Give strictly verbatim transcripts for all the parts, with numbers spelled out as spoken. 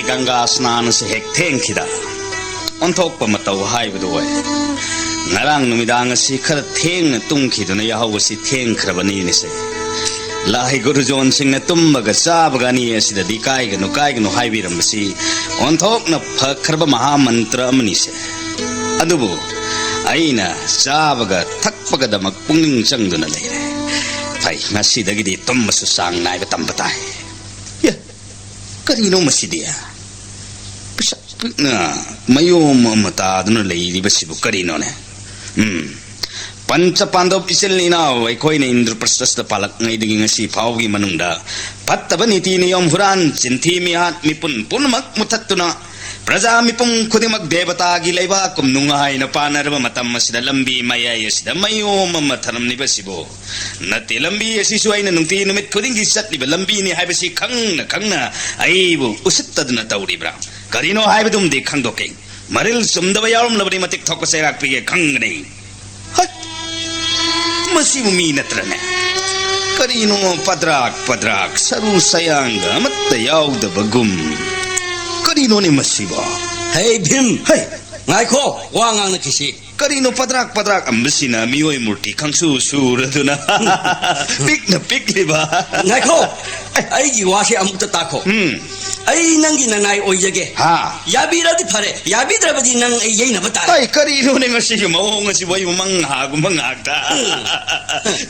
ꯒꯪꯒꯥ ꯁ꯭ꯅꯥꯟ ꯑꯁꯤ ꯍꯦꯛ ꯊꯦꯡꯈꯤꯗ ꯑꯣꯟꯊꯣꯛꯄ ꯃꯇꯧ ꯍꯥꯏꯕꯗꯨ ꯑꯣꯏ꯫ ꯉꯔꯥꯡ ꯅꯨꯃꯤꯗꯥꯡ ꯑꯁꯤ ꯈꯔ ꯊꯦꯡꯅ ꯇꯨꯝꯈꯤꯗꯨꯅ ꯌꯥꯍꯧ ꯑꯁꯤ ꯊꯦꯡꯈ꯭ꯔꯕꯅꯤꯅꯦꯁꯦ꯫ ꯂꯥꯏ ꯒꯨꯔꯨꯖꯣꯟꯁꯤꯡꯅ ꯇꯨꯝꯕꯒ ꯆꯥꯕꯒ ꯑꯅꯤ ꯑꯁꯤꯗꯗꯤ ꯀꯥꯏꯒꯅꯨ, ꯀꯥꯏꯒꯅꯨ ꯍꯥꯏꯕꯤꯔꯝꯕꯁꯤ ꯑꯣꯟꯊꯣꯛꯅ ꯐꯈ꯭ꯔꯕ ꯃꯍꯥ ꯃꯟꯇ꯭ꯔ ꯑꯃꯅꯤꯁꯦ꯫ ꯑꯗꯨꯕꯨ ꯑꯩꯅ ꯆꯥꯕꯒ ꯊꯛꯄꯒꯗꯃꯛ ꯄꯨꯛꯅꯤꯡ ꯆꯪꯗꯨꯅ ꯂꯩꯔꯦ꯫ ꯐꯩ, ꯉꯁꯤꯗꯒꯤꯗꯤ ꯇꯨꯝꯕꯁꯨ ꯆꯥꯡ ꯅꯥꯏꯕ ꯇꯝꯕ ꯇꯥꯏ꯫ ꯑꯦ, ꯀꯔꯤꯅꯣ ꯃꯁꯤꯗꯤ? ꯄꯤꯁꯛ ꯄꯤꯛꯅ ꯃꯌꯣꯝ ꯑꯃ ꯇꯥꯗꯨꯅ ꯂꯩꯔꯤꯕꯁꯤꯕꯨ ꯀꯔꯤꯅꯣꯅꯦ? ꯎꯝ, ꯄꯟꯆ ꯄꯥꯟꯗꯕ ꯏꯆꯤꯜ ꯏꯅꯥꯎ ꯑꯩꯈꯣꯏꯅ ꯏꯟꯗ꯭ꯔꯄ꯭ꯔꯁꯊꯗ ꯄꯥꯜꯂꯛꯉꯩꯗꯒꯤ ꯉꯁꯤ ꯐꯥꯎꯕꯒꯤ ꯃꯅꯨꯡꯗ ꯐꯠꯇꯕ ꯅꯤꯇꯤ ꯅꯤꯌꯣꯝ, ꯍꯨꯔꯥꯟ ꯆꯤꯟꯊꯤ, ꯃꯤꯍꯥꯠ ꯃꯤꯄꯨꯟ ꯄꯨꯝꯅꯃꯛ ꯃꯨꯊꯠꯇꯨꯅ ꯄ꯭ꯔꯖꯥ ꯃꯤꯄꯨꯝ ꯈꯨꯗꯤꯡꯃꯛ ꯗꯦꯕꯇꯥꯒꯤ ꯂꯩꯕꯥꯛꯀꯨꯝ ꯅꯨꯡꯉꯥꯏꯅ ꯄꯥꯟꯅꯔꯕ ꯃꯇꯝ ꯑꯁꯤꯗ ꯂꯝꯕꯤ ꯃꯌꯥꯏ ꯑꯁꯤꯗ ꯃꯌꯣꯝ ꯑꯃ ꯊꯅꯝꯂꯤꯕꯁꯤꯕꯨ ꯅꯠꯇꯦ, ꯂꯝꯕꯤ ꯑꯁꯤꯁꯨ ꯑꯩꯅ ꯅꯨꯡꯇꯤ ꯅꯨꯃꯤꯠ ꯈꯨꯗꯤꯡꯒꯤ ꯆꯠꯂꯤꯕ ꯂꯝꯕꯤꯅꯤ ꯍꯥꯏꯕꯁꯤ ꯈꯪꯅ ꯈꯪꯅ ꯑꯩꯕꯨ ꯎꯁꯤꯠꯇꯗꯨꯅ ꯇꯧꯔꯤꯕ꯭ꯔꯥ? ꯀꯔꯤꯅꯣ ꯍꯥꯏꯕꯗꯨꯝꯗꯤ ꯈꯪꯗꯣꯛꯀꯦ꯫ ꯃꯔꯤꯜ ꯆꯨꯝꯗꯕ ꯌꯥꯎꯔꯝꯂꯕꯗꯤ ꯃꯇꯤꯛ ꯊꯣꯛꯄ ꯆꯩꯔꯥꯛ ꯄꯤꯒꯦ ꯈꯪꯒꯅꯤ꯫ ꯍꯠ! ꯃꯁꯤꯕꯨ ꯃꯤ ꯅꯠꯇ꯭ꯔꯅꯦ? ꯀꯔꯤꯅꯣ ꯄꯗ꯭ꯔꯥꯛ ꯄꯗ꯭ꯔꯥꯛ ꯁꯔꯨ ꯁꯌꯥꯡꯒ ꯑꯃꯠꯇ ꯌꯥꯎꯗꯕꯒꯨꯝ? ꯀꯔꯤꯅꯣꯅꯦ ꯃꯁꯤꯕꯣ? ꯍꯦ ꯚꯤꯝ! ꯍꯩ! ꯉꯥꯏꯈꯣ, ꯋꯥ ꯉꯥꯡꯅꯈꯤꯁꯤ꯫ ꯀꯔꯤꯅꯣ ꯄꯗ꯭ꯔꯥꯛ ꯄꯗ꯭ꯔꯥꯛ ꯑꯝꯕꯁꯤꯅ ꯃꯤꯑꯣꯏ ꯃꯨꯔꯇꯤ ꯈꯪꯁꯨ ꯁꯨꯔꯗꯨꯅ ꯄꯤꯛꯅ ꯄꯤꯛꯂꯤꯕ? ꯉꯥꯏꯈꯣ! ꯑꯩꯒꯤ ꯋꯥꯁꯦ ꯑꯃꯨꯛꯇ ꯇꯥꯈꯣ꯫ ꯎꯝ꯫ ꯑꯩ ꯅꯪꯒꯤ ꯅꯅꯥꯏ ꯑꯣꯏꯖꯒꯦ꯫ ꯍꯥ꯫ ꯌꯥꯕꯤꯔꯗꯤ ꯐꯔꯦ, ꯌꯥꯕꯤꯗ꯭ꯔꯕꯗꯤ ꯅꯪ ꯑꯩ ꯌꯩꯅꯕ ꯇꯥꯔꯦ꯫ ꯑꯩ ꯀꯔꯤꯅꯣꯅꯦ ꯃꯁꯤꯒꯤ ꯃꯑꯣꯡ ꯑꯁꯤꯕꯨ? ꯑꯩꯕꯨ ꯃꯪ ꯍꯥꯒꯨꯝꯕ ꯉꯥꯛꯇ꯫ ꯎꯝ꯫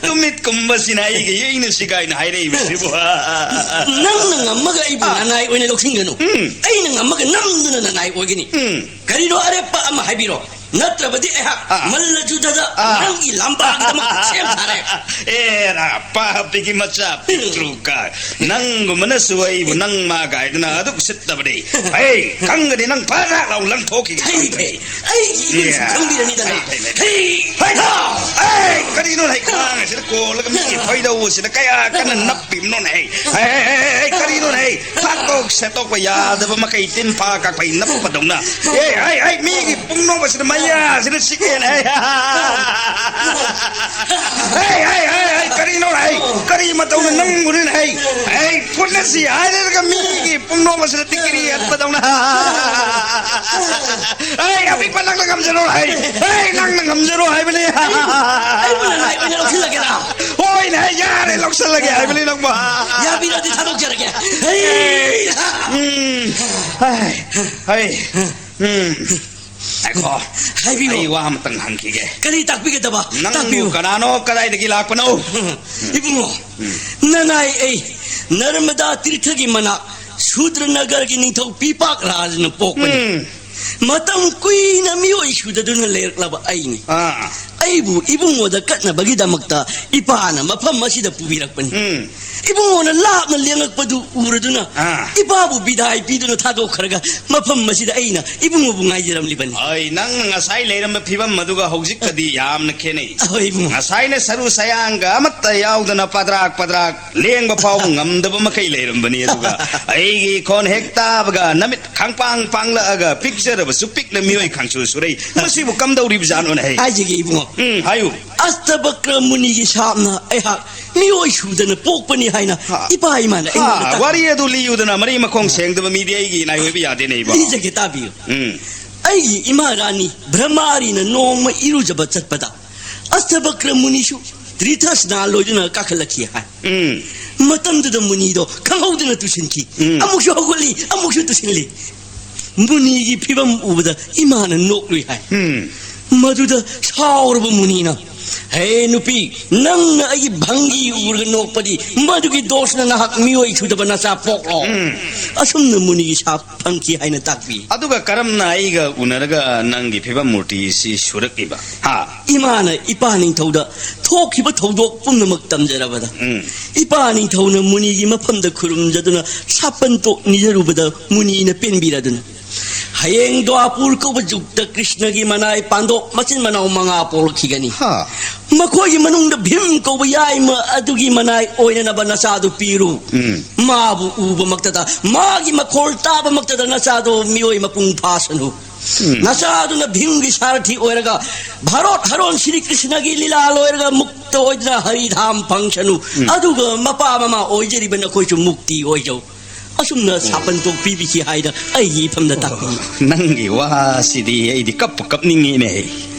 ꯇꯨꯃꯤꯠꯀꯨꯝꯕꯁꯤꯅ ꯑꯩꯒ ꯌꯩꯅꯁꯤ ꯀꯥꯏꯅ ꯍꯥꯏꯔꯛꯏꯕꯁꯤꯕꯨ? ꯅꯪꯅ ꯉꯝꯃꯒ ꯑꯩꯕꯨ ꯑꯥ꯫ ꯅꯅꯥꯏ ꯑꯣꯏꯅ ꯂꯧꯁꯤꯟꯒꯅꯨ꯫ ꯎꯝ꯫ ꯑꯩꯅ ꯉꯝꯃꯒ ꯅꯝꯗꯨꯅ ꯅꯅꯥꯏ ꯑꯣꯏꯒꯅꯤ꯫ ꯎꯝ꯫ ꯀꯔꯤꯅꯣ ꯑꯔꯦꯞꯄ ꯑꯃ ꯍꯥꯏꯕꯤꯔꯣ, ꯅꯠꯇ꯭ꯔꯕꯗꯤ ꯑꯩꯍꯥꯛ ꯑꯥ꯫ ꯃꯜꯂ ꯖꯨꯗꯗ ꯑꯥ꯫ ꯅꯪꯒꯤ ꯂꯝꯕꯥꯒꯤꯗꯃꯛ ꯁꯦꯝ ꯁꯥꯔꯦ꯫ ꯑꯦꯔꯥ, ꯄꯥꯄꯤꯒꯤ ꯃꯆꯥ ꯄꯤꯛꯇ꯭ꯔꯨ ꯀꯥꯏ꯫ ꯅꯪꯒꯨꯝꯕꯅꯁꯨ ꯑꯩꯕꯨ ꯅꯪ ꯃꯥ ꯀꯥꯏꯗꯅ ꯑꯗꯨꯛ ꯎꯁꯤꯠꯇꯕꯅꯤ꯫ ꯍꯩ, ꯈꯪꯒꯅꯤ ꯅꯪ ꯐꯔ ꯂꯥꯎ ꯂꯪꯊꯣꯛꯈꯤꯒꯦ꯫ ꯐꯩ, ꯐꯩ꯫ ꯑꯩꯒꯤ ꯏꯒꯨꯟꯁꯨ ꯏꯌꯥ꯫ ꯈꯪꯕꯤꯔꯅꯤꯗꯅ꯫ ꯐꯩ, ꯐꯩ, ꯐꯩ꯫ ꯐꯩ! ꯍꯩ! ꯑꯩ ꯀꯔꯤꯅꯣ ꯍꯩ ꯈ꯭ꯋꯥꯡ ꯑꯁꯤꯗ ꯀꯣꯜꯂꯒ ꯃꯤꯒꯤ ꯊꯣꯏꯗꯧ ꯑꯁꯤꯗ ꯀꯌꯥ ꯀꯟꯅ ꯅꯞꯄꯤꯕꯅꯣꯅꯦ ꯍꯩ? ꯍꯩ, ꯍꯩ, ꯍꯩ, ꯍꯩ, ꯀꯔꯤꯅꯣꯅꯦ ꯍꯩ? ꯐꯥꯛꯇꯣꯛ ꯁꯦꯠꯇꯣꯛꯄ ꯌꯥꯗꯕ ꯃꯈꯩ ꯇꯤꯟ ꯐꯥ ꯀꯥꯛꯄꯩ ꯅꯞꯄꯗꯧꯅ꯫ ꯑꯦ, ꯍꯩ, ꯍꯩ, ꯃꯤꯒꯤ ꯄꯨꯡꯅꯣꯛ ꯑꯁꯤꯗ ꯃꯩ ꯌꯥꯁꯤꯗ ꯆꯤꯛꯑꯦꯅ ꯍꯥꯏ꯫ ꯍꯩ, ꯍꯩ, ꯍꯩ, ꯍꯩ, ꯀꯔꯤꯅꯣ ꯍꯩ? ꯀꯔꯤ ꯃꯇꯧꯅ ꯅꯪꯕꯨꯅꯤꯅ ꯍꯩ? ꯍꯩ, ꯐꯨꯠꯅꯁꯤ ꯍꯥꯏꯔꯒ ꯃꯤꯒꯤ ꯄꯨꯡꯅꯣꯛ ꯑꯁꯤꯗ ꯇꯤꯛꯀꯤꯔꯤ ꯍꯠꯄꯗꯧꯅ꯫ ꯍꯩ, ꯑꯄꯤꯛꯄ ꯅꯪꯅ ꯉꯝꯖꯔꯣ ꯍꯩ꯫ ꯍꯩ, ꯅꯪꯅ ꯉꯝꯖꯔꯣ ꯍꯥꯏꯕꯅꯤ꯫ ꯑꯩꯕꯨ ꯅꯅꯥꯏ ꯑꯣꯏꯅ ꯂꯧꯁꯤꯜꯂꯒꯦꯔꯥ? ꯍꯣꯏꯅꯦ ꯍꯩ, ꯌꯥꯔꯦ, ꯂꯧꯁꯤꯜꯂꯒꯦ ꯍꯥꯏꯕꯅꯤ ꯅꯪꯕꯨ꯫ ꯌꯥꯕꯤꯔꯗꯤ ꯊꯥꯗꯣꯛꯆꯔꯒꯦ꯫ ꯍꯩ! ꯎꯝ, ꯍꯩ, ꯍꯩ, ꯎꯝ꯫ ꯉꯥꯏꯈꯣ꯫ ꯍꯥꯏꯕꯤꯌꯨ꯫ ꯑꯩ ꯋꯥ ꯑꯃꯇꯪ ꯍꯪꯈꯤꯒꯦ꯫ ꯀꯔꯤ ꯇꯥꯛꯄꯤꯒꯗꯕ? ꯅꯪꯕꯨ ꯇꯥꯛꯄꯤꯌꯨ꯫ ꯀꯅꯥꯅꯣ, ꯀꯗꯥꯏꯗꯒꯤ ꯂꯥꯛꯄꯅꯣ? ꯏꯕꯨꯡꯉꯣ, ꯎꯝ꯫ ꯅꯅꯥꯏ ꯑꯩ ꯅꯔꯃꯗꯥ ꯇꯤꯔꯊꯒꯤ ꯃꯅꯥꯛ ꯁꯨꯗ꯭ꯔꯅꯒꯔꯒꯤ ꯅꯤꯡꯊꯧ ꯄꯤꯄꯥꯛ ꯔꯥꯖꯅ ꯄꯣꯛꯄꯅꯤ꯫ ꯎꯝ꯫ ꯃꯇꯝ ꯀꯨꯏꯅ ꯃꯤꯑꯣꯏ ꯁꯨꯗꯗꯨꯅ ꯂꯩꯔꯛꯂꯕ ꯑꯩꯅꯤ꯫ ꯑꯥ꯫ ꯑꯩꯕꯨ ꯏꯕꯨꯡꯉꯣꯗ ꯀꯠꯅꯕꯒꯤꯗꯃꯛꯇ ꯏꯄꯥꯅ ꯃꯐꯝ ꯑꯁꯤꯗ ꯄꯨꯕꯤꯔꯛꯄꯅꯤ꯫ ꯎꯝ꯫ ꯏꯕꯨꯡꯉꯣꯅ ꯂꯥꯞꯅ ꯂꯦꯡꯉꯛꯄꯗꯨ ꯎꯔꯗꯨꯅ ꯑꯥ꯫ ꯏꯄꯥꯕꯨ ꯕꯤꯗꯥꯏ ꯄꯤꯗꯨꯅ ꯊꯥꯗꯣꯛꯈ꯭ꯔꯒ ꯃꯐꯝ ꯑꯁꯤꯗ ꯑꯩꯅ ꯏꯕꯨꯡꯉꯣꯕꯨ ꯉꯥꯏꯖꯔꯝꯂꯤꯕꯅꯤ꯫ ꯑꯩ ꯅꯪꯅ ꯉꯁꯥꯏ ꯂꯩꯔꯝꯕ ꯐꯤꯕꯝ ꯑꯗꯨꯒ ꯍꯧꯖꯤꯛꯀꯗꯤ ꯌꯥꯝꯅ ꯈꯦꯠꯅꯩ꯫ ꯑꯍꯣꯏ ꯏꯕꯨꯡꯉꯣ꯫ ꯉꯁꯥꯏꯅ ꯁꯔꯨ ꯁꯌꯥꯡꯒ ꯑꯃꯠꯇ ꯌꯥꯎꯗꯅ ꯄꯗ꯭ꯔꯥꯛ ꯄꯗ꯭ꯔꯥꯛ ꯂꯦꯡꯕ ꯐꯥꯎꯕ ꯉꯝꯗꯕ ꯃꯈꯩ ꯂꯩꯔꯝꯕꯅꯤ, ꯑꯗꯨꯒ ꯑꯩꯒꯤ ꯈꯣꯟ ꯍꯦꯛ ꯇꯥꯕꯒ ꯅꯃꯤꯠ ꯈꯪꯄꯥꯡ ꯄꯥꯡꯂꯛꯑꯒ ꯄꯤꯛꯆꯔꯕꯁꯨ ꯄꯤꯛꯅ ꯃꯤꯑꯣꯏ ꯈꯪꯁꯨ ꯁꯨꯔꯩ꯫ ꯃꯁꯤꯕꯨ ꯀꯝꯗꯧꯔꯤꯕꯖꯥꯠꯅꯣꯅꯦ ꯍꯩ? ꯍꯥꯏꯖꯒꯦ ꯏꯕꯨꯡꯉꯣ꯫ ꯎꯝ, ꯍꯥꯏꯌꯨ꯫ ꯑꯁꯇꯕꯀ꯭ꯔ ꯃꯨꯅꯤꯒꯤ ꯁꯥꯞꯅ ꯑꯩꯍꯥꯛ ꯃꯤꯑꯣꯏ ꯁꯨꯗꯅ ꯄꯣꯛꯄꯅꯤ ꯍꯥꯏꯅ ꯍꯥ꯫ ꯏꯄꯥ ꯏꯃꯥꯅ ꯑꯩꯉꯣꯟꯗ ꯍꯥ, ꯇꯥꯛꯄꯤ꯫ ꯋꯥꯔꯤ ꯑꯗꯨ ꯂꯤꯌꯨꯗꯅ, ꯃꯔꯤ ꯃꯈꯣꯡ ꯁꯦꯡꯗꯕ ꯃꯤꯗꯤ ꯑꯩꯒꯤ ꯏꯅꯥꯏ ꯑꯣꯏꯕ ꯌꯥꯗꯦꯅꯦ ꯏꯕꯣ꯫ ꯂꯤꯖꯒꯦ ꯇꯥꯕꯤꯌꯨ꯫ ꯎꯝ꯫ ꯑꯩꯒꯤ ꯏꯃꯥ ꯔꯥꯅꯤ ꯕ꯭ꯔꯍꯃꯥꯔꯤꯅ ꯅꯣꯡꯃ ꯏꯔꯨꯖꯕ ꯆꯠꯄꯗ ꯑꯁꯇꯕꯀ꯭ꯔ ꯃꯨꯅꯤꯁꯨ ꯇ꯭ꯔꯤꯊꯁꯅꯥ ꯂꯣꯏꯗꯨꯅ ꯀꯥꯈꯠꯂꯛꯈꯤ ꯍꯥꯏ꯫ ꯎꯝ꯫ ꯃꯇꯝꯗꯨꯗ ꯃꯨꯅꯤꯗꯣ ꯈꯪꯍꯧꯗꯅ ꯇꯨꯁꯤꯟꯈꯤ꯫ ꯎꯝ꯫ ꯑꯃꯨꯛꯁꯨ ꯍꯧꯒꯠꯂꯤ, ꯑꯃꯨꯛꯁꯨ ꯇꯨꯁꯤꯜꯂꯤ꯫ ꯃꯨꯅꯤꯒꯤ ꯐꯤꯕꯝ ꯎꯕꯗ ꯏꯃꯥꯅ ꯅꯣꯛꯂꯨꯏ ꯍꯥꯏ꯫ ꯎꯝ꯫ ꯃꯗꯨꯗ ꯁꯥꯎꯔꯕ ꯃꯨꯅꯤꯅ, "ꯍꯦ ꯅꯨꯄꯤ, ꯅꯪꯅ ꯑꯩꯒꯤ ꯚꯪꯒꯤ ꯎꯔꯒ ꯅꯣꯛꯄꯗꯤ ꯃꯗꯨꯒꯤ ꯗꯣꯁꯅ ꯅꯍꯥꯛ ꯃꯤꯑꯣꯏ ꯁꯨꯗꯕ ꯅꯆꯥ ꯄꯣꯛꯂꯣ?" ꯎꯝ꯫ ꯑꯁꯨꯝꯅ ꯃꯨꯅꯤꯒꯤ ꯁꯥꯞ ꯐꯪꯈꯤ ꯍꯥꯏꯅ ꯇꯥꯛꯄꯤ꯫ ꯑꯗꯨꯒ ꯀꯔꯝꯅ ꯑꯩꯒ ꯎꯅꯔꯒ ꯅꯪꯒꯤ ꯐꯤꯕꯝ ꯃꯨꯔꯇꯤ ꯑꯁꯤ ꯁꯨꯔꯛꯂꯤꯕ? ꯍꯥ? ꯏꯃꯥꯅ ꯏꯄꯥ ꯅꯤꯡꯊꯧꯗ ꯊꯣꯛꯈꯤꯕ ꯊꯧꯗꯣꯛ ꯄꯨꯝꯅꯃꯛ ꯇꯝꯖꯔꯕꯗ, ꯎꯝ꯫ ꯏꯄꯥ ꯅꯤꯡꯊꯧꯅ ꯃꯨꯅꯤꯒꯤ ꯃꯐꯝꯗ ꯈꯨꯔꯨꯝꯖꯗꯨꯅ ꯁꯥꯄꯟꯇꯣꯛ ꯅꯤꯖꯔꯨꯕꯗ ꯃꯨꯅꯤꯅ ꯄꯦꯟꯕꯤꯔꯗꯨꯅ, "ꯍꯌꯦꯡ ꯗ꯭ꯋꯥꯄꯨꯔ ꯀꯧꯕ ꯖꯨꯒꯇ ꯀ꯭ꯔꯤꯁꯅꯒꯤ ꯃꯅꯥꯏ ꯄꯥꯟꯗꯣꯛ ꯃꯆꯤꯟ ꯃꯅꯥꯎ ꯃꯉꯥ ꯄꯣꯛꯂꯛꯈꯤꯒꯅꯤ꯫ ꯍꯥ꯫ ꯃꯈꯣꯏꯒꯤ ꯃꯅꯨꯡꯗ ꯚꯤꯝ ꯀꯧꯕ ꯌꯥꯏꯃ ꯑꯗꯨꯒꯤ ꯃꯅꯥꯏ ꯑꯣꯏꯅꯅꯕ ꯅꯆꯥꯗꯨ ꯄꯤꯔꯨ꯫ ꯎꯝ꯫ ꯃꯥꯕꯨ ꯎꯕꯃꯛꯇꯗ, ꯃꯥꯒꯤ ꯃꯈꯣꯜ ꯇꯥꯕꯃꯛꯇꯗ ꯅꯆꯥꯗꯨ ꯃꯤꯑꯣꯏ ꯃꯄꯨꯡ ꯐꯥꯁꯅꯨ꯫ ꯎꯝ꯫ ꯅꯆꯥꯗꯨꯅ ꯚꯤꯝꯒꯤ ꯁꯥꯔꯊꯤ ꯑꯣꯏꯔꯒ ꯚꯥꯔꯣꯠ ꯍꯔꯣꯟ ꯁ꯭ꯔꯤ ꯀ꯭ꯔꯤꯁꯅꯒꯤ ꯂꯤꯂꯥ ꯂꯣꯏꯔꯒ ꯃꯨꯛꯇ ꯑꯣꯏꯗꯨꯅ ꯍꯔꯤꯙꯥꯝ ꯐꯪꯁꯅꯨ꯫ ꯎꯝ꯫ ꯑꯗꯨꯒ ꯃꯄꯥ ꯃꯃꯥ ꯑꯣꯏꯖꯔꯤꯕ ꯅꯈꯣꯏꯁꯨ ꯃꯨꯛꯇꯤ ꯑꯣꯏꯖꯧ꯫ ꯑꯁꯨꯝꯅ ꯁꯥꯄꯟ ꯇꯣꯛ ꯄꯤꯕꯤꯈꯤ ꯍꯥꯏꯅ ꯑꯩꯒꯤ ꯏꯐꯝꯗ ꯇꯥꯛꯄꯤ꯫ ꯅꯪꯒꯤ ꯋꯥꯁꯤꯗꯤ ꯑꯩꯗꯤ ꯀꯞꯄꯨ ꯀꯞꯅꯤꯡꯉꯤꯅꯦ꯫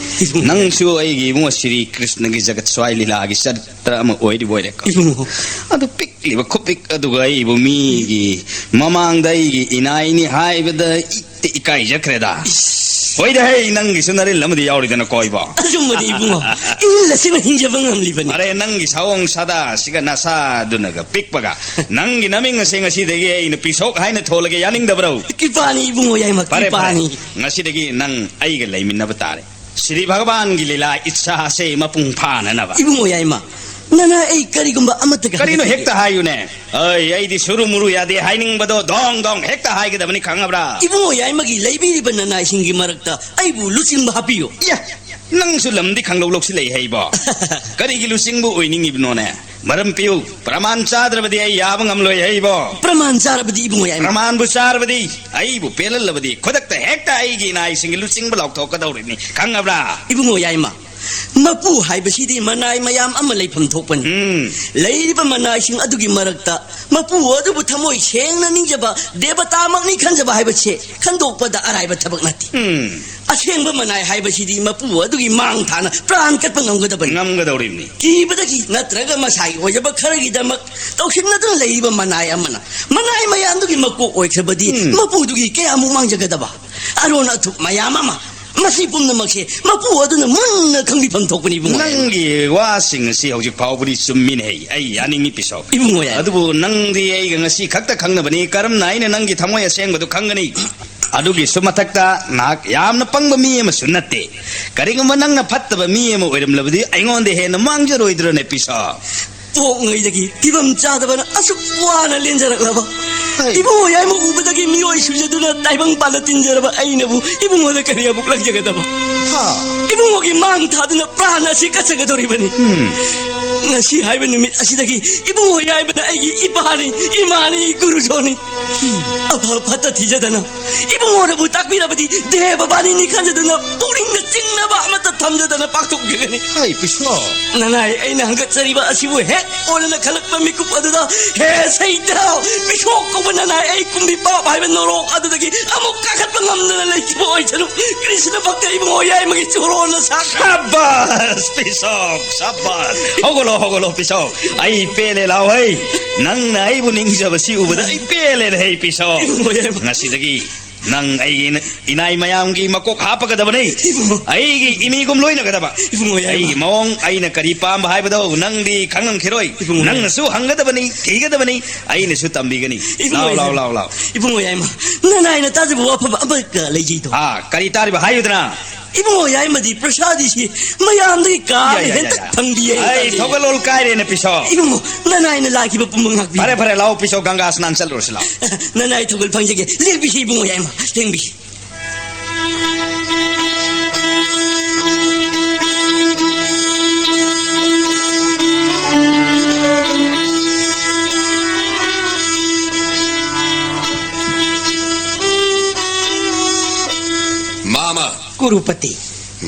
ꯅꯪꯁꯨ ꯑꯩꯒꯤ ꯏꯕꯨꯡꯉꯣ ꯁ꯭ꯔꯤ ꯀ꯭ꯔꯤꯁꯅꯒꯤ ꯖꯒꯠ ꯁ꯭ꯋꯥꯏ ꯂꯤꯂꯥꯒꯤ ꯆꯔꯤꯇ꯭ꯔ ꯑꯃ ꯑꯣꯏꯔꯤꯕ ꯑꯣꯏꯔꯦꯀꯣ꯫ ꯏꯕꯨꯡꯉꯣ꯫ ꯑꯗꯨ ꯄꯤꯛꯂꯤꯕ ꯈꯨꯄꯤꯛ ꯑꯗꯨꯒ ꯑꯩꯕꯨ ꯃꯤꯒꯤ ꯃꯃꯥꯡꯗ ꯑꯩꯒꯤ ꯏꯅꯥꯏꯅꯤ ꯍꯥꯏꯕꯗ ꯏꯛꯇ ꯏꯀꯥꯏꯖꯈ꯭ꯔꯦꯗ꯫ ꯏꯁ꯫ ꯍꯣꯏꯗ ꯍꯦ, ꯅꯪꯒꯤꯁꯨ ꯅꯔꯤꯜ ꯑꯃꯗꯤ ꯌꯥꯎꯔꯤꯗꯅ ꯀꯣꯏꯕ꯫ ꯑꯆꯨꯝꯕꯅꯤ ꯏꯕꯨꯡꯉꯣ, ꯏꯔꯤꯜ ꯑꯁꯤꯅ ꯍꯤꯡꯖꯕ ꯉꯝꯂꯤꯕꯅꯤ꯫ ꯑꯔꯦ, ꯅꯪꯒꯤ ꯁꯑꯣꯡ ꯁꯥꯗꯥꯁꯤꯒ ꯅꯁꯥꯗꯨꯅꯒ ꯄꯤꯛꯄꯒ, ꯅꯪꯒꯤ ꯅꯃꯤꯡ ꯑꯁꯦ ꯉꯁꯤꯗꯒꯤ ꯑꯩꯅ ꯄꯤꯁꯣꯛ ꯍꯥꯏꯅ ꯊꯣꯜꯂꯒꯦ, ꯌꯥꯅꯤꯡꯗꯕ꯭ꯔꯣ? ꯀ꯭ꯔꯤꯄꯥꯅꯤ ꯏꯕꯨꯡꯉꯣ ꯌꯥꯏꯃ, ꯐꯔꯦ, ꯐꯔꯦ꯫ ꯀ꯭ꯔꯤꯄꯥꯅꯤ꯫ ꯉꯁꯤꯗꯒꯤ ꯅꯪ ꯑꯩꯒ ꯂꯩꯃꯤꯟꯅꯕ ꯇꯥꯔꯦ꯫ ꯁ꯭ꯔꯤ ꯚꯒꯕꯥꯟꯒꯤ ꯂꯤꯂꯥ ꯏꯠꯁꯥ ꯑꯁꯦ ꯃꯄꯨꯡ ꯐꯥꯅꯅꯕ꯫ ꯏꯕꯨꯡꯉꯣ ꯌꯥꯏꯃ, ꯅꯅꯥ ꯑꯩ ꯀꯔꯤꯒꯨꯝꯕ ꯑꯃꯠꯇꯒ ꯀꯔꯤꯅꯣ ꯍꯥꯏꯖꯒꯦ꯫ ꯍꯦꯛꯇ ꯍꯥꯏꯌꯨꯅꯦ? ꯑꯩ, ꯑꯩꯗꯤ ꯁꯨꯔꯨ ꯃꯨꯔꯨ ꯌꯥꯗꯦ, ꯍꯥꯏꯅꯤꯡꯕꯗꯣ ꯗꯣꯡ ꯗꯣꯡ ꯍꯦꯛꯇ ꯍꯥꯏꯒꯗꯕꯅꯤ, ꯈꯪꯉꯕ꯭ꯔꯥ? ꯏꯕꯨꯡꯉꯣ ꯌꯥꯏꯃꯒꯤ ꯂꯩꯕꯤꯔꯤꯕ ꯅꯅꯥꯏꯁꯤꯡꯒꯤ ꯃꯔꯛꯇ ꯑꯩꯕꯨ ꯂꯨꯆꯤꯡꯕ ꯍꯥꯞꯄꯤꯌꯨ꯫ ꯏꯌꯥ! ꯅꯪꯁꯨ ꯂꯝꯗꯤ ꯈꯪꯂꯧ ꯂꯧꯁꯤꯜꯂꯛꯏ ꯍꯩꯕꯣ꯫ ꯀꯔꯤꯒꯤ ꯂꯨꯆꯤꯡꯕ ꯑꯣꯏꯅꯤꯡꯉꯤꯕꯅꯣꯅꯦ? ꯃꯔꯝ ꯄꯤꯌꯨ꯫ ꯄ꯭ꯔꯃꯥꯟ ꯆꯥꯗ꯭ꯔꯕꯗꯤ ꯑꯩ ꯌꯥꯕ ꯉꯝꯂꯣꯏ ꯍꯩꯕꯣ꯫ ꯄ꯭ꯔꯃꯥꯟ ꯆꯥꯔꯕꯗꯤ ꯏꯕꯨꯡꯉꯣ ꯌꯥꯏꯃ꯫ ꯄ꯭ꯔꯃꯥꯟꯕꯨ ꯆꯥꯔꯕꯗꯤ, ꯑꯩꯕꯨ ꯄꯦꯜꯍꯜꯂꯕꯗꯤ ꯈꯨꯗꯛꯇ ꯍꯦꯛꯇ ꯑꯩꯒꯤ ꯏꯅꯥꯏꯁꯤꯡꯒꯤ ꯂꯨꯆꯤꯡꯕ ꯂꯥꯎꯊꯣꯛꯀꯗꯧꯔꯤꯅꯤ, ꯈꯪꯉꯕ꯭ꯔꯥ? ꯏꯕꯨꯡꯉꯣ ꯌꯥꯏꯃ, ꯃꯄꯨ ꯍꯥꯏꯕꯁꯤꯗꯤ ꯃꯅꯥꯏ ꯃꯌꯥꯝ ꯑꯃ ꯂꯩꯐꯝ ꯊꯣꯛꯄꯅꯤ꯫ ꯎꯝ꯫ ꯂꯩꯔꯤꯕ ꯃꯅꯥꯏꯁꯤꯡ ꯑꯗꯨꯒꯤ ꯃꯔꯛꯇ ꯃꯄꯨ ꯑꯗꯨꯕꯨ ꯊꯃꯣꯏ ꯁꯦꯡꯅ ꯅꯤꯡꯖꯕ ꯗꯦꯕꯇꯥꯃꯛꯅꯤ ꯈꯟꯖꯕ ꯍꯥꯏꯕꯁꯦ ꯈꯟꯗꯣꯛꯄꯗ ꯑꯔꯥꯏꯕ ꯊꯕꯛ ꯅꯠꯇꯦ꯫ ꯎꯝ꯫ ꯑꯁꯦꯡꯕ ꯃꯅꯥꯏ ꯍꯥꯏꯕꯁꯤꯗꯤ ꯃꯄꯨ ꯑꯗꯨꯒꯤ ꯃꯥꯡ ꯊꯥꯅ ꯄ꯭ꯔꯥꯟ ꯀꯠꯄ ꯉꯝꯒꯗꯕꯅꯤ꯫ ꯉꯝꯒꯗꯧꯔꯤꯕꯅꯤ꯫ ꯀꯤꯕꯗꯒꯤ ꯅꯠꯇ꯭ꯔꯒ ꯃꯁꯥꯒꯤ ꯑꯣꯏꯖꯕ ꯈꯔꯒꯤꯗꯃꯛ ꯇꯧꯁꯤꯟꯅꯗꯨꯅ ꯂꯩꯔꯤꯕ ꯃꯅꯥꯏ ꯑꯃꯅ ꯃꯅꯥꯏ ꯃꯌꯥꯝꯗꯨꯒꯤ ꯃꯀꯣꯛ ꯑꯣꯏꯈ꯭ꯔꯕꯗꯤ ꯎꯝ꯫ ꯃꯄꯨꯗꯨꯒꯤ ꯀꯌꯥꯃꯨꯛ ꯃꯥꯡꯖꯒꯗꯕ? ꯑꯔꯣꯟ ꯑꯊꯨꯞ ꯃꯌꯥꯝ ꯑꯃ꯫ ꯃꯁꯤ ꯄꯨꯝꯅꯃꯛꯁꯦ ꯃꯄꯨ ꯑꯗꯨꯅ ꯃꯨꯟꯅ ꯈꯪꯕꯤꯐꯝ ꯊꯣꯛꯄꯅꯤ, ꯏꯕꯨꯡꯉꯣ꯫ ꯅꯪꯒꯤ ꯋꯥꯁꯤꯡ ꯑꯁꯤ ꯍꯧꯖꯤꯛ ꯐꯥꯎꯕꯗꯤ ꯆꯨꯝꯃꯤꯅꯦ꯫ ꯑꯩ ꯌꯥꯅꯤꯡꯉꯤ, ꯄꯤꯁꯣꯛ꯫ ꯏꯕꯨꯡꯉꯣ ꯌꯥꯏ꯫ ꯑꯗꯨꯕꯨ ꯅꯪꯗꯤ ꯑꯩꯒ ꯉꯁꯤ ꯈꯛꯇ ꯈꯪꯅꯕꯅꯤ꯫ ꯀꯔꯝꯅ ꯑꯩꯅ ꯅꯪꯒꯤ ꯊꯃꯣꯏ ꯑꯁꯦꯡꯕꯗꯨ ꯈꯪꯒꯅꯤ? ꯑꯗꯨꯒꯤꯁꯨ ꯃꯊꯛꯇ ꯅꯍꯥꯛ ꯌꯥꯝꯅ ꯄꯪꯕ ꯃꯤ ꯑꯃꯁꯨ ꯅꯠꯇꯦ꯫ ꯀꯔꯤꯒꯨꯝꯕ ꯅꯪꯅ ꯐꯠꯇꯕ ꯃꯤ ꯑꯃ ꯑꯣꯏꯔꯝꯂꯕꯗꯤ ꯑꯩꯉꯣꯟꯗ ꯍꯦꯟꯅ ꯃꯥꯡꯖꯔꯣꯏꯗ꯭ꯔꯅꯦ, ꯄꯤꯁꯣꯛ? ꯄꯣꯛꯉꯩꯗꯒꯤ ꯐꯤꯕꯝ ꯆꯥꯗꯕꯅ ꯑꯁꯨꯛ ꯋꯥꯅ ꯂꯦꯟꯖꯔꯛꯂꯕ ꯍꯩ꯫ ꯏꯕꯨꯡꯉꯣ ꯌꯥꯏꯃ ꯎꯕꯗꯒꯤ ꯃꯤꯑꯣꯏ ꯁꯨꯖꯗꯨꯅ ꯇꯥꯏꯕꯪ ꯄꯥꯟꯗ ꯇꯤꯟꯖꯔꯕ ꯑꯩꯅꯕꯨ ꯏꯕꯨꯡꯉꯣꯗ ꯀꯔꯤ ꯑꯃꯨꯛ ꯂꯪꯖꯒꯗꯕ? ꯍꯥ꯫ ꯏꯕꯨꯡꯉꯣꯒꯤ ꯃꯥꯡ ꯊꯥꯗꯨꯅ ꯄ꯭ꯔꯥꯟ ꯑꯁꯤ ꯀꯠꯆꯒꯗꯧꯔꯤꯕꯅꯤ꯫ ꯎꯝ꯫ ꯉꯁꯤ ꯍꯥꯏꯕ ꯅꯨꯃꯤꯠ ꯑꯁꯤꯗꯒꯤ ꯏꯕꯨꯡꯉꯣ ꯌꯥꯏꯃꯅ ꯑꯩꯒꯤ ꯏꯄꯥꯅꯤ, ꯏꯃꯥꯅꯤ, ꯒꯨꯔꯨꯖꯣꯅꯤ꯫ ꯑꯐ ꯐꯠꯇ ꯊꯤꯖꯗꯅ ꯏꯕꯨꯡꯉꯣꯅꯕꯨ ꯇꯥꯛꯄꯤꯔꯕꯗꯤ ꯗꯦꯕ ꯕꯥꯅꯤꯅꯤ ꯈꯟꯖꯗꯨꯅ ꯄꯨꯛꯅꯤꯡꯗ ꯆꯤꯡꯅꯕ ꯑꯃꯠꯇ ꯊꯝꯖꯗꯅ ꯄꯥꯡꯊꯣꯛꯄꯤꯒꯅꯤ꯫ ꯍꯩ, ꯄꯤꯁꯣ꯫ ꯅꯅꯥꯏ ꯑꯩꯅ ꯍꯪꯒꯠꯆꯔꯤꯕ ꯑꯁꯤꯕꯨ ꯍꯦꯛ ꯑꯣꯟꯅꯅ ꯈꯜꯂꯛꯄ ꯃꯤꯀꯨꯞ ꯑꯗꯨꯗ, "ꯍꯦ ꯁꯩꯇꯥꯎ, ꯄꯤꯁꯣꯛ ꯀꯧꯕ ꯅꯅꯥꯏ ꯑꯩ ꯀꯨꯝꯕꯤ ꯄꯥꯞ ꯍꯥꯏꯕ ꯅꯣꯔꯣꯛ ꯑꯗꯨꯗꯒꯤ ꯑꯃꯨꯛ ꯀꯥꯈꯠꯄ ꯉꯝꯗꯅ ꯂꯩꯈꯤꯕ ꯑꯣꯏꯁꯅꯨ꯫ ꯀ꯭ꯔꯤꯁꯅ ꯚꯛꯇ ꯏꯕꯨꯡꯉꯣ ꯌꯥꯏꯃꯒꯤ ꯆꯨꯔꯣꯟꯅ ꯁꯥꯈ꯭ꯔ"꯫ ꯁꯥꯕꯥꯁ, ꯄꯤꯁꯣꯛ, ꯁꯥꯕꯥꯁ꯫ ꯍꯧꯒꯠꯂꯣ, ꯍꯧꯒꯠꯂꯣ, ꯄꯤꯁꯣꯛ꯫ ꯑꯩ ꯄꯦꯜꯂꯦ, ꯂꯥꯎ ꯍꯩ꯫ ꯅꯪꯅ ꯑꯩꯕꯨ ꯅꯤꯡꯖꯕꯁꯤ ꯎꯕꯗ ꯑꯩ ꯄꯦꯜꯂꯦꯅꯦ, ꯍꯩ ꯄꯤꯁꯣꯛ꯫ ꯏꯕꯨꯡꯉꯣ ꯌꯥꯏꯃ꯫ ꯉꯁꯤꯗꯒꯤ ꯅꯪ ꯑꯩꯒꯤ ꯏꯅꯥꯏ ꯃꯌꯥꯝꯒꯤ ꯃꯀꯣꯛ ꯍꯥꯞꯄꯒꯗꯕꯅꯤ꯫ ꯏꯕꯨꯡꯉꯣ꯫ ꯑꯩꯒꯤ ꯏꯃꯤꯒꯨꯝ ꯂꯣꯏꯅꯒꯗꯕ꯫ ꯏꯕꯨꯡꯉꯣ ꯌꯥꯏꯃ꯫ ꯑꯩꯒꯤ ꯃꯑꯣꯡ, ꯑꯩꯅ ꯀꯔꯤ ꯄꯥꯝꯕ ꯍꯥꯏꯕꯗꯣ ꯅꯪꯗꯤ ꯈꯪꯉꯝꯈꯤꯔꯣꯏ꯫ ꯏꯕꯨꯡꯉꯣ ꯌꯥꯏꯃ꯫ ꯅꯪꯅꯁꯨ ꯍꯪꯒꯗꯕꯅꯤ, ꯊꯤꯒꯗꯕꯅꯤ, ꯑꯩꯅꯁꯨ ꯇꯝꯕꯤꯒꯅꯤ꯫ ꯏꯕꯨꯡꯉꯣ ꯂꯥꯎ, ꯂꯥꯎ, ꯌꯥꯏꯃ꯫ ꯂꯥꯎ, ꯂꯥꯎ꯫ ꯏꯕꯨꯡꯉꯣ ꯌꯥꯏꯃ, ꯅꯅꯥꯏꯅ ꯇꯥꯖꯕ ꯋꯥꯐꯝ ꯑꯃꯒ ꯂꯩꯖꯩꯗꯣ꯫ ꯑꯥ, ꯀꯔꯤ ꯇꯥꯔꯤꯕ ꯍꯥꯏꯌꯨꯗꯅ? ꯏꯕꯨꯡꯉꯣ ꯌꯥꯏꯃꯗꯤ ꯄ꯭ꯔꯁꯥꯗꯤꯁꯤ ꯃꯌꯥꯝꯗꯒꯤ ꯀꯥ ꯌꯥ, ꯌꯥ, ꯌꯥ, ꯍꯦꯟꯇꯛ ꯌꯥ꯫ ꯐꯪꯕꯤꯌꯦ꯫ ꯑꯩ ꯊꯧꯒꯜꯂꯣꯟ ꯀꯥꯏꯔꯦꯅꯦ, ꯄꯤꯁꯣ꯫ ꯏꯕꯨꯡꯉꯣ, ꯅꯅꯥꯏꯅ ꯂꯥꯛꯈꯤꯕ ꯄꯨꯝꯕ ꯉꯥꯛꯄꯤꯌꯨ꯫ ꯐꯔꯦ, ꯐꯔꯦ, ꯂꯥꯛꯑꯣ, ꯄꯤꯁꯣ, ꯒꯪꯒꯥ ꯁ꯭ꯅꯥꯟ ꯆꯠꯂꯨꯔꯁꯤ, ꯂꯥꯛꯑꯣ꯫ ꯅꯅꯥꯏ ꯊꯧꯒꯜ ꯐꯪꯖꯒꯦ꯫ ꯂꯦꯡꯕꯤꯁꯤ, ꯏꯕꯨꯡꯉꯣ ꯌꯥꯏꯃ, ꯂꯦꯡꯕꯤꯁꯤ꯫ ꯃꯥꯃ꯫ ꯀꯨꯔꯨꯄꯇꯤ꯫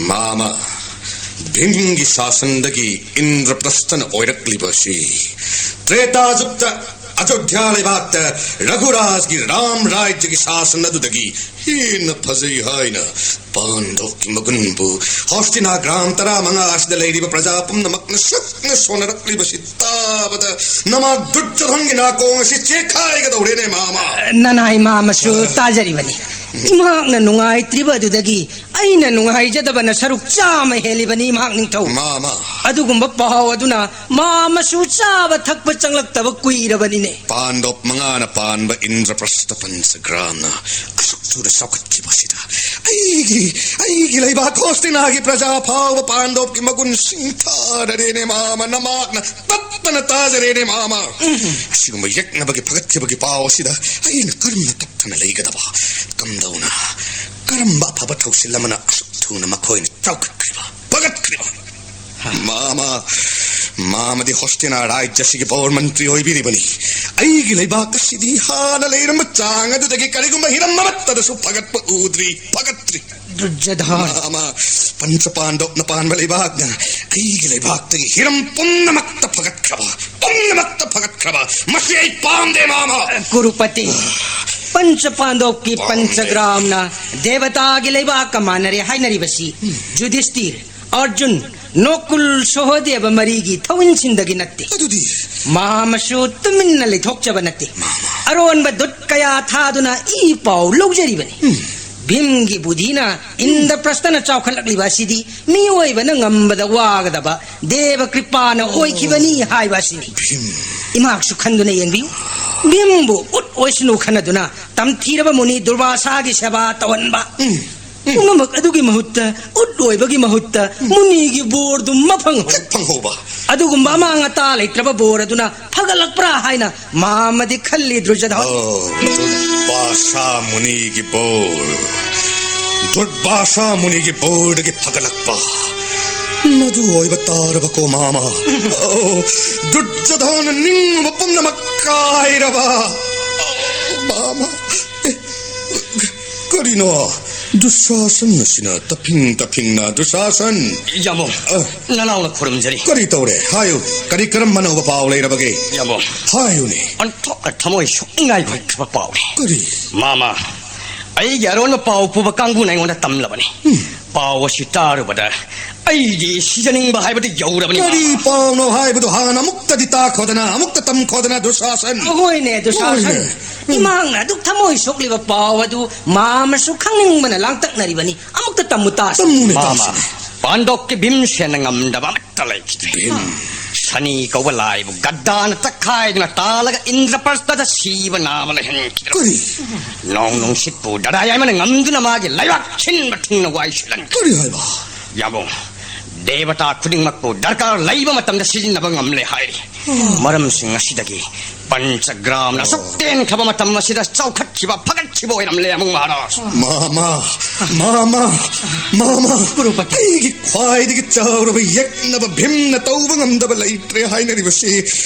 ꯃꯥꯃ, ꯚꯤꯝꯒꯤ ꯁꯥꯁꯟꯗꯒꯤ ꯏꯟꯗ꯭ꯔꯄ꯭ꯔꯁꯊꯅ ꯑꯣꯏꯔꯛꯂꯤꯕ ꯑꯁꯤ ꯇ꯭ꯔꯦꯇꯥ ꯖꯨꯛꯇ ꯑꯌꯣꯙ꯭ꯌꯥ ꯂꯩꯕꯥꯛꯇ ꯔꯘꯨꯔꯥꯖꯒꯤ ꯔꯥꯝ ꯔꯥꯖ꯭ꯌꯒꯤ ꯁꯥꯁꯟ ꯑꯗꯨꯗꯒꯤ ꯍꯦꯟꯅ ꯐꯖꯩ ꯍꯥꯏꯅ ꯄꯥꯟꯗꯣꯞꯀꯤ ꯃꯒꯨꯟꯕꯨ ꯍꯣꯁꯇꯤꯅꯥ ꯒ꯭ꯔꯥꯝ ꯇꯔꯥꯃꯉꯥ ꯑꯁꯤꯗ ꯂꯩꯔꯤꯕ ꯄ꯭ꯔꯖꯥ ꯄꯨꯝꯅꯃꯛꯅ ꯁꯛꯅ ꯁꯣꯟꯅꯔꯛꯂꯤꯕꯁꯤ ꯇꯥꯕꯗ ꯅꯃꯥ ꯗꯨꯔꯖꯣꯙꯟꯒꯤ ꯅꯥꯀꯣꯡ ꯑꯁꯤ ꯆꯦꯛꯈꯥꯏꯒꯗꯧꯔꯦꯅꯦ, ꯃꯥꯃ꯫ ꯅꯅꯥꯏ ꯃꯥꯃꯁꯨ ꯇꯥꯖꯔꯤꯕꯅꯤ꯫ ꯃꯍꯥꯛꯅ ꯅꯨꯡꯉꯥꯏꯇ꯭ꯔꯤꯕ ꯑꯗꯨꯗꯒꯤ ꯑꯩꯅ ꯅꯨꯡꯉꯥꯏꯖꯗꯕꯅ ꯁꯔꯨꯛ ꯆꯥꯝꯃ ꯍꯦꯜꯂꯤꯕꯅꯤ, ꯃꯍꯥꯛ ꯅꯤꯡꯊꯧ꯫ ꯃꯥꯃ꯫ ꯑꯗꯨꯒꯨꯝꯕ ꯄꯥꯎ ꯑꯗꯨꯅ ꯃꯥꯃꯁꯨ ꯆꯥꯕ ꯊꯛꯄ ꯆꯪꯂꯛꯇꯕ ꯀꯨꯏꯔꯕꯅꯤꯅꯦ꯫ ꯄꯥꯟꯗꯣꯞ ꯃꯉꯥꯅ ꯄꯥꯟꯕ ꯏꯟꯗ꯭ꯔꯄ꯭ꯔꯁꯊ ꯄꯟꯆꯒ꯭ꯔꯥꯝꯅ ꯑꯁꯨꯛ ꯊꯨꯅ ꯆꯥꯎꯈꯠꯈꯤꯕꯁꯤꯗ ꯑꯩꯒꯤ, ꯑꯩꯒꯤ ꯂꯩꯕꯥꯛ ꯍꯣꯁꯇꯤꯅꯥꯒꯤ ꯄ꯭ꯔꯖꯥ ꯐꯥꯎꯕ ꯄꯥꯟꯗꯣꯞꯀꯤ ꯃꯒꯨꯟ ꯁꯤꯡꯊꯥꯔꯔꯦꯅꯦ, ꯃꯥꯃ꯫ ꯅꯃꯥꯛꯅ ꯇꯠ ꯇꯞꯇꯅ ꯇꯥꯖꯔꯦꯅꯦ, ꯃꯥꯃ꯫ ꯑꯁꯤꯒꯨꯝꯕ ꯌꯦꯛꯅꯕꯒꯤ ꯐꯒꯠꯈꯤꯕꯒꯤ ꯄꯥꯎ ꯑꯁꯤꯗ ꯑꯩꯅ ꯀꯔꯝꯅ ꯇꯞꯇꯅ ꯂꯩꯒꯗꯕ? ꯀꯝꯗꯧꯅ, ꯀꯔꯝꯕ ꯑꯐꯕ ꯊꯧꯁꯤꯜ ꯑꯃꯅ ꯑꯁꯨꯛ ꯊꯨꯅ ꯃꯈꯣꯏꯅ ꯆꯥꯎꯈꯠꯈ꯭ꯔꯤꯕ, ꯐꯒꯠꯈ꯭ꯔꯤꯕ? ꯃꯥꯃ, ꯃꯥꯃꯗꯤ ꯍꯣꯁꯇꯤꯅꯥ ꯔꯥꯖ꯭ꯌ ꯑꯁꯤꯒꯤ ꯕꯣꯔ ꯃꯟꯇ꯭ꯔꯤ ꯑꯣꯏꯕꯤꯔꯤꯕꯅꯤ꯫ ꯑꯩꯒꯤ ꯂꯩꯕꯥꯛ ꯑꯁꯤꯗꯤ ꯍꯥꯟꯅ ꯂꯩꯔꯝꯕ ꯆꯥꯡ ꯑꯗꯨꯗꯒꯤ ꯀꯔꯤꯒꯨꯝꯕ ꯍꯤꯔꯝ ꯑꯃꯠꯇꯗꯁꯨ ꯐꯒꯠꯄ ꯎꯗ꯭ꯔꯤ, ꯐꯒꯠꯇ꯭ꯔꯤ꯫ ꯗꯨꯔꯖꯣꯙꯟ꯫ ꯃꯥꯃ, ꯄꯟꯆ ꯄꯥꯟꯗꯣꯞꯅ ꯄꯥꯟꯕ ꯂꯩꯕꯥꯛꯅ ꯑꯩꯒꯤ ꯂꯩꯕꯥꯛꯇꯒꯤ ꯍꯤꯔꯝ ꯄꯨꯝꯅꯃꯛꯇ ꯐꯒꯠꯈ꯭ꯔꯕ, ꯄꯨꯝꯅꯃꯛꯇ ꯐꯒꯠꯈ꯭ꯔꯕ꯫ ꯃꯁꯤ ꯑꯩ ꯄꯥꯝꯗꯦ, ꯃꯥꯃ꯫ ꯀꯨꯔꯨꯄꯇꯤ, ꯄꯟꯆ ꯄꯥꯟꯗꯣꯞꯀꯤ ꯄꯥꯝꯗꯦ꯫ ꯄꯟꯆꯒ꯭ꯔꯥꯝꯅ ꯗꯦꯕꯇꯥꯒꯤ ꯂꯩꯕꯥꯛꯀ ꯃꯥꯟꯅꯔꯦ ꯍꯥꯏꯅꯔꯤꯕꯁꯤ ꯌꯨꯙꯤꯁꯇꯤꯔ, ꯑꯔꯖꯨꯟ, ꯅꯣꯀꯨꯜ, ꯁꯣꯍꯗꯦꯕ ꯃꯔꯤꯒꯤ ꯊꯧꯏꯟꯁꯤꯟꯗꯒꯤ ꯅꯠꯇꯦ꯫ ꯑꯗꯨꯗꯤ? ꯃꯥꯃꯁꯨ ꯇꯨꯃꯤꯟꯅ ꯂꯩꯊꯣꯛꯆꯕ ꯅꯠꯇꯦ꯫ ꯃꯥꯃ꯫ ꯑꯔꯣꯟꯕ ꯗꯨꯠ ꯀꯌꯥ ꯊꯥꯗꯨꯅ ꯏ ꯄꯥꯎ ꯂꯧꯖꯔꯤꯕꯅꯤ꯫ ꯎꯝ꯫ ꯚꯤꯝꯒꯤ ꯕꯨꯙꯤꯅ ꯏꯟꯗ꯭ꯔꯄ꯭ꯔꯁꯊꯅ ꯆꯥꯎꯈꯠꯂꯛꯂꯤꯕ ꯑꯁꯤꯗꯤ ꯃꯤꯑꯣꯏꯕꯅ ꯉꯝꯕꯗ ꯋꯥꯒꯗꯕ ꯗꯦꯕ ꯀ꯭ꯔꯤꯄꯥꯅ ꯑꯣꯏꯈꯤꯕꯅꯤ ꯍꯥꯏꯕ ꯑꯁꯤꯅꯤ꯫ ꯚꯤꯝ꯫ ꯏꯃꯥꯛꯁꯨ ꯈꯟꯗꯨꯅ ꯌꯦꯡꯕꯤꯌꯨ꯫ ꯚꯤꯝꯕꯨ ꯎꯠ ꯑꯣꯏꯁꯅꯨ ꯈꯟꯅꯗꯨꯅ ꯇꯝꯊꯤꯔꯕ ꯃꯨꯅꯤ ꯗꯨꯔꯕꯥꯁꯥꯒꯤ ꯁꯦꯕꯥ ꯇꯧꯍꯟꯕ꯫ ꯎꯝ꯫ ꯎꯝ꯫ ꯄꯨꯝꯅꯃꯛ ꯑꯗꯨꯒꯤ ꯃꯍꯨꯠꯇ ꯎꯠ ꯑꯣꯏꯕꯒꯤ ꯃꯍꯨꯠꯇ ꯎꯝ꯫ ꯃꯨꯅꯤꯒꯤ ꯕꯣꯔꯗꯨ ꯃꯐꯪ ꯍꯦꯛ ꯐꯪꯍꯧꯕ꯫ ꯑꯗꯨꯒꯨꯝꯕ ꯑꯃꯥꯡ ꯑꯇꯥ ꯂꯩꯇ꯭ꯔꯕ ꯕꯣꯔ ꯑꯗꯨꯅ ꯐꯒꯠꯂꯛꯄ꯭ꯔꯥ ꯍꯥꯏꯅ ꯃꯥꯃꯗꯤ ꯈꯜꯂꯤ, ꯗꯨꯔꯖꯣꯙꯟ꯫ ꯑꯣ, ꯗꯨꯔꯕꯥꯁꯥ ꯃꯨꯅꯤꯒꯤ ꯕꯣꯔ꯫ ꯗꯨꯔꯕꯥꯁꯥ ꯃꯨꯅꯤꯒꯤ ꯕꯣꯔꯗꯒꯤ ꯐꯒꯠꯂꯛꯄ꯫ ꯃꯗꯨ ꯑꯣꯏꯕ ꯇꯥꯔꯕꯀꯣ, ꯃꯥꯃ꯫ ꯑꯣ, ꯗꯨꯔꯖꯣꯙꯟ ꯅꯤꯡꯕ ꯄꯨꯝꯅꯃꯛ ꯀꯥꯏꯔꯕ꯫ ꯑꯣ, ꯃꯥꯃ꯫ ꯑꯦ, ꯀꯔꯤꯅꯣ? ꯗꯨꯁꯥꯁꯟ ꯑꯁꯤꯅ ꯇꯞꯐꯤꯡ ꯇꯞꯐꯤꯡꯅ, ꯗꯨꯁꯥꯁꯟ꯫ ꯌꯥꯝꯕꯨꯡ, ꯑ꯫ ꯅꯅꯥꯎꯅ ꯈꯨꯔꯨꯝꯖꯔꯤ꯫ ꯀꯔꯤ ꯇꯧꯔꯦ? ꯍꯥꯏꯌꯨ꯫ ꯀꯔꯤ ꯀꯔꯝꯕ ꯑꯅꯧꯕ ꯄꯥꯎ ꯂꯩꯔꯕꯒꯦ? ꯌꯥꯝꯕꯨꯡ꯫ ꯍꯥꯏꯌꯨꯅꯦ꯫ ꯑꯣꯟꯊꯣꯛꯅ ꯊꯃꯣꯏ ꯁꯣꯛꯅꯤꯡꯉꯥꯏ ꯑꯣꯏꯈ꯭ꯔꯕ ꯄꯥꯎꯅꯤ꯫ ꯀꯔꯤ? ꯃꯥꯃ, ꯑꯩꯒꯤ ꯑꯔꯣꯟꯕ ꯄꯥꯎ ꯄꯨꯕ ꯀꯥꯡꯕꯨꯅ ꯑꯩꯉꯣꯟꯗ ꯇꯝꯂꯕꯅꯤ꯫ ꯎꯝ꯫ ꯄꯥꯎ ꯑꯁꯤ ꯇꯥꯔꯨꯕꯗ ꯑꯩꯗꯤ ꯁꯤꯖꯅꯤꯡꯕ ꯍꯥꯏꯕꯗꯨ ꯌꯧꯔꯕꯅꯤ, ꯀꯔꯤ ꯃꯥꯃ꯫ ꯄꯥꯎꯅꯣ ꯍꯥꯏꯕꯗꯨ ꯍꯥꯟꯅ ꯑꯃꯨꯛꯇꯗꯤ ꯇꯥꯈꯣꯗꯅ, ꯑꯃꯨꯛꯇ ꯇꯝꯈꯣꯗꯅ, ꯗꯨꯁꯥꯁꯟ꯫ ꯍꯣꯏꯅꯦ, ꯗꯨꯁꯥꯁꯟ꯫ ꯍꯣꯏꯅꯦ꯫ ꯎꯝ꯫ ꯏꯃꯥꯛꯅ ꯑꯗꯨꯛ ꯊꯃꯣꯏ ꯁꯣꯛꯂꯤꯕ ꯄꯥꯎ ꯑꯗꯨ ꯃꯥꯃꯁꯨ ꯈꯪꯅꯤꯡꯕꯅ ꯂꯥꯡꯇꯛꯅꯔꯤꯕꯅꯤ꯫ ꯑꯃꯨꯛꯇ ꯇꯝꯃꯨ ꯇꯥꯁꯤ꯫ ꯇꯝꯃꯨꯅꯦ ꯃꯥꯃ, ꯇꯥꯁꯤꯅꯦ꯫ ꯄꯥꯟꯗꯣꯞꯀꯤ ꯚꯤꯝꯁꯦꯟꯅ ꯉꯝꯗꯕ ꯑꯃꯠꯇ ꯂꯩꯈꯤꯗ꯭ꯔꯦ꯫ ꯚꯤꯝ꯫ ꯁꯅꯤ ꯀꯧꯕ ꯂꯥꯏꯕꯨ ꯒꯗꯥꯅ ꯇꯛꯈꯥꯏꯗꯨꯅ ꯇꯥꯜꯂꯒ ꯏꯟꯗ꯭ꯔꯄ꯭ꯔꯁꯊꯗ ꯁꯤꯕ ꯅꯥꯕ ꯂꯩꯍꯟꯈꯤꯗ꯭ꯔꯦ꯫ ꯀꯔꯤ? ꯅꯣꯡ ꯅꯨꯡꯁꯤꯠꯄꯨ ꯗꯔꯥ ꯌꯥꯏꯃꯅ ꯉꯝꯗꯨꯅ ꯃꯥꯒꯤ ꯂꯩꯕꯥꯛ ꯁꯤꯟꯕ ꯊꯨꯡꯅ ꯋꯥꯏ ꯁꯤꯜꯍꯟꯈ꯭ꯔꯦ꯫ ꯀꯔꯤ ꯍꯥꯏꯕ? ꯌꯥꯝꯕꯨꯡ, ꯗꯦꯕꯇꯥ ꯈꯨꯗꯤꯡꯃꯛꯄꯨ ꯗꯔꯀꯥꯔ ꯂꯩꯕ ꯃꯇꯝꯗ ꯁꯤꯖꯤꯟꯅꯕ ꯉꯝꯂꯦ ꯍꯥꯏꯔꯤ꯫ ꯃꯔꯝꯁꯤꯡ ꯑꯁꯤꯗꯒꯤ ꯄꯟꯆꯒ꯭ꯔꯥꯝꯅ ꯑꯁꯨꯛ ꯇꯦꯟꯈ꯭ꯔꯕ ꯃꯇꯝ ꯑꯁꯤꯗ ꯆꯥꯎꯈꯠꯈꯤꯕ, ꯐꯒꯠꯈꯤꯕ ꯑꯣꯏꯔꯝꯂꯦ ꯑꯃꯨꯛ ꯃꯍꯥꯔꯥꯖ꯫ ꯃꯥꯃ, ꯃꯥꯃ, ꯃꯥꯃ꯫ ꯒꯨꯔꯨꯄꯇꯤ꯫ ꯑꯩꯒꯤ ꯈ꯭ꯋꯥꯏꯗꯒꯤ ꯆꯥꯎꯔꯕ ꯌꯦꯛꯅꯕ ꯚꯤꯝꯅ ꯇꯧꯕ ꯉꯝꯗꯕ ꯂꯩꯇ꯭ꯔꯦ ꯍꯥꯏꯅꯔꯤꯕꯁꯤ꯫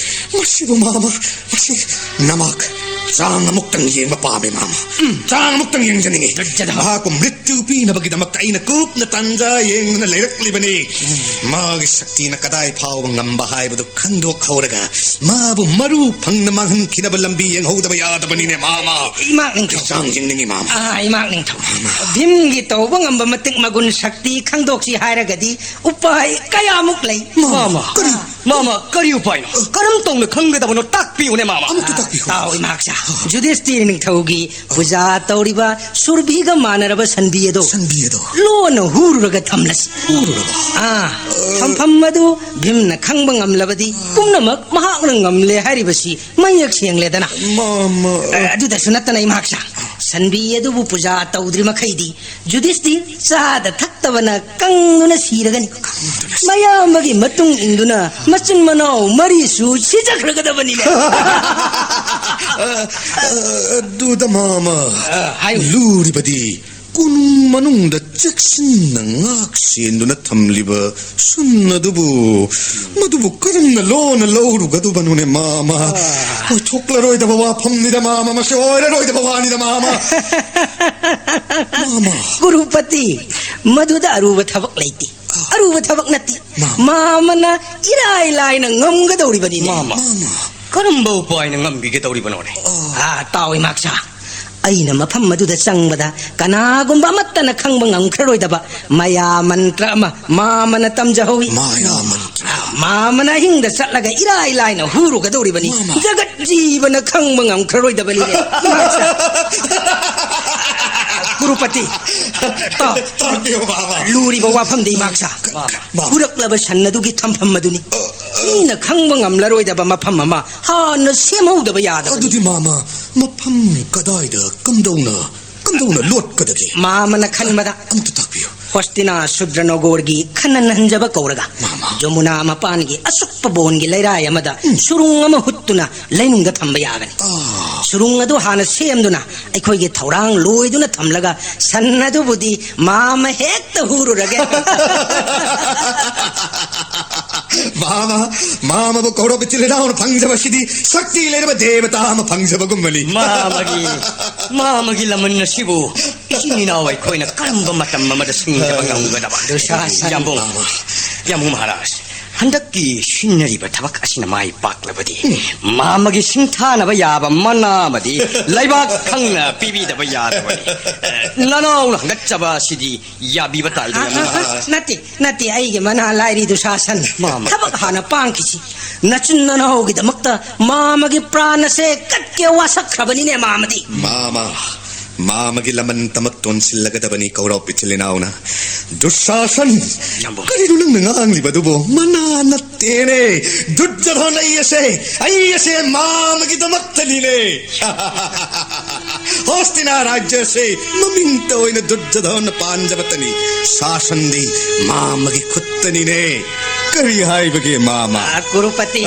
ꯃꯁꯤꯕꯨ ꯃꯥꯃ, ꯃꯁꯤ ꯅꯃꯥꯛ ꯆꯥꯡ ꯑꯃꯨꯛꯇꯪ ꯌꯦꯡꯕ ꯄꯥꯝꯃꯦ ꯃꯥꯃ꯫ ꯆꯥꯡ ꯑꯃꯨꯛꯇꯪ ꯌꯦꯡꯖꯅꯤꯡꯉꯤ꯫ ꯃꯍꯥꯛꯄꯨ ꯃ꯭ꯔꯤꯠ ꯃꯔꯤꯇ꯭ꯌꯨ ꯄꯤꯅꯕꯒꯤꯗꯃꯛꯇ ꯑꯩꯅ ꯀꯨꯞꯅ ꯇꯥꯟꯖꯥ ꯌꯦꯡꯗꯨꯅ ꯂꯩꯔꯛꯂꯤꯕꯅꯤ꯫ ꯃꯥꯒꯤ ꯁꯛꯇꯤꯅ ꯀꯗꯥꯏ ꯐꯥꯎꯕ ꯉꯝꯕ ꯍꯥꯏꯕꯗꯨ ꯈꯪꯗꯣꯛꯍꯧꯔꯒ ꯃꯥꯕꯨ ꯃꯔꯨ ꯐꯪꯅ ꯃꯥꯡꯍꯟꯈꯤꯅꯕ ꯂꯝꯕꯤ ꯌꯦꯡꯍꯧꯗꯕ ꯌꯥꯗꯕꯅꯤꯅꯦ, ꯃꯥꯃ꯫ ꯏꯃꯥꯛ ꯅꯤꯡꯊꯧ꯫ ꯑꯩ ꯆꯥꯡ ꯌꯦꯡꯅꯤꯡꯉꯤ, ꯃꯥꯃ꯫ ꯑꯥ, ꯏꯃꯥꯛ ꯅꯤꯡꯊꯧ꯫ ꯃꯥꯃ꯫ ꯚꯤꯝꯒꯤ ꯇꯧꯕ ꯉꯝꯕ ꯃꯇꯤꯛ ꯃꯒꯨꯟ ꯁꯛꯇꯤ ꯈꯪꯗꯣꯛꯁꯤ ꯍꯥꯏꯔꯒꯗꯤ ꯎꯄꯥꯏ ꯀꯌꯥꯃꯨꯛ ꯂꯩ꯫ ꯃꯥꯃ, ꯃꯥꯃ꯫ ꯀꯔꯤ? ꯃꯥꯃ, ꯀꯔꯤ ꯎꯄꯥꯏꯅꯣ? ꯀꯔꯝ ꯇꯧꯅ ꯈꯪꯒꯗꯕꯅꯣ? ꯇꯥꯛꯄꯤꯌꯨꯅꯦ, ꯃꯥꯃ꯫ ꯑꯃꯨꯛꯇ ꯇꯥꯛꯄꯤꯌꯨ꯫ ꯇꯥꯎ, ꯏꯃꯥꯛꯁꯥ꯫ ꯌꯨꯙꯤꯁꯇꯤꯔ ꯅꯤꯡꯊꯧꯒꯤ ꯄꯨꯖꯥ ꯇꯧꯔꯤꯕ ꯁꯨꯔꯚꯤꯒ ꯃꯥꯟꯅꯔꯕ ꯁꯟꯕꯤ ꯑꯗꯣ ꯁꯟꯕꯤ ꯑꯗꯣ꯫ ꯂꯣꯟꯅ ꯍꯨꯔꯨꯔꯒ ꯊꯝꯂꯁꯤ꯫ ꯍꯨꯔꯨꯔꯒ? ꯑꯥ, ꯊꯝꯐꯝ ꯑꯗꯨ ꯚꯤꯝꯅ ꯈꯪꯕ ꯉꯝꯂꯕꯗꯤ ꯄꯨꯝꯅꯃꯛ ꯃꯍꯥꯛꯅ ꯉꯝꯂꯦ ꯍꯥꯏꯔꯤꯕꯁꯤ ꯃꯌꯦꯛ ꯁꯦꯡꯂꯦꯗꯅ꯫ ꯃꯥꯃ꯫ ꯑ, ꯑꯗꯨꯗꯁꯨ ꯅꯠꯇꯅ ꯏꯃꯥꯛꯁꯥ, ꯁꯟꯕꯤ ꯑꯗꯨꯕꯨ ꯄꯨꯖꯥ ꯇꯧꯗ꯭ꯔꯤ ꯃꯈꯩꯗꯤ ꯌꯨꯙꯤꯁꯇꯤꯔ ꯆꯥꯗ ꯊꯛꯇꯕꯅ ꯀꯪꯗꯨꯅ ꯁꯤꯔꯒꯅꯤ꯫ ꯃꯌꯥꯝꯕꯒꯤ ꯃꯇꯨꯡ ꯏꯟꯗꯨꯅ ꯃꯆꯤꯟ ꯃꯅꯥꯎ ꯃꯔꯤꯁꯨ ꯁꯤꯖꯈ꯭ꯔꯒꯗꯕꯅꯤꯅꯦ꯫ ꯑ, ꯑ, ꯑꯗꯨꯗ ꯃꯥꯃ, ꯑ, ꯍꯥꯏꯌꯨ꯫ ꯂꯨꯔꯤꯕꯗꯤ ꯀꯣꯅꯨꯡ ꯃꯅꯨꯡꯗ ꯆꯦꯛꯁꯤꯟꯅ ꯉꯥꯛ ꯁꯦꯟꯗꯨꯅ ꯊꯝꯂꯤꯕ ꯁꯟ ꯑꯗꯨꯕꯨ, ꯃꯗꯨꯕꯨ ꯀꯔꯝꯅ ꯂꯣꯟꯅ ꯂꯧꯔꯨꯒꯗꯕꯅꯣꯅꯦ, ꯃꯥꯃ? ꯑꯣꯏꯊꯣꯛꯂꯔꯣꯏꯗꯕ ꯋꯥꯐꯝꯅꯤꯗ, ꯃꯥꯃ꯫ ꯃꯁꯤ ꯑꯣꯏꯔꯔꯣꯏꯗꯕ ꯋꯥꯅꯤꯗ, ꯃꯥꯃ꯫ ꯃꯥꯃ꯫ ꯒꯨꯔꯨꯄꯇꯤ, ꯃꯗꯨꯗ ꯑꯔꯨꯕ ꯊꯕꯛ ꯂꯩꯇꯦ꯫ ꯑꯔꯨꯕ ꯊꯕꯛ ꯅꯠꯇꯦ꯫ ꯃꯥꯃ꯫ ꯃꯥꯃꯅ ꯏꯔꯥꯏ ꯂꯥꯏꯅ ꯉꯝꯒꯗꯧꯔꯤꯕꯅꯤꯅꯦ꯫ ꯃꯥꯃ꯫ ꯃꯥꯃ꯫ ꯀꯔꯝꯕ ꯎꯄꯥꯏꯅ ꯉꯝꯕꯤꯒꯗꯧꯔꯤꯕꯅꯣꯅꯦ? ꯑꯣ꯫ ꯑꯥ, ꯇꯥꯎ, ꯏꯃꯥꯛꯁꯥ꯫ ꯑꯩꯅ ꯃꯐꯝ ꯑꯗꯨꯗ ꯆꯪꯕꯗ ꯀꯅꯥꯒꯨꯝꯕ ꯑꯃꯠꯇꯅ ꯈꯪꯕ ꯉꯝꯈ꯭ꯔꯔꯣꯏꯗꯕ ꯃꯌꯥ ꯃꯟꯇ꯭ꯔ ꯑꯃ ꯃꯥꯃꯅ ꯇꯝꯖꯍꯧꯏ꯫ ꯃꯥꯌꯥ ꯃꯟꯇ꯭ꯔ꯫ ꯃꯥꯃꯅ ꯑꯍꯤꯡꯗ ꯆꯠꯂꯒ ꯏꯔꯥꯏ ꯂꯥꯏꯅ ꯍꯨꯔꯨꯒꯗꯧꯔꯤꯕꯅꯤ꯫ ꯃꯥꯃ꯫ ꯖꯒꯠ ꯖꯤꯕꯅ ꯈꯪꯕ ꯉꯝꯈ꯭ꯔꯔꯣꯏꯗꯕꯅꯤꯅꯦ꯫ ꯒꯨꯔꯨꯄꯇꯤ, ꯇꯥꯎ, ꯇꯥꯛꯄꯤꯌꯨ, ꯃꯥꯃ꯫ ꯂꯨꯔꯤꯕ ꯋꯥꯐꯝꯗꯤ ꯏꯃꯥꯛꯁꯥ꯫ ꯃꯥꯃ꯫ ꯍꯨꯔꯛꯂꯕ ꯁꯟ ꯑꯗꯨꯒꯤ ꯊꯝꯐꯝ ꯑꯗꯨꯅꯤ꯫ ꯃꯤꯅ ꯈꯪꯕ ꯉꯝꯂꯔꯣꯏꯗꯕ ꯃꯐꯝ ꯑꯃ ꯍꯥꯟꯅ ꯁꯦꯝꯍꯧꯗꯕ ꯌꯥꯗꯕꯅꯤ꯫ ꯑꯗꯨꯗꯤ ꯃꯥꯃ, ꯃꯐꯝ ꯀꯗꯥꯏꯗ ꯀꯝꯗꯧꯅ, ꯀꯝꯗꯧꯅ ꯂꯣꯠꯀꯗꯒꯦ? ꯃꯥꯃꯅ ꯈꯟꯕꯗ ꯑꯝꯇ ꯇꯥꯛꯄꯤꯌꯨ꯫ ꯍꯣꯁꯇꯤꯅꯥ ꯁꯨꯗ꯭ꯔꯅꯣꯒꯣꯔꯒꯤ ꯈꯟꯅꯟ ꯍꯟꯖꯕ ꯀꯧꯔꯒ, ꯃꯥꯃ꯫ ꯖꯃꯨꯅꯥ ꯃꯄꯥꯟꯒꯤ ꯑꯁꯨꯛꯄ ꯕꯣꯟꯒꯤ ꯂꯩꯔꯥꯏ ꯑꯃꯗ ꯎꯝ꯫ ꯁꯨꯔꯨꯡ ꯑꯃ ꯍꯨꯠꯇꯨꯅ ꯂꯩꯅꯨꯡꯗ ꯊꯝꯕ ꯌꯥꯒꯅꯤ꯫ ꯑꯥ꯫ ꯁꯨꯔꯨꯡ ꯑꯗꯨ ꯍꯥꯟꯅ ꯁꯦꯝꯗꯨꯅ ꯑꯩꯈꯣꯏꯒꯤ ꯊꯧꯔꯥꯡ ꯂꯣꯏꯗꯨꯅ ꯊꯝꯂꯒ ꯁꯟ ꯑꯗꯨꯕꯨꯗꯤ ꯃꯥꯃ ꯍꯦꯛꯇ ꯍꯨꯔꯨꯔꯒꯦ꯫ ꯃꯥꯃ, ꯃꯥꯃꯕꯨ ꯀꯧꯔꯕ ꯏꯆꯤꯜ ꯏꯅꯥꯎꯅ ꯐꯪꯖꯕꯁꯤꯗꯤ ꯁꯛꯇꯤ ꯂꯩꯔꯕ ꯗꯦꯕꯇꯥ ꯑꯃ ꯐꯪꯖꯕꯒꯨꯝꯕꯅꯤ꯫ ꯃꯥꯃꯒꯤ, ꯃꯥꯃꯒꯤ ꯂꯃꯟ ꯑꯁꯤꯕꯨ ꯏꯆꯤꯟ ꯏꯅꯥꯎ ꯑꯩꯈꯣꯏꯅ ꯀꯔꯝꯕ ꯃꯇꯝ ꯑꯃꯗ ꯁꯤꯡꯖꯕ ꯉꯝꯒꯗꯕ? ꯗꯨꯁꯥꯁꯟ꯫ ꯌꯥꯝꯕꯨꯡ, ꯌꯥꯝꯕꯨꯡ ꯃꯍꯥꯔꯥꯖ, ꯍꯟꯗꯛꯀꯤ ꯁꯤꯟꯅꯔꯤꯕ ꯊꯕꯛ ꯑꯁꯤꯅ ꯃꯥꯏ ꯄꯥꯛꯂꯕꯗꯤ, ꯎꯝ꯫ ꯃꯥꯃꯒꯤ ꯁꯤꯡꯊꯥꯅꯕ ꯌꯥꯕ ꯃꯅꯥ ꯑꯃꯗꯤ ꯂꯩꯕꯥꯛ ꯈꯪꯅ ꯄꯤꯕꯤꯗꯕ ꯌꯥꯗꯕꯅꯤ꯫ ꯑꯦ, ꯅꯅꯥꯎꯅ ꯍꯪꯒꯠꯆꯕ ꯑꯁꯤꯗꯤ ꯌꯥꯕꯤꯕ ꯇꯥꯏꯗ, ꯑ, ꯌꯥꯝꯕꯨꯡ ꯑ, ꯑ, ꯃꯍꯥꯔꯥꯖ꯫ ꯅꯠꯇꯦ, ꯅꯠꯇꯦ, ꯑꯩꯒꯤ ꯃꯅꯥ ꯂꯥꯏꯔꯤ ꯗꯨꯁꯥꯁꯟ꯫ ꯃꯥꯃ꯫ ꯊꯕꯛ ꯍꯥꯟꯅ ꯄꯥꯡꯈꯤꯁꯤ꯫ ꯅꯆꯤꯟ ꯅꯅꯥꯎꯒꯤꯗꯃꯛꯇ ꯃꯥꯃꯒꯤ ꯄ꯭ꯔꯥꯟ ꯑꯁꯦ ꯀꯠꯀꯦ ꯋꯥꯁꯛꯈ꯭ꯔꯕꯅꯤꯅꯦ, ꯃꯥꯃꯗꯤ꯫ ꯃꯥꯃ, ꯃꯥꯃꯒꯤ ꯂꯃꯟ ꯇꯃꯛ ꯇꯣꯟꯁꯤꯜꯂꯒꯗꯕꯅꯤ ꯀꯧꯔꯣꯞ ꯏꯆꯤꯜ ꯏꯅꯥꯎꯅ꯫ ꯗꯨꯁꯥꯁꯟ! ꯌꯥꯝꯕꯨꯡ꯫ ꯀꯔꯤꯅꯣ ꯅꯪꯅ ꯉꯥꯡꯂꯤꯕꯗꯨꯕꯣ? ꯃꯅꯥ ꯅꯠꯇꯦꯅꯦ꯫ ꯗꯨꯔꯖꯣꯙꯟ ꯑꯩ ꯑꯁꯦ, ꯑꯩ ꯑꯁꯦ ꯃꯥꯃꯒꯤꯗꯃꯛꯇꯅꯤꯅꯦ꯫ ꯍꯣꯁꯇꯤꯅꯥ ꯔꯥꯖ꯭ꯌ ꯑꯁꯦ ꯃꯃꯤꯡꯇ ꯑꯣꯏꯅ ꯗꯨꯔꯖꯣꯙꯟꯅ ꯄꯥꯟꯖꯕꯇꯅꯤ꯫ ꯁꯥꯁꯟꯗꯤ ꯃꯥꯃꯒꯤ ꯈꯨꯠꯇꯅꯤꯅꯦ꯫ ꯀꯔꯤ ꯍꯥꯏꯕꯒꯦ, ꯃꯥꯃ? ꯑ, ꯀꯨꯔꯨꯄꯇꯤ,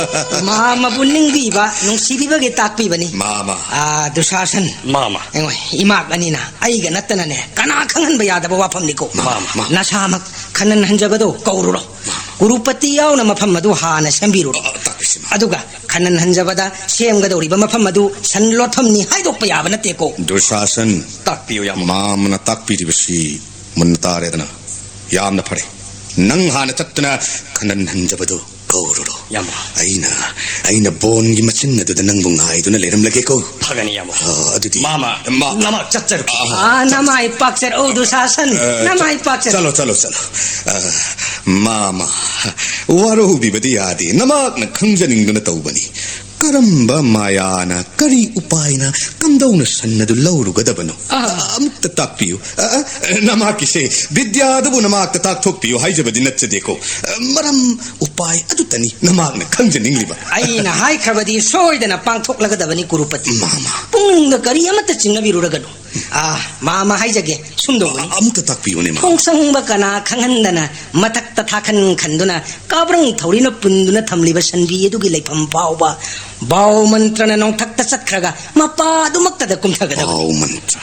ꯃꯥꯃꯕꯨ ꯅꯤꯡꯕꯤꯕ, ꯅꯨꯡꯁꯤꯕꯤꯕꯒꯤ ꯇꯥꯛꯄꯤꯕꯅꯤ꯫ ꯃꯥꯃ꯫ ꯑ, ꯗꯨꯁꯥꯁꯟ꯫ ꯃꯥꯃ꯫ ꯌꯦꯡꯉꯣ, ꯏꯃꯥꯛ ꯑꯅꯤꯅ ꯑꯩꯒ ꯅꯠꯇꯅꯅꯦ, ꯀꯅꯥ ꯈꯪꯍꯟꯕ ꯌꯥꯗꯕ ꯋꯥꯐꯝꯅꯤꯀꯣ꯫ ꯃꯥꯃ, ꯃꯥꯃ꯫ ꯅꯁꯥꯃꯛ ꯈꯟꯅꯟ ꯍꯟꯖꯕꯗꯣ ꯀꯧꯔꯨꯔꯣ꯫ ꯃꯥꯃ꯫ ꯀꯨꯔꯨꯄꯇꯤ ꯌꯥꯎꯅ ꯃꯐꯝ ꯑꯗꯨ ꯍꯥꯟꯅ ꯁꯦꯝꯕꯤꯔꯨꯔꯣ꯫ ꯑ, ꯑ, ꯇꯥꯛꯄꯤꯁꯤ, ꯃꯥꯃ꯫ ꯑꯗꯨꯒ ꯈꯟꯅꯟ ꯍꯟꯖꯕꯗ ꯁꯦꯝꯒꯗꯧꯔꯤꯕ ꯃꯐꯝ ꯑꯗꯨ ꯁꯟ ꯂꯣꯠꯐꯝꯅꯤ ꯍꯥꯏꯗꯣꯛꯄ ꯌꯥꯕ ꯅꯠꯇꯦꯀꯣ꯫ ꯗꯨꯁꯥꯁꯟ꯫ ꯇꯥꯛꯄꯤꯌꯨ, ꯌꯥꯝꯕꯨꯡ꯫ ꯃꯥꯃꯅ ꯇꯥꯛꯄꯤꯔꯤꯕꯁꯤ ꯃꯨꯟꯅ ꯇꯥꯔꯦꯗꯅ꯫ ꯌꯥꯝꯅ ꯐꯔꯦ꯫ ꯅꯪ ꯍꯥꯟꯅ ꯆꯠꯇꯨꯅ ꯈꯟꯅꯟ ꯍꯟꯖꯕꯗꯨ ꯀꯧꯔꯨꯔꯣ꯫ ꯌꯥꯝꯕꯨꯡ꯫ ꯑꯩꯅ, ꯑꯩꯅ ꯕꯣꯟꯒꯤ ꯃꯆꯤꯟ ꯑꯗꯨꯗ ꯅꯪꯕꯨ ꯉꯥꯏꯗꯨꯅ ꯂꯩꯔꯝꯂꯒꯦꯀꯣ꯫ ꯐꯒꯅꯤ, ꯌꯥꯝꯕꯨꯡ꯫ ꯑ, ꯑꯗꯨꯗꯤ ꯃꯥꯃ, ꯃꯥ-, ꯅꯃꯥꯛ ꯆꯠꯆꯔꯨ꯫ ꯑ, ꯅꯃꯥꯏ ꯄꯥꯛꯆꯔ, ꯑꯣ, ꯗꯨꯁꯥꯁꯟ, ꯑ, ꯅꯃꯥꯏ ꯄꯥꯛꯆꯔ꯫ ꯆꯠꯂꯣ, ꯆꯠꯂꯣ, ꯆꯠꯂꯣ꯫ ꯑ, ꯃꯥꯃ, ꯋꯥꯔꯧꯕꯤꯕꯗꯤ ꯌꯥꯗꯦ꯫ ꯅꯃꯥꯛꯅ ꯈꯪꯖꯅꯤꯡꯗꯨꯅ ꯇꯧꯕꯅꯤ꯫ ꯀꯔꯝꯕ ꯃꯥꯌꯥꯅ, ꯀꯔꯤ ꯎꯄꯥꯏꯅ, ꯀꯝꯗꯧꯅ ꯁꯟ ꯑꯗꯨ ꯂꯧꯔꯨꯒꯗꯕꯅꯣ? ꯑꯥ꯫ ꯑ, ꯑꯃꯨꯛꯇ ꯇꯥꯛꯄꯤꯌꯨ꯫ ꯑ, ꯑ, ꯅꯃꯥꯛꯀꯤꯁꯦ ꯕꯤꯗ꯭ꯌꯥꯗꯨꯕꯨ ꯅꯃꯥꯛꯇ ꯇꯥꯛꯊꯣꯛꯄꯤꯌꯨ ꯍꯥꯏꯖꯕꯗꯤ ꯅꯠꯆꯗꯦꯀꯣ꯫ ꯑ, ꯃꯔꯝ, ꯎꯄꯥꯏ ꯑꯗꯨꯇꯅꯤ ꯅꯃꯥꯛꯅ ꯈꯪꯖꯅꯤꯡꯂꯤꯕ꯫ ꯑꯩꯅ ꯍꯥꯏꯈ꯭ꯔꯕꯗꯤ ꯁꯣꯏꯗꯅ ꯄꯥꯡꯊꯣꯛꯂꯒꯗꯕꯅꯤ, ꯀꯨꯔꯨꯄꯇꯤ꯫ ꯃꯥꯃ꯫ ꯄꯨꯛꯅꯤꯡꯗ ꯀꯔꯤ ꯑꯃꯠꯇ ꯆꯤꯡꯅꯕꯤꯔꯨꯔꯒꯅꯨ꯫ ꯑꯥ, ꯃꯥꯃ ꯍꯥꯏꯖꯒꯦ, ꯁꯨꯝꯗꯧꯕꯅꯤ꯫ ꯑ-, ꯑꯃꯨꯛꯇ ꯇꯥꯛꯄꯤꯌꯨꯅꯦ, ꯃꯥꯃ꯫ ꯈꯣꯡꯁꯪꯕ ꯀꯅꯥ ꯈꯪꯍꯟꯗꯅ ꯃꯊꯛꯇ ꯊꯥꯈꯟ ꯈꯟꯗꯨꯅ ꯀꯥꯕ꯭ꯔꯪ ꯊꯧꯔꯤꯅ ꯄꯨꯟꯗꯨꯅ ꯊꯝꯂꯤꯕ ꯁꯟꯕꯤ ꯑꯗꯨꯒꯤ ꯂꯩꯐꯝ ꯐꯥꯎꯕ ꯕꯥꯎ ꯃꯟꯇ꯭ꯔꯅ ꯅꯣꯡꯊꯛꯇ ꯆꯠꯈ꯭ꯔꯒ ꯃꯄꯥ ꯑꯗꯨꯃꯛꯇꯗ ꯀꯨꯝꯊꯒꯗꯕꯅꯤ꯫ ꯕꯥꯎ ꯃꯟꯇ꯭ꯔ꯫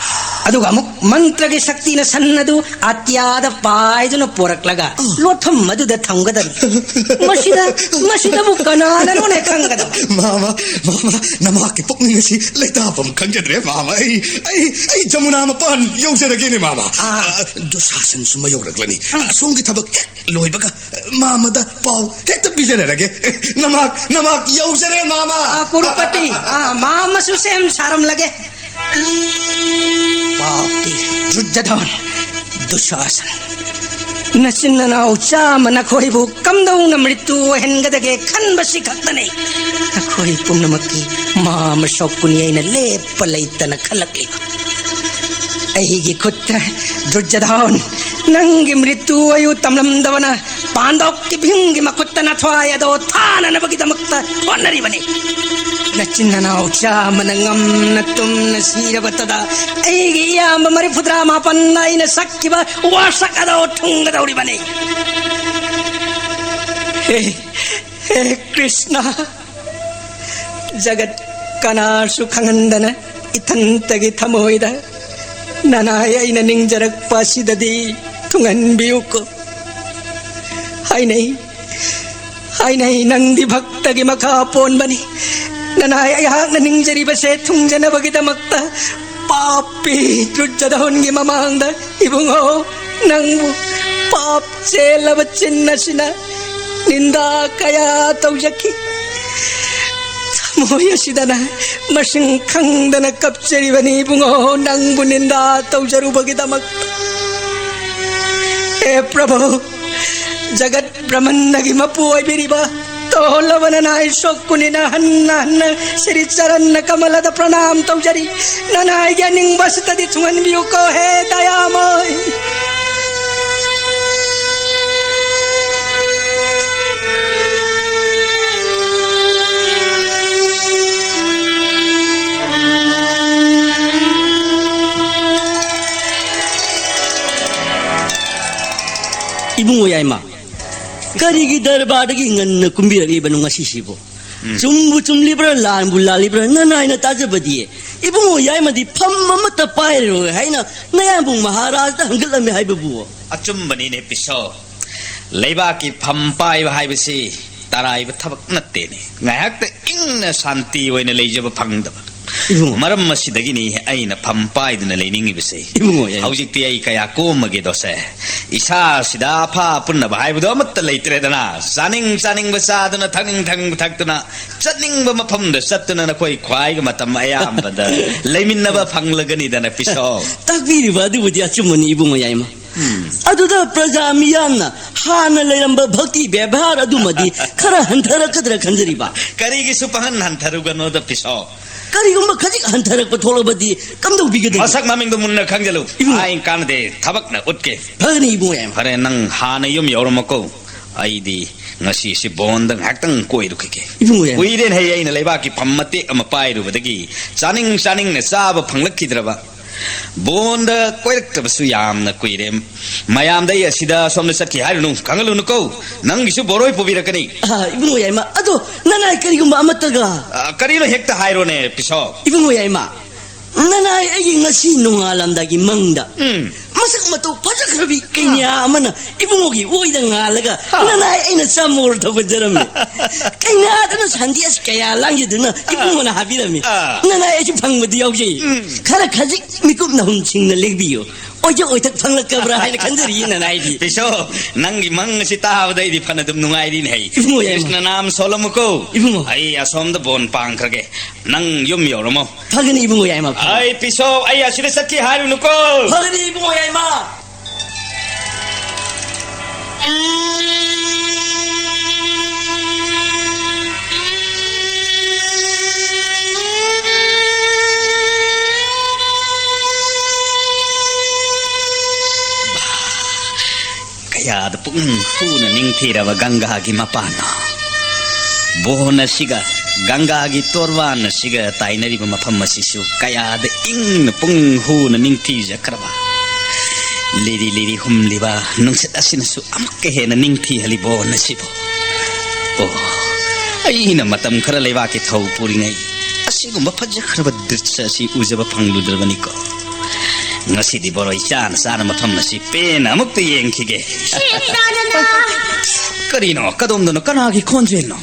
ꯑꯗꯨꯒ ꯑꯃꯨꯛ ꯃꯟꯇ꯭ꯔꯒꯤ ꯁꯛꯇꯤꯅ ꯁꯟ ꯑꯗꯨ ꯑꯇꯤꯌꯥꯗ ꯄꯥꯏꯗꯨꯅ ꯄꯣꯔꯛꯂꯒ ꯑ꯫ ꯂꯣꯠꯐꯝ ꯑꯗꯨꯗ ꯊꯝꯒꯗꯕꯅꯤ꯫ ꯃꯁꯤꯗ, ꯃꯁꯤꯗꯕꯨ ꯀꯅꯥꯅꯅꯣꯅꯦ ꯈꯪꯒꯗꯕ? ꯃꯥꯃ, ꯃꯥꯃ, ꯅꯃꯥꯛꯀꯤ ꯄꯨꯛꯅꯤꯡ ꯑꯁꯤ ꯂꯩꯇꯥꯐꯝ ꯈꯪꯖꯗ꯭ꯔꯦ, ꯃꯥꯃ꯫ ꯑꯩ, ꯑꯩ, ꯑꯩ ꯖꯃꯨꯅꯥ ꯃꯄꯥꯟ ꯌꯧꯖꯔꯒꯦꯅꯦ, ꯃꯥꯃ꯫ ꯑꯥ꯫ ꯑ, ꯗꯨꯁꯥꯁꯟꯁꯨ ꯃꯌꯧꯔꯛꯂꯅꯤ꯫ ꯎꯝ꯫ ꯑꯁꯣꯝꯒꯤ ꯊꯕꯛ ꯍꯦꯛ ꯂꯣꯏꯕꯒ ꯃꯥꯃꯗ ꯄꯥꯎ ꯍꯦꯛꯇ ꯄꯤꯖꯔꯛꯑꯒꯦ꯫ ꯅꯃꯥꯛ, ꯅꯃꯥꯛ ꯌꯧꯖꯔꯦ, ꯃꯥꯃ꯫ ꯑꯥ, ꯀꯨꯔꯨꯄꯇꯤ, ꯑꯥ, ꯃꯥꯃꯁꯨ ꯁꯦꯝ ꯁꯥꯔꯝꯂꯒꯦ꯫ ꯄꯥꯄꯤ ꯗꯨꯔꯖꯣꯙꯟ, ꯗꯨꯁꯥꯁꯟ, ꯅꯆꯤꯟ ꯅꯅꯥꯎ ꯆꯥꯝꯃ ꯅꯈꯣꯏꯕꯨ ꯀꯝꯗꯧꯅ ꯃ꯭ꯔꯤꯇꯨ ꯑꯣꯏꯍꯟꯒꯗꯒꯦ ꯈꯟꯕꯁꯤ ꯈꯛꯇꯅꯤ ꯅꯈꯣꯏ ꯄꯨꯝꯅꯃꯛꯀꯤ ꯃꯥꯃ ꯁꯣꯛꯀꯨꯅꯤ ꯑꯩꯅ ꯂꯦꯞꯄ ꯂꯩꯇꯅ ꯈꯜꯂꯛꯂꯤꯕ꯫ ꯑꯩꯒꯤ ꯈꯨꯠꯇ ꯗꯨꯔꯖꯣꯙꯟ, ꯅꯪꯒꯤ ꯃ꯭ꯔꯤꯇꯨ ꯑꯌꯨ ꯇꯝꯂꯝꯗꯕꯅ ꯄꯥꯟꯗꯣꯛꯀꯤ ꯚꯤꯝꯒꯤ ꯃꯈꯨꯠꯇ ꯅꯊ꯭ꯋꯥꯏ ꯑꯗꯣ ꯊꯥꯅꯅꯕꯒꯤꯗꯃꯛꯇ ꯍꯣꯠꯅꯔꯤꯕꯅꯤ꯫ ꯅꯆꯤꯟ ꯅꯅꯥꯎ ꯆꯥꯝꯃꯅ ꯉꯝꯅ ꯇꯨꯝꯅ ꯁꯤꯔꯕꯇꯗ ꯑꯩꯒꯤ ꯏꯌꯥꯝꯕ ꯃꯔꯤꯐꯨꯇꯔꯥ ꯃꯥꯄꯟꯅ ꯑꯩꯅ ꯁꯛꯈꯤꯕ ꯋꯥꯁꯛ ꯑꯗꯣ ꯊꯨꯡꯒꯗꯧꯔꯤꯕꯅꯤ꯫ ꯍꯦ, ꯍꯦ ꯀ꯭ꯔꯤꯁꯅ, ꯖꯒꯠ ꯀꯅꯥꯁꯨ ꯈꯪꯍꯟꯗꯅ ꯏꯊꯟꯇꯒꯤ ꯊꯃꯣꯏꯗ ꯅꯅꯥꯏ ꯑꯩꯅ ꯅꯤꯡꯖꯔꯛꯄ ꯑꯁꯤꯗꯗꯤ ꯊꯨꯡꯍꯟꯕꯤꯌꯨꯀꯣ꯫ ꯍꯥꯏꯅꯩ, ꯍꯥꯏꯅꯩ, ꯅꯪꯗꯤ ꯚꯛꯇꯒꯤ ꯃꯈꯥ ꯄꯣꯟꯕꯅꯤ꯫ ꯅꯅꯥꯏ ꯑꯩꯍꯥꯛꯅ ꯅꯤꯡꯖꯔꯤꯕꯁꯦ ꯊꯨꯡꯖꯅꯕꯒꯤꯗꯃꯛꯇ ꯄꯥꯄꯤ ꯗꯨꯔꯖꯣꯙꯟꯒꯤ ꯃꯃꯥꯡꯗ ꯏꯕꯨꯡꯉꯣ, ꯅꯪꯕꯨ ꯄꯥꯞ ꯆꯦꯜꯂꯕ ꯆꯤꯟ ꯑꯁꯤꯅ ꯅꯤꯟꯗꯥ ꯀꯌꯥ ꯇꯧꯖꯈꯤ꯫ ꯊꯃꯣꯏ ꯑꯁꯤꯗꯅ ꯃꯁꯤꯡ ꯈꯪꯗꯅ ꯀꯞꯆꯔꯤꯕꯅꯤ ꯏꯕꯨꯡꯉꯣ, ꯅꯪꯕꯨ ꯅꯤꯟꯗꯥ ꯇꯧꯖꯔꯨꯕꯒꯤꯗꯃꯛ꯫ ꯍꯦ ꯄ꯭ꯔꯚꯨ, ꯖꯒꯠ ꯕ꯭ꯔꯍꯃꯟꯗꯒꯤ ꯃꯄꯨ ꯑꯣꯏꯕꯤꯔꯤꯕ ꯇꯣꯜꯂꯕ ꯅꯅꯥꯏ ꯁꯣꯛꯀꯨꯅꯤꯅ ꯍꯟꯅ ꯍꯟꯅ ꯁꯤꯔꯤ ꯆꯔꯟꯅ ꯀꯃꯂꯗ ꯄ꯭ꯔꯅꯥꯝ ꯇꯧꯖꯔꯤ꯫ ꯅꯅꯥꯏꯒꯤ ꯑꯅꯤꯡꯕ ꯑꯁꯤꯗꯗꯤ ꯊꯨꯡꯍꯟꯕꯤꯌꯨꯀꯣ ꯍꯦ ꯗꯌꯥꯃꯣꯏ꯫ ꯏꯕꯨꯡꯉꯣ ꯌꯥꯏꯃ, ꯀꯔꯤꯒꯤ ꯗꯔꯕꯥꯔꯗꯒꯤ ꯉꯟꯅ ꯀꯨꯝꯕꯤꯔꯛꯂꯤꯕꯅꯣ ꯉꯁꯤꯁꯤꯕꯨ? ꯎꯝ꯫ ꯆꯨꯝꯕꯨ ꯆꯨꯝꯂꯤꯕ꯭ꯔꯥ, ꯂꯥꯟꯕꯨ ꯂꯥꯜꯂꯤꯕ꯭ꯔꯥ, ꯅꯅꯥꯏꯅ ꯇꯥꯖꯕꯗꯤ? ꯏꯕꯨꯡꯉꯣ ꯌꯥꯏꯃꯗꯤ ꯐꯝ ꯑꯃꯠꯇ ꯄꯥꯏꯔꯔꯣꯏ ꯍꯥꯏꯅ ꯅꯌꯥꯝꯕꯨꯡ ꯃꯍꯥꯔꯥꯖꯗ ꯍꯪꯒꯠꯂꯝꯃꯤ ꯍꯥꯏꯕꯕꯨ? ꯑꯆꯨꯝꯕꯅꯤꯅꯦ ꯄꯤꯁꯣ꯫ ꯂꯩꯕꯥꯛꯀꯤ ꯐꯝ ꯄꯥꯏꯕ ꯍꯥꯏꯕꯁꯤ ꯇꯔꯥꯏꯕ ꯊꯕꯛ ꯅꯠꯇꯦꯅꯦ꯫ ꯉꯥꯏꯍꯥꯛꯇ ꯏꯪꯅ ꯁꯥꯟꯇꯤ ꯑꯣꯏꯅ ꯂꯩꯖꯕ ꯐꯪꯗꯕ꯫ ꯏꯕꯨꯡꯉꯣ꯫ ꯃꯔꯝ ꯑꯁꯤꯗꯒꯤꯅꯤ ꯑꯩꯅ ꯐꯝ ꯄꯥꯏꯗꯨꯅ ꯂꯩꯅꯤꯡꯉꯤꯕꯁꯦ꯫ ꯏꯕꯨꯡꯉꯣ, ꯌꯥꯏ꯫ ꯍꯧꯖꯤꯛꯇꯤ ꯑꯩ ꯀꯌꯥ ꯀꯣꯝꯃꯒꯦꯗꯣꯁꯦ꯫ ꯏꯁꯥꯁꯤꯗ ꯑꯐ ꯑꯄꯨꯟꯅꯕ ꯍꯥꯏꯕꯗꯣ ꯑꯃꯠꯇ ꯂꯩꯇ꯭ꯔꯦꯗꯅ꯫ ꯆꯥꯅꯤꯡ ꯆꯥꯅꯤꯡꯕ ꯆꯥꯗꯨꯅ, ꯊꯛꯅꯤꯡ ꯊꯛꯅꯤꯡꯕ ꯊꯛꯇꯨꯅ, ꯆꯠꯅꯤꯡꯕ ꯃꯐꯝꯗ ꯆꯠꯇꯨꯅ ꯅꯈꯣꯏ ꯈ꯭ꯋꯥꯏꯒ ꯃꯇꯝ ꯑꯌꯥꯝꯕꯗ ꯂꯩꯃꯤꯟꯅꯕ ꯐꯪꯂꯒꯅꯤꯗꯅ ꯄꯤꯁꯣ꯫ ꯇꯥꯛꯄꯤꯔꯤꯕ ꯑꯗꯨꯕꯨꯗꯤ ꯑꯆꯨꯝꯕꯅꯤ ꯏꯕꯨꯡꯉꯣ ꯌꯥꯏꯃ꯫ ꯎꯝ꯫ ꯑꯗꯨꯗ ꯄ꯭ꯔꯖꯥ ꯃꯤꯌꯥꯝꯅ ꯍꯥꯟꯅ ꯂꯩꯔꯝꯕ ꯚꯛꯇꯤ ꯕꯦꯕꯥꯔ ꯑꯗꯨꯃꯗꯤ ꯈꯔ ꯍꯟꯊꯔꯛꯀꯗ꯭ꯔꯥ ꯈꯟꯖꯔꯤꯕ꯫ ꯀꯔꯤꯒꯤꯁꯨ ꯄꯥꯡꯍꯟ ꯍꯟꯊꯔꯨꯒꯅꯣꯗ ꯄꯤꯁꯣ꯫ ꯀꯔꯤꯒꯨꯝꯕ ꯈꯖꯤꯛ ꯍꯟꯊꯔꯛꯄ ꯊꯣꯛꯂꯕꯗꯤ ꯀꯝꯗꯧꯕꯤꯒꯗꯒꯦ? ꯃꯁꯛ ꯃꯃꯤꯡꯗꯣ ꯃꯨꯟꯅ ꯈꯪꯖꯜꯂꯨ꯫ ꯏꯕꯨꯡꯉꯣ꯫ ꯑꯥꯏꯟ ꯀꯥꯟꯅꯗꯦ, ꯊꯕꯛꯅ ꯎꯠꯀꯦ꯫ ꯐꯒꯅꯤ ꯏꯕꯨꯡꯉꯣ ꯌꯥꯏꯃ꯫ ꯐꯔꯦ, ꯅꯪ ꯍꯥꯟꯅ ꯌꯨꯝ ꯌꯧꯔꯝꯃꯀꯣ꯫ ꯑꯩꯗꯤ ꯉꯁꯤꯁꯤ ꯕꯣꯟꯗ ꯉꯥꯏꯍꯥꯛꯇꯪ ꯀꯣꯏꯔꯨꯈꯤꯒꯦ꯫ ꯏꯕꯨꯡꯉꯣ ꯌꯥꯏꯃ꯫ ꯀꯨꯏꯔꯦꯅꯦ ꯍꯩ, ꯑꯩꯅ ꯂꯩꯕꯥꯛꯀꯤ ꯐꯝ ꯃꯇꯦꯛ ꯑꯃ ꯄꯥꯏꯔꯨꯕꯗꯒꯤ ꯆꯥꯅꯤꯡ ꯆꯥꯅꯤꯡꯅ ꯆꯥꯕ ꯐꯪꯂꯛꯈꯤꯗ꯭ꯔꯕ꯫ ꯕꯣꯟꯗ ꯀꯣꯏꯔꯛꯇꯕꯁꯨ ꯌꯥꯝꯅ ꯀꯨꯏꯔꯦ꯫ ꯃꯌꯥꯝꯗ ꯑꯩ ꯑꯁꯤꯗ ꯁꯣꯝꯗ ꯆꯠꯈꯤ ꯍꯥꯏꯔꯨꯅꯨ, ꯈꯪꯍꯜꯂꯨꯅꯨꯀꯣ꯫ ꯅꯪꯒꯤꯁꯨ ꯕꯣꯔꯣꯏ ꯄꯨꯕꯤꯔꯛꯀꯅꯤ꯫ ꯑꯥ, ꯏꯕꯨꯡꯉꯣ ꯌꯥꯏꯃ, ꯑꯗꯣ ꯅꯅꯥꯏ ꯀꯔꯤꯒꯨꯝꯕ ꯑꯃꯠꯇꯒ꯫ ꯑꯥ, ꯀꯔꯤꯅꯣ ꯍꯦꯛꯇ ꯍꯥꯏꯔꯣꯅꯦ, ꯄꯤꯁꯣ꯫ ꯏꯕꯨꯡꯉꯣ ꯌꯥꯏꯃ, ꯅꯅꯥꯏ ꯑꯩꯒꯤ ꯉꯁꯤ ꯅꯣꯡꯉꯥꯜꯂꯝꯗꯥꯏꯒꯤ ꯃꯪꯗ ꯎꯝ꯫ ꯃꯁꯛ ꯃꯇꯧ ꯐꯖꯈ꯭ꯔꯕꯤ ꯀꯩꯅꯥ ꯑꯃꯅ ꯏꯕꯨꯡꯉꯣꯒꯤ ꯑꯣꯏꯗ ꯉꯥꯜꯂꯒ ꯍꯥ꯫ ꯅꯅꯥꯏ ꯑꯩꯅ ꯆꯥꯃꯣꯔ ꯊꯧꯒꯠꯆꯔꯝꯃꯤ꯫ ꯀꯩꯅꯥꯗꯨꯅ ꯁꯟꯗꯦꯁ ꯀꯌꯥ ꯂꯥꯡꯖꯗꯨꯅ ꯏꯕꯨꯡꯉꯣꯅ ꯍꯥꯕꯤꯔꯝꯃꯤ꯫ ꯑꯥ꯫ ꯅꯅꯥꯏ ꯑꯩꯁꯨ ꯐꯪꯕꯗꯤ ꯌꯥꯎꯖꯩ꯫ ꯎꯝ꯫ ꯈꯔ ꯈꯖꯤꯛ ꯃꯤꯀꯨꯞ ꯅꯍꯨꯝ ꯁꯤꯡꯅ ꯂꯦꯡꯕꯤꯌꯨ꯫ ꯑꯣꯏꯖ ꯑꯣꯏꯊꯛ ꯐꯪꯂꯛꯀꯕ꯭ꯔꯥ ꯍꯥꯏꯅ ꯈꯟꯖꯔꯤꯌꯦ ꯅꯅꯥꯏꯗꯤ꯫ ꯄꯤꯁꯣ, ꯅꯪꯒꯤ ꯃꯪ ꯑꯁꯤ ꯇꯥꯕꯗ ꯑꯩꯗꯤ ꯐꯅ ꯑꯗꯨꯝ ꯅꯨꯡꯉꯥꯏꯔꯤꯅꯦ ꯍꯩ꯫ ꯏꯕꯨꯡꯉꯣ ꯌꯥꯏꯃ꯫ ꯀ꯭ꯔꯤꯁꯅ ꯅꯥꯝ ꯁꯣꯜꯂꯝꯃꯨꯀꯣ꯫ ꯏꯕꯨꯡꯉꯣ꯫ ꯑꯩ ꯑꯁꯣꯝꯗ ꯕꯣꯟ ꯄꯥꯡꯈ꯭ꯔꯒꯦ꯫ ꯅꯪ ꯌꯨꯝ ꯌꯧꯔꯝꯃꯣ꯫ ꯐꯒꯅꯤ ꯏꯕꯨꯡꯉꯣ ꯌꯥꯏꯃ, ꯐꯒꯅꯤ꯫ ꯑꯩ ꯄꯤꯁꯣ, ꯑꯩ ꯑꯁꯤꯗ ꯆꯠꯈꯤ ꯍꯥꯏꯔꯨꯅꯨꯀꯣ꯫ ꯐꯒꯅꯤ ꯏꯕꯨꯡꯉꯣ ꯌꯥꯏꯃ꯫ ꯀꯌꯥꯗ ꯄꯨꯛꯅꯤꯡ ꯍꯨꯅ ꯅꯤꯡꯊꯤꯔꯕ ꯒꯪꯒꯥꯒꯤ ꯃꯄꯥꯟꯅꯣ! ꯕꯣꯟ ꯑꯁꯤꯒ ꯒꯪꯒꯥꯒꯤ ꯇꯣꯔꯕꯥꯟ ꯑꯁꯤꯒ ꯇꯥꯏꯅꯔꯤꯕ ꯃꯐꯝ ꯑꯁꯤꯁꯨ ꯀꯌꯥꯗ ꯏꯪꯅ ꯄꯨꯛꯅꯤꯡ ꯍꯨꯅ ꯅꯤꯡꯊꯤꯖꯈ꯭ꯔꯕ! ꯂꯤꯔꯤ ꯂꯤꯔꯤ ꯍꯨꯝꯂꯤꯕ ꯅꯨꯡꯁꯤꯠ ꯑꯁꯤꯅꯁꯨ ꯑꯃꯨꯛꯀ ꯍꯦꯟꯅ ꯅꯤꯡꯊꯤꯍꯜꯂꯤꯕꯣ ꯅꯁꯤꯕꯣ? ꯑꯣ, ꯑꯩꯅ ꯃꯇꯝ ꯈꯔ ꯂꯩꯕꯥꯛꯀꯤ ꯊꯧ ꯄꯨꯔꯤꯉꯩ ꯑꯁꯤꯒꯨꯝꯕ ꯐꯖꯈ꯭ꯔꯕ ꯗ꯭ꯔꯤꯁ꯭ꯌ ꯑꯁꯤ ꯎꯖꯕ ꯐꯪꯂꯨꯗ꯭ꯔꯕꯅꯤꯀꯣ꯫ ꯉꯁꯤꯗꯤ ꯕꯣꯔꯣꯏ ꯆꯥꯅ ꯆꯥꯅ ꯃꯐꯝ ꯑꯁꯤ ꯄꯦꯟꯅ ꯑꯃꯨꯛꯇ ꯌꯦꯡꯈꯤꯒꯦ꯫ ꯍꯦ, ꯅꯅꯥ, ꯅꯅꯥ꯫ ꯀꯔꯤꯅꯣ? ꯀꯗꯣꯝꯗꯅꯣ? ꯀꯅꯥꯒꯤ ꯈꯣꯟꯖꯦꯜꯅꯣ?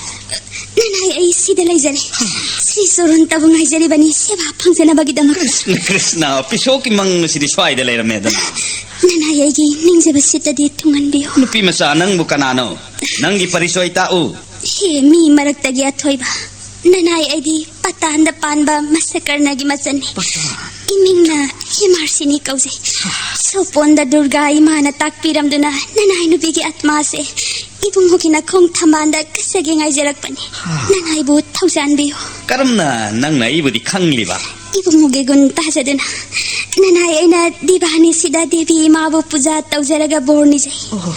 ꯅꯅꯥꯏ, ꯑꯩ ꯁꯤꯗ ꯂꯩꯖꯔꯦ꯫ ꯁꯤ ꯆꯣꯔꯣꯟꯇꯕꯨ ꯉꯥꯏꯖꯔꯤꯕꯅꯤ, ꯁꯦꯕꯥ ꯐꯪꯖꯅꯕꯒꯤꯗꯃꯛ꯫ ꯀ꯭ꯔꯤꯁꯅ, ꯀ꯭ꯔꯤꯁꯅ, ꯄꯤꯁꯣꯛꯀꯤ ꯃꯪ ꯑꯁꯤꯗꯤ ꯁ꯭ꯋꯥꯏꯗ ꯂꯩꯔꯝꯃꯦꯗꯅ꯫ ꯅꯅꯥꯏ, ꯑꯩꯒꯤ ꯅꯤꯡꯖꯕ ꯁꯤꯠꯇꯗꯤ ꯊꯨꯡꯍꯟꯕꯤꯌꯨ꯫ ꯅꯨꯄꯤ ꯃꯆꯥ, ꯅꯪꯕꯨ ꯀꯅꯥꯅꯣ? ꯅꯪꯒꯤ ꯄꯔꯤꯆꯣꯏ ꯇꯥꯛꯎ꯫ ꯍꯦ, ꯃꯤ ꯃꯔꯛꯇꯒꯤ ꯑꯊꯣꯏꯕ꯫ ꯅꯅꯥꯏ, ꯑꯩꯗꯤ ꯄꯇꯥꯟꯗ ꯄꯥꯟꯕ ꯃꯁꯀꯔꯅꯒꯤ ꯃꯆꯟꯅꯤ꯫ ꯄꯇꯥꯟ꯫ ꯏꯃꯤꯡꯅ ꯍꯦꯃꯥꯔꯁꯤꯅꯤ ꯀꯧꯖꯩ꯫ ꯁꯣꯄꯣꯟꯗ ꯗꯨꯔꯒꯥ ꯏꯃꯥꯅ ꯇꯥꯛꯄꯤꯔꯝꯗꯨꯅ ꯅꯅꯥꯏ ꯅꯨꯄꯤꯒꯤ ꯑꯥꯠꯃꯥꯁꯦ ꯏꯕꯨꯡꯉꯣꯒꯤ ꯅꯈꯣꯡ ꯊꯝꯕꯥꯜꯗ ꯀꯠꯆꯒꯦ ꯉꯥꯏꯖꯔꯛꯄꯅꯤ꯫ ꯅꯅꯥꯏꯕꯨ ꯊꯧꯖꯥꯟꯕꯤꯌꯨ꯫ ꯀꯔꯝꯅ ꯅꯪꯅ ꯑꯩꯕꯨꯗꯤ ꯈꯪꯂꯤꯕ? ꯏꯕꯨꯡꯉꯣꯒꯤ ꯒꯨꯟ ꯇꯥꯖꯗꯨꯅ ꯅꯅꯥꯏ ꯑꯩꯅ ꯗꯤꯕꯥꯅꯤꯁꯤꯗ ꯗꯦꯕꯤ ꯏꯃꯥꯕꯨ ꯄꯨꯖꯥ ꯇꯧꯖꯔꯒ ꯕꯣꯔ ꯅꯤꯖꯩ꯫ ꯑꯣ꯫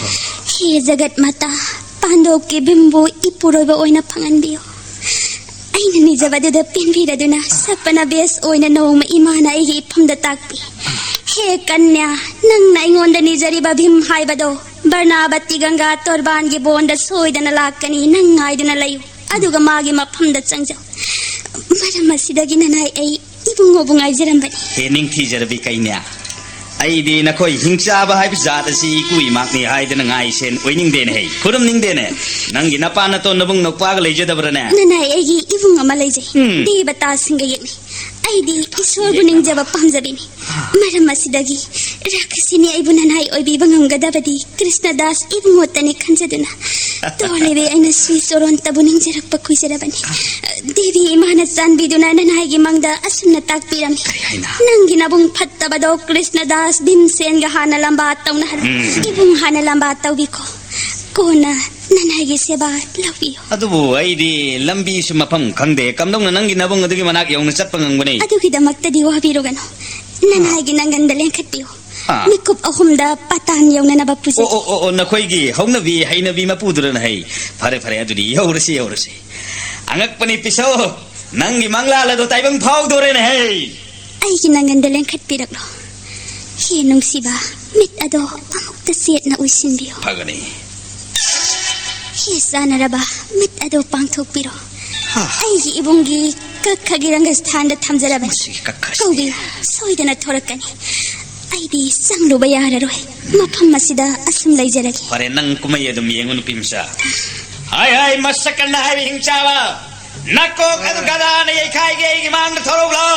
ꯍꯦ ꯖꯒꯠ ꯃꯥꯇꯥ, ꯄꯥꯟꯗꯣꯞꯀꯤ ꯚꯤꯝꯕꯨ ꯏꯄꯨꯔꯣꯏꯕ ꯑꯣꯏꯅ ꯐꯪꯍꯟꯕꯤꯌꯨ꯫ ꯑꯩꯅ ꯅꯤꯖꯕꯗꯨꯗ ꯄꯦꯟꯕꯤꯔꯗꯨꯅ ꯁꯄꯅ ꯕꯦꯁ ꯑꯣꯏꯅ ꯅꯣꯡꯃ ꯏꯃꯥꯅ ꯑꯩꯒꯤ ꯏꯐꯝꯗ ꯇꯥꯛꯄꯤ꯫ ꯍꯦ ꯀꯟꯌꯥ, ꯅꯪꯅ ꯑꯩꯉꯣꯟꯗ ꯅꯤꯖꯔꯤꯕ ꯚꯤꯝ ꯍꯥꯏꯕꯗꯣ ꯕꯔꯅꯥꯕꯇꯤ ꯒꯪꯒꯥ ꯇꯣꯔꯕꯥꯟꯒꯤ ꯕꯣꯟꯗ ꯁꯣꯏꯗꯅ ꯂꯥꯛꯀꯅꯤ꯫ ꯅꯪ ꯉꯥꯏꯗꯨꯅ ꯂꯩꯌꯨ, ꯑꯗꯨꯒ ꯃꯥꯒꯤ ꯃꯐꯝꯗ ꯆꯪꯖꯧ꯫ ꯃꯔꯝ ꯑꯁꯤꯗꯒꯤ ꯅꯅꯥꯏ ꯑꯩ ꯏꯕꯨꯡꯉꯣꯕꯨ ꯉꯥꯏꯖꯔꯝꯕꯅꯤ꯫ ꯍꯦ ꯅꯤꯡꯊꯤꯖꯔꯕꯤ ꯀꯩꯅ꯭ꯌꯥ, ꯑꯩꯗꯤ ꯅꯈꯣꯏ ꯍꯤꯡꯆꯥꯕ ꯍꯥꯏꯕ ꯖꯥꯠ ꯑꯁꯤ ꯏꯀꯨ ꯏꯃꯥꯛꯅꯤ ꯍꯥꯏꯗꯅ ꯉꯥꯏꯁꯦꯟ ꯑꯣꯏꯅꯤꯡꯗꯦꯅꯦ ꯍꯦ, ꯈꯨꯔꯨꯝꯅꯤꯡꯗꯦꯅꯦ꯫ ꯅꯪꯒꯤ ꯅꯄꯥ ꯅꯇꯣꯟ ꯅꯕꯨꯡ ꯅꯧꯄꯥꯒ ꯂꯩꯖꯗꯕ꯭ꯔꯅꯦ? ꯅꯅꯥꯏ, ꯑꯩꯒꯤ ꯏꯕꯨꯡ ꯑꯃ ꯂꯩꯖꯩ꯫ ꯎꯝ꯫ ꯗꯦꯕꯇꯥꯁꯤꯡꯒ ꯌꯦꯛꯅꯩ꯫ ꯑꯩꯗꯤ ꯏꯁꯣꯔꯕꯨ ꯅꯤꯡꯖꯕ ꯄꯥꯝꯖꯕꯤꯅꯤ꯫ ꯃꯔꯝ ꯑꯁꯤꯗꯒꯤ ꯔꯥꯈꯁꯤꯅꯤ ꯑꯩꯕꯨ ꯅꯅꯥꯏ ꯑꯣꯏꯕꯤꯕ ꯉꯝꯒꯗꯕꯗꯤ ꯀ꯭ꯔꯤꯁꯅꯗꯥꯁ ꯏꯕꯨꯡꯉꯣꯇꯅꯤ ꯈꯟꯖꯗꯨꯅ ꯇꯣꯔꯂꯤꯕꯤ ꯑꯩꯅ ꯁꯤ ꯆꯣꯔꯣꯟꯇꯕꯨ ꯅꯤꯡꯖꯔꯛꯄ ꯀꯨꯏꯖꯔꯕꯅꯤ꯫ ꯗꯦꯕꯤ ꯏꯃꯥꯅ ꯆꯥꯟꯕꯤꯗꯨꯅ ꯅꯅꯥꯏꯒꯤ ꯃꯪꯗ ꯑꯁꯨꯝꯅ ꯇꯥꯛꯄꯤꯔꯝꯃꯤ꯫ ꯀꯔꯤ ꯍꯥꯏꯅ? ꯅꯪꯒꯤ ꯅꯕꯨꯡ ꯐꯠꯇꯕꯗꯣ ꯀ꯭ꯔꯤꯁꯅꯗꯥꯁ ꯚꯤꯝꯁꯦꯟꯒ ꯍꯥꯟꯅ ꯂꯝꯕꯥ ꯇꯧꯅꯍꯜꯂꯨ꯫ ꯎꯝ꯫ ꯏꯕꯨꯡ ꯍꯥꯟꯅ ꯂꯝꯕꯥ ꯇꯧꯕꯤꯈꯣ꯫ ꯀꯣꯟꯅ ꯅꯅꯥꯏꯒꯤ ꯁꯦꯕꯥ ꯂꯧꯕꯤꯌꯨ꯫ ꯑꯗꯨꯕꯨ ꯑꯩꯗꯤ ꯂꯝꯕꯤꯁꯨ ꯃꯐꯝ ꯈꯪꯗꯦ꯫ ꯀꯝꯗꯧꯅ ꯅꯪꯒꯤ ꯅꯕꯨꯡ ꯑꯗꯨꯒꯤ ꯃꯅꯥꯛ ꯌꯧꯅ ꯆꯠꯄ ꯉꯝꯒꯅꯤ? ꯑꯗꯨꯒꯤꯗꯃꯛꯇꯗꯤ ꯋꯥꯕꯤꯔꯨꯒꯅꯨ꯫ ꯅꯅꯥꯏꯒꯤ ꯅꯪꯒꯟꯗ ꯂꯦꯡꯈꯠꯄꯤꯌꯨ꯫ ꯑꯥ꯫ ꯃꯤꯀꯨꯞ ꯑꯍꯨꯝꯗ ꯄꯇꯥꯟ ꯌꯧꯅꯅꯕ ꯄꯨꯖꯒꯦ꯫ ꯑꯣ, ꯑꯣ, ꯑꯣ, ꯑꯣ, ꯅꯈꯣꯏꯒꯤ ꯍꯧꯅꯕꯤ ꯍꯩꯅꯕꯤ ꯃꯄꯨꯗꯨꯅ ꯍꯩ꯫ ꯐꯔꯦ, ꯐꯔꯦ, ꯑꯗꯨꯗꯤ ꯌꯧꯔꯁꯤ, ꯌꯧꯔꯁꯤ꯫ ꯑꯉꯛꯄꯅꯤ ꯄꯤꯁꯧ, ꯅꯪꯒꯤ ꯃꯪꯂꯥꯜ ꯑꯗꯣ ꯇꯥꯏꯕꯪ ꯐꯥꯎꯗꯣꯔꯦꯅꯦ ꯍꯩ꯫ ꯑꯩꯒꯤ ꯅꯪꯒꯟꯗ ꯂꯦꯡꯈꯠꯄꯤꯔꯛꯂꯣ꯫ ꯍꯦ ꯅꯨꯡꯁꯤꯕ, ꯃꯤꯠ ꯑꯗꯣ ꯑꯃꯨꯛꯇ ꯆꯦꯠꯅ ꯎꯏꯁꯤꯟꯕꯤꯌꯨ꯫ ꯐꯒꯅꯤ꯫ ꯍꯦ ꯆꯥꯟꯅꯔꯕ, ꯃꯤꯠ ꯑꯗꯣ ꯄꯥꯡꯊꯣꯛꯄꯤꯔꯣ꯫ ꯍꯥ꯫ ꯑꯩꯒꯤ ꯏꯕꯨꯡꯒꯤ ꯀꯛꯈꯒꯤ ꯔꯪꯒꯁꯊꯥꯟꯗ ꯊꯝꯖꯔꯕꯅꯤ꯫ ꯃꯁꯤꯒꯤ ꯀꯛꯈꯁꯤ꯫ ꯀꯧꯕꯤꯌꯨ, ꯁꯣꯏꯗꯅ ꯊꯣꯔꯛꯀꯅꯤ꯫ ꯑꯩꯗꯤ ꯆꯪꯂꯨꯕ ꯌꯥꯔꯔꯣꯏ꯫ ꯃꯐꯝ ꯑꯁꯤꯗ ꯑꯁꯨꯝ ꯂꯩꯖꯔꯒꯦ꯫ ꯐꯔꯦ, ꯅꯪ ꯀꯨꯝꯍꯩ ꯑꯗꯨꯝ ꯌꯦꯡꯉꯨ, ꯅꯨꯄꯤ ꯃꯆꯥ꯫ ꯍꯥꯏ ꯍꯥꯏ, ꯃꯁꯛ ꯀꯟꯅ ꯍꯥꯏꯕ ꯍꯤꯡꯆꯥꯕ꯫ ꯅꯀꯣꯛ ꯑꯗꯨ ꯒꯗꯥꯅ ꯌꯩꯈꯥꯏꯒꯦ, ꯑꯩꯒꯤ ꯃꯥꯡꯗ ꯊꯣꯔꯛꯂꯣ꯫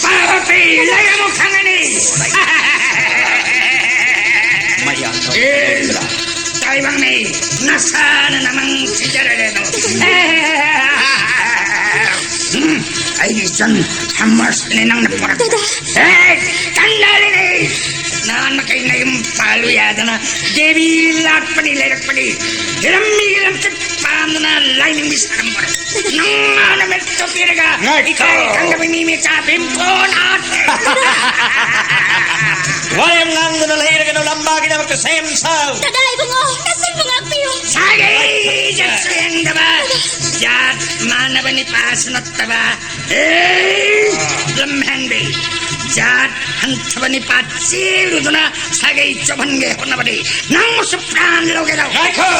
ꯄꯥꯄꯤ, ꯂꯩꯔꯝꯃꯨ ꯈꯪꯒꯅꯤ꯫ ꯃꯌꯥꯝ ꯑꯦ, ꯇꯥꯏꯕꯪꯅꯤ, ꯅꯁꯥꯅ ꯅꯃꯪ ꯊꯤꯖꯔꯦꯗꯣ꯫ ꯎꯝ, ꯑꯩꯒꯤ ꯏꯆꯟ ꯍꯝꯃꯔꯁꯅꯦ ꯅꯪꯅ ꯄꯨꯔꯛꯄ꯫ ꯗꯥꯗꯥ꯫ ꯑꯦ, ꯀꯟꯗꯥꯔꯤꯅꯤ꯫ ꯅꯍꯥꯟ ꯃꯈꯩ ꯅꯌꯨꯝ ꯄꯥꯜꯂꯨ ꯌꯥꯗꯅ ꯗꯦꯕꯤ ꯂꯥꯠꯄꯅꯤ ꯂꯩꯔꯛꯄꯅꯤ꯫ ꯍꯤꯔꯝ ꯃꯤꯒꯤ ꯂꯝꯆꯠ ꯄꯥꯝꯗꯅ ꯂꯥꯏꯅꯤꯡꯕꯤ ꯁꯥꯔꯝꯕꯅꯤ꯫ ꯅꯪ ꯅꯃꯤꯠꯇꯣ ꯄꯤꯔꯒ ꯉꯥꯏꯈꯣ꯫ ꯏꯀꯥꯏ ꯈꯪꯗꯕ ꯃꯤ ꯃꯆꯥ ꯚꯤꯝ ꯀꯣꯟ ꯑꯥꯔꯠ꯫ ꯋꯥ ꯌꯥꯝ ꯉꯥꯡꯗꯅ ꯂꯩꯔꯒꯅꯨ, ꯂꯝꯕꯥꯒꯤꯗꯃꯛꯇ ꯁꯦꯝ ꯁꯥꯎ꯫ ꯗꯥꯗꯥ ꯏꯕꯨꯡꯉꯣ, ꯅꯆꯟꯕꯨ ꯉꯥꯛꯄꯤꯌꯨ꯫ ꯁꯥꯒꯩ ꯖꯠꯁꯨ ꯌꯦꯡꯗꯕ, ꯖꯥꯠ ꯃꯥꯟꯅꯕ ꯅꯤꯄꯥꯁꯨ ꯅꯠꯇꯕ, ꯑꯦ, ꯂꯝꯍꯦꯟꯕꯤ, ꯖꯥꯠ ꯍꯟꯊꯕ ꯅꯤꯄꯥ ꯆꯦꯜꯂꯨꯗꯨꯅ ꯁꯥꯒꯩ ꯆꯣꯞꯍꯟꯒꯦ ꯍꯣꯠꯅꯕꯗꯤ ꯅꯪꯕꯨꯁꯨ ꯄ꯭ꯔꯥꯟ ꯂꯧꯒꯦ ꯇꯧ꯫ ꯉꯥꯏꯈꯣ!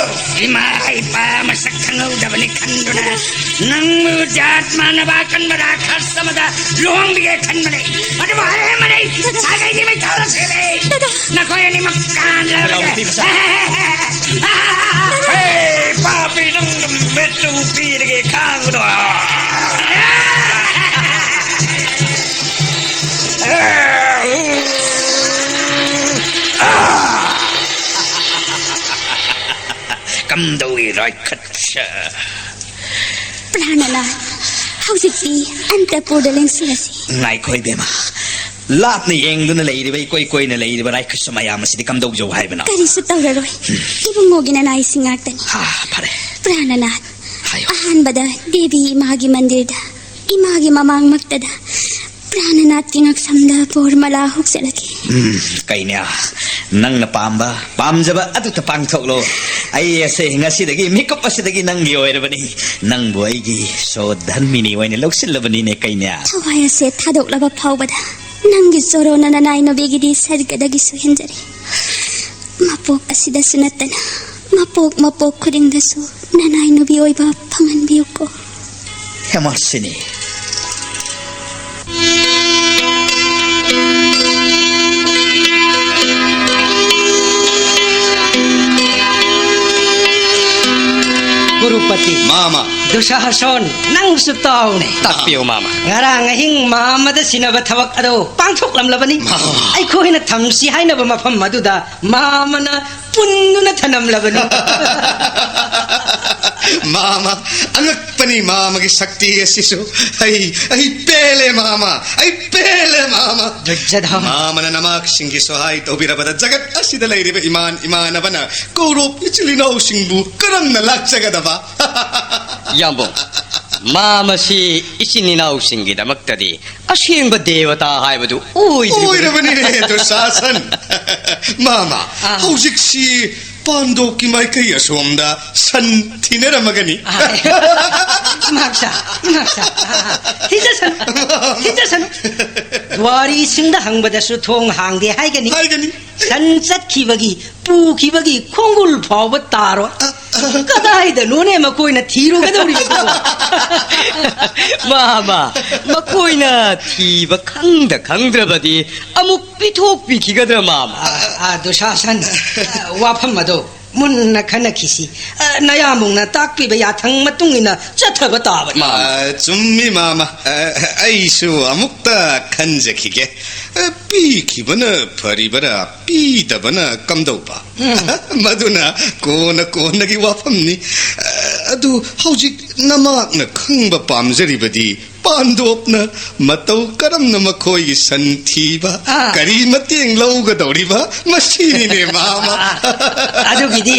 ꯏꯃꯥ ꯏꯄꯥ ꯃꯁꯛ ꯈꯪꯍꯧꯗꯕꯅꯤ ꯈꯟꯗꯨꯅ ꯅꯪꯕꯨ ꯖꯥꯠ ꯃꯥꯟꯅꯕ ꯑꯀꯟꯕ ꯔꯥꯈꯁ ꯑꯃꯗ ꯂꯨꯍꯣꯡꯕꯤꯒꯦ ꯈꯟꯕꯅꯤ꯫ ꯑꯗꯨꯕꯨ ꯑꯔꯦꯝꯕꯅꯤ, ꯁꯥꯒꯩꯒꯤ ꯃꯩꯊꯥꯂꯣꯟꯁꯤꯗꯤ꯫ ꯅꯈꯣꯏ ꯑꯅꯤꯃꯛ ꯀꯥꯟꯅꯔꯣꯏ꯫ ꯍꯦ, ꯄꯥꯄꯤ, ꯅꯪ ꯃꯦꯠꯇꯨ ꯄꯤꯔꯒꯦ ꯈꯥꯡꯕꯗꯣ꯫ ꯀꯝꯗꯧꯏ ꯔꯥꯏꯈꯠꯁ? ꯄ꯭ꯔꯥꯅꯅ, ꯍꯧꯖꯤꯛꯇꯤ ꯑꯟꯇꯄꯨꯔꯗ ꯂꯦꯡꯁꯤꯜꯂꯁꯤ꯫ ꯉꯥꯏꯈꯣ ꯏꯕꯦꯝꯃ, ꯂꯥꯞꯅ ꯌꯦꯡꯗꯨꯅ ꯂꯩꯔꯤꯕ, ꯏꯀꯣꯏ ꯀꯣꯏꯅ ꯂꯩꯔꯤꯕ ꯔꯥꯏꯈꯠꯁ ꯃꯌꯥꯝ ꯑꯁꯤꯗꯤ ꯀꯝꯗꯧꯖꯧ ꯍꯥꯏꯕꯅꯣ? ꯀꯔꯤꯁꯨ ꯇꯧꯔꯔꯣꯏ꯫ ꯏꯕꯨꯡꯉꯣꯒꯤ ꯅꯅꯥꯏꯁꯤꯡ ꯉꯥꯛꯇꯅꯤ꯫ ꯍꯥ, ꯐꯔꯦ꯫ ꯄ꯭ꯔꯥꯅꯅ, ꯍꯥꯏꯌꯣ꯫ ꯑꯍꯥꯟꯕꯗ ꯗꯦꯕꯤ ꯏꯃꯥꯒꯤ ꯃꯟꯗꯤꯔꯗ, ꯏꯃꯥꯒꯤ ꯃꯃꯥꯡꯃꯛꯇꯗ ꯄ꯭ꯔꯥꯅꯅꯥꯊꯀꯤ ꯉꯛꯁꯝꯗ ꯕꯣꯔꯃꯂꯥ ꯍꯨꯛꯆꯔꯛꯀꯦ꯫ ꯎꯝ, ꯀꯩꯅꯦ? ꯅꯪꯅ ꯄꯥꯝꯕ, ꯄꯥꯝꯖꯕ ꯑꯗꯨꯇ ꯄꯥꯡꯊꯣꯛꯂꯣ꯫ ꯑꯩ ꯑꯁꯦ ꯉꯁꯤꯗꯒꯤ, ꯃꯤꯀꯨꯞ ꯑꯁꯤꯗꯒꯤ ꯅꯪꯒꯤ ꯑꯣꯏꯔꯕꯅꯤ꯫ ꯅꯪꯕꯨ ꯑꯩꯒꯤ ꯁꯣꯙꯔꯃꯤꯅꯤ ꯑꯣꯏꯅ ꯂꯧꯁꯤꯜꯂꯕꯅꯤꯅꯦ, ꯀꯩꯅ꯭ꯌꯥ꯫ ꯊꯋꯥꯏ ꯑꯁꯦ ꯊꯥꯗꯣꯛꯂꯕ ꯐꯥꯎꯕꯗ ꯅꯪꯒꯤ ꯆꯣꯔꯣꯅ ꯅꯅꯥꯏ ꯅꯨꯕꯤꯒꯤꯗꯤ ꯁꯔꯒꯗꯒꯤꯁꯨ ꯍꯦꯟꯖꯔꯦ꯫ ꯃꯄꯣꯛ ꯑꯁꯤꯗꯁꯨ ꯅꯠꯇꯅ ꯃꯄꯣꯛ ꯃꯄꯣꯛ ꯈꯨꯗꯤꯡꯗꯁꯨ ꯅꯅꯥꯏ ꯅꯨꯕꯤ ꯑꯣꯏꯕ ꯐꯪꯍꯟꯕꯤꯌꯨꯀꯣ꯫ ꯍꯦꯃꯥꯁꯤꯅꯤ꯫ ꯀꯨꯔꯨꯄꯇꯤ꯫ ꯃꯥꯃ꯫ ꯗꯨꯁꯥꯁꯣꯟ, ꯅꯪꯁꯨ ꯇꯥꯎꯅꯦ꯫ ꯇꯥꯛꯄꯤꯌꯨ, ꯃꯥꯃ꯫ ꯉꯔꯥꯡ ꯑꯍꯤꯡ ꯃꯥꯃꯗ ꯁꯤꯟꯅꯕ ꯊꯕꯛ ꯑꯗꯣ ꯄꯥꯡꯊꯣꯛꯂꯝꯂꯕꯅꯤ꯫ ꯃꯥꯃ꯫ ꯑꯩꯈꯣꯏꯅ ꯊꯝꯁꯤ ꯍꯥꯏꯅꯕ ꯃꯐꯝ ꯑꯗꯨꯗ ꯃꯥꯃꯅ ꯄꯨꯟꯗꯨꯅ ꯊꯅꯝꯂꯕꯅꯤ꯫ ꯃꯥꯃ, ꯑꯉꯛꯄꯅꯤ ꯃꯥꯃꯒꯤ ꯁꯛꯇꯤ ꯑꯁꯤꯁꯨ꯫ ꯑꯩ, ꯑꯩ ꯄꯦꯜꯂꯦ ꯃꯥꯃ, ꯑꯩ ꯄꯦꯜꯂꯦ ꯃꯥꯃ꯫ ꯗꯨꯖꯖꯗ꯫ ꯃꯥꯃꯅ ꯅꯃꯥꯛꯁꯤꯡꯒꯤ ꯁꯣꯍꯥꯏ ꯇꯧꯕꯤꯔꯕꯗ ꯖꯒꯠ ꯑꯁꯤꯗ ꯂꯩꯔꯤꯕ ꯏꯃꯥꯟ ꯏꯃꯥꯟꯅꯕꯅ ꯀꯧꯔꯣꯞ ꯏꯆꯤꯜ ꯏꯅꯥꯎꯁꯤꯡꯕꯨ ꯀꯔꯝꯅ ꯂꯥꯛꯆꯒꯗꯕ? ꯌꯥꯝꯕꯨꯡ, ꯃꯥꯃꯁꯤ ꯏꯆꯤꯟ ꯏꯅꯥꯎꯁꯤꯡꯒꯤꯗꯃꯛꯇꯗꯤ ꯑꯁꯦꯡꯕ ꯗꯦꯕꯇꯥ ꯍꯥꯏꯕꯗꯨ ꯑꯣꯏꯗ꯭ꯔꯤꯕꯅꯤ꯫ ꯑꯣꯏꯔꯕꯅꯤꯅꯦ, ꯗꯨꯁꯥꯁꯟ꯫ ꯃꯥꯃ, ꯑꯥ꯫ ꯍꯧꯖꯤꯛꯁꯤ ꯄꯥꯟꯗꯣꯞꯀꯤ ꯃꯥꯏꯀꯩ ꯑꯁꯣꯝꯗ ꯁꯟ ꯊꯤꯅꯔꯝꯃꯒꯅꯤ꯫ ꯑꯥ, ꯏꯃꯥꯛꯁꯥ, ꯏꯃꯥꯛꯁꯥ, ꯑꯥ, ꯊꯤꯖꯁꯅꯨ, ꯊꯤꯖꯁꯅꯨ꯫ ꯋꯥꯔꯤꯁꯤꯡꯗ ꯍꯪꯕꯗꯁꯨ ꯊꯣꯡ ꯍꯥꯡꯗꯦ ꯍꯥꯏꯒꯅꯤ꯫ ꯍꯥꯏꯒꯅꯤ꯫ ꯁꯟ ꯆꯠꯈꯤꯕꯒꯤ ꯄꯨꯈꯤꯕꯒꯤ ꯈꯣꯡꯒꯨꯜ ꯐꯥꯎꯕ ꯇꯥꯔꯣꯏ꯫ ꯀꯗꯥꯏꯗꯅꯣꯅꯦ ꯃꯈꯣꯏꯅ ꯊꯤꯔꯨꯒꯗꯧꯔꯤꯕꯗꯨꯕꯣ? ꯃꯥꯃ, ꯃꯈꯣꯏꯅ ꯊꯤꯕ ꯈꯪꯗ ꯈꯪꯗ꯭ꯔꯕꯗꯤ ꯑꯃꯨꯛ ꯄꯤꯊꯣꯛꯄꯤꯈꯤꯒꯗ꯭ꯔꯥ, ꯃꯥꯃ? ꯑꯥ, ꯑꯥ, ꯗꯨꯁꯥꯁꯟ, ꯑꯥ, ꯋꯥꯐꯝ ꯑꯗꯣ ꯃꯨꯟꯅ ꯈꯟꯅꯈꯤꯁꯤ꯫ ꯑꯥ, ꯅꯌꯥꯝꯕꯨꯡꯅ ꯇꯥꯛꯄꯤꯕ ꯌꯥꯊꯪ ꯃꯇꯨꯡ ꯏꯟꯅ ꯆꯠꯊꯕ ꯇꯥꯕꯅꯤ꯫ ꯑꯥ, ꯆꯨꯝꯃꯤ, ꯃꯥꯃ꯫ ꯑꯥ, ꯑꯩꯁꯨ ꯑꯃꯨꯛꯇ ꯈꯟꯖꯈꯤꯒꯦ꯫ ꯑꯥ, ꯄꯤꯈꯤꯕꯅ ꯐꯔꯤꯕꯔꯥ, ꯄꯤꯗꯕꯅ ꯀꯝꯗꯧꯕ? ꯎꯝ꯫ ꯃꯗꯨꯅ ꯀꯣꯟꯅ ꯀꯣꯟꯅꯒꯤ ꯋꯥꯐꯝꯅꯤ꯫ ꯑꯗꯨ ꯍꯧꯖꯤꯛ ꯅꯃꯥꯛꯅ ꯈꯪꯕ ꯄꯥꯝꯖꯔꯤꯕꯗꯤ ꯄꯥꯟꯗꯣꯞꯅ ꯃꯇꯧ ꯀꯔꯝꯅ ꯃꯈꯣꯏꯒꯤ ꯁꯟ ꯊꯤꯕ, ꯑꯥ꯫ ꯀꯔꯤ ꯃꯇꯦꯡ ꯂꯧꯒꯗꯧꯔꯤꯕ, ꯃꯁꯤꯅꯤꯅꯦ, ꯃꯥꯃ꯫ ꯑꯗꯨꯒꯤꯗꯤ,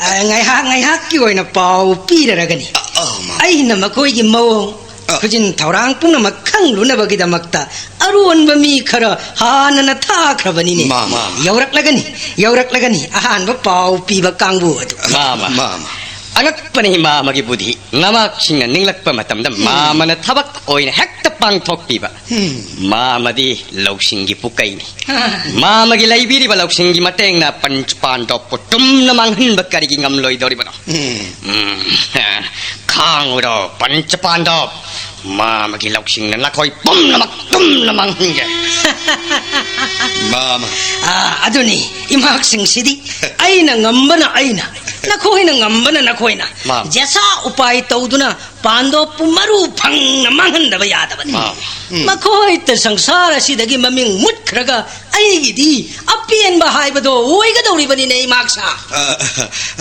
ꯑ, ꯉꯥꯏꯍꯥꯛ ꯉꯥꯏꯍꯥꯛꯀꯤ ꯑꯣꯏꯅ ꯄꯥꯎ ꯄꯤꯔꯔꯒꯅꯤ꯫ ꯑ, ꯑ, ꯃꯥꯃ꯫ ꯑꯩꯅ ꯃꯈꯣꯏꯒꯤ ꯃꯑꯣꯡ ꯑ꯫ ꯈꯨꯖꯤꯟ ꯊꯧꯔꯥꯡ ꯄꯨꯝꯅꯃꯛ ꯈꯪꯂꯨꯅꯕꯒꯤꯗꯃꯛꯇ ꯑꯔꯣꯟꯕ ꯃꯤ ꯈꯔ ꯍꯥꯟꯅꯅ ꯊꯥꯈ꯭ꯔꯕꯅꯤꯅꯦ꯫ ꯃꯥ, ꯃꯥ, ꯃꯥ꯫ ꯌꯧꯔꯛꯂꯒꯅꯤ, ꯌꯧꯔꯛꯂꯒꯅꯤ ꯑꯍꯥꯟꯕ ꯄꯥꯎ ꯄꯤꯕ ꯀꯥꯡꯕꯨ ꯑꯗꯨ꯫ ꯃꯥ, ꯃꯥ꯫ ꯃꯥ, ꯃꯥ꯫ ꯑꯉꯛꯄꯅꯤ ꯃꯥꯃꯒꯤ ꯕꯨꯙꯤ꯫ ꯅꯃꯥꯛꯁꯤꯡꯅ ꯅꯤꯡꯂꯛꯄ ꯃꯇꯝꯗ ꯎꯝ꯫ ꯃꯥꯃꯅ ꯊꯕꯛ ꯑꯣꯏꯅ ꯍꯦꯛꯇ ꯄꯥꯡꯊꯣꯛꯄꯤꯕ꯫ ꯎꯝ꯫ ꯃꯥꯃꯗꯤ ꯂꯧꯁꯤꯡꯒꯤ ꯄꯨꯀꯩꯅꯤ꯫ ꯃꯥꯃꯒꯤ ꯂꯩꯕꯤꯔꯤꯕ ꯂꯧꯁꯤꯡꯒꯤ ꯃꯇꯦꯡꯅ ꯄꯟꯆ ꯄꯥꯟꯗꯣꯞꯄꯨ ꯇꯨꯝꯅ ꯃꯥꯡꯍꯟꯕ ꯀꯔꯤꯒꯤ ꯉꯝꯂꯣꯏꯗꯧꯔꯤꯕꯅꯣ? ꯎꯝ꯫ ꯎꯝ꯫ ꯈꯥꯡꯉꯨꯔꯣ, ꯄꯟꯆ ꯄꯥꯟꯗꯣꯞ꯫ ꯃꯥꯃꯒꯤ ꯂꯧꯁꯤꯡꯅ ꯅꯈꯣꯏ ꯄꯨꯝꯅꯃꯛ ꯇꯨꯝꯅ ꯃꯥꯡꯍꯟꯒꯦ꯫ ꯃꯥꯃ꯫ ꯑꯥ, ꯑꯗꯨꯅꯤ, ꯏꯃꯥꯛꯁꯤꯡꯁꯤꯗꯤ ꯑꯩꯅ ꯉꯝꯕꯅ ꯑꯩꯅ, ꯅꯈꯣꯏꯅ ꯉꯝꯕꯅ ꯅꯈꯣꯏꯅ꯫ ꯃꯥꯃ꯫ ꯖꯦꯁꯥ ꯎꯄꯥꯏ ꯇꯧꯗꯨꯅ ꯄꯥꯟꯗꯣꯞꯄꯨ ꯃꯔꯨ ꯐꯪꯅ ꯃꯥꯡꯍꯟꯗꯕ ꯌꯥꯗꯕꯅꯤ꯫ ꯃꯥꯃ꯫ ꯎꯝ꯫ ꯃꯈꯣꯏꯇ ꯁꯪꯁꯥꯔ ꯑꯁꯤꯗꯒꯤ ꯃꯃꯤꯡ ꯃꯨꯠꯈ꯭ꯔꯒ ꯑꯩꯒꯤꯗꯤ ꯑꯄꯦꯟꯕ ꯍꯥꯏꯕꯗꯣ ꯑꯣꯏꯒꯗꯧꯔꯤꯕꯅꯤꯅꯦ, ꯏꯃꯥꯛꯁꯥ꯫ ꯑ,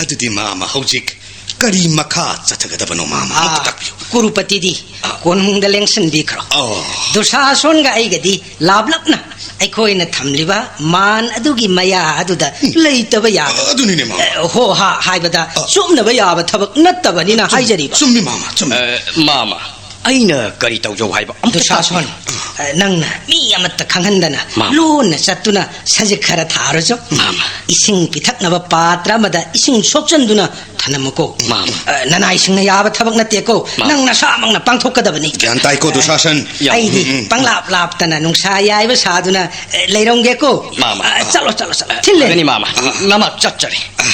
ꯑꯗꯨꯗꯤ ꯃꯥꯃ, ꯍꯧꯖꯤꯛ ꯀꯔꯤ ꯃꯈꯥ ꯆꯠꯊꯒꯗꯕꯅꯣ, ꯃꯥꯃ? ꯑꯃꯨꯛꯇ ꯑꯥ, ꯇꯥꯛꯄꯤꯌꯨ꯫ ꯀꯨꯔꯨꯄꯇꯤꯗꯤ ꯑꯥ꯫ ꯀꯣꯅꯨꯡꯗ ꯂꯦꯡꯁꯤꯟꯕꯤꯈ꯭ꯔꯣ꯫ ꯑꯣ꯫ ꯗꯨꯁꯥꯁꯣꯟꯒ ꯑꯩꯒꯗꯤ ꯂꯥꯞꯂꯞꯅ ꯑꯩꯈꯣꯏꯅ ꯊꯝꯂꯤꯕ ꯃꯥꯟ ꯑꯗꯨꯒꯤ ꯃꯌꯥ ꯑꯗꯨꯗ ꯎꯝ꯫ ꯂꯩꯇꯕ ꯌꯥꯗꯕ꯫ ꯑ, ꯑꯗꯨꯅꯤꯅꯦ, ꯃꯥꯃ꯫ ꯑ, ꯍꯣ ꯍꯥ ꯍꯥꯏꯕꯗ ꯑ꯫ ꯆꯨꯝꯅꯕ ꯌꯥꯕ ꯊꯕꯛ ꯅꯠꯇꯕꯅꯤꯅ ꯆꯨꯝ-, ꯍꯥꯏꯖꯔꯤꯕ꯫ ꯆꯨꯝꯃꯤ, ꯃꯥꯃ, ꯆꯨꯝꯃꯤ꯫ ꯑ, ꯃꯥꯃ, ꯑꯩꯅ ꯀꯔꯤ ꯇꯧꯖꯧ ꯍꯥꯏꯕ? ꯑꯝꯇ ꯗꯨꯁꯥꯁꯣꯟ, ꯇꯥꯛꯄꯤꯌꯨ꯫ ꯑ, ꯅꯪꯅ ꯃꯤ ꯑꯃꯠꯇ ꯈꯪꯍꯟꯗꯅ ꯃꯥꯃ꯫ ꯂꯣꯟꯅ ꯆꯠꯇꯨꯅ ꯁꯖꯤꯛ ꯈꯔ ꯊꯥꯔꯨꯆꯣ꯫ ꯃꯥꯃ꯫ ꯏꯁꯤꯡ ꯄꯤꯊꯛꯅꯕ ꯄꯥꯇ꯭ꯔ ꯑꯃꯗ ꯏꯁꯤꯡ ꯁꯣꯛꯆꯟꯗꯨꯅ ꯊꯅꯝꯃꯨꯀꯣ꯫ ꯃꯥꯃ꯫ ꯑ, ꯅꯅꯥꯏꯁꯤꯡꯅ ꯌꯥꯕ ꯊꯕꯛ ꯅꯠꯇꯦꯀꯣ꯫ ꯃꯥꯃ꯫ ꯅꯪ ꯅꯁꯥꯃꯛꯅ ꯄꯥꯡꯊꯣꯛꯀꯗꯕꯅꯤ꯫ ꯒ꯭ꯌꯥꯟ ꯇꯥꯏꯀꯣ, ꯗꯨꯁꯥꯁꯟ? ꯌꯥꯝ, ꯑꯩꯗꯤ ꯎꯝ, ꯎꯝ꯫ ꯄꯪꯂꯥꯞ ꯂꯥꯞꯇꯅ ꯅꯨꯡꯁꯥ ꯌꯥꯏꯕ ꯁꯥꯗꯨꯅ, ꯑ, ꯂꯩꯔꯝꯒꯦꯀꯣ꯫ ꯃꯥꯃ꯫ ꯑ, ꯆꯠꯂꯣ, ꯆꯠꯂꯣ, ꯆꯠꯂꯣ꯫ ꯊꯤꯜꯂꯦ꯫ ꯐꯒꯅꯤ, ꯃꯥꯃ꯫ ꯑ꯫ ꯅꯃꯛ ꯆꯠꯆꯔꯤ꯫ ꯑ,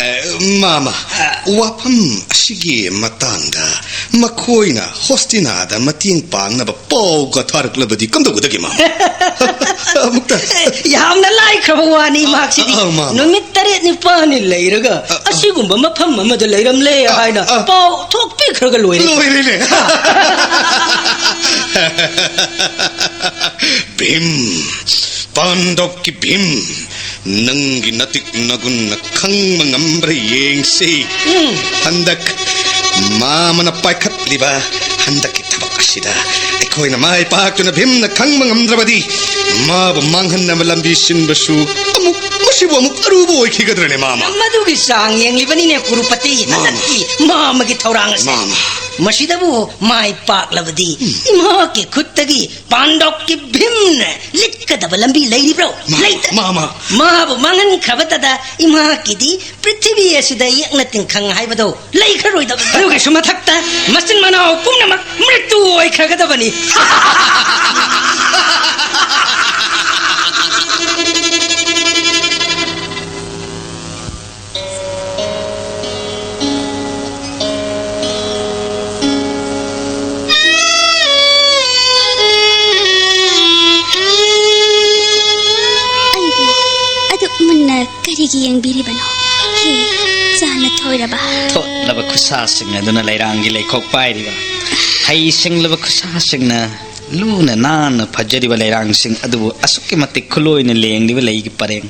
ꯑ, ꯃꯥꯃ, ꯑ꯫ ꯋꯥꯐꯝ ꯑꯁꯤꯒꯤ ꯃꯇꯥꯡꯗ ꯃꯈꯣꯏꯅ ꯍꯣꯁꯇꯤꯅꯥꯗ ꯃꯇꯦꯡ ꯄꯥꯡꯅꯕ ꯄꯥꯎꯒ ꯊꯥꯔꯛꯂꯕꯗꯤ ꯀꯝꯗꯧꯒꯗꯒꯦ, ꯃꯥꯃ? ꯑꯃꯨꯛꯇ꯫ ꯌꯥꯝꯅ ꯂꯥꯏꯈ꯭ꯔꯕ ꯋꯥꯅꯤ, ꯑ, ꯃꯍꯥꯛꯁꯤꯗꯤ꯫ ꯑ, ꯑ, ꯃꯥꯃ꯫ ꯅꯨꯃꯤꯠ ꯇꯔꯦꯠ ꯅꯤꯄꯥꯜꯅꯤ ꯂꯩꯔꯒ ꯑ, ꯑ꯫ ꯑꯁꯤꯒꯨꯝꯕ ꯃꯐꯝ ꯑꯃꯗ ꯂꯩꯔꯝꯂꯦ ꯑ, ꯍꯥꯏꯅ ꯑ꯫ ꯄꯥꯎ ꯊꯣꯛꯄꯤꯈ꯭ꯔꯒ ꯂꯣꯏꯔꯦ꯫ ꯂꯣꯏꯔꯦꯅꯦ꯫ ꯚꯤꯝ, ꯄꯥꯟꯗꯣꯞꯀꯤ ꯚꯤꯝ, ꯅꯪꯒꯤ ꯅꯇꯤꯛ ꯅꯒꯨꯟꯅ ꯈꯪꯕ ꯉꯝꯕ꯭ꯔꯥ ꯌꯦꯡꯁꯤ꯫ ꯎꯝ꯫ ꯍꯟꯗꯛ ꯃꯥꯃꯅ ꯄꯥꯏꯈꯠꯂꯤꯕ ꯍꯟꯗꯛꯀꯤ ꯊꯕꯛ ꯑꯁꯤꯗ ꯑꯩꯈꯣꯏꯅ ꯃꯥꯏ ꯄꯥꯛꯇꯨꯅ ꯚꯤꯝꯅ ꯈꯪꯕ ꯉꯝꯗ꯭ꯔꯕꯗꯤ, ꯃꯥꯕꯨ ꯃꯥꯡꯍꯟꯅꯕ ꯂꯝꯕꯤ ꯁꯤꯟꯕꯁꯨ ꯑꯃꯨꯛ, ꯃꯁꯤꯕꯨ ꯑꯃꯨꯛ ꯑꯔꯨꯕ ꯑꯣꯏꯈꯤꯒꯗ꯭ꯔꯅꯦ, ꯃꯥꯃ? ꯃꯗꯨꯒꯤ ꯆꯥꯡ ꯌꯦꯡꯂꯤꯕꯅꯤꯅꯦ, ꯀꯨꯔꯨꯄꯇꯤ꯫ ꯃꯥꯃ꯫ ꯍꯟꯗꯛꯀꯤ ꯃꯥꯃꯒꯤ ꯊꯧꯔꯥꯡ ꯑꯁꯤ꯫ ꯃꯥꯃ꯫ ꯃꯁꯤꯗꯕꯨ ꯃꯥꯏ ꯄꯥꯛꯂꯕꯗꯤ ꯏꯃꯥꯀꯤ ꯈꯨꯠꯇꯒꯤ ꯄꯥꯟꯗꯣꯞꯀꯤ ꯚꯤꯝꯅ ꯂꯤꯠꯀꯗꯕ ꯂꯝꯕꯤ ꯂꯩꯔꯤꯕ꯭ꯔꯣ? ꯃꯥ, ꯂꯩꯇ-, ꯃꯥ, ꯃꯥ꯫ ꯃꯥꯕꯨ ꯃꯥꯡꯍꯟꯈ꯭ꯔꯕꯇꯗ ꯏꯃꯥꯀꯤꯗꯤ ꯄ꯭ꯔꯤꯊꯤꯕꯤ ꯑꯁꯤꯗ ꯌꯦꯛꯅ ꯇꯤꯡꯈꯪ ꯍꯥꯏꯕꯗꯣ ꯂꯩꯈ꯭ꯔꯔꯣꯏꯗꯕꯅꯤ꯫ ꯑꯗꯨꯒꯤꯁꯨ ꯃꯊꯛꯇ ꯃꯆꯤꯟ ꯃꯅꯥꯎ ꯄꯨꯝꯅꯃꯛ ꯃ꯭ꯔꯤꯇꯨ ꯑꯣꯏꯈ꯭ꯔꯒꯗꯕꯅꯤ꯫ ꯑꯩꯕꯨ ꯑꯗꯨꯛ ꯃꯨꯟꯅ ꯀꯔꯤꯒꯤ ꯌꯦꯡꯕꯤꯔꯤꯕꯅꯣ? ꯍꯦ, ꯆꯥꯅ ꯊꯣꯏꯔꯕ? ꯊꯣꯠꯂꯕ ꯈꯨꯠꯁꯥꯁꯤꯡ ꯑꯗꯨꯅ ꯂꯩꯔꯥꯡꯒꯤ ꯂꯩꯈꯣꯛ ꯄꯥꯏꯔꯤꯕ, ꯍꯩ ꯁꯤꯡꯂꯕ ꯈꯨꯠꯁꯥꯁꯤꯡꯅ ꯂꯨꯅ ꯅꯥꯟꯅ ꯐꯖꯔꯤꯕ ꯂꯩꯔꯥꯡꯁꯤꯡ ꯑꯗꯨꯕꯨ ꯑꯁꯨꯛꯀꯤ ꯃꯇꯤꯛ ꯈꯨꯂꯣꯏꯅ ꯂꯦꯡꯂꯤꯕ ꯂꯩꯒꯤ ꯄꯔꯦꯡ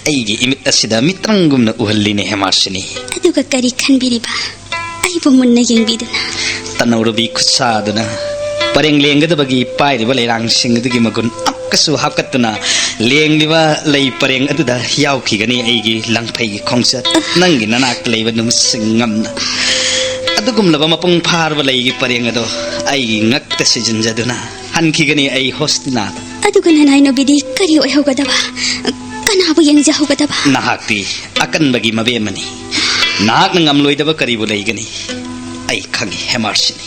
ꯑꯩꯒꯤ ꯏꯃꯤꯠ ꯑꯁꯤꯗ ꯃꯤꯇ꯭ꯔꯪꯒꯨꯝꯅ ꯎꯍꯜꯂꯤꯅꯦ, ꯍꯦꯃꯥꯔꯁꯤꯅꯤ꯫ ꯑꯗꯨꯒ ꯀꯔꯤ ꯈꯟꯕꯤꯔꯤꯕ? ꯑꯩꯕꯨ ꯃꯨꯟꯅ ꯌꯦꯡꯕꯤꯗꯨꯅ꯫ ꯇꯅꯧꯔꯕꯤ ꯈꯨꯠꯁꯥꯗꯨꯅ ꯄꯔꯦꯡ ꯂꯦꯡꯒꯗꯕꯒꯤ ꯄꯥꯏꯔꯤꯕ ꯂꯩꯔꯥꯡꯁꯤꯡ ꯑꯗꯨꯒꯤ ꯃꯒꯨꯟ ꯑꯃꯨꯛꯀꯁꯨ ꯍꯥꯞꯀꯠꯇꯨꯅ ꯂꯦꯡꯂꯤꯕ ꯂꯩ ꯄꯔꯦꯡ ꯑꯗꯨꯗ ꯌꯥꯎꯈꯤꯒꯅꯤ ꯑꯩꯒꯤ ꯂꯪꯐꯩꯒꯤ ꯈꯣꯡꯆꯠ꯫ ꯅꯪꯒꯤ ꯅꯅꯥꯛꯇ ꯂꯩꯕ ꯅꯨꯃꯤꯠꯁꯤꯡ ꯉꯝꯅ ꯑꯗꯨꯒꯨꯝꯂꯕ ꯃꯄꯨꯡ ꯐꯥꯔꯕ ꯂꯩꯒꯤ ꯄꯔꯦꯡ ꯑꯗꯣ ꯑꯩꯒꯤ ꯉꯛꯇ ꯁꯤꯖꯤꯟꯖꯗꯨꯅ ꯍꯟꯈꯤꯒꯅꯤ ꯑꯩ ꯍꯣꯁꯇꯤꯅꯥꯗ꯫ ꯑꯗꯨꯒ ꯅꯅꯥꯏꯅꯨꯕꯤꯗꯤ ꯀꯔꯤ ꯑꯣꯏꯍꯧꯒꯗꯕ? ꯀꯅꯥꯕꯨ ꯌꯦꯡꯖꯍꯧꯒꯗꯕ? ꯅꯍꯥꯛꯇꯤ ꯑꯀꯟꯕꯒꯤ ꯃꯕꯦꯝꯃꯅꯤ꯫ ꯅꯍꯥꯛꯅ ꯉꯝꯂꯣꯏꯗꯕ ꯀꯔꯤꯕꯨ ꯂꯩꯒꯅꯤ? ꯑꯩ ꯈꯪꯏ, ꯍꯦꯃꯥꯔꯁꯤꯅꯤ꯫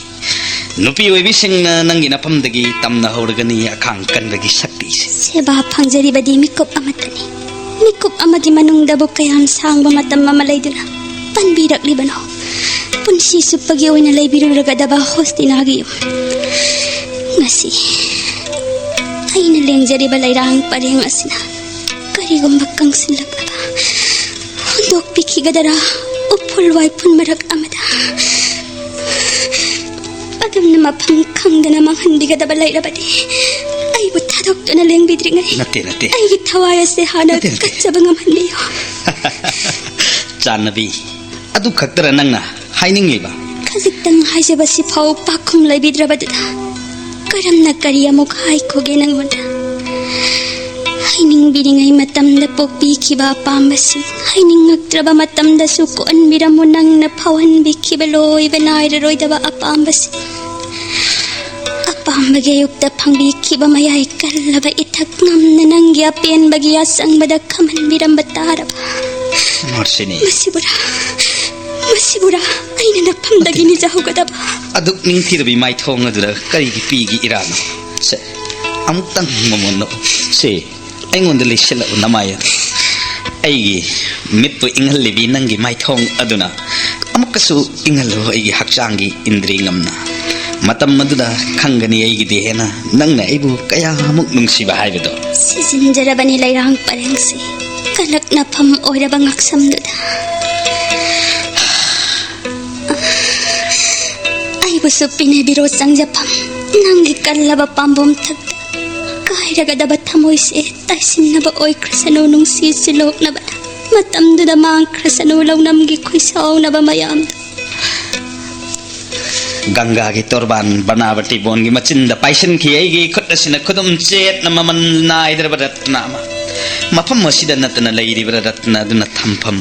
ꯅꯨꯄꯤ ꯑꯣꯏꯕꯤꯁꯤꯡꯅ ꯅꯪꯒꯤ ꯅꯐꯝꯗꯒꯤ ꯇꯝꯅꯍꯧꯔꯒꯅꯤ ꯑꯈꯥꯡ ꯀꯟꯕꯒꯤ ꯁꯛꯇꯤꯁꯦ꯫ ꯁꯦꯕꯥ ꯐꯪꯖꯔꯤꯕꯗꯤ ꯃꯤꯀꯨꯞ ꯑꯃꯠꯇꯅꯤ꯫ ꯃꯤꯀꯨꯞ ꯑꯃꯒꯤ ꯃꯅꯨꯡꯗꯕꯨ ꯀꯌꯥꯝ ꯁꯥꯡꯕ ꯃꯇꯝ ꯑꯃ ꯂꯩꯗꯨꯅ ꯄꯟꯕꯤꯔꯛꯂꯤꯕꯅꯣ? ꯄꯨꯟꯁꯤ ꯆꯨꯞꯄꯒꯤ ꯑꯣꯏꯅ ꯂꯩꯕꯤꯔꯨꯔꯒꯗꯕ ꯍꯣꯁꯇꯤꯅꯥꯒꯤ ꯌꯨꯝ꯫ ꯉꯁꯤ ꯑꯩꯅ ꯂꯦꯡꯖꯔꯤꯕ ꯂꯩꯔꯥꯡ ꯄꯔꯦꯡ ꯑꯁꯤꯅ ꯀꯔꯤꯒꯨꯝꯕ ꯀꯪꯁꯤꯜꯂꯛꯂꯕ ꯍꯨꯟꯗꯣꯛꯄꯤꯈꯤꯒꯗꯔꯥ? ꯎꯐꯨꯜ ꯋꯥꯏꯐꯨꯜ ꯃꯔꯛ ꯑꯃꯗ ꯑꯗꯨꯝꯅ ꯃꯐꯝ ꯈꯪꯗꯅ ꯃꯥꯡꯍꯟꯕꯤꯒꯗꯕ ꯂꯩꯔꯕꯗꯤ, ꯑꯩꯕꯨ ꯊꯥꯗꯣꯛꯇꯨꯅ ꯂꯦꯡꯕꯤꯗ꯭ꯔꯤꯉꯩ ꯅꯠꯇꯦ, ꯅꯠꯇꯦ꯫ ꯑꯩꯒꯤ ꯊꯋꯥꯏ ꯑꯁꯦ ꯍꯥꯟꯅ ꯅꯠꯇꯦ, ꯅꯠꯇꯦ꯫ ꯀꯠꯆꯕ ꯉꯝꯍꯟꯕꯤꯌꯨ꯫ ꯆꯥꯟꯅꯕꯤ, ꯑꯗꯨ ꯈꯛꯇꯔ ꯅꯪꯅ ꯍꯥꯏꯅꯤꯡꯂꯤꯕ? ꯈꯖꯤꯛꯇꯪ ꯍꯥꯏꯖꯕꯁꯤꯐꯥꯎ ꯄꯥꯈꯨꯝ ꯂꯩꯕꯤꯗ꯭ꯔꯕꯗꯨꯗ ꯀꯔꯝꯅ ꯀꯔꯤ ꯑꯃꯨꯛ ꯍꯥꯏꯈꯣꯒꯦ ꯅꯪꯉꯣꯟꯗ? ꯍꯥꯏꯅꯤꯡꯕꯤꯔꯤꯉꯩ ꯃꯇꯝꯗ ꯄꯣꯛꯄꯤꯈꯤꯕ ꯑꯄꯥꯝꯕꯁꯤꯡ, ꯍꯥꯏꯅꯤꯡꯉꯛꯇ꯭ꯔꯕ ꯃꯇꯝꯗꯁꯨ ꯀꯣꯛꯍꯟꯕꯤꯔꯝꯃꯨ ꯅꯪꯅ ꯐꯥꯎꯍꯟꯕꯤꯈꯤꯕ ꯂꯣꯏꯕ ꯅꯥꯏꯔꯔꯣꯏꯗꯕ ꯑꯄꯥꯝꯕꯁꯤꯡ꯫ ꯑꯄꯥꯝꯕꯒꯤ ꯑꯌꯨꯛꯇ ꯐꯪꯕꯤꯈꯤꯕ ꯃꯌꯥꯏ ꯀꯜꯂꯕ ꯏꯊꯛ ꯉꯝꯅ ꯅꯪꯒꯤ ꯑꯄꯦꯟꯕꯒꯤ ꯑꯁꯪꯕꯗ ꯈꯝꯍꯟꯕꯤꯔꯝꯕ ꯇꯥꯔꯕ꯫ ꯃꯥꯔꯁꯤꯅꯤ꯫ ꯃꯁꯤꯕꯨꯔꯥ, ꯃꯁꯤꯕꯨꯔꯥ ꯑꯩꯅ ꯅꯐꯝꯗꯒꯤ ꯅꯠꯇꯦ꯫ ꯅꯤꯖꯍꯧꯒꯗꯕ? ꯑꯗꯨꯛ ꯅꯤꯡꯊꯤꯔꯕꯤ ꯃꯥꯏꯊꯣꯡ ꯑꯗꯨꯗ ꯀꯔꯤꯒꯤ ꯄꯤꯒꯤ ꯏꯔꯥꯅꯣ? ꯁꯦ, ꯑꯃꯨꯛꯇꯪ ꯃꯃꯣꯟ ꯅꯣꯛꯎ꯫ ꯁꯦ, ꯑꯩꯉꯣꯟꯗ ꯂꯩꯁꯤꯜꯂꯛꯎ ꯅꯃꯥꯏ ꯑꯗꯨ꯫ ꯑꯩꯒꯤ ꯃꯤꯠꯄꯨ ꯏꯪꯍꯜꯂꯤꯕꯤ ꯅꯪꯒꯤ ꯃꯥꯏꯊꯣꯡ ꯑꯗꯨꯅ ꯑꯃꯨꯛꯀꯁꯨ ꯏꯪꯍꯜꯂꯨ ꯑꯩꯒꯤ ꯍꯛꯆꯥꯡꯒꯤ ꯏꯟꯗ꯭ꯔꯤ ꯉꯝꯅ꯫ ꯃꯇꯝ ꯑꯗꯨꯗ ꯈꯪꯒꯅꯤ ꯑꯩꯒꯤꯗꯤ ꯍꯦꯟꯅ ꯅꯪꯅ ꯑꯩꯕꯨ ꯀꯌꯥꯃꯨꯛ ꯅꯨꯡꯁꯤꯕ ꯍꯥꯏꯕꯗꯣ꯫ ꯁꯤꯖꯤꯟꯖꯔꯕꯅꯤ ꯂꯩꯔꯥꯡ ꯄꯔꯦꯡꯁꯤ ꯀꯂꯛꯅꯐꯝ ꯑꯣꯏꯔꯕ ꯉꯛꯁꯝꯗꯨꯗ꯫ ꯑꯩꯕꯨꯁꯨ ꯄꯤꯅꯕꯤꯔꯣ ꯆꯪꯖꯐꯝ ꯅꯪꯒꯤ ꯀꯜꯂꯕ ꯄꯥꯝꯕꯣꯝ ꯊꯛꯇ꯫ ꯀꯥꯏꯔꯒꯗꯕ ꯊꯃꯣꯏꯁꯦ ꯇꯥꯏꯁꯤꯟꯅꯕ ꯑꯣꯏꯈ꯭ꯔꯁꯅꯨ ꯅꯨꯡꯁꯤ ꯁꯤꯂꯣꯛꯅꯕ꯫ ꯃꯇꯝꯗꯨꯗ ꯃꯥꯡꯈ꯭ꯔꯁꯅꯨ ꯂꯧꯅꯝꯒꯤ ꯈꯨꯏꯁꯥꯎꯅꯕ ꯃꯌꯥꯝꯗꯣ꯫ ꯒꯪꯒꯥꯒꯤ ꯇꯣꯔꯕꯥꯟ ꯕꯅꯥꯕꯇꯤ ꯕꯣꯟꯒꯤ ꯃꯆꯤꯟꯗ ꯄꯥꯏꯁꯤꯟꯈꯤ ꯑꯩꯒꯤ ꯈꯨꯠ ꯑꯁꯤꯅ ꯈꯨꯗꯨꯝ ꯆꯦꯠꯅ ꯃꯃꯜ ꯅꯥꯏꯗ꯭ꯔꯕ ꯔꯠꯅ ꯑꯃ꯫ ꯃꯐꯝ ꯑꯁꯤꯗ ꯅꯠꯇꯅ ꯂꯩꯔꯤꯕ꯭ꯔꯥ ꯔꯠꯅ ꯑꯗꯨꯅ ꯊꯝꯐꯝ?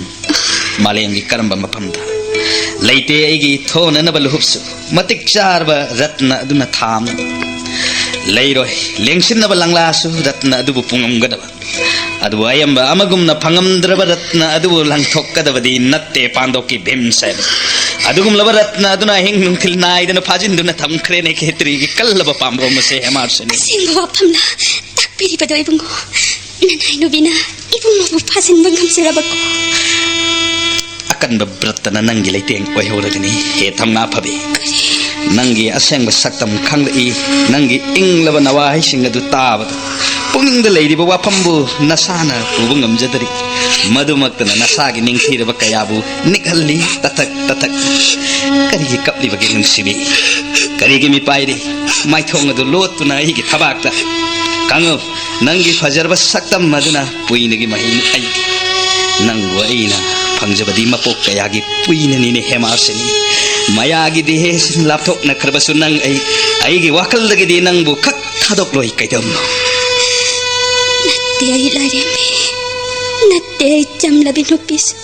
ꯃꯥꯂꯦꯝꯒꯤ ꯀꯔꯝꯕ ꯃꯐꯝꯗ? ꯂꯩꯇꯦ ꯑꯩꯒꯤ ꯊꯣꯟꯅꯅꯕ ꯂꯨꯍꯨꯞꯁꯨ, ꯃꯇꯤꯛ ꯆꯥꯔꯕ ꯔꯠꯅ ꯑꯗꯨꯅ ꯊꯥꯝꯅꯕ꯫ ꯂꯩꯔꯣꯏ ꯂꯦꯡꯁꯤꯟꯅꯕ ꯂꯪꯂꯥꯁꯨ ꯔꯠꯅ ꯑꯗꯨꯕꯨ ꯄꯨꯉꯝꯒꯗꯕ꯫ ꯑꯗꯨꯕꯨ ꯑꯌꯥꯝꯕ ꯑꯃꯒꯨꯝꯅ ꯐꯪꯉꯝꯗ꯭ꯔꯕ ꯔꯠꯅ ꯑꯗꯨꯕꯨ ꯂꯪꯊꯣꯛꯀꯗꯕꯗꯤ ꯅꯠꯇꯦ ꯄꯥꯟꯗꯣꯛꯀꯤ ꯚꯤꯝꯁꯦꯟ꯫ ꯑꯗꯨꯒꯨꯝꯂꯕ ꯔꯠꯅ ꯑꯗꯨꯅ ꯑꯍꯤꯡ ꯅꯨꯡꯊꯤꯜ ꯅꯥꯏꯗꯅ ꯐꯥꯖꯤꯟꯗꯨꯅ ꯊꯝꯈ꯭ꯔꯦꯅꯦ ꯈꯦꯇ꯭ꯔꯤꯒꯤ ꯀꯜꯂꯕ ꯄꯥꯝꯕꯣꯝ ꯑꯁꯦ ꯍꯦꯃꯥꯔꯁꯅꯤ꯫ ꯑꯁꯦꯡꯕ ꯋꯥꯐꯝꯂ ꯇꯥꯛꯄꯤꯔꯤꯕꯗꯣ ꯏꯕꯨꯡꯉꯣ? ꯅꯅꯥꯏꯅꯨꯕꯤꯅ ꯏꯕꯨꯡꯉꯣꯕꯨ ꯐꯥꯖꯤꯟꯕ ꯉꯝꯖꯔꯕꯀꯣ? ꯑꯀꯟꯕ ꯕ꯭ꯔꯠꯇꯅ ꯅꯪꯒꯤ ꯂꯩꯇꯦꯡ ꯑꯣꯏꯍꯧꯔꯒꯅꯤ, ꯍꯦ ꯊꯧꯅꯥ ꯐꯕꯤ꯫ ꯀꯔꯤ? ꯅꯪꯒꯤ ꯑꯁꯦꯡꯕ ꯁꯛꯇꯝ ꯈꯪꯂꯛꯏ, ꯅꯪꯒꯤ ꯏꯪꯂꯕ ꯅꯋꯥꯍꯩꯁꯤꯡ ꯑꯗꯨ ꯇꯥꯕꯗ꯫ ꯄꯨꯛꯅꯤꯡꯗ ꯂꯩꯔꯤꯕ ꯋꯥꯐꯝꯕꯨ ꯅꯁꯥꯅ ꯄꯨꯕ ꯉꯝꯖꯗꯔꯤ꯫ ꯃꯗꯨꯃꯛꯇꯅ ꯅꯁꯥꯒꯤ ꯅꯤꯡꯊꯤꯔꯕ ꯀꯌꯥꯕꯨ ꯅꯤꯛꯍꯜꯂꯤ, ꯇꯊꯛ ꯇꯊꯛ꯫ ꯀꯔꯤꯒꯤ ꯀꯞꯂꯤꯕꯒꯦ ꯅꯨꯡꯁꯤꯕꯤ? ꯀꯔꯤꯒꯤ ꯃꯤꯄꯥꯏꯔꯤ? ꯃꯥꯏꯊꯣꯡ ꯑꯗꯨ ꯂꯣꯠꯇꯨꯅ ꯑꯩꯒꯤ ꯊꯕꯥꯛꯇ꯫ ꯈꯪꯉꯨ, ꯅꯪꯒꯤ ꯐꯖꯔꯕ ꯁꯛꯇꯝ ꯑꯗꯨꯅ ꯄꯨꯏꯅꯒꯤ ꯃꯍꯩꯅꯤ ꯑꯩꯒꯤ꯫ ꯅꯪꯕꯨ ꯑꯩꯅ ꯐꯪꯖꯕꯗꯤ ꯃꯄꯣꯛ ꯀꯌꯥꯒꯤ ꯄꯨꯏꯅꯅꯤꯅꯦ ꯍꯦꯃꯥꯁꯤꯅꯤ꯫ ꯃꯌꯥꯒꯤ ꯗꯦꯍꯦꯁꯤꯡ ꯂꯥꯞꯊꯣꯛꯅꯈ꯭ꯔꯕꯁꯨ ꯅꯪ ꯑꯩ, ꯑꯩꯒꯤ ꯋꯥꯈꯜꯗꯒꯤꯗꯤ ꯅꯪꯕꯨ ꯈꯛ ꯊꯥꯗꯣꯛꯂꯣꯏ ꯀꯩꯗꯧꯅꯣ? ꯅꯠꯇꯦ ꯑꯩ ꯂꯥꯏꯔꯦꯝꯕꯤ, ꯅꯠꯇꯦ ꯑꯩ ꯆꯝꯂꯕꯤ ꯅꯨꯄꯤꯁꯨ꯫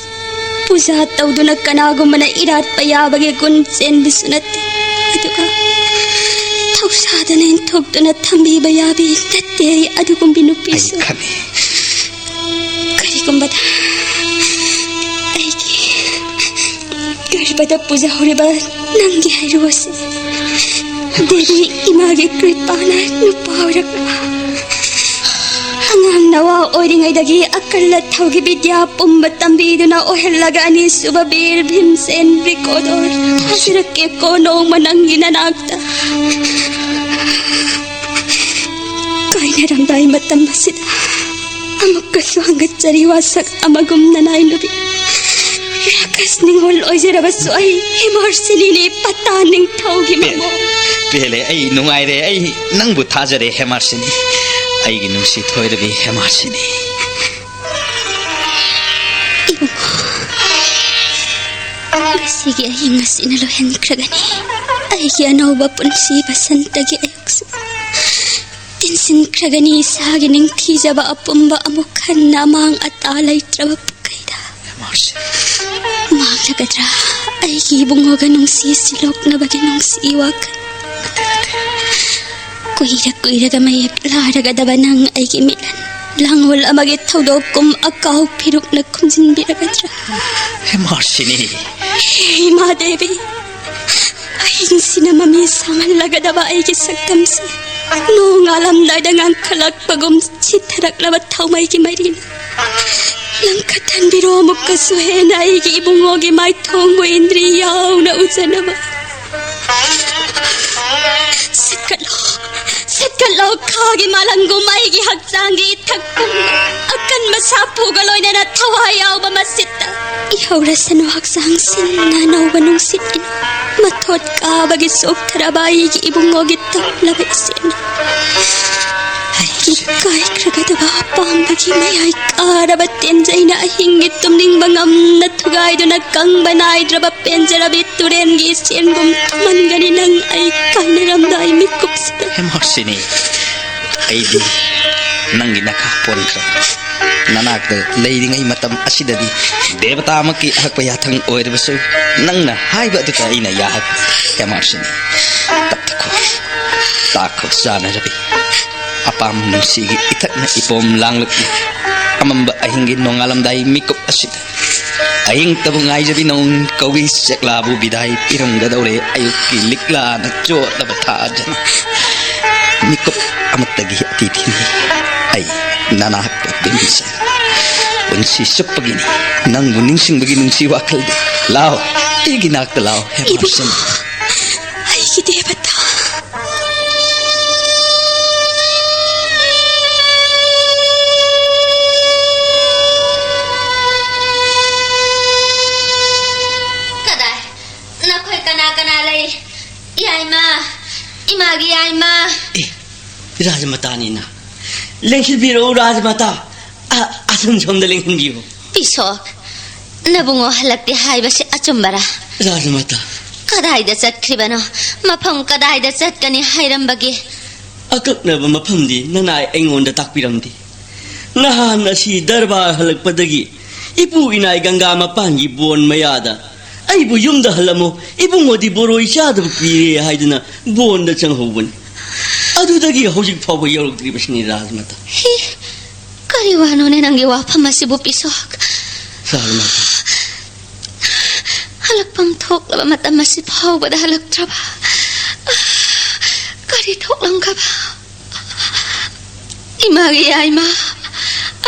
ꯄꯨꯖꯥ ꯇꯧꯗꯨꯅ ꯀꯅꯥꯒꯨꯝꯕꯅ ꯏꯔꯥꯠꯄ ꯌꯥꯕꯒꯤ ꯒꯨꯟ ꯆꯦꯟꯕꯤꯁꯨ ꯅꯠꯇꯦ꯫ ꯑꯗꯨꯒ ꯊꯧꯁꯥꯗꯅ ꯏꯟꯊꯣꯛꯇꯨꯅ ꯊꯝꯕꯤꯕ ꯌꯥꯕꯤ ꯅꯠꯇꯦ ꯑꯩ ꯑꯗꯨꯒꯨꯝꯕꯤ ꯑꯩ ꯅꯨꯄꯤꯁꯨ꯫ ꯈꯪꯉꯤ꯫ ꯀꯔꯤꯒꯨꯝꯕꯗ ꯑꯩꯒꯤ ꯒꯔꯚꯗ ꯄꯨꯖꯍꯧꯔꯤꯕ ꯅꯪꯒꯤ ꯍꯩꯔꯨ ꯑꯁꯤ ꯗꯦꯕꯤ ꯏꯃꯥꯒꯤ ꯀ꯭ꯔꯤꯄꯥꯅ ꯅꯨꯄꯥ ꯑꯣꯏꯔꯛꯄ꯫ ꯑꯉꯥꯡ ꯅꯋꯥ ꯑꯣꯏꯔꯤꯉꯩꯗꯒꯤ ꯑꯀꯜ ꯑꯊꯧꯒꯤ ꯕꯤꯗ꯭ꯌꯥ ꯄꯨꯝꯕ ꯇꯝꯕꯤꯗꯨꯅ ꯑꯣꯏꯍꯜꯂꯒ ꯑꯅꯤꯁꯨꯕ ꯕꯤꯔ ꯚꯤꯝꯁꯦꯟ ꯕ꯭ꯔꯤꯀꯣꯗꯣꯔ ꯊꯥꯖꯔꯛꯀꯦꯀꯣ ꯅꯣꯡꯃ ꯅꯪꯒꯤ ꯅꯅꯥꯛꯇ꯫ ꯀꯥꯏꯅꯔꯝꯗꯥꯏ ꯃꯇꯝ ꯑꯁꯤꯗ ꯑꯃꯨꯛꯀꯁꯨ ꯍꯪꯒꯠꯆꯔꯤ ꯋꯥꯁꯛ ꯑꯃꯒꯨꯝ ꯅꯅꯥꯏ ꯅꯨꯄꯤ꯫ ꯔꯥꯀꯁ ꯅꯤꯡꯉꯣꯜ ꯑꯣꯏꯖꯔꯕꯁꯨ ꯑꯩ ꯍꯦꯃꯥꯔꯁꯤꯅꯤꯅꯦ ꯄꯇꯥ ꯅꯤꯡꯊꯧꯒꯤ ꯄꯦꯜꯂꯦ, ꯃꯃꯣ꯫ ꯄꯦꯜꯂꯦ, ꯑꯩ ꯅꯨꯡꯉꯥꯏꯔꯦ, ꯑꯩ ꯅꯪꯕꯨ ꯊꯥꯖꯔꯦ ꯍꯦꯃꯥꯔꯁꯤꯅꯤ, ꯑꯩꯒꯤ ꯅꯨꯡꯁꯤ ꯊꯣꯏꯔꯕꯤ ꯍꯦꯃꯥꯔꯁꯤꯅꯤ꯫ ꯏꯕꯨꯡꯉꯣ, ꯉꯁꯤꯒꯤ ꯑꯍꯤꯡ ꯑꯁꯤꯅ ꯂꯣꯏꯍꯟꯈ꯭ꯔꯒꯅꯤ ꯑꯩꯒꯤ ꯑꯅꯧꯕ ꯄꯨꯟꯁꯤ ꯕꯁꯟꯇꯒꯤ ꯑꯌꯨꯛꯁꯨ꯫ ꯇꯤꯟꯁꯤꯟꯈ꯭ꯔꯒꯅꯤ ꯏꯁꯥꯒꯤ ꯅꯤꯡꯊꯤꯖꯕ ꯑꯄꯨꯝꯕ ꯑꯃꯨꯛ ꯍꯟꯅ ꯑꯃꯥꯡ ꯑꯇꯥ ꯂꯩꯇ꯭ꯔꯕ ꯄꯨꯈꯩꯗ꯫ ꯃꯥꯔꯁꯤ꯫ ꯃꯥꯡꯂꯒꯗ꯭ꯔꯥ ꯑꯩꯒꯤ ꯏꯕꯨꯡꯉꯣꯒ ꯅꯨꯡꯁꯤ ꯁꯤꯂꯣꯛꯅꯕꯒꯤ ꯅꯨꯡꯁꯤ ꯋꯥꯈꯜ? ꯀꯨꯏꯔ ꯀꯨꯏꯔꯒ ꯃꯌꯦꯛ ꯂꯥꯔꯒꯗꯕ ꯅꯪ ꯑꯩꯒꯤ ꯃꯤꯠꯂꯟ ꯂꯥꯡꯑꯣꯜ ꯑꯃꯒꯤ ꯊꯧꯗꯣꯛ ꯀꯨꯝ ꯑꯀꯥꯎ ꯐꯤꯔꯨꯛꯅ ꯈꯨꯝꯖꯤꯟꯕꯤꯔꯒꯗ꯭ꯔꯥ? ꯍꯦ ꯃꯥꯔꯁꯤꯅꯤ꯫ ꯍꯦ ꯏꯃꯥ ꯗꯦꯕꯤ, ꯑꯍꯤꯡꯁꯤꯅ ꯃꯃꯤ ꯁꯥꯡꯍꯜꯂꯒꯗꯕ ꯑꯩꯒꯤ ꯁꯛꯇꯝꯁꯦ ꯅꯣꯡꯉꯥꯜꯂꯝꯗꯥꯏꯗ ꯉꯥꯡꯈꯠꯂꯛꯄꯒꯨꯝ ꯆꯤꯊꯔꯛꯂꯕ ꯊꯥꯎꯃꯩꯒꯤ ꯃꯩꯔꯤꯅ ꯂꯪꯈꯠꯍꯟꯕꯤꯔꯣ꯫ ꯑꯃꯨꯛꯀꯁꯨ ꯍꯦꯟꯅ ꯑꯩꯒꯤ ꯏꯕꯨꯡꯉꯣꯒꯤ ꯃꯥꯏꯊꯣꯡꯕꯨ ꯏꯟꯗ꯭ꯔꯤ ꯌꯥꯎꯅ ꯎꯖꯅꯕ꯫ ꯁꯠꯀꯠꯂꯣ, ꯁꯠꯀꯠꯂꯣ, ꯈꯥꯒꯤ ꯃꯥꯂꯪꯒꯨꯝ ꯑꯩꯒꯤ ꯍꯛꯆꯥꯡꯒꯤ ꯏꯊꯛ ꯄꯨꯝꯕ ꯑꯀꯟꯕ ꯁꯥꯐꯨꯒ ꯂꯣꯏꯅꯅ ꯊꯋꯥꯏ ꯌꯥꯎꯕ ꯃꯁꯤꯠꯇ ꯏꯍꯧꯔꯁꯅꯨ꯫ ꯍꯛꯆꯥꯡ ꯁꯤꯟꯅ ꯑꯅꯧꯕ ꯅꯨꯡꯁꯤꯠ ꯏꯅꯧ ꯃꯊꯣꯠ ꯀꯥꯕꯒꯤ ꯆꯣꯛꯊꯔꯕ ꯑꯩꯒꯤ ꯏꯕꯨꯡꯉꯣꯒꯤ ꯇꯞꯂꯕ ꯏꯆꯦꯜꯅ ꯑꯩꯒꯤ ꯀꯥꯏꯈ꯭ꯔꯒꯗꯕ ꯑꯄꯥꯝꯕꯒꯤ ꯃꯌꯥꯏ ꯀꯥꯔꯕ ꯇꯦꯟꯖꯩꯅ ꯑꯍꯤꯡꯒꯤ ꯇꯨꯝꯅꯤꯡꯕ ꯉꯝꯅ ꯊꯨꯒꯥꯏꯗꯨꯅ ꯀꯪꯕ ꯅꯥꯏꯗ꯭ꯔꯕ ꯄꯦꯟꯖꯔꯕꯤ ꯇꯨꯔꯦꯟꯒꯤ ꯏꯆꯦꯜꯒꯨꯝ ꯊꯨꯝꯍꯟꯒꯅꯤ ꯅꯪ ꯑꯩ ꯀꯥꯏꯅꯔꯝꯗꯥꯏ ꯃꯤꯀꯨꯞꯁꯤꯗ꯫ ꯍꯦ ꯃꯥꯔꯁꯤꯅꯤ, ꯑꯩꯗꯤ ꯅꯪꯒꯤ ꯅꯈꯥ ꯄꯣꯟꯈ꯭ꯔꯕ꯫ ꯅꯅꯥꯛꯇ ꯂꯩꯔꯤꯉꯩ ꯃꯇꯝ ꯑꯁꯤꯗꯗꯤ ꯗꯦꯕꯇꯥꯃꯛꯀꯤ ꯑꯍꯛꯄ ꯌꯥꯊꯪ ꯑꯣꯏꯔꯕꯁꯨ, ꯅꯪꯅ ꯍꯥꯏꯕ ꯑꯗꯨꯗ ꯑꯩꯅ ꯌꯥꯍꯛ꯫ ꯍꯦꯃꯥꯔꯁꯤꯅꯤ, ꯇꯞꯊꯈꯣ, ꯇꯥꯈꯣ ꯆꯥꯅꯔꯕꯤ꯫ ꯑꯄꯥꯝꯕ ꯅꯨꯡꯁꯤꯒꯤ ꯏꯊꯛꯅ ꯏꯄꯣꯝ ꯂꯥꯡꯂꯛꯂꯤ꯫ ꯑꯃꯝꯕ ꯑꯍꯤꯡꯒꯤ ꯅꯣꯡꯉꯥꯜꯂꯝꯗꯥꯏ ꯃꯤꯀꯨꯞ ꯑꯁꯤꯗ ꯑꯍꯤꯡꯇꯕꯨ ꯉꯥꯏꯖꯕꯤ ꯅꯣꯡ ꯀꯧꯏ꯫ ꯆꯦꯛꯂꯥꯕꯨ ꯕꯤꯗꯥꯏ ꯄꯤꯔꯝꯒꯗꯧꯔꯦ꯫ ꯑꯌꯨꯛꯀꯤ ꯂꯤꯛꯂꯥꯅ ꯆꯣꯠꯂꯕ ꯊꯥꯖꯅ ꯃꯤꯀꯨꯞ ꯑꯃꯠꯇꯒꯤ ꯑꯇꯤꯊꯤꯅꯤ꯫ ꯑꯩ ꯅꯅꯥꯛꯇ ꯇꯤꯟꯁꯦ ꯄꯨꯟꯁꯤ ꯆꯨꯞꯄꯒꯤꯅꯤ꯫ ꯅꯪꯕꯨ ꯅꯤꯡꯁꯤꯡꯕꯒꯤ ꯅꯨꯡꯁꯤ ꯋꯥꯈꯜꯗꯤ꯫ ꯂꯥꯎ, ꯑꯩꯒꯤ ꯅꯥꯛꯇ ꯂꯥꯎ, ꯍꯦꯃꯥꯔꯁꯤꯅꯤ꯫ ꯑꯩꯒꯤ ꯗꯦꯕꯇꯥ꯫ ꯀꯗꯥꯏ? ꯅꯈꯣꯏ ꯀꯅꯥ ꯀꯅꯥ ꯂꯩ? ꯌꯥꯏꯃ, ꯏꯃꯥꯒꯤ ꯌꯥꯏꯃ꯫ ꯑꯦ, ꯔꯥꯖꯃꯇꯥꯅꯤꯅ꯫ ꯂꯦꯡꯁꯤꯟꯕꯤꯔꯛꯎ, ꯔꯥꯖꯃꯇꯥ꯫ ꯑ, ꯑꯁꯨꯝ ꯁꯣꯝꯗ ꯂꯦꯡꯁꯤꯟꯕꯤꯌꯨ꯫ ꯄꯤꯁꯣꯛ, ꯅꯕꯨꯡꯉꯣ ꯍꯜꯂꯛꯇꯦ ꯍꯥꯏꯕꯁꯤ ꯑꯆꯨꯝꯕꯔꯥ? ꯔꯥꯖꯃꯇꯥ꯫ ꯀꯗꯥꯏꯗ ꯆꯠꯈ꯭ꯔꯤꯕꯅꯣ? ꯃꯐꯝ ꯀꯗꯥꯏꯗ ꯆꯠꯀꯅꯤ ꯍꯥꯏꯔꯝꯕꯒꯦ? ꯑꯀꯛꯅꯕ ꯃꯐꯝꯗꯤ ꯅꯅꯥꯏ ꯑꯩꯉꯣꯟꯗ ꯇꯥꯛꯄꯤꯔꯝꯗꯦ꯫ ꯅꯍꯥꯟ ꯑꯁꯤ ꯗꯔꯕꯥꯔ ꯍꯜꯂꯛꯄꯗꯒꯤ ꯏꯄꯨ ꯏꯅꯥꯏ ꯒꯪꯒꯥ ꯃꯄꯥꯟꯒꯤ ꯕꯣꯟ ꯃꯌꯥꯗ ꯑꯩꯕꯨ ꯌꯨꯝꯗ ꯍꯜꯂꯝꯃꯨ, ꯏꯕꯨꯡꯉꯣꯗꯤ ꯕꯣꯔꯣꯏ ꯆꯥꯗꯕ ꯀꯨꯏꯔꯦ ꯍꯥꯏꯗꯨꯅ ꯕꯣꯟꯗ ꯆꯪꯍꯧꯕꯅꯤ꯫ ꯑꯗꯨꯗꯒꯤ ꯍꯧꯖꯤꯛ ꯐꯥꯎꯕ ꯌꯧꯔꯛꯇ꯭ꯔꯤꯕꯁꯤꯅꯤ, ꯔꯥꯖꯃꯥꯇꯥ꯫ ꯍꯤ, ꯀꯔꯤ ꯋꯥꯅꯣꯅꯦ ꯅꯪꯒꯤ ꯋꯥꯐꯝ ꯑꯁꯤꯕꯨ, ꯄꯤꯁꯣꯛ? ꯔꯥꯖꯃꯥꯇꯥ꯫ ꯍꯜꯂꯛꯐꯝ ꯊꯣꯛꯂꯕ ꯃꯇꯝ ꯑꯁꯤ ꯐꯥꯎꯕꯗ ꯍꯜꯂꯛꯇ꯭ꯔꯕ? ꯀꯔꯤ ꯊꯣꯛꯂꯝꯒꯕ? ꯏꯃꯥꯒꯤ ꯌꯥꯏꯃ,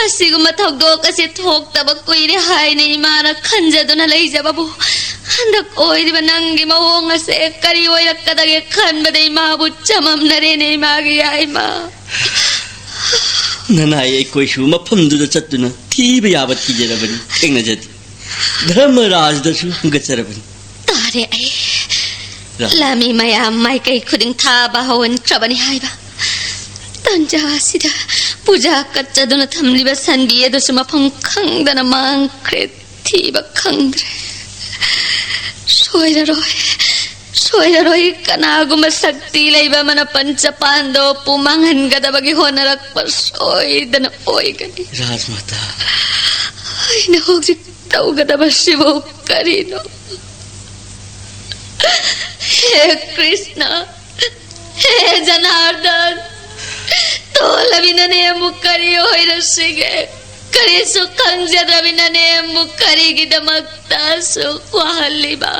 ꯑꯁꯤꯒꯨꯝꯕ ꯊꯧꯗꯣꯛ ꯑꯁꯤ ꯊꯣꯛꯇꯕ ꯀꯨꯏꯔꯦ ꯍꯥꯏꯅ ꯏꯃꯥꯅ ꯈꯟꯖꯗꯨꯅ ꯂꯩꯖꯕꯕꯨ, ꯍꯟꯗꯛ ꯑꯣꯏꯔꯤꯕ ꯅꯪꯒꯤ ꯃꯑꯣꯡ ꯑꯁꯦ ꯀꯔꯤ ꯑꯣꯏꯔꯛꯀꯗꯒꯦ ꯈꯟꯕꯗ ꯏꯃꯥꯕꯨ ꯆꯃꯝꯅꯔꯦꯅꯦ, ꯏꯃꯥꯒꯤ ꯌꯥꯏꯃ꯫ ꯅꯅꯥꯏ ꯑꯩꯈꯣꯏꯁꯨ ꯃꯐꯝꯗꯨꯗ ꯆꯠꯇꯨꯅ ꯊꯤꯕ ꯌꯥꯕ ꯊꯤꯖꯔꯕꯅꯤ, ꯊꯦꯡꯅꯖꯗꯦ꯫ ꯙꯔꯃꯔꯥꯖꯗꯁꯨ ꯍꯪꯒꯠꯆꯔꯕꯅꯤ꯫ ꯇꯥꯔꯦ ꯑꯩ꯫ ꯔꯥ- ꯂꯥꯃꯤ ꯃꯌꯥꯝ ꯃꯥꯏꯀꯩ ꯈꯨꯗꯤꯡ ꯊꯥꯕ ꯍꯧꯍꯟꯈ꯭ꯔꯕꯅꯤ ꯍꯥꯏꯕ꯫ ꯇꯟꯖꯥ ꯑꯁꯤꯗ ꯄꯨꯖꯥ ꯀꯠꯆꯗꯨꯅ ꯊꯝꯂꯤꯕ ꯁꯟꯕꯤ ꯑꯗꯨꯁꯨ ꯃꯐꯝ ꯈꯪꯗꯅ ꯃꯥꯡꯈ꯭ꯔꯦ꯫ ꯊꯤꯕ ꯈꯪꯗ꯭ꯔꯦ꯫ ꯁꯣꯏꯔꯔꯣꯏ, ꯁꯣꯏꯔꯔꯣꯏ꯫ ꯀꯅꯥꯒꯨꯝꯕ ꯁꯛꯇꯤ ꯂꯩꯕ ꯑꯃꯅ ꯄꯟꯆꯄꯥꯟꯗꯣꯞꯄꯨ ꯃꯥꯡꯍꯟꯒꯗꯕꯒꯤ ꯍꯣꯠꯅꯔꯛꯄ ꯁꯣꯏꯗꯅ ꯑꯣꯏꯒꯅꯤ꯫ ꯔꯥꯖꯃꯥꯇꯥ꯫ ꯑꯩꯅ ꯍꯧꯖꯤꯛ ꯇꯧꯒꯗꯕꯁꯤꯕꯨ ꯀꯔꯤꯅꯣ? ꯍꯦ ꯀ꯭ꯔꯤꯁꯅ, ꯍꯦ ꯖꯅꯥꯔꯗꯟ, ꯇꯣꯜꯂꯕꯤꯅꯅꯦ ꯑꯃꯨꯛ ꯀꯔꯤ ꯑꯣꯏꯔꯁꯤꯒꯦ? ꯀꯔꯤꯁꯨ ꯈꯪꯖꯗ꯭ꯔꯕꯤꯅꯅꯦ ꯑꯃꯨꯛ ꯀꯔꯤꯒꯤꯗꯃꯛꯇ ꯑꯁꯨꯛ ꯋꯥꯍꯜꯂꯤꯕ?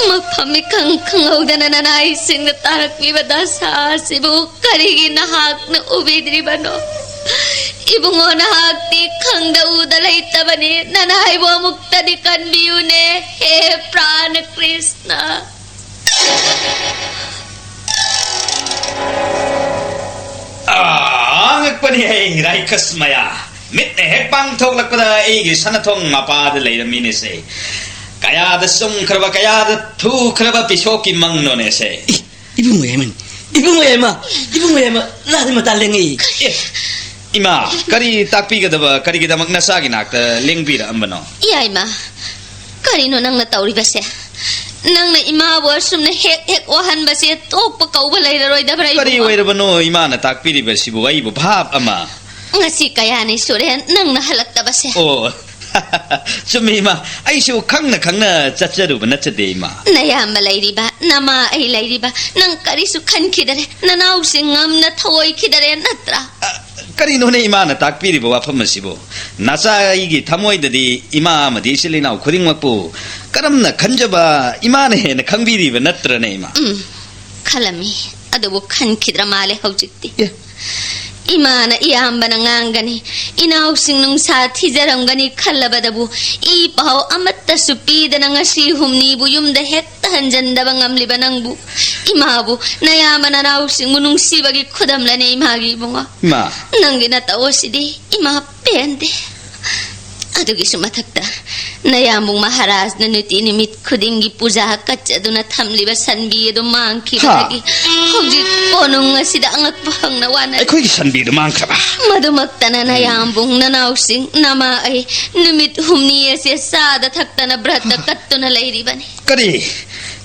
ꯃꯐꯝ ꯏꯈꯪ ꯈꯪꯍꯧꯗꯅ ꯅꯅꯥꯏꯁꯤꯡꯗ ꯇꯥꯔꯛꯂꯤꯕ ꯗꯁꯥ ꯑꯁꯤꯕꯨ ꯀꯔꯤꯒꯤ ꯅꯍꯥꯛꯅ ꯎꯕꯤꯗ꯭ꯔꯤꯕꯅꯣ? ꯏꯕꯨꯡꯉꯣ, ꯅꯍꯥꯛꯇꯤ ꯈꯪꯗ ꯎꯗ ꯂꯩꯇꯕꯅꯤ꯫ ꯅꯅꯥꯏꯕꯨ ꯑꯃꯨꯛꯇꯗꯤ ꯀꯟꯕꯤꯌꯨꯅꯦ, ꯍꯦ ꯄ꯭ꯔꯥꯅ ꯀ꯭ꯔꯤꯁꯅ꯫ ꯑꯥ, ꯑꯉꯛꯄꯅꯤ ꯍꯦ, ꯔꯥꯏꯈꯁ ꯃꯌꯥ꯫ ꯃꯤꯠꯅ ꯍꯦꯛ ꯄꯥꯡꯊꯣꯛꯂꯛꯄꯗ ꯑꯩꯒꯤ ꯁꯅꯥꯊꯣꯡ ꯃꯄꯥꯗ ꯂꯩꯔꯝꯃꯤꯅꯦꯁꯦ꯫ ꯀꯌꯥꯗ ꯆꯨꯝꯈ꯭ꯔꯕ, ꯀꯌꯥꯗ ꯊꯨꯈ꯭ꯔꯕ ꯄꯤꯁꯣꯛꯀꯤ ꯃꯪꯅꯣꯅꯦꯁꯦ꯫ ꯏꯕꯨꯡꯉꯣ ꯌꯥꯏꯃ, ꯏꯕꯨꯡꯉꯣ ꯌꯥꯏꯃ, ꯏꯕꯨꯡꯉꯣ ꯌꯥꯏꯃ, ꯅꯍꯥꯟ ꯃꯇꯥ ꯂꯦꯡꯉꯛꯏ꯫ ꯏꯃꯥ, ꯀꯔꯤ ꯇꯥꯛꯄꯤꯒꯗꯕ, ꯀꯔꯤꯒꯤꯗꯃꯛ ꯅꯆꯥꯒꯤ ꯅꯥꯛꯇ ꯂꯦꯡꯕꯤꯔꯛꯑꯝꯕꯅꯣ? ꯌꯥꯏꯃ, ꯀꯔꯤꯅꯣ ꯅꯪꯅ ꯇꯧꯔꯤꯕꯁꯦ? ꯅꯪꯅ ꯏꯃꯥꯕꯨ ꯑꯁꯨꯝꯅ ꯍꯦꯛ ꯍꯦꯛ ꯋꯥꯍꯟꯕꯁꯦ ꯇꯣꯛꯄ ꯀꯧꯕ ꯂꯩꯔꯔꯣꯏꯗꯕ꯭ꯔꯥ, ꯀꯔꯤ ꯏꯕꯨꯡꯉꯣ? ꯑꯣꯏꯔꯕꯅꯣ ꯏꯃꯥꯅ ꯇꯥꯛꯄꯤꯔꯤꯕꯁꯤꯕꯨ? ꯑꯩꯕꯨ ꯚꯥꯞ ꯑꯃ꯫ ꯉꯁꯤ ꯀꯌꯥꯅꯤ ꯁꯨꯔꯦ ꯅꯪꯅ ꯍꯜꯂꯛꯇꯕꯁꯦ? ꯑꯣ, ꯆꯨꯝꯃꯤ ꯏꯃꯥ, ꯑꯩꯁꯨ ꯈꯪꯅ ꯈꯪꯅ ꯆꯠꯆꯔꯨꯕ ꯅꯠꯆꯗꯦ ꯏꯃꯥ꯫ ꯅꯌꯥꯝꯕ ꯂꯩꯔꯤꯕ, ꯅꯃꯥ ꯑꯩ ꯂꯩꯔꯤꯕ, ꯅꯪ ꯀꯔꯤꯁꯨ ꯈꯟꯈꯤꯗꯔꯦ, ꯅꯅꯥꯎꯁꯤꯡ ꯉꯝꯅ ꯊꯧꯑꯣꯏꯈꯤꯗꯔꯦ ꯅꯠꯇ꯭ꯔꯥ? ꯑ, ꯀꯔꯤꯅꯣꯅꯦ ꯏꯃꯥꯅ ꯇꯥꯛꯄꯤꯔꯤꯕ ꯋꯥꯐꯝ ꯑꯁꯤꯕꯨ? ꯅꯆꯥ ꯑꯩꯒꯤ ꯊꯃꯣꯏꯗꯗꯤ ꯏꯃꯥ ꯑꯃꯗꯤ ꯏꯆꯤꯜ ꯏꯅꯥꯎ ꯈꯨꯗꯤꯡꯃꯛꯄꯨ ꯀꯔꯝꯅ ꯈꯟꯖꯕ ꯏꯃꯥꯅ ꯍꯦꯟꯅ ꯈꯪꯕꯤꯔꯤꯕ ꯅꯠꯇ꯭ꯔꯅꯦ ꯏꯃꯥ? ꯎꯝ, ꯈꯜꯂꯝꯃꯤ, ꯑꯗꯨꯕꯨ ꯈꯟꯈꯤꯗ꯭ꯔ ꯃꯥꯜꯂꯦ ꯍꯧꯖꯤꯛꯇꯤ꯫ ꯑꯦ꯫ ꯏꯃꯥꯅ ꯏꯌꯥꯝꯕꯅ ꯉꯥꯡꯒꯅꯤ, ꯏꯅꯥꯎꯁꯤꯡ ꯅꯨꯡꯁꯥ ꯊꯤꯖꯔꯝꯒꯅꯤ ꯈꯜꯂꯕꯗꯕꯨ ꯏ ꯄꯥꯎ ꯑꯃꯠꯇꯁꯨ ꯄꯤꯗꯅ ꯉꯁꯤ ꯍꯨꯝꯅꯤꯕꯨ ꯌꯨꯝꯗ ꯍꯦꯛꯇ ꯍꯟꯖꯟꯗꯕ ꯉꯝꯂꯤꯕ ꯅꯪꯕꯨ, ꯏꯃꯥꯕꯨ, ꯅꯌꯥꯝꯕ ꯅꯅꯥꯎꯁꯤꯡꯕꯨ ꯅꯨꯡꯁꯤꯕꯒꯤ ꯈꯨꯗꯝꯂꯅꯦ ꯏꯃꯥꯒꯤ ꯏꯕꯨꯡꯉꯣ꯫ ꯏꯃꯥ꯫ ꯅꯪꯒꯤ ꯅꯇꯧ ꯑꯁꯤꯗꯤ ꯏꯃꯥ ꯄꯦꯟꯗꯦ꯫ ꯑꯗꯨꯒꯤꯁꯨ ꯃꯊꯛꯇ ꯅꯌꯥꯝꯕꯨꯡ ꯃꯍꯥꯔꯥꯖꯅ ꯅꯨꯡꯇꯤ ꯅꯨꯃꯤꯠ ꯈꯨꯗꯤꯡꯒꯤ ꯄꯨꯖꯥ ꯀꯠꯆꯗꯨꯅ ꯊꯝꯂꯤꯕ ꯁꯟꯕꯤ ꯑꯗꯨ ꯃꯥꯡꯈꯤꯕꯗꯒꯤ ꯍꯥ꯫ ꯍꯧꯖꯤꯛ ꯀꯣꯅꯨꯡ ꯑꯁꯤꯗ ꯑꯉꯛꯄ ꯐꯪꯅ ꯋꯥꯅꯔꯤ꯫ ꯑꯩꯈꯣꯏꯒꯤ ꯁꯟꯕꯤ ꯑꯗꯨ ꯃꯥꯡꯈ꯭ꯔꯕ? ꯃꯗꯨꯃꯛꯇꯅ ꯅꯌꯥꯝꯕꯨꯡ, ꯅꯅꯥꯎꯁꯤꯡ, ꯅꯃꯥ ꯑꯩ ꯅꯨꯃꯤꯠ ꯍꯨꯝꯅꯤ ꯑꯁꯦ ꯆꯥꯗ ꯊꯛꯇꯅ ꯕ꯭ꯔꯠꯇ ꯀꯠꯇꯨꯅ ꯂꯩꯔꯤꯕꯅꯤ꯫ ꯀꯔꯤ?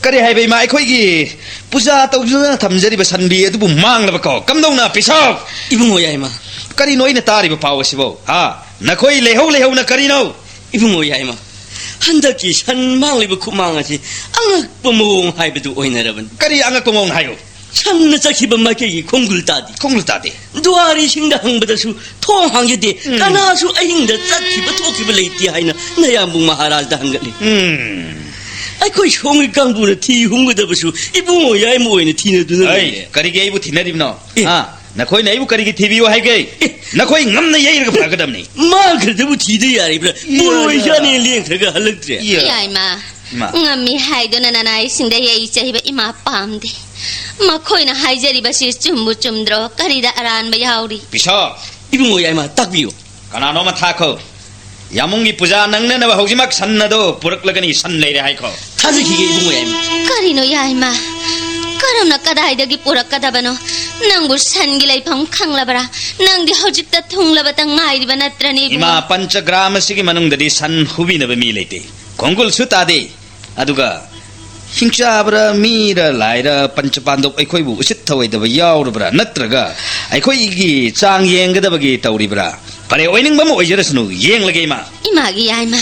ꯀꯔꯤ ꯍꯥꯏꯕ ꯏꯃꯥ? ꯑꯩꯈꯣꯏꯒꯤ ꯄꯨꯖꯥ ꯇꯧꯗꯨꯅ ꯊꯝꯖꯔꯤꯕ ꯁꯟꯕꯤ ꯑꯗꯨꯕꯨ ꯃꯥꯡꯂꯕꯀꯣ? ꯀꯝꯗꯧꯅ, ꯄꯤꯁꯥꯎ? ꯏꯕꯨꯡꯉꯣ ꯌꯥꯏꯃ꯫ ꯀꯔꯤꯅꯣ ꯑꯩꯅ ꯇꯥꯔꯤꯕ ꯄꯥꯎ ꯑꯁꯤꯕꯣ? ꯍꯥ? ꯅꯈꯣꯏ ꯂꯩꯍꯧ ꯂꯩꯍꯧꯅ ꯀꯔꯤꯅꯣ? ꯏꯕꯨꯡꯉꯣ ꯌꯥꯏꯃ, ꯍꯟꯗꯛꯀꯤ ꯁꯟ ꯃꯥꯡꯂꯤꯕ ꯈꯨꯃꯥꯡ ꯑꯁꯤ ꯑꯉꯛꯄ ꯃꯑꯣꯡ ꯍꯥꯏꯕꯗꯨ ꯑꯣꯏꯅꯔꯕꯅꯤ꯫ ꯀꯔꯤ ꯑꯉꯛꯄ ꯃꯑꯣꯡ ꯍꯥꯏꯌꯨ? ꯁꯟꯅ ꯆꯠꯈꯤꯕ ꯃꯥꯏꯀꯩꯒꯤ ꯈꯣꯡꯒꯨꯜ ꯇꯥꯗꯦ꯫ ꯈꯣꯡꯒꯨꯜ ꯇꯥꯗꯦ꯫ ꯗꯨꯋꯥꯔꯤꯁꯤꯡꯗ ꯍꯪꯕꯗꯁꯨ ꯊꯣꯡ ꯍꯥꯡꯖꯗꯦ꯫ ꯎꯝ꯫ ꯀꯅꯥꯁꯨ ꯑꯍꯤꯡꯗ ꯆꯠꯈꯤꯕ ꯊꯣꯛꯈꯤꯕ ꯂꯩꯇꯦ ꯍꯥꯏꯅ ꯅꯌꯥꯝꯕꯨꯡ ꯃꯍꯥꯔꯥꯖꯗ ꯍꯪꯒꯠꯂꯤ꯫ ꯎꯝ꯫ ꯑꯩꯈꯣꯏ ꯁꯣꯝꯒꯤ ꯀꯥꯡꯕꯨꯅ ꯊꯤ ꯍꯨꯝꯒꯗꯕꯁꯨ ꯏꯕꯨꯡꯉꯣ ꯌꯥꯏꯃ ꯑꯣꯏꯅ ꯊꯤꯅꯗꯨꯅ ꯑꯩ, ꯂꯩꯔꯦ꯫ ꯀꯔꯤꯒꯤ ꯑꯩꯕꯨ ꯊꯤꯅꯔꯤꯕꯅꯣ? ꯑꯦ꯫ ꯍꯥ? ꯅꯈꯣꯏꯅ ꯑꯩꯕꯨ ꯀꯔꯤꯒꯤ ꯊꯤꯕꯤꯌꯨ ꯍꯥꯏꯒꯦ? ꯑꯦ꯫ ꯅꯈꯣꯏ ꯉꯝꯅ ꯌꯩꯔꯒ ꯐꯒꯗꯕꯅꯤ꯫ ꯃꯥꯡꯈ꯭ꯔꯗꯕꯨ ꯊꯤꯗ ꯌꯥꯔꯤꯕ꯭ꯔꯥ? ꯏꯌꯥ, ꯄꯣꯔꯣꯏ ꯏꯌꯥ꯫ ꯆꯥꯅꯦ ꯂꯦꯡꯈ꯭ꯔꯒ ꯍꯜꯂꯛꯇ꯭ꯔꯦ꯫ ꯏꯌꯥ꯫ ꯏꯌꯥ ꯏꯃꯥ, ꯏꯃꯥ꯫ ꯉꯝꯃꯤ ꯍꯥꯏꯗꯨꯅ ꯅꯅꯥꯏꯁꯤꯡꯗ ꯌꯩ ꯆꯩꯕ ꯏꯃꯥ ꯄꯥꯝꯗꯦ꯫ ꯃꯈꯣꯏꯅ ꯍꯥꯏꯖꯔꯤꯕꯁꯤ ꯆꯨꯝꯕꯨ ꯆꯨꯝꯗ꯭ꯔꯣ? ꯀꯔꯤꯗ ꯑꯔꯥꯟꯕ ꯌꯥꯎꯔꯤ? ꯄꯤꯁꯥ꯫ ꯏꯕꯨꯡꯉꯣ ꯌꯥꯏꯃ, ꯇꯥꯛꯄꯤꯌꯨ꯫ ꯀꯅꯥꯅꯣ ꯑꯃ ꯊꯥꯈꯣ꯫ ꯌꯥꯃꯨꯡꯒꯤ ꯄꯨꯖꯥ ꯅꯪꯅꯅꯕ ꯍꯧꯖꯤꯛꯃꯛ ꯁꯟ ꯑꯗꯣ ꯄꯨꯔꯛꯂꯒꯅꯤ, ꯁꯟ ꯂꯩꯔꯦ ꯍꯥꯏꯈꯣ꯫ ꯊꯥꯖꯈꯤꯒꯦ ꯏꯕꯨꯡꯉꯣ ꯌꯥꯏꯃ꯫ ꯀꯔꯤꯅꯣ ꯌꯥꯏꯃ? ꯀꯔꯝꯅ ꯀꯗꯥꯏꯗꯒꯤ ꯄꯨꯔꯛꯀꯗꯕꯅꯣ? ꯅꯪꯕꯨ ꯁꯟꯒꯤ ꯂꯩꯐꯝ ꯈꯪꯂꯕ꯭ꯔꯥ? ꯅꯪꯗꯤ ꯍꯧꯖꯤꯛꯇ ꯊꯨꯡꯂꯕꯇ ꯉꯥꯏꯔꯤꯕ ꯅꯠꯇ꯭ꯔꯅꯦ ꯏꯕꯨꯡꯉꯣ? ꯏꯃꯥ, ꯄꯟꯆꯒ꯭ꯔꯥꯝ ꯑꯁꯤꯒꯤ ꯃꯅꯨꯡꯗꯗꯤ ꯁꯟ ꯍꯨꯕꯤꯅꯕ ꯃꯤ ꯂꯩꯇꯦ꯫ ꯈꯣꯡꯒꯨꯜꯁꯨ ꯇꯥꯗꯦ꯫ ꯑꯗꯨꯒ ꯍꯤꯡꯆꯥꯕ꯭ꯔꯥ, ꯃꯤꯔ, ꯂꯥꯏꯔ, ꯄꯟꯆ ꯄꯥꯟꯗꯣꯞ ꯑꯩꯈꯣꯏꯕꯨ ꯎꯁꯤꯠ ꯊꯑꯣꯏꯗꯕ ꯌꯥꯎꯔꯕ꯭ꯔꯥ? ꯅꯠꯇ꯭ꯔꯒ ꯑꯩꯈꯣꯏꯒꯤ ꯆꯥꯡ ꯌꯦꯡꯒꯗꯕꯒꯤ ꯇꯧꯔꯤꯕ꯭ꯔꯥ? ꯐꯔꯦ, ꯑꯣꯏꯅꯤꯡꯕ ꯑꯃ ꯑꯣꯏꯖꯔꯁꯅꯨ, ꯌꯦꯡꯂꯒꯦ ꯏꯃꯥ꯫ ꯏꯃꯥꯒꯤ ꯌꯥꯏꯃ,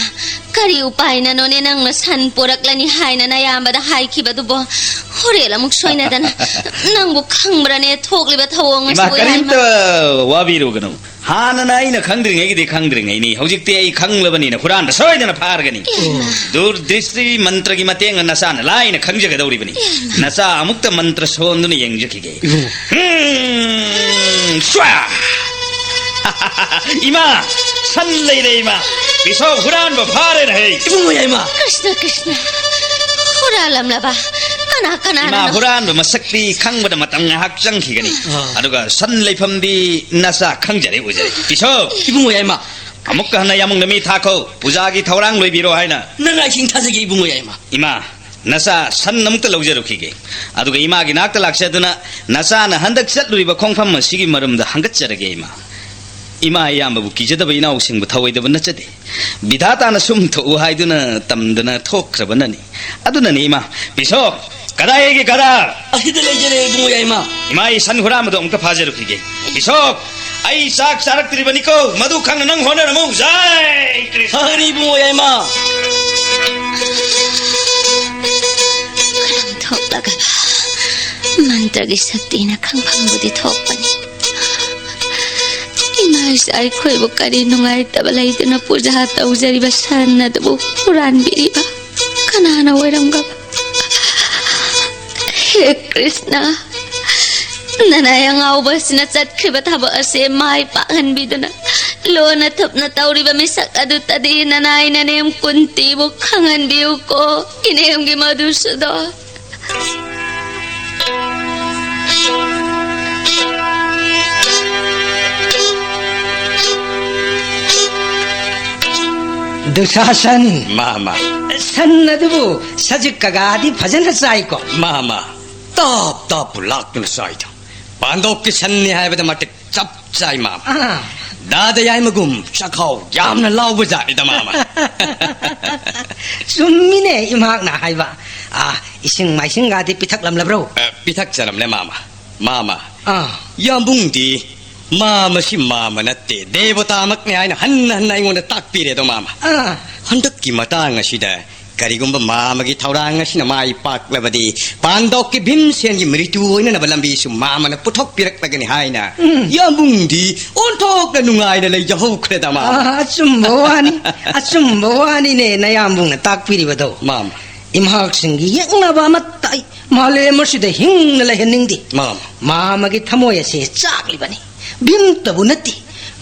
ꯀꯔꯤ ꯎꯄꯥꯏꯅꯅꯣꯅꯦ ꯅꯪꯅ ꯁꯟ ꯄꯨꯔꯛꯂꯅꯤ ꯍꯥꯏꯅ ꯅꯌꯥꯝꯕꯗ ꯍꯥꯏꯈꯤꯕꯗꯨꯕꯣ? ꯍꯣꯔꯦꯟ ꯑꯃꯨꯛ ꯁꯣꯏꯅꯗꯅ꯫ ꯅꯪꯕꯨ ꯈꯪꯕ꯭ꯔꯅꯦ ꯊꯣꯛꯂꯤꯕ ꯊꯧꯑꯣꯡ ꯏꯃꯥ, ꯑꯁꯤꯕꯨ ꯌꯥꯏꯃ? ꯀꯔꯤꯝꯇ ꯋꯥꯕꯤꯔꯨꯒꯅꯨ꯫ ꯍꯥꯟꯅꯅ ꯑꯩꯅ ꯈꯪꯗ꯭ꯔꯤꯉꯩꯒꯤꯗꯤ ꯈꯪꯗ꯭ꯔꯤꯉꯩꯅꯤ꯫ ꯍꯧꯖꯤꯛꯇꯤ ꯑꯩ ꯈꯪꯂꯕꯅꯤꯅ ꯍꯨꯔꯥꯟꯕ ꯁꯣꯏꯗꯅ ꯐꯥꯔꯒꯅꯤ꯫ ꯏꯃꯥ꯫ ꯗꯨꯔꯗ꯭ꯔꯤꯁꯇꯤ ꯃꯟꯇ꯭ꯔꯒꯤ ꯃꯇꯦꯡꯅ ꯅꯆꯥꯅ ꯂꯥꯏꯅ ꯈꯪꯖꯒꯗꯧꯔꯤꯕꯅꯤ꯫ ꯏꯃꯥ꯫ ꯅꯆꯥ ꯑꯃꯨꯛꯇ ꯃꯟꯇ꯭ꯔ ꯁꯣꯟꯗꯨꯅ ꯌꯦꯡꯖꯈꯤꯒꯦ꯫ ꯏꯕꯨꯡꯉꯣ꯫ ꯍꯝ, ꯁ꯭ꯋꯥ! ꯏꯃꯥ, ꯁꯟ ꯂꯩꯔꯦ ꯏꯃꯥ꯫ ꯄꯤꯁꯥꯎ ꯍꯨꯔꯥꯟꯕ ꯐꯥꯔꯦꯅ ꯍꯦ꯫ ꯏꯕꯨꯡꯉꯣ ꯌꯥꯏꯃ꯫ ꯀ꯭ꯔꯤꯁꯅ, ꯀ꯭ꯔꯤꯁꯅ꯫ ꯍꯨꯔꯥꯜꯂꯝꯂꯕ? ꯀꯅꯥ, ꯀꯅꯥꯅꯣ? ꯏꯃꯥ, ꯍꯨꯔꯥꯟꯕ ꯃꯁꯛꯇꯤ ꯈꯪꯕꯗ ꯃꯇꯝ ꯉꯥꯏꯍꯥꯛ ꯆꯪꯈꯤꯒꯅꯤ꯫ ꯑꯥ꯫ ꯑꯗꯨꯒ ꯁꯟ ꯂꯩꯐꯝꯗꯤ ꯅꯆꯥ ꯈꯪꯖꯔꯦ, ꯎꯖꯔꯦ꯫ ꯄꯤꯁꯥꯎ꯫ ꯏꯕꯨꯡꯉꯣ ꯌꯥꯏꯃ꯫ ꯑꯃꯨꯛꯀ ꯍꯟꯅ ꯌꯥꯝꯕꯨꯡꯗ ꯃꯤ ꯊꯥꯈꯣ, ꯄꯨꯖꯥꯒꯤ ꯊꯧꯔꯥꯡ ꯂꯣꯏꯕꯤꯔꯣ ꯍꯥꯏꯅ꯫ ꯅꯅꯥꯏꯁꯤꯡ ꯊꯥꯖꯒꯦ ꯏꯕꯨꯡꯉꯣ ꯌꯥꯏꯃ꯫ ꯏꯃꯥ, ꯅꯆꯥ ꯁꯟ ꯑꯃꯨꯛꯇ ꯂꯧꯖꯔꯨꯈꯤꯒꯦ꯫ ꯑꯗꯨꯒ ꯏꯃꯥꯒꯤ ꯅꯥꯛꯇ ꯂꯥꯛꯆꯗꯨꯅ ꯅꯆꯥꯅ ꯍꯟꯗꯛ ꯆꯠꯂꯨꯔꯤꯕ ꯈꯣꯡꯐꯝ ꯑꯁꯤꯒꯤ ꯃꯔꯝꯗ ꯍꯪꯒꯠꯆꯔꯒꯦ ꯏꯃꯥ꯫ ꯏꯃꯥ ꯏꯌꯥꯝꯕꯕꯨ ꯀꯤꯖꯗꯕ ꯏꯅꯥꯎꯁꯤꯡꯕꯨ ꯊꯧꯑꯣꯏꯗꯕ ꯅꯠꯆꯗꯦ꯫ ꯕꯤꯙꯥꯇꯥꯅ ꯁꯨꯝ ꯊꯣꯛꯎ ꯍꯥꯏꯗꯨꯅ ꯇꯝꯗꯅ ꯊꯣꯛꯈ꯭ꯔꯕꯅꯅꯤ꯫ ꯑꯗꯨꯅꯅꯤ ꯏꯃꯥ꯫ ꯕꯤꯁꯣꯞ, ꯀꯗꯥꯏꯒꯤ ꯒꯙꯥ? ꯑꯁꯤꯗ ꯂꯩꯖꯔꯦ ꯏꯕꯨꯡꯉꯣ ꯌꯥꯏꯃ꯫ ꯏꯃꯥ, ꯑꯩ ꯁꯟ ꯍꯨꯔꯥꯟꯕꯗꯣ ꯑꯃꯨꯛꯇ ꯐꯥꯖꯔꯨꯈꯤꯒꯦ꯫ ꯕꯤꯁꯣꯞ, ꯑꯩ ꯆꯥꯛ ꯆꯥꯔꯛꯇ꯭ꯔꯤꯕꯅꯤꯀꯣ, ꯃꯗꯨ ꯈꯪꯅ ꯅꯪ ꯍꯣꯠꯅꯔꯝꯃꯨ꯫ ꯖꯥꯏ ꯀ꯭ꯔꯤꯁꯅ꯫ ꯐꯒꯅꯤ ꯏꯕꯨꯡꯉꯣ ꯌꯥꯏꯃ꯫ ꯀꯔꯝ ꯊꯣꯛꯂꯒ ꯃꯟꯇ꯭ꯔꯒꯤ ꯁꯛꯇꯤꯅ ꯈꯪꯐꯝꯕꯨꯗꯤ ꯊꯣꯛꯄꯅꯤ꯫ ꯏꯃꯥ ꯏꯆꯥ ꯑꯩꯈꯣꯏꯕꯨ ꯀꯔꯤ ꯅꯨꯡꯉꯥꯏꯇꯕ ꯂꯩꯗꯨꯅ ꯄꯨꯖꯥ ꯇꯧꯖꯔꯤꯕ ꯁꯟ ꯑꯗꯨꯕꯨ ꯍꯨꯔꯥꯟꯕꯤꯔꯤꯕ ꯀꯅꯥꯅ ꯑꯣꯏꯔꯝꯒꯕ? ꯍꯦ ꯀ꯭ꯔꯤꯁꯅ, ꯅꯅꯥꯏ ꯑꯉꯥꯎꯕ ꯑꯁꯤꯅ ꯆꯠꯈ꯭ꯔꯤꯕ ꯊꯕꯛ ꯑꯁꯤ ꯃꯥꯏ ꯄꯥꯛꯍꯟꯕꯤꯗꯨꯅ ꯂꯣꯟꯅ ꯊꯨꯞꯅ ꯇꯧꯔꯤꯕ ꯃꯤꯁꯛ ꯑꯗꯨꯇꯗꯤ ꯅꯅꯥꯏ ꯅꯅꯦꯝ ꯀꯨꯟꯇꯤꯕꯨ ꯈꯪꯍꯟꯕꯤꯌꯨꯀꯣ, ꯏꯅꯦꯝꯒꯤ ꯃꯗꯨꯁꯨꯗꯣ꯫ ꯗꯨꯁꯥꯁꯟ꯫ ꯃꯥꯃ꯫ ꯁꯟ ꯑꯗꯨꯕꯨ ꯁꯖꯤꯛ ꯀꯒꯥꯗꯤ ꯐꯖꯅ ꯆꯥꯏꯀꯣ? ꯃꯥꯃ꯫ ꯇꯥꯞ ꯇꯥꯞꯄꯨ ꯂꯥꯛꯇꯨꯅ ꯆꯥꯏꯗ꯫ ꯄꯥꯟꯗꯣꯞꯀꯤ ꯁꯟꯅꯤ ꯍꯥꯏꯕꯗ ꯃꯇꯤꯛ ꯆꯞ ꯆꯥꯏ, ꯃꯥꯃ꯫ ꯑꯥ꯫ ꯗꯥꯗ ꯌꯥꯏꯃꯒꯨꯝ ꯆꯈꯥꯎ ꯌꯥꯝꯅ ꯂꯥꯎꯕ ꯖꯥꯠꯅꯤꯗ, ꯃꯥꯃ꯫ ꯆꯨꯝꯃꯤꯅꯦ ꯏꯃꯥꯛꯅ ꯍꯥꯏꯕ꯫ ꯑꯥ, ꯏꯁꯤꯡ ꯃꯥꯏꯁꯤꯡꯒꯗꯤ ꯄꯤꯊꯛꯂꯝꯂꯕ꯭ꯔꯣ? ꯑ, ꯄꯤꯊꯛꯆꯔꯝꯂꯦ, ꯃꯥꯃ꯫ ꯃꯥꯃ, ꯑꯥ꯫ ꯌꯥꯝꯕꯨꯡꯗꯤ ꯃꯥꯃꯁꯤ ꯃꯥꯃ ꯅꯠꯇꯦ, ꯗꯦꯕꯇꯥꯃꯛꯅꯤ ꯍꯥꯏꯅ ꯍꯟꯅ ꯍꯟꯅ ꯑꯩꯉꯣꯟꯗ ꯇꯥꯛꯄꯤꯔꯦꯗꯣ, ꯃꯥꯃ꯫ ꯑꯥ꯫ ꯍꯟꯗꯛꯀꯤ ꯃꯇꯥꯡ ꯑꯁꯤꯗ ꯀꯔꯤꯒꯨꯝꯕ ꯃꯥꯃꯒꯤ ꯊꯧꯔꯥꯡ ꯑꯁꯤꯅ ꯃꯥꯏ ꯄꯥꯛꯂꯕꯗꯤ, ꯄꯥꯟꯗꯣꯞꯀꯤ ꯚꯤꯝꯁꯦꯟꯒꯤ ꯃ꯭ꯔꯤꯇꯨ ꯑꯣꯏꯅꯅꯕ ꯂꯝꯕꯤꯁꯨ ꯃꯥꯃꯅ ꯄꯨꯊꯣꯛꯄꯤꯔꯛꯂꯒꯅꯤ ꯍꯥꯏꯅ ꯎꯝ꯫ ꯌꯥꯝꯕꯨꯡꯗꯤ ꯑꯣꯟꯊꯣꯛꯅ ꯅꯨꯡꯉꯥꯏꯅ ꯂꯩꯖꯍꯧꯈ꯭ꯔꯦꯗ, ꯃꯥꯃ꯫ ꯑꯥ, ꯑꯆꯨꯝꯕ ꯋꯥꯅꯤ, ꯑꯆꯨꯝꯕ ꯋꯥꯅꯤꯅꯦ ꯅꯌꯥꯝꯕꯨꯡꯅ ꯇꯥꯛꯄꯤꯔꯤꯕꯗꯣ꯫ ꯃꯥꯃ꯫ ꯏꯃꯥꯛꯁꯤꯡꯒꯤ ꯌꯦꯛꯅꯕ ꯑꯃꯠꯇ ꯑꯩ ꯃꯥꯂꯦꯝ ꯑꯁꯤꯗ ꯍꯤꯡꯅ ꯂꯩꯍꯟꯅꯤꯡꯗꯦ꯫ ꯃꯥꯃ꯫ ꯃꯥꯃꯒꯤ ꯊꯃꯣꯏ ꯑꯁꯤ ꯆꯥꯛꯂꯤꯕꯅꯤ꯫ ꯚꯤꯝꯇꯕꯨ ꯅꯠꯇꯦ,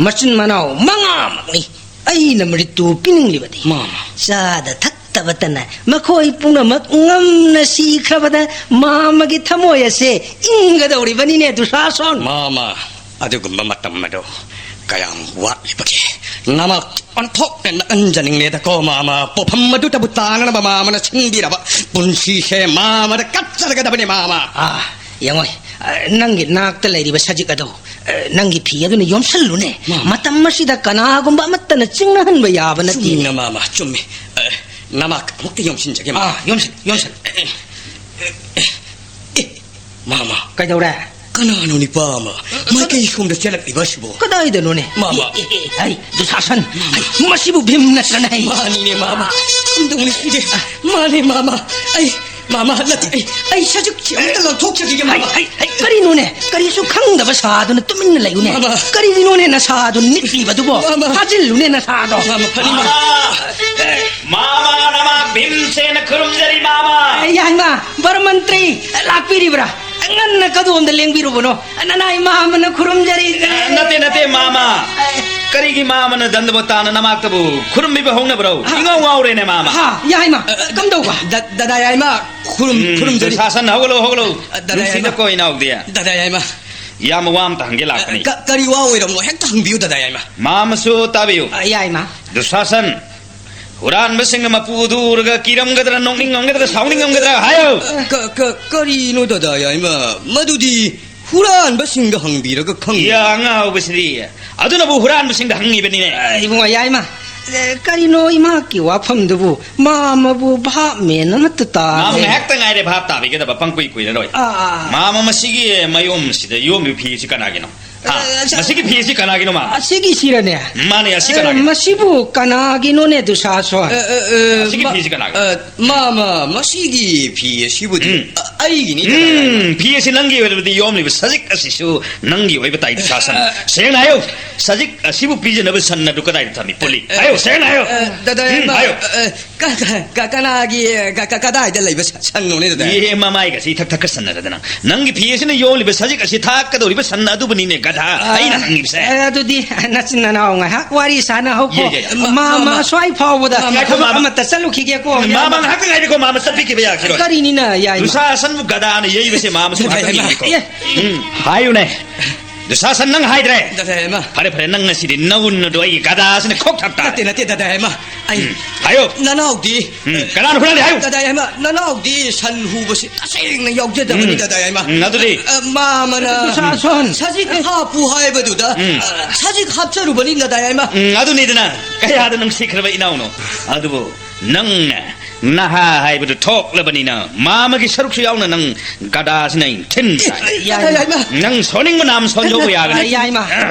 ꯃꯆꯤꯟ ꯃꯅꯥꯎ ꯃꯉꯥꯃꯛꯅꯤ ꯑꯩꯅ ꯃ꯭ꯔꯤꯇꯨ ꯄꯤꯅꯤꯡꯂꯤꯕꯗꯤ꯫ ꯃꯥꯃ꯫ ꯆꯥꯗ ꯊꯛꯇꯕꯇꯅ ꯃꯈꯣꯏ ꯄꯨꯝꯅꯃꯛ ꯉꯝꯅ ꯁꯤꯈ꯭ꯔꯕꯗ ꯃꯥꯃꯒꯤ ꯊꯃꯣꯏ ꯑꯁꯦ ꯏꯪꯒꯗꯧꯔꯤꯕꯅꯤꯅꯦ, ꯗꯨꯁꯥꯁꯣꯟ꯫ ꯃꯥꯃ, ꯑꯗꯨꯒꯨꯝꯕ ꯃꯇꯝ ꯑꯗꯨ ꯀꯌꯥꯝ ꯋꯥꯠꯂꯤꯕꯒꯦ? ꯅꯃꯥꯛ ꯑꯣꯟꯊꯣꯛꯅ ꯅꯛꯍꯟꯖꯅꯤꯡꯂꯦꯗꯀꯣ, ꯃꯥꯃ꯫ ꯄꯣꯠꯐꯝ ꯑꯗꯨꯇꯕꯨ ꯇꯥꯅꯅꯕ ꯃꯥꯃꯅ ꯁꯤꯟꯕꯤꯔꯕ ꯄꯨꯟꯁꯤꯁꯦ ꯃꯥꯃꯗ ꯀꯠꯆꯔꯒꯗꯕꯅꯦ, ꯃꯥꯃ꯫ ꯑꯥ, ꯌꯦꯡꯉꯣ, ꯑ, ꯅꯪꯒꯤ ꯅꯥꯛꯇ ꯂꯩꯔꯤꯕ ꯁꯖꯤꯛ ꯑꯗꯣ, ꯑ, ꯅꯪꯒꯤ ꯐꯤ ꯑꯗꯨꯅ ꯌꯣꯝꯁꯜꯂꯨꯅꯦ꯫ ꯃꯥꯃ꯫ ꯃꯇꯝ ꯑꯁꯤꯗ ꯀꯅꯥꯒꯨꯝꯕ ꯑꯃꯠꯇꯅ ꯆꯤꯡꯅꯍꯟꯕ ꯌꯥꯕ ꯅꯠꯇꯦ꯫ ꯆꯨꯝꯃꯤꯅ, ꯃꯥꯃ, ꯆꯨꯝꯃꯤ꯫ ꯑ, ꯅꯃꯥꯛ ꯑꯃꯨꯛꯇ ꯌꯣꯝꯁꯤꯟꯖꯒꯦ, ꯃꯥꯃ꯫ ꯑꯥ, ꯌꯣꯝꯁꯤꯜ, ꯌꯣꯝꯁꯤꯜ꯫ ꯑꯦ, ꯑꯦ, ꯑꯦ, ꯃꯥꯃ꯫ ꯀꯩꯗꯧꯔꯦ? ꯀꯅꯥꯅꯣ ꯅꯤꯄꯥ ꯑꯃ ꯑ, ꯃꯥꯏꯀꯩ ꯁꯣꯝꯗ ꯆꯦꯜꯂꯛꯂꯤꯕ ꯑꯁꯤꯕꯣ? ꯀꯗꯥꯏꯗꯅꯣꯅꯦ? ꯃꯥꯃ꯫ ꯑꯦ, ꯑꯦ, ꯑꯦ, ꯍꯩ, ꯗꯨꯁꯥꯁꯟ꯫ ꯃꯥꯃ꯫ ꯍꯩ, ꯃꯁꯤꯕꯨ ꯚꯤꯝ ꯅꯠꯇ꯭ꯔꯅꯦ? ꯍꯩ꯫ ꯃꯥꯅꯤꯅꯦ, ꯃꯥꯃ꯫ ꯀꯝꯗꯧꯅꯤ ꯁꯤꯗꯤ? ꯃꯥꯅꯦ, ꯃꯥꯃ꯫ ꯑꯩ, ꯃꯥꯃ, ꯅꯠꯇꯦ, ꯑꯩ, ꯑꯩ ꯁꯖꯤꯛꯁꯤ ꯑꯝꯇ ꯂꯪꯊꯣꯛꯆꯈꯤꯒꯦ, ꯃꯥꯃ꯫ ꯍꯩ, ꯍꯩ, ꯍꯩ, ꯀꯔꯤꯅꯣꯅꯦ? ꯀꯔꯤꯁꯨ ꯈꯪꯗꯕ ꯁꯥꯗꯨꯅ ꯇꯨꯃꯤꯟꯅ ꯂꯩꯌꯨꯅꯦ꯫ ꯃꯥꯃ꯫ ꯀꯔꯤꯒꯤꯅꯣꯅꯦ ꯅꯁꯥꯗꯣ ꯅꯤꯛꯂꯤꯕꯗꯨꯕꯣ? ꯃꯥꯃ꯫ ꯐꯥꯖꯤꯜꯂꯨꯅꯦ ꯅꯁꯥꯗꯣ꯫ ꯃꯥꯃ, ꯐꯅꯤ, ꯃꯥꯃ꯫ ꯃꯥꯃ, ꯅꯃꯥ ꯚꯤꯝꯁꯦꯅ ꯈꯨꯔꯨꯝꯖꯔꯤ, ꯃꯥꯃ꯫ ꯑꯦ, ꯌꯥꯏꯃ, ꯕꯔꯃꯟꯇ꯭ꯔꯤ, ꯂꯥꯛꯄꯤꯔꯤꯕ꯭ꯔꯥ? ꯉꯟꯅ ꯀꯗꯣꯝꯗ ꯂꯦꯡꯕꯤꯔꯨꯕꯅꯣ? ꯅꯅꯥꯏ ꯃꯥꯃꯅ ꯈꯨꯔꯨꯝꯖꯔꯤ꯫ ꯑꯦ, ꯅꯠꯇꯦ, ꯅꯠꯇꯦ, ꯃꯥꯃ꯫ ꯑꯦ꯫ ꯀꯔꯤꯒꯤ ꯃꯥꯃꯅ ꯗꯟꯗꯕꯇꯥꯅ ꯅꯃꯥꯛꯇꯕꯨ ꯈꯨꯔꯨꯝꯕꯤꯕ ꯍꯧꯅꯕ꯭ꯔꯣ? ꯍꯥ? ꯏꯉꯥꯎ ꯉꯥꯎꯔꯦꯅꯦ, ꯃꯥꯃ꯫ ꯍꯥ, ꯌꯥꯏꯃ, ꯑꯦ, ꯀꯝꯗꯧꯕ? ꯗ-, ꯗꯗꯥ ꯌꯥꯏꯃ, ꯈꯨꯔꯨꯝ-, ꯎꯝ, ꯈꯨꯔꯨꯝꯖꯔꯤ꯫ ꯗꯨꯁꯥꯁꯟ, ꯍꯧꯒꯠꯂꯣ, ꯍꯧꯒꯠꯂꯣ꯫ ꯑ, ꯗꯗꯥ ꯌꯥꯏꯃ꯫ ꯅꯨꯡꯁꯤꯗꯀꯣ, ꯏꯅꯥꯎꯗꯤ꯫ ꯗꯗꯥ ꯌꯥꯏꯃ꯫ ꯏꯌꯥꯝꯕ ꯋꯥ ꯑꯝꯇ ꯍꯪꯒꯦ ꯂꯥꯛꯄꯅꯤ꯫ ꯑ, ꯀ-, ꯀꯔꯤ ꯋꯥ ꯑꯣꯏꯔꯕꯅꯣ? ꯍꯦꯛꯇ ꯍꯪꯕꯤꯌꯨ, ꯗꯗꯥ ꯌꯥꯏꯃ꯫ ꯃꯥꯃꯁꯨ ꯇꯥꯕꯤꯌꯨ꯫ ꯑ, ꯌꯥꯏꯃ꯫ ꯗꯨꯁꯥꯁꯟ, ꯍꯨꯔꯥꯟꯕꯁꯤꯡꯅ ꯃꯄꯨ ꯑꯗꯨ ꯎꯔꯒ ꯀꯤꯔꯝꯒꯗ꯭ꯔꯥ, ꯅꯣꯛꯅꯤꯡꯉꯝꯒꯗ꯭ꯔꯥ, ꯁꯥꯎꯅꯤꯡꯉꯝꯒꯗ꯭ꯔꯥ? ꯍꯥꯏꯌꯨ! ꯀ-, ꯀ-, ꯀꯔꯤꯅꯣ, ꯗꯗꯥ ꯌꯥꯏꯃ? ꯃꯗꯨꯗꯤ ꯍꯨꯔꯥꯟꯕꯁꯤꯡꯗ ꯍꯪꯕꯤꯔꯒ ꯈꯪꯒꯅꯤ꯫ ꯌꯥ, ꯑꯉꯥꯎꯕꯁꯤꯗꯤ! ꯑꯗꯨꯅꯕꯨ ꯍꯨꯔꯥꯟꯕꯁꯤꯡꯗ ꯍꯪꯉꯤꯕꯅꯤꯅꯦ꯫ ꯑ, ꯏꯕꯨꯡꯉꯣ ꯌꯥꯏꯃ, ꯑ, ꯀꯔꯤꯅꯣ ꯏꯃꯥꯀꯤ ꯋꯥꯐꯝꯗꯨꯕꯨ? ꯃꯥꯃꯕꯨ ꯚꯥꯞ ꯃꯦꯟ ꯑꯃꯠꯇ ꯇꯥꯗꯦ꯫ ꯃꯥꯃ ꯉꯥꯏꯍꯥꯛꯇ ꯉꯥꯏꯔꯦ ꯚꯥꯞ ꯇꯥꯕꯤꯒꯗꯕ, ꯄꯪꯀꯨꯏ ꯀꯨꯏꯔꯔꯣꯏ꯫ ꯑꯥ, ꯑꯥ꯫ ꯃꯥꯃ ꯃꯁꯤꯒꯤ ꯃꯌꯣꯝꯁꯤꯗ ꯌꯣꯝꯂꯤꯕ ꯐꯤ ꯑꯁꯤ ꯀꯅꯥꯒꯤꯅꯣ? ꯍꯥ? ꯑ, ꯑ, ꯃꯁꯤꯒꯤ ꯐꯤꯁꯤ ꯀꯅꯥꯒꯤꯅꯣ, ꯃꯥꯃ? ꯑꯁꯤꯒꯤꯁꯤꯔꯅꯦ? ꯃꯥꯅꯦ, ꯑꯁꯤ ꯑ, ꯀꯅꯥꯒꯤꯅꯣ? ꯃꯁꯤꯕꯨ ꯀꯅꯥꯒꯤꯅꯣꯅꯦ, ꯗꯨꯁꯥꯁꯣꯟ? ꯑ, ꯑ, ꯑ, ꯃꯁꯤꯒꯤ ꯃ-, ꯐꯤꯁꯤ ꯀꯅꯥꯒꯤꯅꯣ? ꯑ, ꯃꯥꯃ, ꯃꯁꯤꯒꯤ ꯐꯤ ꯑꯁꯤꯕꯨꯗꯤ ꯎꯝ꯫ ꯑ-, ꯑꯩꯒꯤꯅꯤ, ꯗꯗꯥ ꯌꯥꯏꯃ꯫ ꯎꯝ, ꯐꯤ ꯑꯁꯤ ꯅꯪꯒꯤ ꯑꯣꯏꯔꯕꯗꯤ ꯌꯣꯝꯂꯤꯕ ꯁꯖꯤꯛ ꯑꯁꯤꯁꯨ ꯅꯪꯒꯤ ꯑꯣꯏꯕ ꯇꯥꯏ, ꯗꯨꯁꯥꯁꯟ꯫ ꯑ, ꯁꯦꯡꯅ ꯍꯥꯏꯌꯨ, ꯁꯖꯤꯛ ꯑꯁꯤꯕꯨ ꯄꯤꯖꯅꯕ ꯁꯟ ꯑꯗꯨ ꯀꯗꯥꯏꯗ ꯊꯝꯃꯤ? ꯄꯨꯂꯤ꯫ ꯑ, ꯍꯥꯏꯌꯨ, ꯁꯦꯡꯅ ꯍꯥꯏꯌꯨ꯫ ꯑ, ꯗꯗꯥ ꯎꯝ, ꯌꯥꯏꯃ, ꯍꯥꯏꯌꯨ꯫ ꯑ, ꯑ, ꯀ-, ꯀ-, ꯀ-, ꯀꯅꯥꯒꯤ, ꯀ-, ꯀ-, ꯀꯗꯥꯏꯗ ꯂꯩꯕ ꯁ-, ꯁꯟꯅꯣꯅꯦ, ꯗꯗꯥ? ꯑꯦ, ꯃꯃꯥꯏꯒꯁꯤ ꯏꯊꯛ ꯊꯛꯀ ꯁꯟꯅꯔꯗꯅ꯫ ꯅꯪꯒꯤ ꯐꯤ ꯑꯁꯤꯅ ꯌꯣꯜꯂꯤꯕ ꯁꯖꯤꯛ ꯑꯁꯤ ꯊꯥꯛꯀꯗꯧꯔꯤꯕ ꯁꯟ ꯑꯗꯨꯕꯨꯅꯤꯅꯦ, ꯒꯙꯥ꯫ ꯑ, ꯑꯩꯅ ꯍꯪꯉꯤꯕꯁꯦ꯫ ꯑ, ꯑꯗꯨꯗꯤ ꯅꯆꯤꯟ ꯅꯅꯥꯎ ꯉꯥꯏꯍꯥꯛ ꯋꯥꯔꯤ ꯁꯥꯟꯅꯍꯧꯀꯣ꯫ ꯌꯦ, ꯌꯦ, ꯌꯦ꯫ ꯃꯥ, ꯃꯥ, ꯃꯥ, ꯃꯥ꯫ ꯁ꯭ꯋꯥꯏ ꯐꯥꯎꯕꯗ ꯉꯥꯏꯈꯣ, ꯊꯕꯛ ꯃꯥ, ꯃꯥ꯫ ꯑꯃꯠꯇ ꯆꯠꯂꯨꯈꯤꯒꯦꯀꯣ꯫ ꯃꯥ, ꯃꯥ, ꯉꯥꯏꯍꯥꯛꯇ ꯉꯥꯏꯔꯦꯀꯣ, ꯃꯥ, ꯃꯥ, ꯆꯠꯄꯤꯈꯤꯕ ꯌꯥꯈꯤꯔꯣꯏ꯫ ꯀꯔꯤꯅꯤꯅ ꯌꯥꯏ? ꯗꯨꯁꯥꯁꯟꯕꯨ ꯒꯙꯥꯅ ꯌꯩꯕꯁꯦ ꯃꯥ, ꯃꯥ, ꯁꯨꯝ ꯉꯥꯏꯍꯥꯛꯇ ꯌꯦꯡꯒꯦꯀꯣ꯫ ꯑꯦ꯫ ꯎꯝ, ꯍꯥꯏꯌꯨꯅꯦ꯫ ꯗꯨꯁꯥꯁꯟ, ꯅꯪ ꯍꯥꯏꯗ꯭ꯔꯦ꯫ ꯗꯥꯗꯥ ꯌꯥꯏꯃ꯫ ꯐꯔꯦ, ꯐꯔꯦ, ꯅꯪ ꯉꯁꯤꯗꯤ ꯅꯋꯨꯟ ꯑꯗꯣ ꯑꯩꯒꯤ ꯒꯗꯥꯁꯤꯅ ꯈꯣꯛ ꯊꯥꯛ ꯇꯥꯔꯦ꯫ ꯅꯠꯇꯦ, ꯅꯠꯇꯦ, ꯗꯥꯗꯥ ꯌꯥꯏꯃ꯫ ꯑꯩ ꯎꯝ, ꯍꯥꯏꯌꯣ꯫ ꯅꯅꯥꯎꯗꯤ ꯎꯝ, ꯀꯅꯥꯅ ꯍꯨꯔꯥꯜꯂꯤ ꯍꯥꯏꯌꯨ꯫ ꯗꯥꯗꯥ ꯌꯥꯏꯃ, ꯅꯅꯥꯎꯗꯤ ꯁꯟ ꯍꯨꯕꯁꯤ ꯇꯁꯦꯡꯅ ꯌꯥꯎꯖꯗꯕꯅꯤ, ꯎꯝ, ꯗꯥꯗꯥ ꯌꯥꯏꯃ꯫ ꯎꯝ, ꯑꯗꯨꯗꯤ? ꯑ, ꯃꯥ ꯑꯃꯅ ꯗꯨꯁꯥꯁꯟ꯫ ꯁꯖꯤꯛ ꯍꯥꯞꯄꯨ ꯍꯥꯏꯕꯗꯨꯗ, ꯎꯝ, ꯑ, ꯁꯖꯤꯛ ꯍꯥꯞꯆꯔꯨꯕꯅꯤ, ꯗꯥꯗꯥ ꯌꯥꯏꯃ꯫ ꯎꯝ, ꯑꯗꯨꯅꯤꯗꯅ꯫ ꯀꯌꯥꯗ ꯅꯨꯡꯁꯤꯈ꯭ꯔꯕ ꯏꯅꯥꯎꯅꯣ꯫ ꯑꯗꯨꯕꯨ ꯅꯪꯅ ꯅꯍꯥ ꯍꯥꯏꯕꯗꯨ ꯊꯣꯛꯂꯕꯅꯤꯅ, ꯃꯥꯃꯒꯤ ꯁꯔꯨꯛꯁꯨ ꯌꯥꯎꯅ ꯅꯪ ꯒꯗꯥꯁꯤꯅ ꯑꯩꯅ ꯊꯤꯟꯕ ꯇꯥꯏ꯫ ꯌꯥꯏꯃ꯫ ꯌꯥꯏꯃ꯫ ꯅꯪ ꯁꯣꯟꯅꯤꯡꯕ ꯅꯥꯝ ꯁꯣꯟꯗꯣꯛꯄ ꯌꯥꯒꯅꯤ꯫ ꯌꯥꯏꯃ꯫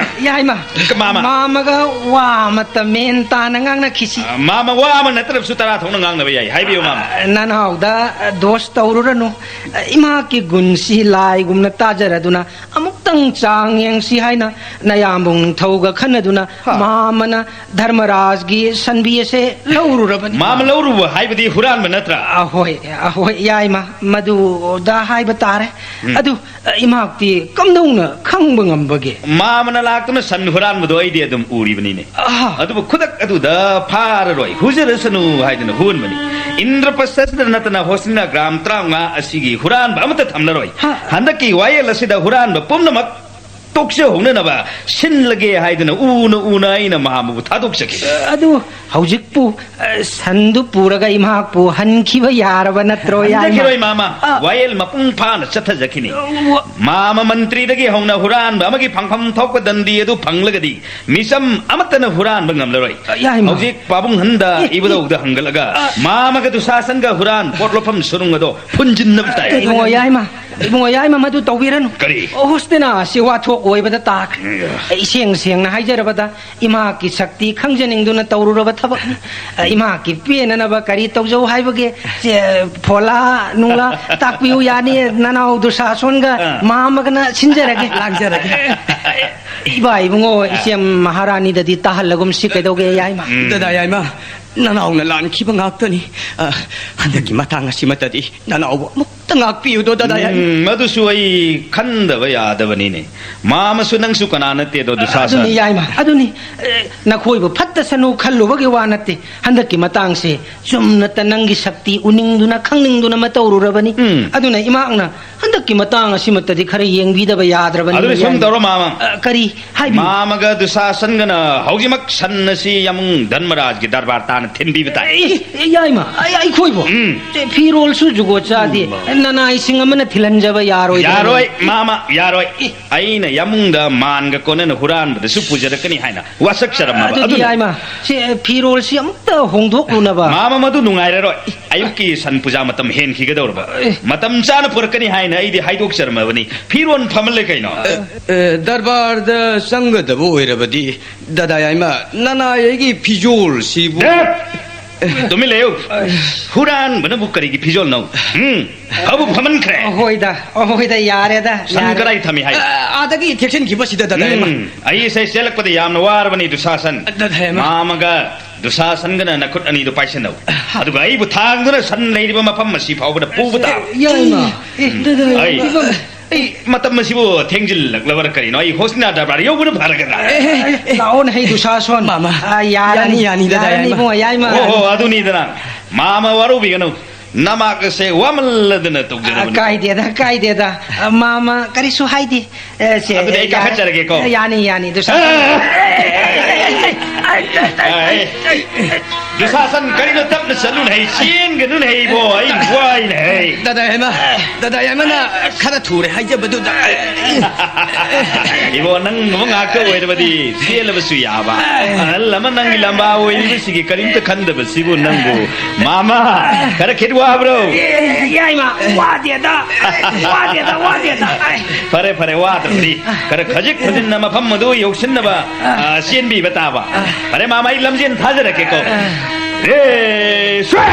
ꯌꯥꯏꯃ꯫ ꯃꯥꯃ꯫ ꯃꯥꯃꯒ ꯋꯥ ꯑꯃꯠꯇ ꯃꯦꯟ ꯇꯥꯅ ꯉꯥꯡꯅꯈꯤꯁꯤ꯫ ꯑ, ꯃꯥꯃ ꯋꯥ ꯑꯃ ꯅꯠꯇ꯭ꯔꯕꯁꯨ ꯇꯔꯥ ꯊꯣꯛꯅ ꯉꯥꯡꯅꯕ ꯌꯥꯏ꯫ ꯍꯥꯏꯕꯤꯌꯨ, ꯃꯥꯃ꯫ ꯑ, ꯅꯅꯥꯎꯗ ꯗꯣꯁ ꯇꯧꯔꯨꯔꯅꯨ꯫ ꯑ, ꯏꯃꯥꯀꯤ ꯒꯨꯟꯁꯤ ꯂꯥꯏꯒꯨꯝꯅ ꯇꯥꯖꯔꯗꯨꯅ ꯑꯃꯨꯛꯇꯪ ꯆꯥꯡ ꯌꯦꯡꯁꯤ ꯍꯥꯏꯅ ꯅꯌꯥꯝꯕ ꯅꯤꯡꯊꯧꯒ ꯈꯟꯅꯗꯨꯅ ꯍꯥ꯫ ꯃꯥꯃꯅ ꯙꯔꯃꯔꯥꯖꯒꯤ ꯁꯟꯕꯤ ꯑꯁꯦ ꯂꯧꯔꯨꯔꯕꯅꯤ꯫ ꯃꯥꯃ ꯂꯧꯔꯨꯕ ꯍꯥꯏꯕꯗꯤ ꯍꯨꯔꯥꯟꯕ ꯅꯠꯇ꯭ꯔꯥ? ꯑꯍꯣꯏ, ꯑꯍꯣꯏ, ꯌꯥꯏꯃ, ꯃꯗꯨꯗ ꯍꯥꯏꯕ ꯇꯥꯔꯦ꯫ ꯎꯝ꯫ ꯑꯗꯨ, ꯑ, ꯏꯃꯥꯛꯇꯤ ꯀꯝꯗꯧꯅ ꯈꯪꯕ ꯉꯝꯕꯒꯦ? ꯃꯥꯃꯅ ꯂꯥꯛꯇꯨꯅ ꯁꯟ ꯍꯨꯔꯥꯟꯕꯗꯣ ꯑꯩꯗꯤ ꯑꯗꯨꯝ ꯎꯔꯤꯕꯅꯤꯅꯦ꯫ ꯑꯍꯥ꯫ ꯑꯗꯨꯕꯨ ꯈꯨꯗꯛ ꯑꯗꯨꯗ ꯐꯥꯔꯔꯣꯏ, ꯍꯨꯖꯔꯁꯅꯨ ꯍꯥꯏꯗꯨꯅ ꯍꯨꯟꯕꯅꯤ꯫ ꯏꯟꯗ꯭ꯔꯄ꯭ꯔꯁꯊꯗ ꯅꯠꯇꯅ ꯍꯣꯁꯅꯤꯅ ꯒ꯭ꯔꯥꯝ ꯇꯔꯥꯃꯉꯥ ꯑꯁꯤꯒꯤ ꯍꯨꯔꯥꯟꯕ ꯑꯃꯠꯇ ꯊꯝꯂꯔꯣꯏ꯫ ꯍꯥ꯫ ꯍꯟꯗꯛꯀꯤ ꯋꯥꯌꯦꯜ ꯑꯁꯤꯗ ꯍꯨꯔꯥꯟꯕ ꯄꯨꯝꯅꯃꯛ ꯇꯣꯛꯆꯍꯧꯅꯅꯕ ꯁꯤꯜꯂꯒꯦ ꯍꯥꯏꯗꯨꯅ ꯎꯅ ꯎꯅ ꯑꯩꯅ ꯃꯍꯥꯛ ꯊꯥꯗꯣꯛꯆꯈꯤ꯫ ꯑꯗꯨ ꯍꯧꯖꯤꯛꯄꯨ, ꯑ, ꯁꯟꯗꯨ ꯄꯨꯔꯒ ꯏꯃꯥꯛꯄꯨ ꯍꯟꯈꯤꯕ ꯌꯥꯔꯕ ꯅꯠꯇ꯭ꯔꯣ, ꯌꯥꯏꯃ? ꯍꯟꯖꯈꯤꯔꯣꯏ, ꯃꯥꯃ꯫ ꯑ꯫ ꯋꯥꯌꯦꯜ ꯃꯄꯨꯡ ꯐꯥꯅ ꯆꯠꯊꯖꯈꯤꯅꯤ꯫ ꯑ, ꯋꯥ- ꯃꯥꯃ ꯃꯟꯇ꯭ꯔꯤꯗꯒꯤ ꯍꯧꯅ ꯍꯨꯔꯥꯟꯕ ꯑꯃꯒꯤ ꯐꯪꯐꯝ ꯊꯣꯛꯄ ꯗꯟꯗꯤ ꯑꯗꯨ ꯐꯪꯂꯒꯗꯤ ꯃꯤꯆꯝ ꯑꯃꯠꯇꯅ ꯍꯨꯔꯥꯟꯕ ꯉꯝꯂꯔꯣꯏ꯫ ꯑ, ꯌꯥꯏꯃ꯫ ꯍꯧꯖꯤꯛ ꯄꯥꯕꯨꯡ ꯍꯟꯗ ꯑꯦ, ꯑꯦ꯫ ꯏꯕꯨꯙꯧꯗ ꯍꯪꯒꯠꯂꯒ ꯑ꯫ ꯃꯥꯃꯒ ꯗꯨꯁꯥꯁꯟꯒ ꯍꯨꯔꯥꯟ ꯄꯣꯠꯂꯣꯐꯝ ꯁꯨꯔꯨꯡ ꯑꯗꯣ ꯐꯨꯟꯖꯤꯟꯅꯕ ꯇꯥꯏ꯫ ꯏꯕꯨꯡꯉꯣ ꯌꯥꯏꯃ, ꯏꯕꯨꯡꯉꯣ ꯌꯥꯏꯃ, ꯃꯗꯨ ꯇꯧꯕꯤꯔꯅꯨ꯫ ꯀꯔꯤ? ꯑꯣ, ꯍꯣꯁꯇꯤꯅꯥ ꯑꯁꯤ ꯋꯥꯊꯣꯛ ꯑꯣꯏꯕꯗ ꯇꯥꯈ꯭ꯔꯦ꯫ ꯎꯝ꯫ ꯏꯁꯦꯡ ꯁꯦꯡꯅ ꯍꯥꯏꯖꯔꯕꯗ, ꯏꯃꯥꯀꯤ ꯁꯛꯇꯤ ꯈꯪꯖꯅꯤꯡꯗꯨꯅ ꯇꯧꯔꯨꯔꯕ ꯊꯕꯛꯅꯤ꯫ ꯏꯃꯥꯀꯤ ꯄꯦꯟꯅꯅꯕ ꯀꯔꯤ ꯇꯧꯖꯧ ꯍꯥꯏꯕꯒꯦ? ꯆꯦ, ꯐꯣꯂꯥ ꯅꯨꯡꯂꯥ ꯇꯥꯛꯄꯤꯌꯨ ꯌꯥꯅꯤ, ꯅꯅꯥꯎ ꯗꯨꯁꯥꯁꯣꯟꯒ ꯑꯥ꯫ ꯃꯥꯃꯒꯅ ꯁꯤꯟꯖꯔꯒꯦ꯫ ꯂꯥꯡꯖꯔꯒꯦ꯫ ꯏꯕꯥ ꯏꯕꯨꯡꯉꯣ, ꯑꯥ꯫ ꯏꯆꯦꯝ ꯃꯍꯥꯔꯥꯅꯤꯗꯗꯤ ꯇꯥꯍꯜꯂꯒꯨꯝꯁꯤ, ꯀꯩꯗꯧꯒꯦ, ꯌꯥꯏꯃ? ꯎꯝ꯫ ꯗꯗꯥ ꯌꯥꯏꯃ, ꯅꯅꯥꯎꯅ ꯂꯥꯟꯈꯤꯕ ꯉꯥꯛꯇꯅꯤ꯫ ꯑ, ꯍꯟꯗꯛꯀꯤ ꯃꯇꯥꯡ ꯑꯁꯤꯃꯠꯇꯗꯤ ꯅꯅꯥꯎꯕꯨ ꯑꯃꯨꯛꯇ ꯉꯥꯛꯄꯤꯌꯨꯗꯣ, ꯗꯗꯥ ꯌꯥꯏꯃ꯫ ꯎꯝ, ꯃꯗꯨꯁꯨ ꯑꯩ ꯈꯟꯗꯕ ꯌꯥꯗꯕꯅꯤꯅꯦ꯫ ꯃꯥꯃꯁꯨ ꯅꯪꯁꯨ ꯀꯅꯥ ꯅꯠꯇꯦꯗꯣ, ꯗꯨꯁꯥꯁꯟ꯫ ꯑꯗꯨꯅꯤ, ꯌꯥꯏꯃ, ꯑꯗꯨꯅꯤ꯫ ꯑꯦ, ꯅꯈꯣꯏꯕꯨ ꯐꯠꯇꯁꯅꯨ ꯈꯜꯂꯨꯕꯒꯤ ꯋꯥ ꯅꯠꯇꯦ꯫ ꯍꯟꯗꯛꯀꯤ ꯃꯇꯥꯡꯁꯦ ꯆꯨꯝꯅꯇ ꯅꯪꯒꯤ ꯁꯛꯇꯤ ꯎꯅꯤꯡꯗꯨꯅ, ꯈꯪꯅꯤꯡꯗꯨꯅ ꯑꯃ ꯇꯧꯔꯨꯔꯕꯅꯤ꯫ ꯎꯝ꯫ ꯑꯗꯨꯅ ꯏꯃꯥꯛꯅ ꯍꯟꯗꯛꯀꯤ ꯃꯇꯥꯡ ꯑꯁꯤꯃꯛꯇꯗꯤ ꯈꯔ ꯌꯦꯡꯕꯤꯗꯕ ꯌꯥꯗ꯭ꯔꯕꯅꯤ, ꯑꯗꯨꯗꯤ ꯁꯨꯝ ꯌꯥꯏꯃ꯫ ꯇꯧꯔꯣ, ꯃꯥꯃ꯫ ꯑ, ꯀꯔꯤ? ꯍꯥꯏꯕꯤꯌꯨ꯫ ꯃꯥꯃꯒ ꯗꯨꯁꯥꯁꯟꯒꯅ ꯍꯧꯖꯤꯛꯃꯛ ꯁꯟ ꯑꯁꯤ ꯌꯥꯝꯕꯨꯡ ꯙꯔꯃꯔꯥꯖꯒꯤ ꯗꯔꯕꯥꯔ ꯇꯥꯟꯅ ꯊꯤꯟꯕꯤꯕ ꯇꯥꯏ꯫ ꯑꯦ, ꯑꯦ, ꯌꯥꯏꯃ, ꯑꯩ, ꯑꯩꯈꯣꯏꯕꯨ? ꯎꯝ꯫ ꯑꯦ, ꯐꯤꯔꯣꯜꯁꯨ ꯖꯨꯒꯣꯠ ꯆꯥꯗꯦ꯫ ꯎꯝ꯫ ꯅꯅꯥꯏꯁꯤꯡ ꯑꯃꯅ ꯊꯤꯜꯍꯟꯖꯕ ꯌꯥꯔꯣꯏꯗ꯭ꯔꯥ? ꯌꯥꯔꯣꯏ, ꯃꯥꯃ, ꯌꯥꯔꯣꯏ꯫ ꯑꯦ꯫ ꯑꯩꯅ ꯌꯥꯝꯕꯨꯡꯗ ꯃꯥꯟꯒ ꯀꯣꯟꯅꯅ ꯍꯨꯔꯥꯟꯕꯗꯁꯨ ꯄꯨꯖꯔꯛꯀꯅꯤ ꯍꯥꯏꯅ ꯋꯥꯁꯛꯆꯔꯝꯃꯕ꯫ ꯑꯗꯨꯗꯤ ꯑꯗꯨꯅ ꯌꯥꯏꯃ, ꯁꯤ, ꯑꯦ, ꯐꯤꯔꯣꯜꯁꯤ ꯑꯃꯨꯛꯇ ꯍꯣꯡꯗꯣꯛꯂꯨꯅꯕ꯫ ꯃꯥꯃ, ꯃꯗꯨ ꯅꯨꯡꯉꯥꯏꯔꯔꯣꯏ꯫ ꯑꯌꯨꯛꯀꯤ ꯁꯟ ꯄꯨꯖꯥ ꯃꯇꯝ ꯍꯦꯟꯈꯤꯒꯗꯧꯔꯕ꯫ ꯑꯦ꯫ ꯃꯇꯝ ꯆꯥꯅ ꯄꯨꯔꯛꯀꯅꯤ ꯍꯥꯏꯅ ꯑꯩꯗꯤ ꯍꯥꯏꯗꯣꯛꯆꯔꯝꯃꯕꯅꯤ꯫ ꯐꯤꯔꯣꯟ ꯐꯃꯜꯂꯦ ꯀꯩꯅꯣ꯫ ꯑꯦ, ꯑꯦ, ꯗꯔꯕꯥꯔꯗ ꯆꯪꯒꯗꯕ ꯑꯣꯏꯔꯕꯗꯤ, ꯗꯗꯥ ꯌꯥꯏꯃ, ꯅꯅꯥꯏ ꯑꯩꯒꯤ ꯐꯤꯖꯣꯜꯁꯤꯕꯨ꯫ ꯗꯦꯠ! ꯇꯨꯃꯤꯟ ꯂꯩꯌꯨ꯫ ꯍꯨꯔꯥꯟꯕꯅꯕꯨ ꯀꯔꯤꯒꯤ ꯐꯤꯖꯣꯜꯅꯣ? ꯎꯝ, ꯐꯕꯨ ꯐꯃꯟꯈ꯭ꯔꯦ꯫ ꯑꯣ, ꯍꯣꯏꯗ, ꯑꯣ, ꯍꯣꯏꯗ, ꯌꯥꯔꯦꯗ, ꯁꯟ ꯌꯥꯔꯦ꯫ ꯀꯗꯥꯏ ꯊꯝꯃꯤ ꯍꯥꯏ? ꯑ, ꯑꯥꯗꯒꯤ ꯊꯦꯛꯆꯤꯟꯈꯤꯕꯁꯤꯗ, ꯗꯗꯥ ꯌꯥꯏꯃ꯫ ꯎꯝ, ꯑꯩ ꯏꯁꯩ ꯆꯦꯜꯂꯛꯄꯗ ꯌꯥꯝꯅ ꯋꯥꯔꯕꯅꯤ, ꯗꯨꯁꯥꯁꯟ꯫ ꯗꯗꯥ ꯌꯥꯏꯃ꯫ ꯃꯥꯃꯒ ꯗꯨꯁꯥꯁꯟꯒꯅ ꯅꯈꯨꯠ ꯑꯅꯤꯗꯨ ꯄꯥꯏꯁꯟꯅꯧ꯫ ꯑꯗꯨꯒ ꯑꯩꯕꯨ ꯊꯥꯡꯗꯨꯅ ꯁꯟ ꯂꯩꯔꯤꯕ ꯃꯐꯝ ꯑꯁꯤ ꯐꯥꯎꯕꯗ ꯄꯨꯕ ꯇꯥꯕ꯫ ꯌꯥꯏꯃ꯫ ꯎꯝ꯫ ꯑꯦ, ꯗꯗꯥ ꯌꯥꯏꯃ꯫ ꯑꯩ, ꯑꯩ ꯃꯇꯝ ꯑꯁꯤꯕꯨ ꯊꯦꯡꯖꯤꯜꯂꯛꯂꯕꯔꯥ ꯀꯔꯤꯅꯣ? ꯑꯩ ꯍꯣꯁꯅꯥ ꯗꯔꯕꯥꯔ ꯌꯧꯕꯅ ꯐꯔꯒꯗ꯭ꯔꯥ? ꯑꯦ, ꯑꯦ, ꯑꯦ, ꯂꯥꯛꯑꯣꯅꯦ, ꯍꯩ ꯗꯨꯁꯥꯁꯣꯟ꯫ ꯃꯥꯃ꯫ ꯑ, ꯌꯥꯔꯅꯤ, ꯌꯥꯅꯤ, ꯌꯥꯅꯤ, ꯗꯗꯥ ꯌꯥꯔꯅꯤ, ꯌꯥꯏꯃ꯫ ꯏꯕꯨꯡꯉꯣ, ꯌꯥꯏꯃ꯫ ꯑꯣ, ꯍꯣ, ꯑꯗꯨꯅꯤꯗꯅ꯫ ꯃꯥꯃ ꯋꯥꯔꯧꯕꯤꯒꯅꯨ꯫ ꯅꯃꯥꯛ ꯑꯁꯦ ꯋꯥꯃꯜꯂꯗꯅ ꯇꯧꯖꯔꯕꯅꯤ꯫ ꯑ, ꯀꯥꯏꯗꯦꯗ, ꯀꯥꯏꯗꯦꯗ꯫ ꯑ, ꯃꯥꯃ, ꯀꯔꯤꯁꯨ ꯍꯥꯏꯗꯦ꯫ ꯑꯦ, ꯁꯦ, ꯑꯗꯨꯗꯤ ꯑꯩ ꯌꯥꯔꯦ꯫ ꯀꯥꯈꯠꯆꯔꯒꯦꯀꯣ꯫ ꯑꯦ, ꯌꯥꯅꯤ, ꯌꯥꯅꯤ, ꯗꯨꯁꯥꯁꯟ꯫ ꯑꯦ! ꯗꯨꯁꯥꯁꯟ, ꯀꯔꯤꯅꯣ ꯇꯞꯅ ꯆꯠꯂꯨꯅꯦ ꯍꯩ, ꯆꯦꯟꯒꯅꯨꯅꯦ ꯍꯩ, ꯏꯕꯣ, ꯑꯩ ꯋꯥꯏꯅꯦ ꯍꯩ꯫ ꯗꯗꯥ ꯌꯥꯏꯃ, ꯗꯗꯥ ꯌꯥꯏꯃꯅ ꯈꯔ ꯊꯨꯔꯦ ꯍꯥꯏꯖꯕꯗꯨꯗ꯫ ꯏꯕꯣ, ꯅꯪꯒꯨꯝꯕ ꯉꯥꯛꯇ ꯑꯣꯏꯔꯕꯗꯤ ꯆꯦꯜꯂꯕꯁꯨ ꯌꯥꯕ꯫ ꯑꯍꯜ ꯑꯃ ꯅꯪꯒꯤ ꯂꯝꯕꯥ ꯑꯣꯏꯔꯤꯕꯁꯤꯒꯤ ꯀꯔꯤꯝꯇ ꯈꯟꯗꯕꯁꯤꯕꯨ ꯅꯪꯕꯨ꯫ ꯃꯥꯃ, ꯈꯔ ꯈꯤꯠ ꯋꯥꯕ꯭ꯔꯣ? ꯑꯦ, ꯌꯥꯏꯃ, ꯋꯥꯗꯦꯗ꯫ ꯋꯥꯗꯦꯗ, ꯋꯥꯗꯦꯗ꯫ ꯐꯔꯦ, ꯐꯔꯦ, ꯋꯥꯗ꯭ꯔꯕꯗꯤ ꯈꯔ ꯈꯖꯤꯛ ꯐꯖꯤꯟꯅ ꯃꯐꯝ ꯑꯗꯨ ꯌꯧꯁꯤꯟꯅꯕ, ꯑ, ꯆꯦꯟꯕꯤꯕ ꯇꯥꯕ꯫ ꯐꯔꯦ, ꯃꯥꯃ, ꯑꯩ ꯂꯝꯖꯦꯟ ꯊꯥꯖꯔꯛꯀꯦꯀꯣ꯫ ꯔꯦ, ꯁ꯭ꯋꯦꯠ!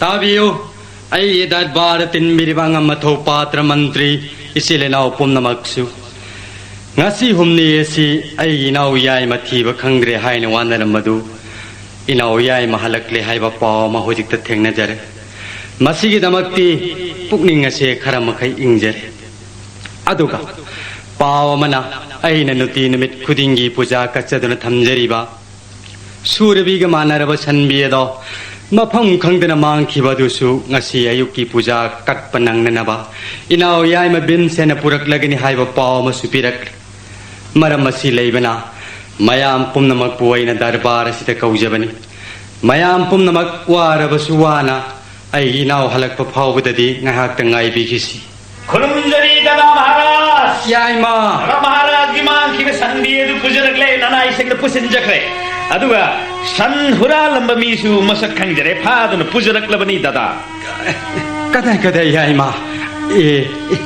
ꯇꯥꯕꯤꯌꯨ, ꯑꯩꯒꯤ ꯗꯔꯕꯥꯔꯗ ꯇꯤꯟꯕꯤꯔꯤꯕ ꯑꯉꯝ ꯑꯊꯧ ꯄꯥꯇ꯭ꯔ ꯃꯟꯇ꯭ꯔꯤ, ꯏꯆꯤꯜ ꯏꯅꯥꯎ ꯄꯨꯝꯅꯃꯛꯁꯨ꯫ ꯉꯁꯤ ꯍꯨꯝꯅꯤ ꯑꯁꯤ ꯑꯩꯒꯤ ꯏꯅꯥꯎ ꯌꯥꯏꯃ ꯊꯤꯕ ꯈꯪꯗ꯭ꯔꯦ ꯍꯥꯏꯅ ꯋꯥꯅꯔꯝꯕꯗꯨ, ꯏꯅꯥꯎ ꯌꯥꯏꯃ ꯍꯜꯂꯛꯂꯦ ꯍꯥꯏꯕ ꯄꯥꯎ ꯑꯃ ꯍꯧꯖꯤꯛꯇ ꯊꯦꯡꯅꯖꯔꯦ꯫ ꯃꯁꯤꯒꯤꯗꯃꯛꯇꯤ ꯄꯨꯛꯅꯤꯡ ꯑꯁꯦ ꯈꯔ ꯃꯈꯩ ꯏꯪꯖꯔꯦ꯫ ꯑꯗꯨꯒ ꯄꯥꯎ ꯑꯃꯅ, ꯑꯩꯅ ꯅꯨꯡꯇꯤ ꯅꯨꯃꯤꯠ ꯈꯨꯗꯤꯡꯒꯤ ꯄꯨꯖꯥ ꯀꯠꯆꯗꯨꯅ ꯊꯝꯖꯔꯤꯕ ꯁꯨꯔꯕꯤꯒ ꯃꯥꯟꯅꯔꯕ ꯁꯟꯕꯤ ꯑꯗꯣ ꯃꯐꯝ ꯈꯪꯗꯅ ꯃꯥꯡꯈꯤꯕ ꯑꯗꯨꯁꯨ ꯉꯁꯤ ꯑꯌꯨꯛꯀꯤ ꯄꯨꯖꯥ ꯀꯠꯄ ꯅꯪꯅꯅꯕ ꯏꯅꯥꯎ ꯌꯥꯏꯃ ꯚꯤꯝꯁꯦꯟꯅ ꯄꯨꯔꯛꯂꯒꯅꯤ ꯍꯥꯏꯕ ꯄꯥꯎ ꯑꯃꯁꯨ ꯄꯤꯔꯛꯂꯤ꯫ ꯃꯔꯝ ꯑꯁꯤ ꯂꯩꯕꯅ ꯃꯌꯥꯝ ꯄꯨꯝꯅꯃꯛꯄꯨ ꯑꯩꯅ ꯗꯔꯕꯥꯔ ꯑꯁꯤꯗ ꯀꯧꯖꯕꯅꯤ꯫ ꯃꯌꯥꯝ ꯄꯨꯝꯅꯃꯛ ꯋꯥꯔꯕꯁꯨ ꯋꯥꯅ ꯑꯩꯒꯤ ꯏꯅꯥꯎ ꯍꯜꯂꯛꯄ ꯐꯥꯎꯕꯗꯗꯤ ꯉꯥꯏꯍꯥꯛꯇ ꯉꯥꯏꯕꯤꯈꯤꯁꯤ꯫ ꯈꯨꯔꯨꯝꯖꯔꯤ ꯗꯗꯥ ꯃꯍꯥꯔꯥꯖ꯫ ꯌꯥꯏꯃ꯫ ꯗꯗꯥ ꯃꯍꯥꯔꯥꯖꯒꯤ ꯃꯥꯡꯈꯤꯕ ꯁꯟꯕꯤ ꯑꯗꯨ ꯄꯨꯖꯔꯛꯂꯦ, ꯅꯅꯥꯏꯁꯤꯡꯗ ꯄꯨꯁꯤꯟꯖꯈ꯭ꯔꯦ꯫ ꯑꯗꯨꯒ ꯁꯟ ꯍꯨꯔꯥꯜꯂꯝꯕ ꯃꯤꯁꯨ ꯃꯁꯛ ꯈꯪꯖꯔꯦ, ꯐꯥꯗꯨꯅ ꯄꯨꯖꯔꯛꯂꯕꯅꯤ ꯗꯗꯥ꯫ ꯀꯗꯥꯏ, ꯀꯗꯥꯏ, ꯌꯥꯏꯃ? ꯑꯦ, ꯑꯦ,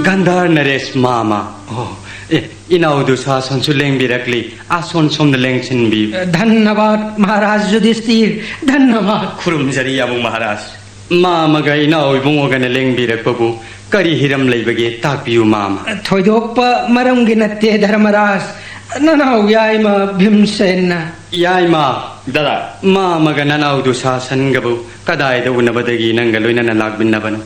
ꯒꯟꯙꯥꯔ ꯅꯔꯦꯁ ꯃꯥꯃ꯫ ꯑꯣ, ꯑꯦ, ꯏꯅꯥꯎ ꯗꯨꯁꯥꯁꯟꯁꯨ ꯂꯦꯡꯕꯤꯔꯛꯂꯤ꯫ ꯑꯁꯣꯟ ꯁꯣꯝꯗ ꯂꯦꯡꯁꯤꯟꯕꯤꯌꯨ꯫ ꯙꯟꯅꯕꯥꯗ ꯃꯍꯥꯔꯥꯖ ꯌꯨꯙꯤꯁꯇꯤꯔ, ꯙꯟꯅꯕꯥꯗ꯫ ꯈꯨꯔꯨꯝꯖꯔꯤ ꯌꯥꯕꯨꯡ ꯃꯍꯥꯔꯥꯖ꯫ ꯃꯥꯃꯒ ꯏꯅꯥꯎ ꯏꯕꯨꯡꯉꯣꯒꯅ ꯂꯦꯡꯕꯤꯔꯛꯄꯕꯨ ꯀꯔꯤ ꯍꯤꯔꯝ ꯂꯩꯕꯒꯦ? ꯇꯥꯛꯄꯤꯌꯨ ꯃꯥꯃ꯫ ꯊꯣꯏꯗꯣꯛꯄ ꯃꯔꯝꯒꯤ ꯅꯠꯇꯦ ꯙꯔꯃꯔꯥꯖ, ꯅꯅꯥꯎ ꯌꯥꯏꯃ ꯚꯤꯝꯁꯦꯟꯅ꯫ ꯌꯥꯏꯃ꯫ ꯗꯗꯥ꯫ ꯃꯥꯃꯒ ꯅꯅꯥꯎ ꯗꯨꯁꯥꯁꯟꯒꯕꯨ ꯀꯗꯥꯏꯗ ꯎꯅꯕꯗꯒꯤ ꯅꯪꯒ ꯂꯣꯏꯅꯅ ꯂꯥꯛꯃꯤꯟꯅꯕꯅꯣ?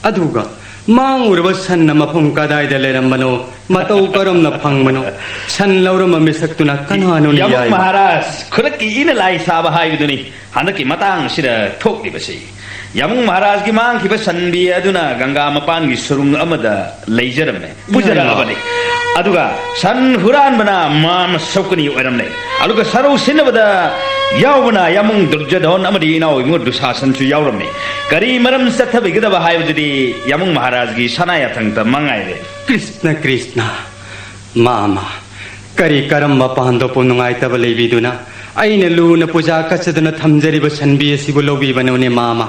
ꯑꯗꯨꯒ ꯃꯥꯡꯂꯨꯔꯕ ꯁꯟꯅ ꯃꯐꯝ ꯀꯗꯥꯏꯗ ꯂꯩꯔꯝꯕꯅꯣ? ꯃꯇꯧ ꯀꯔꯝꯅ ꯐꯪꯕꯅꯣ? ꯁꯟ ꯂꯧꯔꯝꯕ ꯃꯤꯁꯛꯇꯨꯅ ꯀꯅꯥꯅꯣꯅꯦ, ꯌꯥꯕꯨꯡ ꯌꯥꯏꯃ? ꯃꯍꯥꯔꯥꯖ, ꯈꯨꯗꯛꯀꯤ ꯏꯅ ꯂꯥꯏ ꯁꯥꯕ ꯍꯥꯏꯕꯗꯨꯅꯤ ꯍꯟꯗꯛꯀꯤ ꯃꯇꯥꯡ ꯑꯁꯤꯗ ꯊꯣꯛꯂꯤꯕꯁꯤ꯫ ꯌꯥꯕꯨꯡ ꯃꯍꯥꯔꯥꯖꯀꯤ ꯃꯥꯡꯈꯤꯕ ꯁꯟꯕꯤ ꯑꯗꯨꯅ ꯒꯪꯒꯥ ꯃꯄꯥꯟꯒꯤ ꯁꯨꯔꯨꯡ ꯑꯃꯗ ꯂꯩꯖꯔꯝꯃꯦ, ꯄꯨꯖꯔꯛꯂꯕꯅꯤ꯫ ꯑꯗꯨꯒ ꯁꯟ ꯍꯨꯔꯥꯟꯕꯅ ꯃꯥꯃ ꯁꯧꯀꯅꯤ ꯑꯣꯏꯔꯝꯂꯦ꯫ ꯑꯗꯨꯒ ꯁꯔꯧ ꯁꯤꯟꯅꯕꯗ ꯌꯥꯎꯕꯅ ꯌꯥꯃꯨꯡ ꯗꯨꯔꯖꯙꯣꯟ ꯑꯃꯗꯤ ꯏꯅꯥꯎ ꯏꯕꯨꯡꯉꯣ ꯗꯨꯁꯥꯁꯟꯁꯨ ꯌꯥꯎꯔꯝꯃꯤ꯫ ꯀꯔꯤ ꯃꯔꯝ ꯆꯠꯊꯕꯤꯒꯗꯕ ꯍꯥꯏꯕꯗꯨꯗꯤ ꯌꯥꯃꯨꯡ ꯃꯍꯥꯔꯥꯖꯒꯤ ꯁꯅꯥ ꯌꯥꯊꯪꯗ ꯃꯉꯥꯏꯔꯦ꯫ ꯀ꯭ꯔꯤꯁꯅ, ꯀ꯭ꯔꯤꯁꯅ, ꯃꯥꯃ, ꯀꯔꯤ ꯀꯔꯝꯕ ꯄꯥꯟꯗꯣꯞꯄꯨ ꯅꯨꯡꯉꯥꯏꯇꯕ ꯂꯩꯕꯤꯗꯨꯅ ꯑꯩꯅ ꯂꯨꯅ ꯄꯨꯖꯥ ꯀꯠꯆꯗꯨꯅ ꯊꯝꯖꯔꯤꯕ ꯁꯟꯕꯤ ꯑꯁꯤꯕꯨ ꯂꯧꯕꯤꯕꯅꯣꯅꯦ, ꯃꯥꯃ?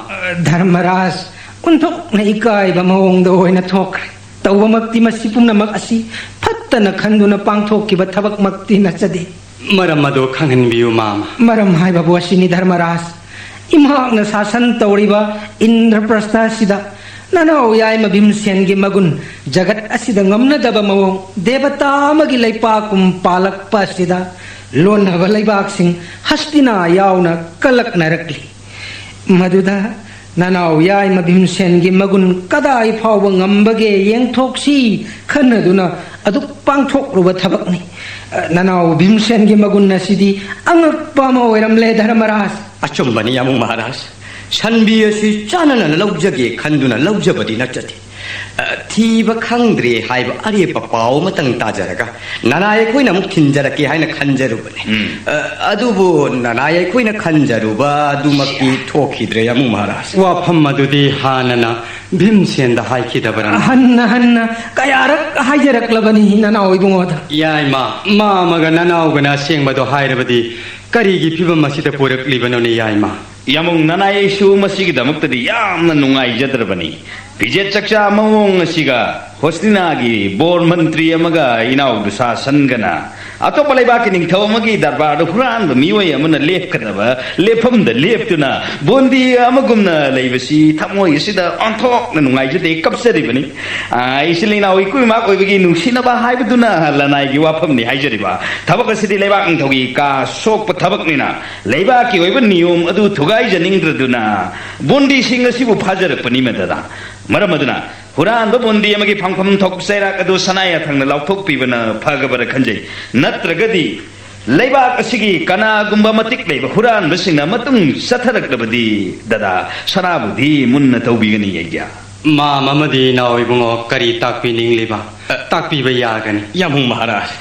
ꯙꯔꯃꯔꯥꯖ, ꯑꯣꯟꯊꯣꯛꯅ ꯏꯀꯥꯏꯕ ꯃꯑꯣꯡꯗ ꯑꯣꯏꯅ ꯊꯣꯛꯈ꯭ꯔꯦ꯫ ꯇꯧꯕꯃꯛꯇꯤ ꯃꯁꯤ ꯄꯨꯝꯅꯃꯛ ꯑꯁꯤ ꯐꯠꯇꯅ ꯈꯟꯗꯨꯅ ꯄꯥꯡꯊꯣꯛꯈꯤꯕ ꯊꯕꯛꯃꯛꯇꯤ ꯅꯠꯆꯗꯦ꯫ ꯃꯔꯝ ꯑꯗꯨ ꯈꯪꯍꯟꯕꯤꯌꯨ, ꯃꯥꯃ꯫ ꯃꯔꯝ ꯍꯥꯏꯕꯕꯨ ꯑꯁꯤꯅꯤ, ꯙꯔꯃꯔꯥꯖ꯫ ꯏꯝꯍꯥꯛꯅ ꯁꯥꯁꯟ ꯇꯧꯔꯤꯕ ꯏꯟꯗ꯭ꯔꯄ꯭ꯔꯁꯊ ꯑꯁꯤꯗ ꯅꯅꯥꯎ ꯌꯥꯏꯃ ꯚꯤꯝꯁꯦꯟꯒꯤ ꯃꯒꯨꯟ, ꯖꯒꯠ ꯑꯁꯤꯗ ꯉꯝꯅꯗꯕ ꯃꯑꯣꯡ, ꯗꯦꯕꯇꯥ ꯑꯃꯒꯤ ꯂꯩꯄꯥꯛꯀꯨꯝ ꯄꯥꯜꯂꯛꯄ ꯑꯁꯤꯗ ꯂꯣꯟꯅꯕ ꯂꯩꯕꯥꯛꯁꯤꯡ ꯍꯁꯇꯤꯅꯥ ꯌꯥꯎꯅ ꯀꯜꯂꯛꯅꯔꯛꯂꯤ꯫ ꯃꯗꯨꯗ ꯅꯅꯥꯎ ꯌꯥꯏꯃ ꯚꯤꯝꯁꯦꯟꯒꯤ ꯃꯒꯨꯟ ꯀꯗꯥꯏ ꯐꯥꯎꯕ ꯉꯝꯕꯒꯦ ꯌꯦꯡꯊꯣꯛꯁꯤ ꯈꯟꯅꯗꯨꯅ ꯑꯗꯨꯛ ꯄꯥꯡꯊꯣꯛꯂꯨꯕ ꯊꯕꯛꯅꯤ꯫ ꯅꯅꯥꯎ ꯚꯤꯝꯁꯦꯟꯒꯤ ꯃꯒꯨꯟ ꯑꯁꯤꯗꯤ ꯑꯉꯛꯄ ꯑꯃ ꯑꯣꯏꯔꯝꯂꯦ, ꯙꯔꯃꯔꯥꯖ꯫ ꯑꯆꯨꯝꯕꯅꯤ, ꯌꯥꯃꯨꯡ ꯃꯍꯥꯔꯥꯖ꯫ ꯁꯟꯕꯤ ꯑꯁꯤ ꯆꯥꯅꯅ ꯂꯧꯖꯒꯦ ꯈꯟꯗꯨꯅ ꯂꯧꯖꯕꯗꯤ ꯅꯠꯆꯗꯦ꯫ ꯑ, ꯊꯤꯕ ꯈꯪꯗ꯭ꯔꯦ ꯍꯥꯏꯕ ꯑꯔꯦꯞꯄ ꯄꯥꯎ ꯑꯃꯇꯪ ꯇꯥꯖꯔꯒ ꯅꯅꯥꯏ ꯑꯩꯈꯣꯏꯅ ꯑꯃꯨꯛ ꯊꯤꯟꯖꯔꯛꯀꯦ ꯍꯥꯏꯅ ꯈꯟꯖꯔꯨꯕꯅꯤ꯫ ꯎꯝ꯫ ꯑ, ꯑꯗꯨꯕꯨ ꯅꯅꯥꯏ ꯑꯩꯈꯣꯏꯅ ꯈꯟꯖꯔꯨꯕ ꯑꯗꯨꯃꯛꯇꯤ ꯊꯣꯛꯈꯤꯗ꯭ꯔꯦ, ꯌꯥꯃꯨꯡ ꯃꯍꯥꯔꯥꯖ꯫ ꯋꯥꯐꯝ ꯑꯗꯨꯗꯤ ꯍꯥꯟꯅꯅ ꯚꯤꯝꯁꯦꯟꯗ ꯍꯥꯏꯈꯤꯗꯕꯔꯥ? ꯍꯟꯅ ꯍꯟꯅ ꯀꯌꯥꯔꯛ ꯍꯥꯏꯖꯔꯛꯂꯕꯅꯤ, ꯅꯅꯥꯎ ꯏꯕꯨꯡꯉꯣꯗ꯫ ꯌꯥꯏꯃ, ꯃꯥꯃꯒ ꯅꯅꯥꯎꯒꯅ ꯑꯁꯦꯡꯕꯗꯣ ꯍꯥꯏꯔꯕꯗꯤ ꯀꯔꯤꯒꯤ ꯐꯤꯕꯝ ꯑꯁꯤꯗ ꯄꯨꯔꯛꯂꯤꯕꯅꯣꯅꯦ, ꯌꯥꯏꯃ? ꯌꯥꯃꯨꯡ ꯅꯅꯥꯏ, ꯑꯩꯁꯨ ꯃꯁꯤꯒꯤꯗꯃꯛꯇꯗꯤ ꯌꯥꯝꯅ ꯅꯨꯡꯉꯥꯏꯖꯗ꯭ꯔꯕꯅꯤ꯫ ꯐꯤꯖꯦꯠ ꯆꯛꯆꯥ ꯃꯑꯣꯡ ꯑꯁꯤꯒ ꯍꯣꯁꯅꯤꯅꯥꯒꯤ ꯕꯣꯔ ꯃꯟꯇ꯭ꯔꯤ ꯑꯃꯒ ꯏꯅꯥꯎ ꯗꯨꯁꯥꯁꯟꯒꯅ ꯑꯇꯣꯞꯄ ꯂꯩꯕꯥꯛꯀꯤ ꯅꯤꯡꯊꯧ ꯑꯃꯒꯤ ꯗꯔꯕꯥꯔꯗ ꯍꯨꯔꯥꯟꯕ ꯃꯤꯑꯣꯏ ꯑꯃꯅ ꯂꯦꯞꯀꯗꯕ ꯂꯦꯞꯐꯝꯗ ꯂꯦꯞꯇꯨꯅ ꯕꯣꯟꯗꯤ ꯑꯃꯒꯨꯝꯅ ꯂꯩꯕꯁꯤ ꯊꯃꯣꯏ ꯑꯁꯤꯗ ꯑꯣꯟꯊꯣꯛꯅ ꯅꯨꯡꯉꯥꯏꯖꯗꯦ, ꯀꯞꯆꯔꯤꯕꯅꯤ꯫ ꯑꯥ, ꯏꯆꯤꯜ ꯏꯅꯥꯎ ꯏꯀꯨ ꯏꯃꯥ ꯑꯣꯏꯕꯒꯤ ꯅꯨꯡꯁꯤꯅꯕ ꯍꯥꯏꯕꯗꯨꯅ ꯂꯅꯥꯏꯒꯤ ꯋꯥꯐꯝꯅꯤ ꯍꯥꯏꯖꯔꯤꯕ꯫ ꯊꯕꯛ ꯑꯁꯤꯗꯤ ꯂꯩꯕꯥꯛ ꯅꯤꯡꯊꯧꯒꯤ ꯀꯥ ꯁꯣꯛꯄ ꯊꯕꯛꯅꯤꯅ ꯂꯩꯕꯥꯛꯀꯤ ꯑꯣꯏꯕ ꯅꯤꯌꯣꯝ ꯑꯗꯨ ꯊꯨꯒꯥꯏꯖꯅꯤꯡꯗ꯭ꯔꯗꯨꯅ ꯕꯣꯟꯗꯤꯁꯤꯡ ꯑꯁꯤꯕꯨ ꯐꯥꯖꯔꯛꯄꯅꯤ, ꯃꯗꯨꯗ꯫ ꯃꯔꯝ ꯑꯗꯨꯅ ꯍꯨꯔꯥꯟꯕ ꯕꯣꯟꯗꯤ ꯑꯃꯒꯤ ꯐꯪꯐꯝ ꯊꯣꯛꯄ ꯆꯩꯔꯥꯛ ꯑꯗꯨ ꯁꯅꯥ ꯌꯥꯊꯪꯅ ꯂꯥꯎꯊꯣꯛꯄꯤꯕꯅ ꯐꯒꯕꯔ ꯈꯟꯖꯩ꯫ ꯅꯠꯇ꯭ꯔꯒꯗꯤ ꯂꯩꯕꯥꯛ ꯑꯁꯤꯒꯤ ꯀꯅꯥꯒꯨꯝꯕ ꯃꯇꯤꯛ ꯂꯩꯕ ꯍꯨꯔꯥꯟꯕꯁꯤꯡꯅ ꯃꯇꯨꯡ ꯆꯠꯊꯔꯛꯂꯕꯗꯤ, ꯗꯗꯥ, ꯁꯅꯥꯕꯨꯗꯤ ꯃꯨꯟꯅ ꯇꯧꯕꯤꯒꯅꯤ ꯑꯩꯒꯤ꯫ ꯃꯥꯝ ꯑꯃꯗꯤ ꯏꯅꯥꯎ ꯏꯕꯨꯡꯉꯣ ꯀꯔꯤ ꯇꯥꯛꯄꯤꯅꯤꯡꯂꯤꯕ? ꯑ, ꯇꯥꯛꯄꯤꯕ ꯌꯥꯒꯅꯤ꯫ ꯌꯥꯃꯨꯡ ꯃꯍꯥꯔꯥꯖ,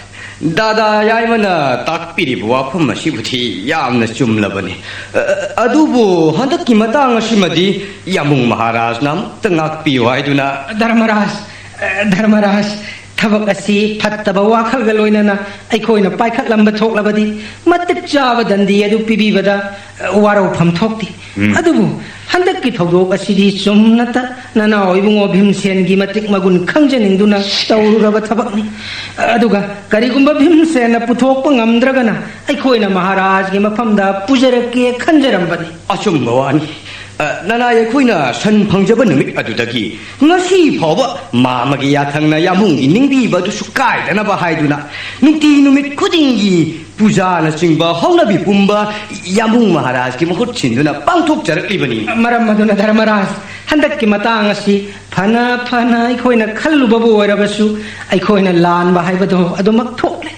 ꯗꯥꯗꯥ ꯌꯥꯏꯃꯅ ꯇꯥꯛꯄꯤꯔꯤꯕ ꯋꯥꯐꯝ ꯑꯁꯤꯕꯨꯗꯤ ꯌꯥꯝꯅ ꯆꯨꯝꯂꯕꯅꯤ꯫ ꯑ, ꯑꯗꯨꯕꯨ ꯍꯟꯗꯛꯀꯤ ꯃꯇꯥꯡ ꯑꯁꯤꯃꯗꯤ ꯌꯥꯃꯨꯡ ꯃꯍꯥꯔꯥꯖꯅ ꯑꯃꯨꯛꯇ ꯉꯥꯛꯄꯤꯌꯨ ꯍꯥꯏꯗꯨꯅ꯫ ꯙꯔꯃꯔꯥꯖ, ꯑ, ꯙꯔꯃꯔꯥꯖ, ꯊꯕꯛ ꯑꯁꯤ ꯐꯠꯇꯕ ꯋꯥꯈꯜꯒ ꯂꯣꯏꯅꯅ ꯑꯩꯈꯣꯏꯅ ꯄꯥꯏꯈꯠꯂꯝꯕ ꯊꯣꯛꯂꯕꯗꯤ ꯃꯇꯤꯛ ꯆꯥꯕ ꯗꯟꯗꯤ ꯑꯗꯨ ꯄꯤꯕꯤꯕꯗ, ꯑ, ꯋꯥꯔꯧꯐꯝ ꯊꯣꯛꯇꯦ꯫ ꯎꯝ꯫ ꯑꯗꯨꯕꯨ ꯍꯟꯗꯛꯀꯤ ꯊꯧꯗꯣꯛ ꯑꯁꯤꯗꯤ ꯆꯨꯝꯅꯇ ꯅꯅꯥꯎ ꯏꯕꯨꯡꯉꯣ ꯚꯤꯝꯁꯦꯟꯒꯤ ꯃꯇꯤꯛ ꯃꯒꯨꯟ ꯈꯪꯖꯅꯤꯡꯗꯨꯅ ꯇꯧꯔꯨꯔꯕ ꯊꯕꯛꯅꯤ꯫ ꯑꯗꯨꯒ ꯀꯔꯤꯒꯨꯝꯕ ꯚꯤꯝꯁꯦꯟꯅ ꯄꯨꯊꯣꯛꯄ ꯉꯝꯗ꯭ꯔꯒꯅ ꯑꯩꯈꯣꯏꯅ ꯃꯍꯥꯔꯥꯖꯒꯤ ꯃꯐꯝꯗ ꯄꯨꯖꯔꯛꯀꯦ ꯈꯟꯖꯔꯝꯕꯅꯤ꯫ ꯑꯆꯨꯝꯕ ꯋꯥꯅꯤ꯫ ꯑ, ꯅꯅꯥꯏ ꯑꯩꯈꯣꯏꯅ ꯁꯟ ꯐꯪꯖꯕ ꯅꯨꯃꯤꯠ ꯑꯗꯨꯗꯒꯤ ꯉꯁꯤ ꯐꯥꯎꯕ ꯃꯥꯃꯒꯤ ꯌꯥꯊꯪꯅ ꯌꯥꯝꯕꯨꯡꯒꯤ ꯅꯤꯡꯕꯤꯕ ꯑꯗꯨꯁꯨ ꯀꯥꯏꯗꯅꯕ ꯍꯥꯏꯗꯨꯅ ꯅꯨꯡꯇꯤ ꯅꯨꯃꯤꯠ ꯈꯨꯗꯤꯡꯒꯤ ꯄꯨꯖꯥꯅꯆꯤꯡꯕ ꯍꯧꯅꯕꯤ ꯄꯨꯝꯕ ꯌꯥꯝꯕꯨꯡ ꯃꯍꯥꯔꯥꯖꯀꯤ ꯃꯍꯨꯠ ꯁꯤꯟꯗꯨꯅ ꯄꯥꯡꯊꯣꯛꯆꯔꯛꯂꯤꯕꯅꯤ꯫ ꯃꯔꯝ ꯑꯗꯨꯅ ꯙꯔꯃꯔꯥꯖ, ꯍꯟꯗꯛꯀꯤ ꯃꯇꯥꯡ ꯑꯁꯤ ꯐꯅ ꯐꯅ ꯑꯩꯈꯣꯏꯅ ꯈꯜꯂꯨꯕꯕꯨ ꯑꯣꯏꯔꯕꯁꯨ ꯑꯩꯈꯣꯏꯅ ꯂꯥꯟꯕ ꯍꯥꯏꯕꯗꯨ ꯑꯗꯨꯃꯛ ꯊꯣꯛꯂꯦ꯫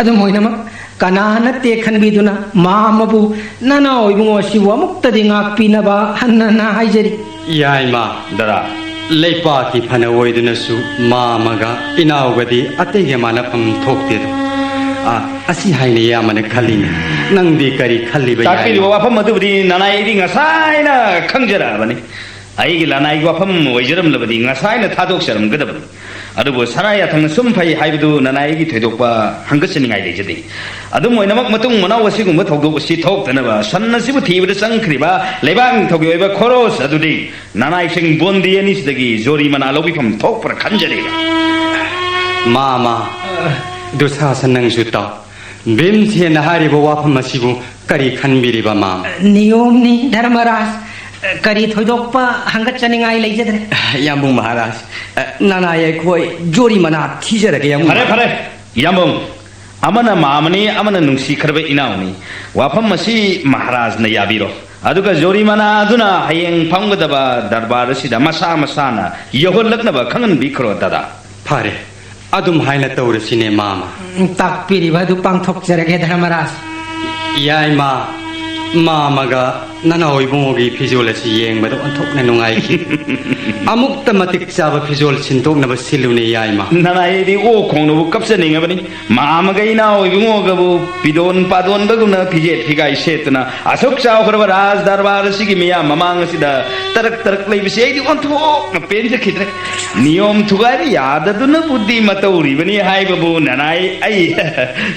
ꯑꯗꯨꯝ ꯑꯣꯏꯅꯃꯛ, ꯀꯅꯥ ꯅꯠꯇꯦ ꯈꯟꯕꯤꯗꯨꯅ ꯃꯥꯃꯕꯨ, ꯅꯅꯥꯎ ꯏꯕꯨꯡꯉꯣ ꯑꯁꯤꯕꯨ ꯑꯃꯨꯛꯇꯗꯤ ꯉꯥꯛꯄꯤꯅꯕ ꯍꯟꯅ ꯍꯟꯅ ꯍꯥꯏꯖꯔꯤ꯫ ꯌꯥꯏꯃ, ꯗꯔꯥ, ꯂꯩꯄꯥꯛꯀꯤ ꯐꯅ ꯑꯣꯏꯗꯨꯅꯁꯨ ꯃꯥꯃꯒ ꯏꯅꯥꯎꯒꯗꯤ ꯑꯇꯩꯒ ꯃꯥꯟꯅꯐꯝ ꯊꯣꯛꯇꯦꯗꯣ꯫ ꯑ, ꯑꯁꯤ ꯍꯥꯏꯅ ꯏꯌꯥꯝꯕꯅ ꯈꯜꯂꯤꯅꯦ꯫ ꯅꯪꯗꯤ ꯀꯔꯤ ꯈꯜꯂꯤꯕ, ꯇꯥꯛꯄꯤꯔꯤꯕ ꯌꯥꯏꯃ? ꯋꯥꯐꯝ ꯑꯗꯨꯕꯨꯗꯤ ꯅꯅꯥꯏ ꯑꯩꯗꯤ ꯉꯁꯥꯏꯅ ꯈꯪꯖꯔꯛꯑꯕꯅꯤ꯫ ꯑꯩꯒꯤ ꯂꯅꯥꯏꯒꯤ ꯋꯥꯐꯝ ꯑꯣꯏꯖꯔꯝꯂꯕꯗꯤ ꯉꯁꯥꯏꯅ ꯊꯥꯗꯣꯛꯆꯔꯝꯒꯗꯕꯅꯤ꯫ ꯑꯗꯨꯕꯨ ꯁꯅꯥ ꯌꯥꯊꯪꯅ ꯁꯨꯝ ꯐꯩ ꯍꯥꯏꯕꯗꯨ ꯅꯅꯥꯏ ꯑꯩꯒꯤ ꯊꯣꯏꯗꯣꯛꯄ ꯍꯪꯒꯠꯆꯅꯤꯡꯉꯥꯏ ꯂꯩꯖꯗꯦ꯫ ꯑꯗꯨꯝ ꯑꯣꯏꯅꯃꯛ, ꯃꯇꯨꯡ ꯃꯅꯥꯎ ꯑꯁꯤꯒꯨꯝꯕ ꯊꯧꯗꯣꯛ ꯑꯁꯤ ꯊꯣꯛꯇꯅꯕ ꯁꯟ ꯑꯁꯤꯕꯨ ꯊꯤꯕꯗ ꯆꯪꯈ꯭ꯔꯤꯕ ꯂꯩꯕꯥꯛ ꯅꯤꯡꯊꯧꯒꯤ ꯑꯣꯏꯕ ꯈꯣꯔꯣꯁ ꯑꯗꯨꯗꯤ ꯅꯅꯥꯏꯁꯤꯡ ꯕꯣꯟꯗꯤ ꯑꯅꯤꯁꯤꯗꯒꯤ ꯖꯣꯔꯤ ꯃꯅꯥ ꯂꯧꯕꯤꯐꯝ ꯊꯣꯛꯄ꯭ꯔꯥ ꯈꯟꯖꯔꯤꯕ꯫ ꯃꯥꯃ, ꯗꯨꯁꯥꯁꯟ, ꯅꯪꯁꯨ ꯇꯥꯎ꯫ ꯚꯤꯝꯁꯦꯟꯅ ꯍꯥꯏꯔꯤꯕ ꯋꯥꯐꯝ ꯑꯁꯤꯕꯨ ꯀꯔꯤ ꯈꯟꯕꯤꯔꯤꯕ, ꯃꯥꯃ? ꯅꯤꯌꯣꯝꯅꯤ, ꯙꯔꯃꯔꯥꯖ꯫ ꯀꯔꯤ ꯊꯣꯏꯗꯣꯛꯄ ꯍꯪꯒꯠꯆꯅꯤꯡꯉꯥꯏ ꯂꯩꯖꯗ꯭ꯔꯦ꯫ ꯌꯥꯝꯕꯨꯡ ꯃꯍꯥꯔꯥꯖ, ꯅꯅꯥꯏ ꯑꯩꯈꯣꯏ ꯖꯣꯔꯤ ꯃꯅꯥ ꯊꯤꯖꯔꯒꯦ, ꯌꯥꯝꯕꯨꯡ꯫ ꯐꯔꯦ, ꯐꯔꯦ, ꯌꯥꯝꯕꯨꯡ꯫ ꯑꯃꯅ ꯃꯥꯃꯅꯤ, ꯑꯃꯅ ꯅꯨꯡꯁꯤꯈ꯭ꯔꯕ ꯏꯅꯥꯎꯅꯤ꯫ ꯋꯥꯐꯝ ꯑꯁꯤ ꯃꯍꯥꯔꯥꯖꯅ ꯌꯥꯕꯤꯔꯣ꯫ ꯑꯗꯨꯒ ꯖꯣꯔꯤ ꯃꯅꯥ ꯑꯗꯨꯅ ꯍꯌꯦꯡ ꯐꯝꯒꯗꯕ ꯗꯔꯕꯥꯔ ꯑꯁꯤꯗ ꯃꯁꯥ ꯃꯁꯥꯅ ꯌꯧꯍꯜꯂꯛꯅꯕ ꯈꯪꯍꯟꯕꯤꯈ꯭ꯔꯣ, ꯗꯗꯥ꯫ ꯐꯔꯦ, ꯑꯗꯨꯝ ꯍꯥꯏꯅ ꯇꯧꯔꯁꯤꯅꯦ, ꯃꯥꯃ꯫ ꯎꯝ, ꯇꯥꯛꯄꯤꯔꯤꯕ ꯑꯗꯨ ꯄꯥꯡꯊꯣꯛꯆꯔꯒꯦ, ꯙꯔꯃꯔꯥꯖ꯫ ꯌꯥꯏꯃ, ꯃꯥꯃꯒ ꯅꯅꯥꯎ ꯏꯕꯨꯡꯉꯣꯒꯤ ꯐꯤꯖꯣꯜ ꯑꯁꯤ ꯌꯦꯡꯕꯗ ꯑꯣꯟꯊꯣꯛꯅ ꯅꯨꯡꯉꯥꯏꯈꯤ꯫ ꯑꯃꯨꯛꯇ ꯃꯇꯤꯛ ꯆꯥꯕ ꯐꯤꯖꯣꯜ ꯁꯤꯟꯗꯣꯛꯅꯕ ꯁꯤꯜꯂꯨꯅꯦ, ꯌꯥꯏꯃ꯫ ꯅꯅꯥꯏ ꯑꯩꯗꯤ ꯑꯣꯛ ꯈꯣꯡꯅꯕꯨ ꯀꯞꯆꯅꯤꯡꯉꯕꯅꯤ꯫ ꯃꯥꯃꯒ ꯏꯅꯥꯎ ꯏꯕꯨꯡꯉꯣꯒꯕꯨ ꯐꯤꯗꯣꯟ ꯄꯥꯗꯣꯟꯕꯒꯨꯝꯅ ꯐꯤꯖꯦꯠ ꯐꯤꯒꯥꯏ ꯁꯦꯠꯇꯨꯅ ꯑꯁꯨꯛ ꯆꯥꯎꯈ꯭ꯔꯕ ꯔꯥꯖ ꯗꯔꯕꯥꯔ ꯑꯁꯤꯒꯤ ꯃꯤꯌꯥꯝ ꯃꯃꯥꯡ ꯑꯁꯤꯗ ꯇꯔꯛ ꯇꯔꯛ ꯂꯩꯕꯁꯤ ꯑꯩꯗꯤ ꯑꯣꯟꯊꯣꯛꯅ ꯄꯦꯟꯖꯈꯤꯗ꯭ꯔꯦ꯫ ꯅꯤꯌꯣꯝ ꯊꯨꯒꯥꯏꯕ ꯌꯥꯗꯗꯨꯅꯕꯨꯗꯤ ꯃꯇꯧꯔꯤꯕꯅꯤ ꯍꯥꯏꯕꯕꯨ ꯅꯅꯥꯏ ꯑꯩ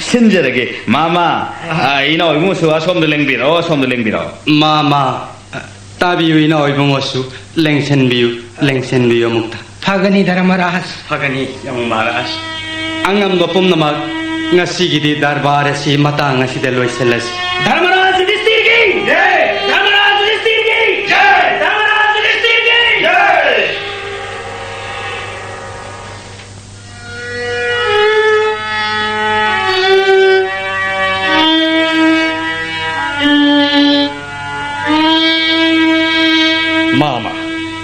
ꯁꯤꯟꯖꯔꯒꯦ꯫ ꯃꯥꯃ, ꯑ, ꯏꯅꯥꯎ ꯏꯕꯨꯡꯁꯨ ꯑꯁꯣꯝꯗ ꯂꯦꯡꯕꯤꯔꯛꯑꯣ, ꯑꯁꯣꯝꯗ ꯂꯦꯡꯕꯤꯔꯛꯑꯣ꯫ ꯃꯥꯃ, ꯑ, ꯇꯥꯕꯤꯌꯨ ꯏꯅꯥꯎ ꯏꯕꯨꯡꯉꯣꯁꯨ, ꯂꯦꯡꯁꯟꯕꯤꯌꯨ, ꯂꯦꯡꯁꯟꯕꯤꯌꯨ ꯑꯃꯨꯛꯇ꯫ ꯐꯒꯅꯤ ꯙꯔꯃꯔꯥꯖ꯫ ꯐꯒꯅꯤ ꯌꯃ ꯃꯍꯥꯔꯥꯖ꯫ ꯑꯉꯝꯕ ꯄꯨꯝꯅꯃꯛ ꯉꯁꯤꯒꯤꯗꯤ ꯗꯔꯕꯥꯔ ꯑꯁꯤ ꯃꯇꯥꯡ ꯑꯁꯤꯗ ꯂꯣꯏꯁꯤꯜꯂꯁꯤ꯫ ꯙꯔꯃꯔꯥꯖ ꯌꯨꯙꯤꯁꯇꯤꯔꯒꯤ ꯖꯩ! ꯙꯔꯃꯔꯥꯖ ꯌꯨꯙꯤꯁꯇꯤꯔꯒꯤ ꯖꯩ! ꯙꯔꯃꯔꯥꯖ ꯌꯨꯙꯤꯁꯇꯤꯔꯒꯤ ꯖꯩ! ꯃꯥꯃ,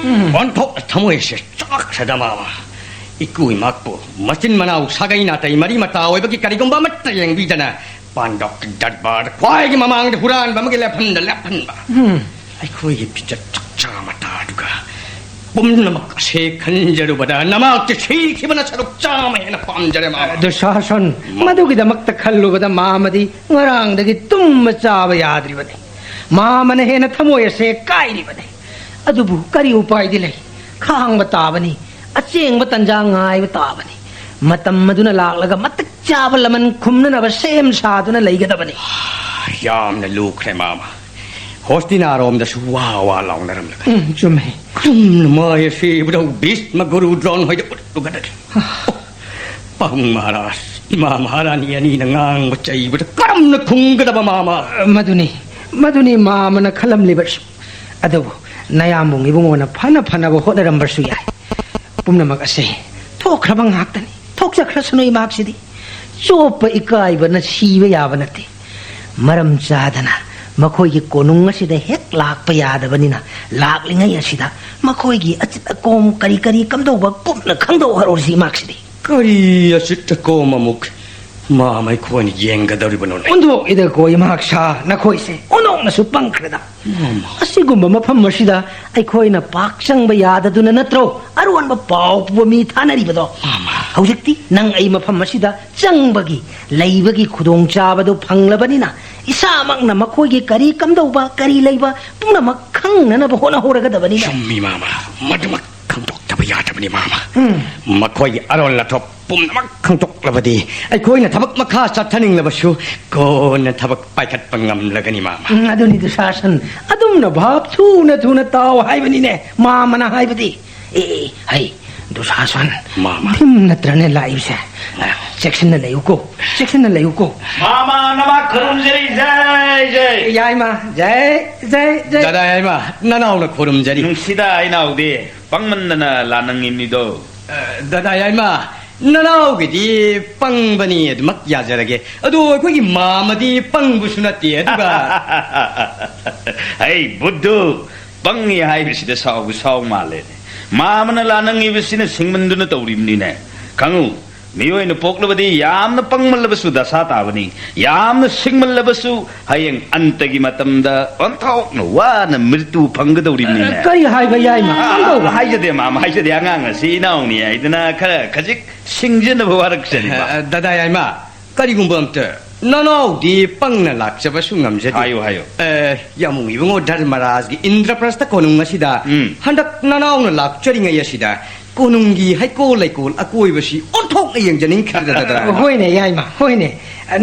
ꯎꯝ꯫ ꯑꯣꯟꯊꯣꯛꯅ ꯊꯃꯣꯏꯁꯦ ꯆꯥꯛꯈ꯭ꯔꯦꯗ, ꯃꯥꯃ꯫ ꯏꯀꯨ ꯏꯃꯥꯄꯨ, ꯃꯆꯤꯟ ꯃꯅꯥꯎ, ꯁꯥꯒꯩ ꯅꯥꯇꯩ, ꯃꯔꯤ ꯃꯇꯥ ꯑꯣꯏꯕꯒꯤ ꯀꯔꯤꯒꯨꯝꯕ ꯑꯃꯠꯇ ꯌꯦꯡꯕꯤꯗꯅ ꯄꯥꯟꯗꯣꯞꯀꯤ ꯗꯔꯕꯥꯔꯗ ꯈ꯭ꯋꯥꯏꯒꯤ ꯃꯃꯥꯡꯗ ꯍꯨꯔꯥꯟꯕ ꯑꯃꯒꯤ ꯂꯦꯞꯍꯟꯗ ꯂꯦꯞꯍꯟꯕ꯫ ꯎꯝ꯫ ꯑꯩꯈꯣꯏꯒꯤ ꯐꯤꯖꯦꯠ ꯆꯛꯆꯥ ꯃꯇꯥꯗꯨꯒ ꯄꯨꯝꯅꯃꯛ ꯑꯁꯦ ꯈꯟꯖꯔꯨꯕꯗ ꯅꯃꯥꯛꯇꯤ ꯁꯤꯈꯤꯕꯅ ꯁꯔꯨꯛ ꯆꯥꯝꯃ ꯍꯦꯟꯅ ꯄꯥꯝꯖꯔꯦ, ꯃꯥꯃ꯫ ꯗꯨꯁꯥꯁꯟ, ꯃꯥ- ꯃꯗꯨꯒꯤꯗꯃꯛꯇ ꯈꯜꯂꯨꯕꯗ ꯃꯥꯃꯗꯤ ꯉꯔꯥꯡꯗꯒꯤ ꯇꯨꯝꯕ ꯆꯥꯕ ꯌꯥꯗ꯭ꯔꯤꯕꯅꯤ꯫ ꯃꯥꯃꯅ ꯍꯦꯟꯅ ꯊꯃꯣꯏ ꯑꯁꯦ ꯀꯥꯏꯔꯤꯕꯅꯤ꯫ ꯑꯗꯨꯕꯨ ꯀꯔꯤ ꯎꯄꯥꯏꯗꯤ ꯂꯩ? ꯈꯥꯡꯕ ꯇꯥꯕꯅꯤ꯫ ꯑꯆꯦꯡꯕ ꯇꯟꯖꯥ ꯉꯥꯏꯕ ꯇꯥꯕꯅꯤ꯫ ꯃꯇꯝ ꯑꯗꯨꯅ ꯂꯥꯛꯂꯒ ꯃꯇꯤꯛ ꯆꯥꯕ ꯂꯃꯟ ꯈꯨꯝꯅꯅꯕ ꯁꯦꯝ ꯁꯥꯗꯨꯅ ꯂꯩꯒꯗꯕꯅꯤ꯫ ꯌꯥꯝꯅ ꯂꯨꯈ꯭ꯔꯦ, ꯃꯥꯃ꯫ ꯍꯣꯁꯇꯤꯅꯥꯔꯣꯝꯗꯁꯨ ꯋꯥ ꯋꯥ ꯂꯥꯎꯅꯔꯝꯂꯒ꯫ ꯎꯝ, ꯆꯨꯝꯃꯦ꯫ ꯆꯨꯝꯅ ꯃꯥꯏ ꯑꯁꯤꯕꯗ ꯚꯤꯁꯃ ꯒꯨꯔꯨ ꯗ꯭ꯔꯣꯟ ꯍꯣꯏꯗ ꯎꯠꯂꯨꯒꯗꯒꯦ꯫ ꯄꯥꯕꯨꯡ ꯃꯍꯥꯔꯥꯖ, ꯏꯃꯥ ꯃꯍꯥꯔꯥꯅꯤ ꯑꯅꯤꯅ ꯉꯥꯡꯕ ꯆꯩꯕꯗ ꯀꯔꯝꯅ ꯈꯨꯝꯒꯗꯕ, ꯃꯥꯃ? ꯃꯗꯨꯅꯤ, ꯃꯗꯨꯅꯤ ꯃꯥꯃꯅ ꯈꯜꯂꯝꯂꯤꯕꯁꯨ꯫ ꯑꯗꯨꯕꯨ ꯅꯌꯥꯝꯕꯨꯡ ꯏꯕꯨꯡꯉꯣꯅ ꯐꯅ ꯐꯅꯕ ꯍꯣꯠꯅꯔꯝꯕꯁꯨ ꯌꯥꯏ꯫ ꯄꯨꯝꯅꯃꯛ ꯑꯁꯦ ꯊꯣꯛꯈ꯭ꯔꯕ ꯉꯥꯛꯇꯅꯤ꯫ ꯊꯣꯛꯆꯈ꯭ꯔꯁꯅꯨ ꯏꯃꯥꯛꯁꯤꯗꯤ꯫ ꯆꯣꯞꯄ ꯏꯀꯥꯏꯕꯅ ꯁꯤꯕ ꯌꯥꯕ ꯅꯠꯇꯦ꯫ ꯃꯔꯝ ꯆꯥꯗꯅ ꯃꯈꯣꯏꯒꯤ ꯀꯣꯅꯨꯡ ꯑꯁꯤꯗ ꯍꯦꯛ ꯂꯥꯛꯄ ꯌꯥꯗꯕꯅꯤꯅ, ꯂꯥꯛꯂꯤꯉꯩ ꯑꯁꯤꯗ ꯃꯈꯣꯏꯒꯤ ꯑꯆꯤꯠ ꯑꯀꯣꯝ ꯀꯔꯤ ꯀꯔꯤ ꯀꯝꯗꯧꯕ ꯀꯨꯞꯅ ꯈꯪꯗꯣꯛꯍꯧꯔꯁꯤ ꯏꯃꯥꯛꯁꯤꯗꯤ꯫ ꯀꯔꯤ ꯑꯆꯤꯠ ꯑꯀꯣꯝ ꯑꯃꯨꯛ ꯃꯥ ꯃꯩꯈꯣꯏꯅ ꯌꯦꯡꯒꯗꯧꯔꯤꯕꯅꯣꯅꯦ? ꯑꯣꯟꯊꯣꯛꯏꯗꯀꯣ ꯏꯃꯥꯛ ꯁꯥ, ꯅꯈꯣꯏꯁꯦ ꯑꯣꯟꯊꯣꯛꯅꯁꯨ ꯄꯪꯈ꯭ꯔꯦꯗ꯫ ꯃꯥꯃ꯫ ꯑꯁꯤꯒꯨꯝꯕ ꯃꯐꯝ ꯑꯁꯤꯗ ꯑꯩꯈꯣꯏꯅ ꯄꯥꯛ ꯆꯪꯕ ꯌꯥꯗꯗꯨꯅ ꯅꯠꯇ꯭ꯔꯣ ꯑꯔꯣꯟꯕ ꯄꯥꯎ ꯄꯨꯕ ꯃꯤ ꯊꯥꯅꯔꯤꯕꯗꯣ? ꯃꯥꯃ꯫ ꯍꯧꯖꯤꯛꯇꯤ ꯅꯪ ꯑꯩ ꯃꯐꯝ ꯑꯁꯤꯗ ꯆꯪꯕꯒꯤ, ꯂꯩꯕꯒꯤ ꯈꯨꯗꯣꯡꯆꯥꯕꯗꯨ ꯐꯪꯂꯕꯅꯤꯅ, ꯏꯁꯥꯃꯛꯅ ꯃꯈꯣꯏꯒꯤ ꯀꯔꯤ ꯀꯝꯗꯧꯕ, ꯀꯔꯤ ꯂꯩꯕ ꯄꯨꯝꯅꯃꯛ ꯈꯪꯅꯅꯕ ꯍꯣꯠꯅꯍꯧꯔꯒꯗꯕꯅꯤꯅ꯫ ꯆꯨꯝꯃꯤ ꯃꯥꯃ, ꯃꯗꯨꯃꯛ ꯈꯪꯗꯣꯛꯇꯕ ꯌꯥꯗꯕꯅꯤ, ꯃꯥꯃ꯫ ꯎꯝ꯫ ꯃꯈꯣꯏꯒꯤ ꯑꯔꯣꯟ ꯑꯊꯣꯞ ꯄꯨꯝꯅꯃꯛ ꯈꯪꯗꯣꯛꯂꯕꯗꯤ ꯑꯩꯈꯣꯏꯅ ꯊꯕꯛ ꯃꯈꯥ ꯆꯠꯊꯅꯤꯡꯂꯕꯁꯨ ꯀꯣꯟꯅ ꯊꯕꯛ ꯄꯥꯏꯈꯠꯄ ꯉꯝꯂꯒꯅꯤ, ꯃꯥꯃ꯫ ꯎꯝ, ꯑꯗꯨꯅꯤ ꯗꯨꯁꯥꯁꯟ꯫ ꯑꯗꯨꯝꯅ ꯚꯥꯞ ꯊꯨꯅ ꯊꯨꯅ ꯇꯥꯎ ꯍꯥꯏꯕꯅꯤꯅꯦ ꯃꯥꯃꯅ ꯍꯥꯏꯕꯗꯤ꯫ ꯑꯦ, ꯑꯦ, ꯍꯩ, ꯗꯨꯁꯥꯁꯟ꯫ ꯃꯥꯃ꯫ ꯚꯤꯝ ꯅꯠꯇ꯭ꯔꯅꯦ ꯂꯥꯛꯏꯕꯁꯦ? ꯑ, ꯆꯦꯛꯁꯤꯟꯅ ꯂꯩꯌꯨꯀꯣ, ꯆꯦꯛꯁꯤꯟꯅ ꯂꯩꯌꯨꯀꯣ꯫ ꯃꯥꯃ, ꯅꯃꯥ ꯈꯨꯔꯨꯝꯖꯔꯤ, ꯖꯩ, ꯖꯩ꯫ ꯌꯥꯏꯃ, ꯖꯩ, ꯖꯩ, ꯖꯩ꯫ ꯗꯗꯥ ꯌꯥꯏꯃ, ꯅꯅꯥꯎꯅ ꯈꯨꯔꯨꯝꯖꯔꯤ꯫ ꯅꯨꯡꯁꯤꯗ ꯏꯅꯥꯎꯗꯤ, ꯄꯪꯃꯟꯗꯅ ꯂꯥꯟꯅꯉꯤꯝꯅꯤꯗꯣ꯫ ꯑ, ꯗꯗꯥ ꯌꯥꯏꯃ, ꯅꯅꯥꯎꯒꯤꯗꯤ ꯄꯪꯕꯅꯤ, ꯑꯗꯨꯃꯛ ꯌꯥꯖꯔꯒꯦ꯫ ꯑꯗꯣ ꯑꯩꯈꯣꯏꯒꯤ ꯃꯥꯃꯗꯤ ꯄꯪꯕꯁꯨ ꯅꯠꯇꯦ, ꯑꯗꯨꯒ ꯑꯩ ꯕꯨꯙꯨ, ꯄꯪꯉꯤ ꯍꯥꯏꯕꯁꯤꯗ ꯁꯥꯎꯕ ꯁꯥꯎ ꯃꯥꯜꯂꯦꯅꯦ꯫ ꯃꯥꯃꯅ ꯂꯥꯟꯅꯉꯤꯕꯁꯤꯅ ꯁꯤꯡꯃꯟꯗꯨꯅ ꯇꯧꯔꯤꯕꯅꯤꯅꯦ꯫ ꯈꯪꯉꯨ, ꯃꯤꯑꯣꯏꯅ ꯄꯣꯛꯂꯕꯗꯤ ꯌꯥꯝꯅ ꯄꯪꯃꯜꯂꯕꯁꯨ ꯗꯁꯥ ꯇꯥꯕꯅꯤ, ꯌꯥꯝꯅ ꯁꯤꯡꯃꯜꯂꯕꯁꯨ ꯍꯌꯦꯡ ꯑꯟꯇꯒꯤ ꯃꯇꯝꯗ ꯑꯣꯟꯊꯣꯛꯅ ꯋꯥꯅ ꯃ꯭ꯔꯤꯇꯨ ꯐꯪꯒꯗꯧꯔꯤꯕꯅꯤꯅꯦ꯫ ꯀꯔꯤ ꯍꯥꯏꯕ ꯌꯥꯏꯃ? ꯑ, ꯀꯝꯗꯧꯕ? ꯍꯥꯏꯖꯗꯦ, ꯃꯥꯃ, ꯍꯥꯏꯖꯗꯦ꯫ ꯑꯉꯥꯡ ꯑꯁꯤ ꯏꯅꯥꯎꯅꯤ ꯍꯥꯏꯗꯅ ꯈꯔ ꯈꯖꯤꯛ ꯁꯤꯡꯖꯅꯕ ꯋꯥꯔꯛꯆꯔꯤꯕ꯫ ꯑ, ꯗꯗꯥ ꯌꯥꯏꯃ, ꯀꯔꯤꯒꯨꯝꯕ ꯑꯝꯇ ꯅꯅꯥꯎꯗꯤ ꯄꯪꯅ ꯂꯥꯛꯆꯕꯁꯨ ꯉꯝꯖꯗꯦ꯫ ꯍꯥꯏꯌꯨ, ꯍꯥꯏꯌꯨ꯫ ꯑ, ꯌꯥꯝꯕꯨꯡ ꯏꯕꯨꯡꯉꯣ ꯙꯔꯃꯔꯥꯖꯒꯤ ꯏꯟꯗ꯭ꯔꯄ꯭ꯔꯁꯊ ꯀꯣꯅꯨꯡ ꯑꯁꯤꯗ ꯎꯝ꯫ ꯍꯟꯗꯛ ꯅꯅꯥꯎꯅ ꯂꯥꯛꯆꯔꯤꯉꯩ ꯑꯁꯤꯗ ꯀꯣꯅꯨꯡꯒꯤ ꯍꯩꯀꯣꯜ ꯂꯩꯀꯣꯜ ꯑꯀꯣꯏꯕꯁꯤ ꯑꯣꯟꯊꯣꯛꯅ ꯌꯦꯡꯖꯅꯤꯡꯈꯤꯗ꯭ꯔꯗꯅ꯫ ꯍꯣꯏꯅꯦ ꯌꯥꯏꯃ, ꯍꯣꯏꯅꯦ꯫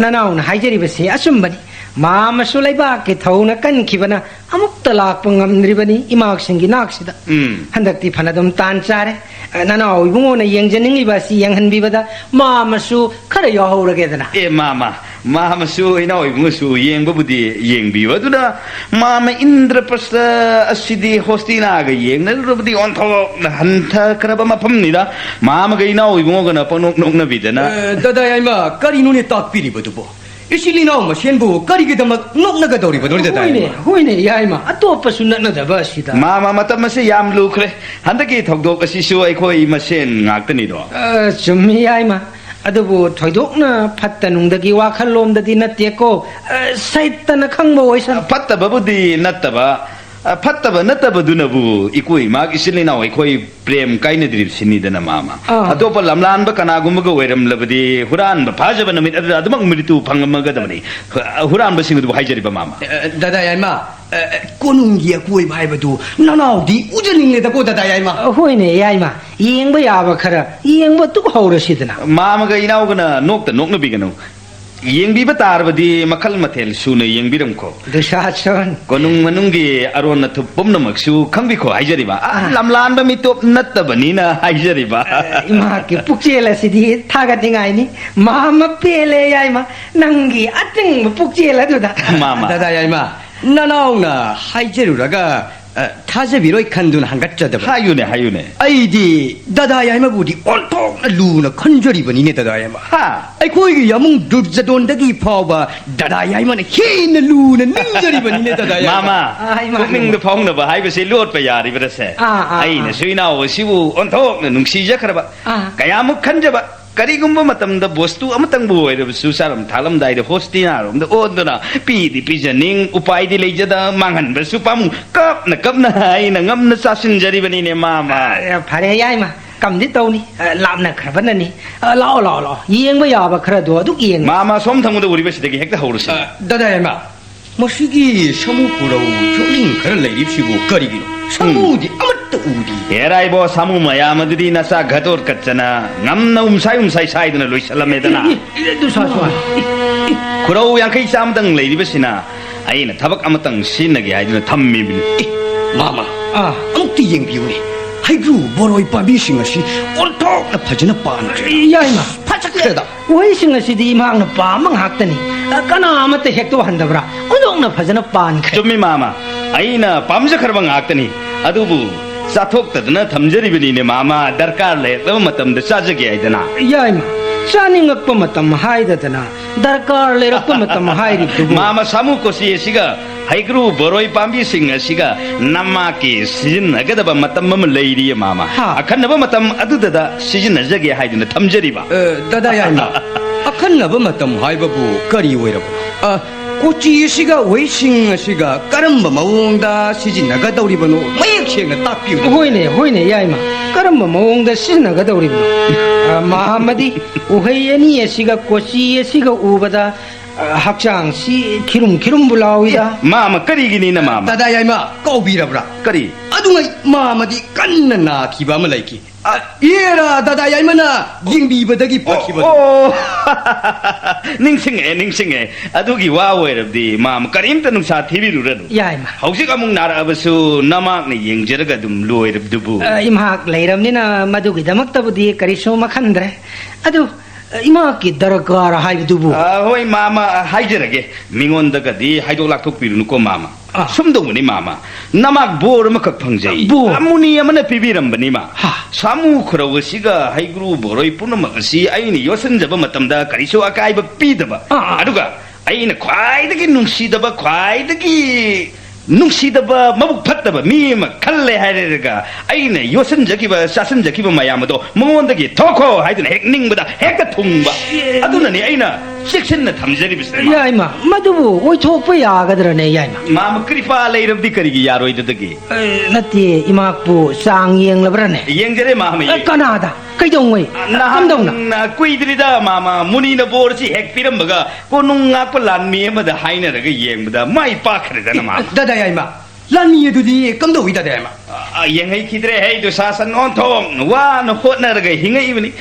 ꯅꯅꯥꯎꯅ ꯍꯥꯏꯖꯔꯤꯕꯁꯤ ꯑꯆꯨꯝꯕꯅꯤ꯫ ꯃꯥꯃꯁꯨ ꯂꯩꯕꯥꯛꯀꯤ ꯊꯧꯅ ꯀꯟꯈꯤꯕꯅ ꯑꯃꯨꯛꯇ ꯂꯥꯛꯄ ꯉꯝꯗ꯭ꯔꯤꯕꯅꯤ ꯏꯃꯥꯁꯤꯡꯒꯤ ꯅꯥꯛꯁꯤꯗ꯫ ꯎꯝ꯫ ꯍꯟꯗꯛꯇꯤ ꯐꯅꯗꯨꯝ ꯇꯥꯟ ꯆꯥꯔꯦ꯫ ꯅꯅꯥꯎ ꯏꯕꯨꯡꯉꯣꯅ ꯌꯦꯡꯖꯅꯤꯡꯂꯤꯕ ꯑꯁꯤ ꯌꯦꯡꯍꯟꯕꯤꯕꯗ ꯃꯥꯃꯁꯨ ꯈꯔ ꯌꯥꯎꯍꯧꯔꯒꯦꯗꯅ꯫ ꯑꯦ, ꯃꯥꯃ, ꯃꯥꯃꯁꯨ ꯏꯅꯥꯎ ꯏꯕꯨꯡꯉꯣꯁꯨ ꯌꯦꯡꯕꯕꯨꯗꯤ ꯌꯦꯡꯕꯤꯌꯨ꯫ ꯑꯗꯨꯅ ꯃꯥꯃ ꯏꯟꯗ꯭ꯔꯄ꯭ꯔꯁꯊ ꯑꯁꯤꯗꯤ ꯍꯣꯁꯇꯤꯅꯥꯒ ꯌꯦꯡꯅꯔꯨꯔꯕꯗꯤ ꯑꯣꯟꯊꯣꯛꯅ ꯍꯟꯊꯈ꯭ꯔꯕ ꯃꯐꯝꯅꯤꯗ꯫ ꯃꯥꯃꯒ ꯏꯅꯥꯎ ꯏꯕꯨꯡꯉꯣꯒꯅ ꯄꯪꯅꯣꯛ ꯅꯣꯛꯅꯕꯤꯗꯅ꯫ ꯑꯦ, ꯗꯗꯥ ꯌꯥꯏꯃ, ꯀꯔꯤꯅꯣꯅꯦ ꯇꯥꯛꯄꯤꯔꯤꯕꯗꯨꯕꯣ? ꯏꯆꯤꯜ ꯏꯅꯥꯎ ꯃꯁꯦꯟꯕꯨ ꯀꯔꯤꯒꯤꯗꯃꯛ ꯅꯣꯛꯅꯒꯗꯧꯔꯤꯕꯅꯣ, ꯗꯗꯥ ꯍꯣꯏꯅꯦ, ꯌꯥꯏꯃ? ꯍꯣꯏꯅꯦ, ꯌꯥꯏꯃ, ꯑꯇꯣꯞꯄꯁꯨ ꯅꯠꯅꯗꯕ ꯑꯁꯤꯗ꯫ ꯃꯥꯃ, ꯃꯇꯝ ꯑꯁꯤ ꯌꯥꯝ ꯂꯨꯈ꯭ꯔꯦ꯫ ꯍꯟꯗꯛꯀꯤ ꯊꯧꯗꯣꯛ ꯑꯁꯤꯁꯨ ꯑꯩꯈꯣꯏ ꯃꯁꯦꯟ ꯉꯥꯛꯇꯅꯤꯗꯣ꯫ ꯑ, ꯆꯨꯝꯃꯤ, ꯌꯥꯏꯃ꯫ ꯑꯗꯨꯕꯨ ꯊꯣꯏꯗꯣꯛꯅ ꯐꯠꯇ ꯅꯨꯡꯗꯒꯤ ꯋꯥꯈꯜꯂꯣꯝꯗꯗꯤ ꯅꯠꯇꯦꯀꯣ꯫ ꯑ, ꯁꯩꯇꯅ ꯈꯪꯕ ꯑꯣꯏꯁꯅꯨ꯫ ꯐꯠꯇꯕꯕꯨꯗꯤ ꯅꯠꯇꯕ, ꯑ, ꯐꯠꯇꯕ ꯅꯠꯇꯕꯗꯨꯅꯕꯨ ꯏꯀꯣ ꯏꯃꯥꯒꯤ ꯏꯆꯤꯜ ꯏꯅꯥꯎ ꯑꯩꯈꯣꯏ ꯄ꯭ꯔꯦꯝ ꯀꯥꯏꯅꯗ꯭ꯔꯤꯕꯁꯤꯅꯤꯗꯅ, ꯃꯥꯃ꯫ ꯑꯥ꯫ ꯑꯇꯣꯞꯄ ꯂꯝꯂꯥꯟꯕ ꯀꯅꯥꯒꯨꯝꯕꯒ ꯑꯣꯏꯔꯝꯂꯕꯗꯤ ꯍꯨꯔꯥꯟꯕ ꯐꯥꯖꯕ ꯅꯨꯃꯤꯠ ꯑꯗꯨꯗ ꯑꯗꯨꯃꯛ ꯃ꯭ꯔꯤꯇꯨ ꯐꯪꯉꯝꯃꯒꯗꯕꯅꯤ꯫ ꯍꯨ-, ꯍꯨꯔꯥꯟꯕꯁꯤꯡ ꯑꯗꯨꯕꯨ ꯍꯥꯏꯖꯔꯤꯕ, ꯃꯥꯃ꯫ ꯑ, ꯗꯥꯗꯥ ꯌꯥꯏꯃ, ꯑ, ꯀꯣꯅꯨꯡꯒꯤ ꯑꯀꯣꯏꯕ ꯍꯥꯏꯕꯗꯨ ꯅꯅꯥꯎꯗꯤ ꯎꯖꯅꯤꯡꯂꯦꯗꯀꯣ, ꯗꯥꯗꯥ ꯌꯥꯏꯃ꯫ ꯍꯣꯏꯅꯦ, ꯌꯥꯏꯃ꯫ ꯌꯦꯡꯕ ꯌꯥꯕ ꯈꯔ ꯌꯦꯡꯕ ꯇꯨꯛ ꯍꯧꯔꯁꯤꯗꯅ꯫ ꯃꯥꯃꯒ ꯏꯅꯥꯎꯒꯅ ꯅꯣꯛꯇ ꯅꯣꯛꯅꯕꯤꯒꯅꯨ꯫ ꯌꯦꯡꯕꯤꯕ ꯇꯥꯔꯕꯗꯤ ꯃꯈꯜ ꯃꯊꯦꯜ ꯁꯨꯅ ꯌꯦꯡꯕꯤꯔꯝꯈꯣ꯫ ꯗꯨꯁꯥꯁꯟ꯫ ꯀꯣꯅꯨꯡ ꯃꯅꯨꯡꯒꯤ ꯑꯔꯣꯟ ꯑꯊꯨꯞ ꯄꯨꯝꯅꯃꯛꯁꯨ ꯈꯪꯕꯤꯈꯣ ꯍꯥꯏꯖꯔꯤꯕ꯫ ꯑ, ꯑ꯫ ꯂꯝꯂꯥꯟꯕ ꯃꯤꯇꯣꯞ ꯅꯠꯇꯕꯅꯤꯅ ꯍꯥꯏꯖꯔꯤꯕ꯫ ꯑ, ꯏꯃꯥꯒꯤ ꯄꯨꯛꯆꯦꯜ ꯑꯁꯤꯗꯤ ꯊꯥꯒꯠꯅꯤꯡꯉꯥꯏꯅꯤ꯫ ꯃꯥꯃ ꯄꯦꯜꯂꯦ, ꯌꯥꯏꯃ꯫ ꯅꯪꯒꯤ ꯑꯇꯤꯡꯕ ꯄꯨꯛꯆꯦꯜ ꯑꯗꯨꯗ꯫ ꯃꯥꯃ꯫ ꯗꯥꯗꯥ ꯌꯥꯏꯃ, ꯅꯅꯥꯎꯅ ꯍꯥꯏꯖꯔꯨꯔꯒ ꯑ, ꯊꯥꯖꯕꯤꯔꯣꯏ ꯈꯟꯗꯨꯅ ꯍꯪꯒꯠꯆꯗꯕ꯫ ꯍꯥꯏꯌꯨꯅꯦ, ꯍꯥꯏꯌꯨꯅꯦ꯫ ꯑꯩꯗꯤ ꯗꯥꯗꯥ ꯌꯥꯏꯃꯕꯨꯗꯤ ꯑꯣꯟꯊꯣꯛꯅ ꯂꯨꯅ ꯈꯟꯖꯔꯤꯕꯅꯤꯅꯦ, ꯗꯥꯗꯥ ꯌꯥꯏꯃ꯫ ꯍꯥ? ꯑꯩꯈꯣꯏꯒꯤ ꯌꯥꯃꯨꯡ ꯗꯨꯔꯖꯗꯣꯟꯗꯒꯤ ꯐꯥꯎꯕ ꯗꯥꯗꯥ ꯌꯥꯏꯃꯅ ꯍꯦꯟꯅ ꯂꯨꯅ ꯅꯤꯡꯖꯔꯤꯕꯅꯤꯅꯦ, ꯗꯥꯗꯥ ꯌꯥꯏꯃ꯫ ꯃꯥꯃ, ꯑ, ꯏꯃꯥ, ꯄꯨꯛꯅꯤꯡꯗ ꯏꯃꯥ꯫ ꯐꯥꯎꯅꯕ ꯍꯥꯏꯕꯁꯤ ꯂꯣꯠꯄ ꯌꯥꯔꯤꯕ꯭ꯔꯁꯦ? ꯑꯥ, ꯑꯥ, ꯑꯩꯅꯁꯨ ꯑꯥ꯫ ꯏꯅꯥꯎ ꯑꯁꯤꯕꯨ ꯑꯣꯟꯊꯣꯛꯅ ꯅꯨꯡꯁꯤꯖꯈ꯭ꯔꯕ, ꯑꯥ꯫ ꯀꯌꯥꯃꯨꯛ ꯈꯟꯖꯕ, ꯀꯔꯤꯒꯨꯝꯕ ꯃꯇꯝꯗ ꯕꯣꯁꯇꯨ ꯑꯃꯇꯪꯕꯨ ꯑꯣꯏꯔꯕꯁꯨ ꯆꯥꯔꯝ ꯊꯛꯂꯝꯗꯥꯏꯗ ꯍꯣꯁꯇꯤꯅꯥꯔꯣꯝꯗ ꯑꯣꯟꯗꯨꯅ ꯄꯤꯗꯤ ꯄꯤꯖꯅꯤꯡ, ꯎꯄꯥꯏꯗꯤ ꯂꯩꯖꯗ, ꯃꯥꯡꯍꯟꯕꯁꯨ ꯄꯥꯝꯃꯨ, ꯀꯞꯅ ꯀꯞꯅ ꯑꯩꯅ ꯉꯝꯅ ꯆꯥꯁꯤꯟꯖꯔꯤꯕꯅꯤꯅꯦ, ꯃꯥꯃ꯫ ꯑ, ꯐꯔꯦ, ꯌꯥꯏꯃ, ꯀꯝꯗꯤ ꯇꯧꯅꯤ, ꯑ, ꯂꯥꯞꯅꯈ꯭ꯔꯕꯅꯅꯤ꯫ ꯑ, ꯂꯥꯛꯑꯣ, ꯂꯥꯛꯑꯣ, ꯂꯥꯛꯑꯣ, ꯌꯦꯡꯕ ꯌꯥꯕ ꯈꯔꯗꯣ ꯑꯗꯨꯛ ꯌꯦꯡꯉꯨ꯫ ꯃꯥꯃ, ꯁꯣꯝ ꯊꯪꯕꯗ ꯎꯔꯤꯕꯁꯤꯗꯒꯤ ꯍꯦꯛꯇ ꯍꯧꯔꯁꯤ꯫ ꯑ, ꯗꯥꯗꯥ ꯌꯥꯏꯃ, ꯃꯁꯤꯒꯤ ꯁꯥꯃꯨ ꯈꯨꯔꯧ ꯌꯣꯛꯂꯤꯡ ꯈꯔ ꯂꯩꯔꯤꯕꯁꯤꯕꯨ ꯀꯔꯤꯒꯤꯅꯣ? ꯁꯥꯃꯨꯗꯤ ꯑꯃꯠꯇ ꯎꯗꯦ꯫ ꯍꯦꯔꯥ ꯏꯕꯣ, ꯁꯥꯃꯨ ꯃꯌꯥꯝ ꯑꯗꯨꯗꯤ ꯅꯆꯥ ꯘꯇꯣꯠꯀꯠꯆꯅ ꯉꯝꯅ ꯎꯝꯁꯥꯏ ꯎꯝꯁꯥꯏ ꯁꯥꯏꯗꯨꯅ ꯂꯣꯏꯁꯤꯜꯂꯝꯃꯦꯗꯅ꯫ ꯏ, ꯏ, ꯏ, ꯑꯗꯨ ꯁꯥ, ꯁꯥ꯫ ꯈꯨꯔꯧ ꯌꯥꯡꯈꯩ ꯆꯥꯝꯃꯗꯪ ꯂꯩꯔꯤꯕꯁꯤꯅ ꯑꯩꯅ ꯊꯕꯛ ꯑꯃꯇꯪ ꯁꯤꯖꯤꯟꯅꯒꯦ ꯍꯥꯏꯗꯨꯅ ꯊꯝꯃꯤꯕꯅꯤ꯫ ꯑꯦ, ꯃꯥꯃ, ꯑꯥ꯫ ꯑꯃꯨꯛꯇ ꯌꯦꯡꯕꯤꯌꯨꯅꯦ꯫ ꯍꯩꯒ꯭ꯔꯨ ꯕꯣꯔꯣꯏ ꯄꯥꯝꯕꯤꯁꯤꯡ ꯑꯁꯤ ꯑꯣꯟꯊꯣꯛꯅ ꯐꯖꯅ ꯄꯥꯟꯈ꯭ꯔꯦ꯫ ꯌꯥꯏꯃ꯫ ꯐꯖꯈ꯭ꯔꯦꯗ꯫ ꯎꯍꯩꯁꯤꯡ ꯑꯁꯤꯗꯤ ꯏꯃꯥꯅ ꯄꯥꯝꯕ ꯉꯥꯛꯇꯅꯤ꯫ ꯑ, ꯀꯅꯥ ꯑꯃꯠꯇ ꯍꯦꯛꯇꯣꯛꯍꯟꯗꯕ꯭ꯔꯥ? ꯑꯣꯟꯊꯣꯛꯅ ꯐꯖꯅ ꯄꯥꯟꯈ꯭ꯔꯦ꯫ ꯆꯨꯝꯃꯤ, ꯃꯥꯃ꯫ ꯑꯩꯅ ꯄꯥꯝꯖꯈ꯭ꯔꯕ ꯉꯥꯛꯇꯅꯤ꯫ ꯑꯗꯨꯕꯨ ꯆꯥꯊꯣꯛꯇꯗꯅ ꯊꯝꯖꯔꯤꯕꯅꯤꯅꯦ, ꯃꯥꯃ꯫ ꯗꯔꯀꯥꯔ ꯂꯩꯔꯛꯂꯕ ꯃꯇꯝꯗ ꯆꯥꯖꯒꯦ ꯍꯥꯏꯗꯅ꯫ ꯌꯥꯏꯃ, ꯆꯥꯅꯤꯡꯉꯛꯄ ꯃꯇꯝ ꯍꯥꯏꯗꯗꯅ, ꯗꯔꯀꯥꯔ ꯂꯩꯔꯛꯄ ꯃꯇꯝ ꯍꯥꯏꯔꯤꯕꯗꯨꯕꯨ꯫ ꯃꯥꯃ, ꯁꯥꯃꯨ ꯀꯣꯆꯤ ꯑꯁꯤꯒ ꯍꯩꯒ꯭ꯔꯨ ꯕꯣꯔꯣꯏ ꯄꯥꯝꯕꯤꯁꯤꯡ ꯑꯁꯤꯒ ꯅꯃꯥꯛꯀꯤ ꯁꯤꯖꯤꯟꯅꯒꯗꯕ ꯃꯇꯝ ꯑꯃ ꯂꯩꯔꯤꯌꯦ, ꯃꯥꯃ꯫ ꯍꯥ꯫ ꯑꯈꯟꯅꯕ ꯃꯇꯝ ꯑꯗꯨꯗꯗ ꯁꯤꯖꯤꯟꯅꯖꯒꯦ ꯍꯥꯏꯗꯨꯅ ꯊꯝꯖꯔꯤꯕ꯫ ꯑ, ꯗꯥꯗꯥ ꯌꯥꯏꯃ, ꯑꯈꯟꯅꯕ ꯃꯇꯝ ꯍꯥꯏꯕꯕꯨ ꯀꯔꯤ ꯑꯣꯏꯔꯕꯅꯣ? ꯑ, ꯀꯣꯆꯤ ꯑꯁꯤꯒ ꯎꯍꯩꯁꯤꯡ ꯑꯁꯤꯒ ꯀꯔꯝꯕ ꯃꯑꯣꯡꯗ ꯁꯤꯖꯤꯟꯅꯒꯗꯧꯔꯤꯕꯅꯣ? ꯃꯌꯦꯛ ꯁꯦꯡꯅ ꯇꯥꯛꯄꯤꯌꯨ꯫ ꯍꯣꯏꯅꯦ, ꯍꯣꯏꯅꯦ, ꯌꯥꯏꯃ꯫ ꯀꯔꯝꯕ ꯃꯑꯣꯡꯗ ꯁꯤꯖꯤꯟꯅꯒꯗꯧꯔꯤꯕꯅꯣ? ꯑ, ꯃꯥ ꯑꯃꯗꯤ ꯎꯍꯩ ꯑꯅꯤ ꯑꯁꯤꯒ ꯀꯣꯆꯤ ꯑꯁꯤꯒ ꯎꯕꯗ, ꯑ, ꯍꯛꯆꯥꯡꯁꯤ ꯈꯤꯔꯨꯝ ꯈꯤꯔꯨꯝꯕꯨ ꯂꯥꯎꯏꯗ꯫ ꯑꯦ, ꯃꯥꯃ, ꯀꯔꯤꯒꯤꯅꯤ ꯅꯃꯥꯃ? ꯗꯥꯗꯥ ꯌꯥꯏꯃ, ꯀꯥꯎꯕꯤꯔꯕ꯭ꯔꯥ? ꯀꯔꯤ? ꯑꯗꯨꯉꯩ ꯃꯥꯃꯗꯤ ꯀꯟꯅ ꯅꯥꯈꯤꯕ ꯑꯃ ꯂꯩꯈꯤ꯫ ꯑ, ꯏꯔꯥ, ꯗꯥꯗꯥ ꯌꯥꯏꯃꯅ ꯌꯦꯡꯕꯤꯕꯗꯒꯤ ꯐꯈꯤꯕ꯫ ꯑꯣ, ꯑꯣ꯫ ꯅꯤꯡꯁꯤꯡꯉꯛꯑꯦ, ꯅꯤꯡꯁꯤꯡꯉꯛꯑꯦ꯫ ꯑꯗꯨꯒꯤ ꯋꯥ ꯑꯣꯏꯔꯕꯗꯤ ꯃꯥꯃ ꯀꯔꯤꯝꯇ ꯅꯨꯡꯁꯥ ꯊꯤꯕꯤꯔꯨꯔꯅꯨ꯫ ꯌꯥꯏꯃ꯫ ꯍꯧꯖꯤꯛ ꯑꯃꯨꯛ ꯅꯥꯔꯛꯑꯕꯁꯨ ꯅꯃꯥꯛꯅ ꯌꯦꯡꯖꯔꯒ ꯑꯗꯨꯝ ꯂꯣꯏꯔꯕꯗꯨꯕꯨ꯫ ꯑ, ꯏꯃꯥꯛ ꯂꯩꯔꯕꯅꯤꯅ ꯃꯗꯨꯒꯤꯗꯃꯛꯇꯕꯨꯗꯤ ꯀꯔꯤꯁꯨ ꯑꯃ ꯈꯟꯗ꯭ꯔꯦ꯫ ꯑꯗꯨ, ꯑ, ꯏꯃꯥꯛꯀꯤ ꯗꯔꯀꯥꯔ ꯍꯥꯏꯕꯗꯨꯕꯨ? ꯑ, ꯍꯣꯏ, ꯃꯥꯃ, ꯍꯥꯏꯖꯔꯒꯦ꯫ ꯃꯤꯉꯣꯟꯗꯒꯗꯤ ꯍꯥꯏꯗꯣꯛ ꯂꯥꯛꯊꯣꯛꯄꯤꯔꯨꯅꯨꯀꯣ, ꯃꯥꯃ꯫ ꯑꯥ꯫ ꯁꯨꯝ ꯇꯧꯕꯅꯤ, ꯃꯥꯃ꯫ ꯅꯃꯥꯛ ꯕꯣꯔ ꯑꯃꯈꯛ ꯐꯪꯖꯩ꯫ ꯕꯣꯔ? ꯃꯨꯅꯤ ꯑꯃꯅ ꯄꯤꯕꯤꯔꯝꯕꯅꯤ, ꯃꯥ꯫ ꯍꯥ꯫ ꯁꯥꯃꯨ ꯈꯨꯔꯧ ꯑꯁꯤꯒ ꯍꯩꯒ꯭ꯔꯨ ꯕꯣꯔꯣꯏ ꯄꯨꯝꯅꯃꯛ ꯑꯁꯤ ꯑꯩꯅ ꯌꯣꯠꯁꯤꯟꯖꯕ ꯃꯇꯝꯗ ꯀꯔꯤꯁꯨ ꯑꯀꯥꯏꯕ ꯄꯤꯗꯕ꯫ ꯑꯥ, ꯑꯥ꯫ ꯑꯗꯨꯒ ꯑꯩꯅ ꯈ꯭ꯋꯥꯏꯗꯒꯤ ꯅꯨꯡꯁꯤꯗꯕ, ꯈ꯭ꯋꯥꯏꯗꯒꯤ ꯅꯨꯡꯁꯤꯗꯕ, ꯃꯕꯨꯛ ꯐꯠꯇꯕ ꯃꯤ ꯑꯃ ꯈꯜꯂꯦ ꯍꯥꯏꯔꯒ ꯑꯩꯅ ꯌꯣꯠꯁꯤꯟꯖꯈꯤꯕ, ꯆꯥꯁꯤꯟꯖꯈꯤꯕ ꯃꯌꯥꯝ ꯑꯗꯣ ꯃꯉꯣꯟꯗꯒꯤ ꯊꯣꯛꯈꯣ ꯍꯥꯏꯗꯨꯅ ꯍꯦꯛ ꯅꯤꯡꯕꯗ ꯍꯦꯛꯇ ꯊꯨꯡꯕ꯫ ꯑꯦ, ꯑꯗꯨꯅꯅꯤ ꯑꯩꯅ ꯆꯦꯛꯁꯤꯟꯅ ꯊꯝꯖꯔꯤꯕꯁꯦ, ꯃꯥ꯫ ꯌꯥꯏꯃ, ꯃꯗꯨꯕꯨ ꯑꯣꯏꯊꯣꯛꯄ ꯌꯥꯒꯗ꯭ꯔꯅꯦ, ꯌꯥꯏꯃ? ꯃꯥꯃ, ꯀ꯭ꯔꯤꯄꯥ ꯂꯩꯔꯕꯗꯤ ꯀꯔꯤꯒꯤ ꯌꯥꯔꯣꯏꯗꯗꯒꯦ? ꯑꯦ, ꯅꯠꯇꯦ, ꯏꯃꯥꯛꯄꯨ ꯆꯥꯡ ꯌꯦꯡꯂꯕ꯭ꯔꯅꯦ? ꯌꯦꯡꯖꯔꯦ, ꯃꯥꯃ, ꯑꯦ, ꯌꯦꯡ-, ꯀꯅꯥꯗ? ꯀꯩꯗꯧꯉꯩ? ꯅꯍꯥꯟ ꯀꯝꯗꯧꯅ? ꯀꯨꯏꯗ꯭ꯔꯤꯗ, ꯃꯥꯃ, ꯃꯨꯅꯤꯅ ꯕꯣꯔꯁꯤ ꯍꯦꯛ ꯄꯤꯔꯝꯕꯒ ꯀꯣꯅꯨꯡ ꯉꯥꯛꯄ ꯂꯥꯟꯃꯤ ꯑꯃꯗ ꯍꯥꯏꯅꯔꯒ ꯌꯦꯡꯕꯗ ꯃꯥꯏ ꯄꯥꯛꯈ꯭ꯔꯦꯗꯅ, ꯃꯥꯃ꯫ ꯗꯥꯗꯥ ꯌꯥꯏꯃ, ꯂꯥꯟꯃꯤ ꯑꯗꯨꯗꯤ ꯀꯝꯗꯧꯏ, ꯗꯥꯗꯥ ꯌꯥꯏꯃ? ꯑ, ꯑ, ꯌꯦꯡꯍꯩꯈꯤꯗ꯭ꯔꯦ ꯍꯦ, ꯗꯨꯁꯥꯁꯟ, ꯑꯣꯟꯊꯣꯛꯅ ꯋꯥꯅ ꯍꯣꯠꯅꯔꯒ ꯍꯤꯡꯉꯛꯏꯕꯅꯤ꯫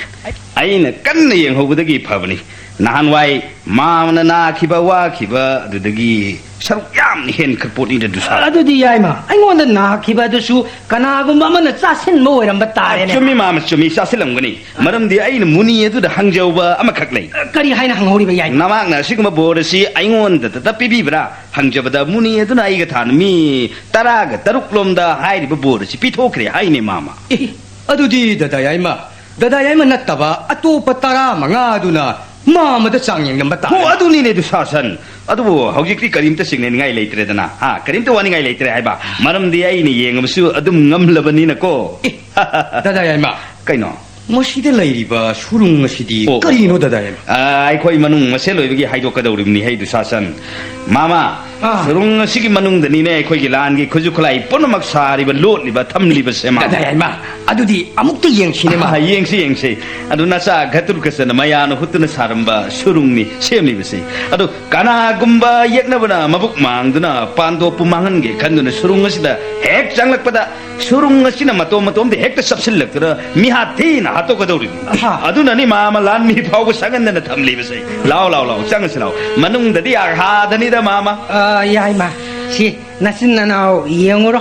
ꯑꯩꯅ ꯀꯟꯅ ꯌꯦꯡꯍꯧꯕꯗꯒꯤ ꯐꯕꯅꯤ꯫ ꯅꯍꯥꯟꯋꯥꯏ ꯃꯥꯃꯅ ꯅꯥꯈꯤꯕ, ꯋꯥꯈꯤꯕ ꯑꯗꯨꯗꯒꯤ ꯁꯔꯨꯛ ꯌꯥꯝꯅ ꯍꯦꯟꯈ꯭ꯔ ꯄꯣꯠꯅꯤꯗ, ꯗꯨꯁꯥꯁꯟ꯫ ꯑꯗꯨꯗꯤ ꯌꯥꯏꯃ, ꯑꯩꯉꯣꯟꯗ ꯅꯥꯈꯤꯕ ꯑꯗꯨꯁꯨ ꯀꯅꯥꯒꯨꯝꯕ ꯑꯃꯅ ꯆꯥꯁꯤꯟꯕ ꯑꯣꯏꯔꯝꯕ ꯇꯥꯔꯦꯅꯦ꯫ ꯆꯨꯝꯃꯤ, ꯃꯥꯃ, ꯆꯨꯝꯃꯤ, ꯆꯥꯁꯤꯜꯂꯝꯒꯅꯤ꯫ ꯃꯔꯝꯗꯤ ꯑꯩꯅ ꯃꯨꯅꯤ ꯑꯗꯨꯗ ꯍꯪꯖꯍꯧꯕ ꯑꯃꯈꯛ ꯂꯩ꯫ ꯀꯔꯤ ꯍꯥꯏꯅ ꯍꯪꯍꯧꯔꯤꯕ, ꯌꯥꯏꯃ? ꯅꯃꯥꯛꯅ ꯑꯁꯤꯒꯨꯝꯕ ꯕꯣꯔ ꯑꯁꯤ ꯑꯩꯉꯣꯟꯗꯇ ꯄꯤꯕꯤꯕ꯭ꯔꯥ ꯍꯪꯖꯕꯗ, ꯃꯨꯅꯤ ꯑꯗꯨꯅ ꯑꯩꯒ ꯊꯥꯅ ꯃꯤ ꯇꯔꯥꯒ ꯇꯔꯨꯛ ꯂꯣꯝꯗ ꯍꯥꯏꯔꯤꯕ ꯕꯣꯔ ꯑꯁꯤ ꯄꯤꯊꯣꯛꯈ꯭ꯔꯦ ꯍꯥꯏꯅꯦ, ꯃꯥꯃ꯫ ꯑꯦ, ꯑꯗꯨꯗꯤ ꯗꯥꯗꯥ ꯌꯥꯏꯃ, ꯗꯥꯗꯥ ꯌꯥꯏꯃ ꯅꯠꯇꯕ ꯑꯇꯣꯞꯄ ꯇꯔꯥꯃꯉꯥ ꯑꯗꯨꯅ ꯃꯥꯃꯗ ꯆꯥꯡ ꯌꯦꯡꯂꯝꯕ ꯇꯥꯔꯦ꯫ ꯍꯣ, ꯑꯗꯨꯅꯤꯅꯦ, ꯗꯨꯁꯥꯁꯟ꯫ ꯑꯗꯨꯕꯨ ꯍꯧꯖꯤꯛꯇꯤ ꯀꯔꯤꯝꯇ ꯆꯤꯡꯅꯅꯤꯡꯉꯥꯏ ꯂꯩꯇ꯭ꯔꯦꯗꯅ, ꯍꯥ? ꯀꯔꯤꯝꯇ ꯋꯥꯅꯤꯡꯉꯥꯏ ꯂꯩꯇ꯭ꯔꯦ ꯍꯥꯏꯕ꯫ ꯃꯔꯝꯗꯤ ꯑꯩꯅ ꯌꯦꯡꯉꯕꯁꯨ ꯑꯗꯨꯝ ꯉꯝꯂꯕꯅꯤꯅꯀꯣ꯫ ꯑꯦ, ꯗꯥꯗꯥ ꯌꯥꯏꯃ꯫ ꯀꯩꯅꯣ? ꯃꯁꯤꯗ ꯂꯩꯔꯤꯕ ꯁꯨꯔꯨꯡ ꯑꯁꯤꯗꯤ ꯑꯣ꯫ ꯀꯔꯤꯅꯣ, ꯗꯗꯥ ꯌꯥꯏꯃ? ꯑꯥ, ꯑꯩꯈꯣꯏ ꯃꯅꯨꯡ ꯃꯁꯦꯜ ꯑꯣꯏꯕꯒꯤ ꯍꯥꯏꯗꯣꯛꯀꯗꯧꯔꯤꯕꯅꯤ, ꯍꯩ ꯗꯨꯁꯥꯁꯟ꯫ ꯃꯥꯃ, ꯑꯥ꯫ ꯁꯨꯔꯨꯡ ꯑꯁꯤꯒꯤ ꯃꯅꯨꯡꯗꯅꯤꯅꯦ ꯑꯩꯈꯣꯏꯒꯤ ꯂꯥꯟꯒꯤ ꯈꯨꯠꯁꯨ ꯈꯨꯠꯂꯥꯏ ꯄꯨꯝꯅꯃꯛ ꯁꯥꯔꯤꯕ, ꯂꯣꯠꯂꯤꯕ, ꯊꯝꯂꯤꯕꯁꯦ, ꯃꯥꯃ꯫ ꯗꯗꯥ ꯌꯥꯏꯃ, ꯑꯗꯨꯗꯤ ꯑꯃꯨꯛꯇ ꯌꯦꯡꯁꯤꯅꯦ, ꯃꯥꯃ꯫ ꯑꯥ, ꯌꯦꯡꯁꯤ, ꯌꯦꯡꯁꯤ꯫ ꯑꯗꯨ ꯅꯆꯥ ꯘꯇꯨꯔꯀꯁꯅ ꯃꯌꯥꯅ ꯍꯨꯠꯇꯨꯅ ꯁꯥꯔꯝꯕ ꯁꯨꯔꯨꯡꯅꯤ ꯁꯦꯝꯂꯤꯕꯁꯤ꯫ ꯑꯗꯨ ꯀꯅꯥꯒꯨꯝꯕ ꯌꯦꯛꯅꯕꯅ ꯃꯕꯨꯛ ꯃꯥꯡꯗꯨꯅ ꯄꯥꯟꯗꯣꯞꯄꯨ ꯃꯥꯡꯍꯟꯒꯦ ꯈꯟꯗꯨꯅ ꯁꯨꯔꯨꯡ ꯑꯁꯤꯗ ꯍꯦꯛ ꯆꯪꯂꯛꯄꯗ, ꯁꯨꯔꯨꯡ ꯑꯁꯤꯅ ꯃꯇꯣꯝ ꯃꯇꯣꯝꯗ ꯍꯦꯛꯇ ꯆꯞꯁꯤꯜꯂꯛꯇꯨꯅ ꯃꯤꯍꯥꯠ ꯊꯤꯅ ꯍꯥꯠꯇꯣꯛꯀꯗꯧꯔꯤꯕꯅꯤ꯫ ꯑꯍꯥ꯫ ꯑꯗꯨꯅꯅꯤ ꯃꯥꯃ ꯂꯥꯟꯃꯤ ꯐꯥꯎꯕ ꯁꯪꯍꯟꯗꯅ ꯊꯝꯂꯤꯕꯁꯦ꯫ ꯂꯥꯎ, ꯂꯥꯎ, ꯂꯥꯎ, ꯆꯪꯉꯁꯤ ꯂꯥꯎ꯫ ꯃꯅꯨꯡꯗꯗꯤ ꯑꯥꯔꯍꯥꯗꯅꯤꯗ, ꯃꯥꯃ꯫ ꯑ, ꯌꯥꯏꯃ, ꯁꯤ ꯅꯆꯤꯟ ꯅꯅꯥꯎ ꯌꯦꯡꯉꯨꯔꯣ꯫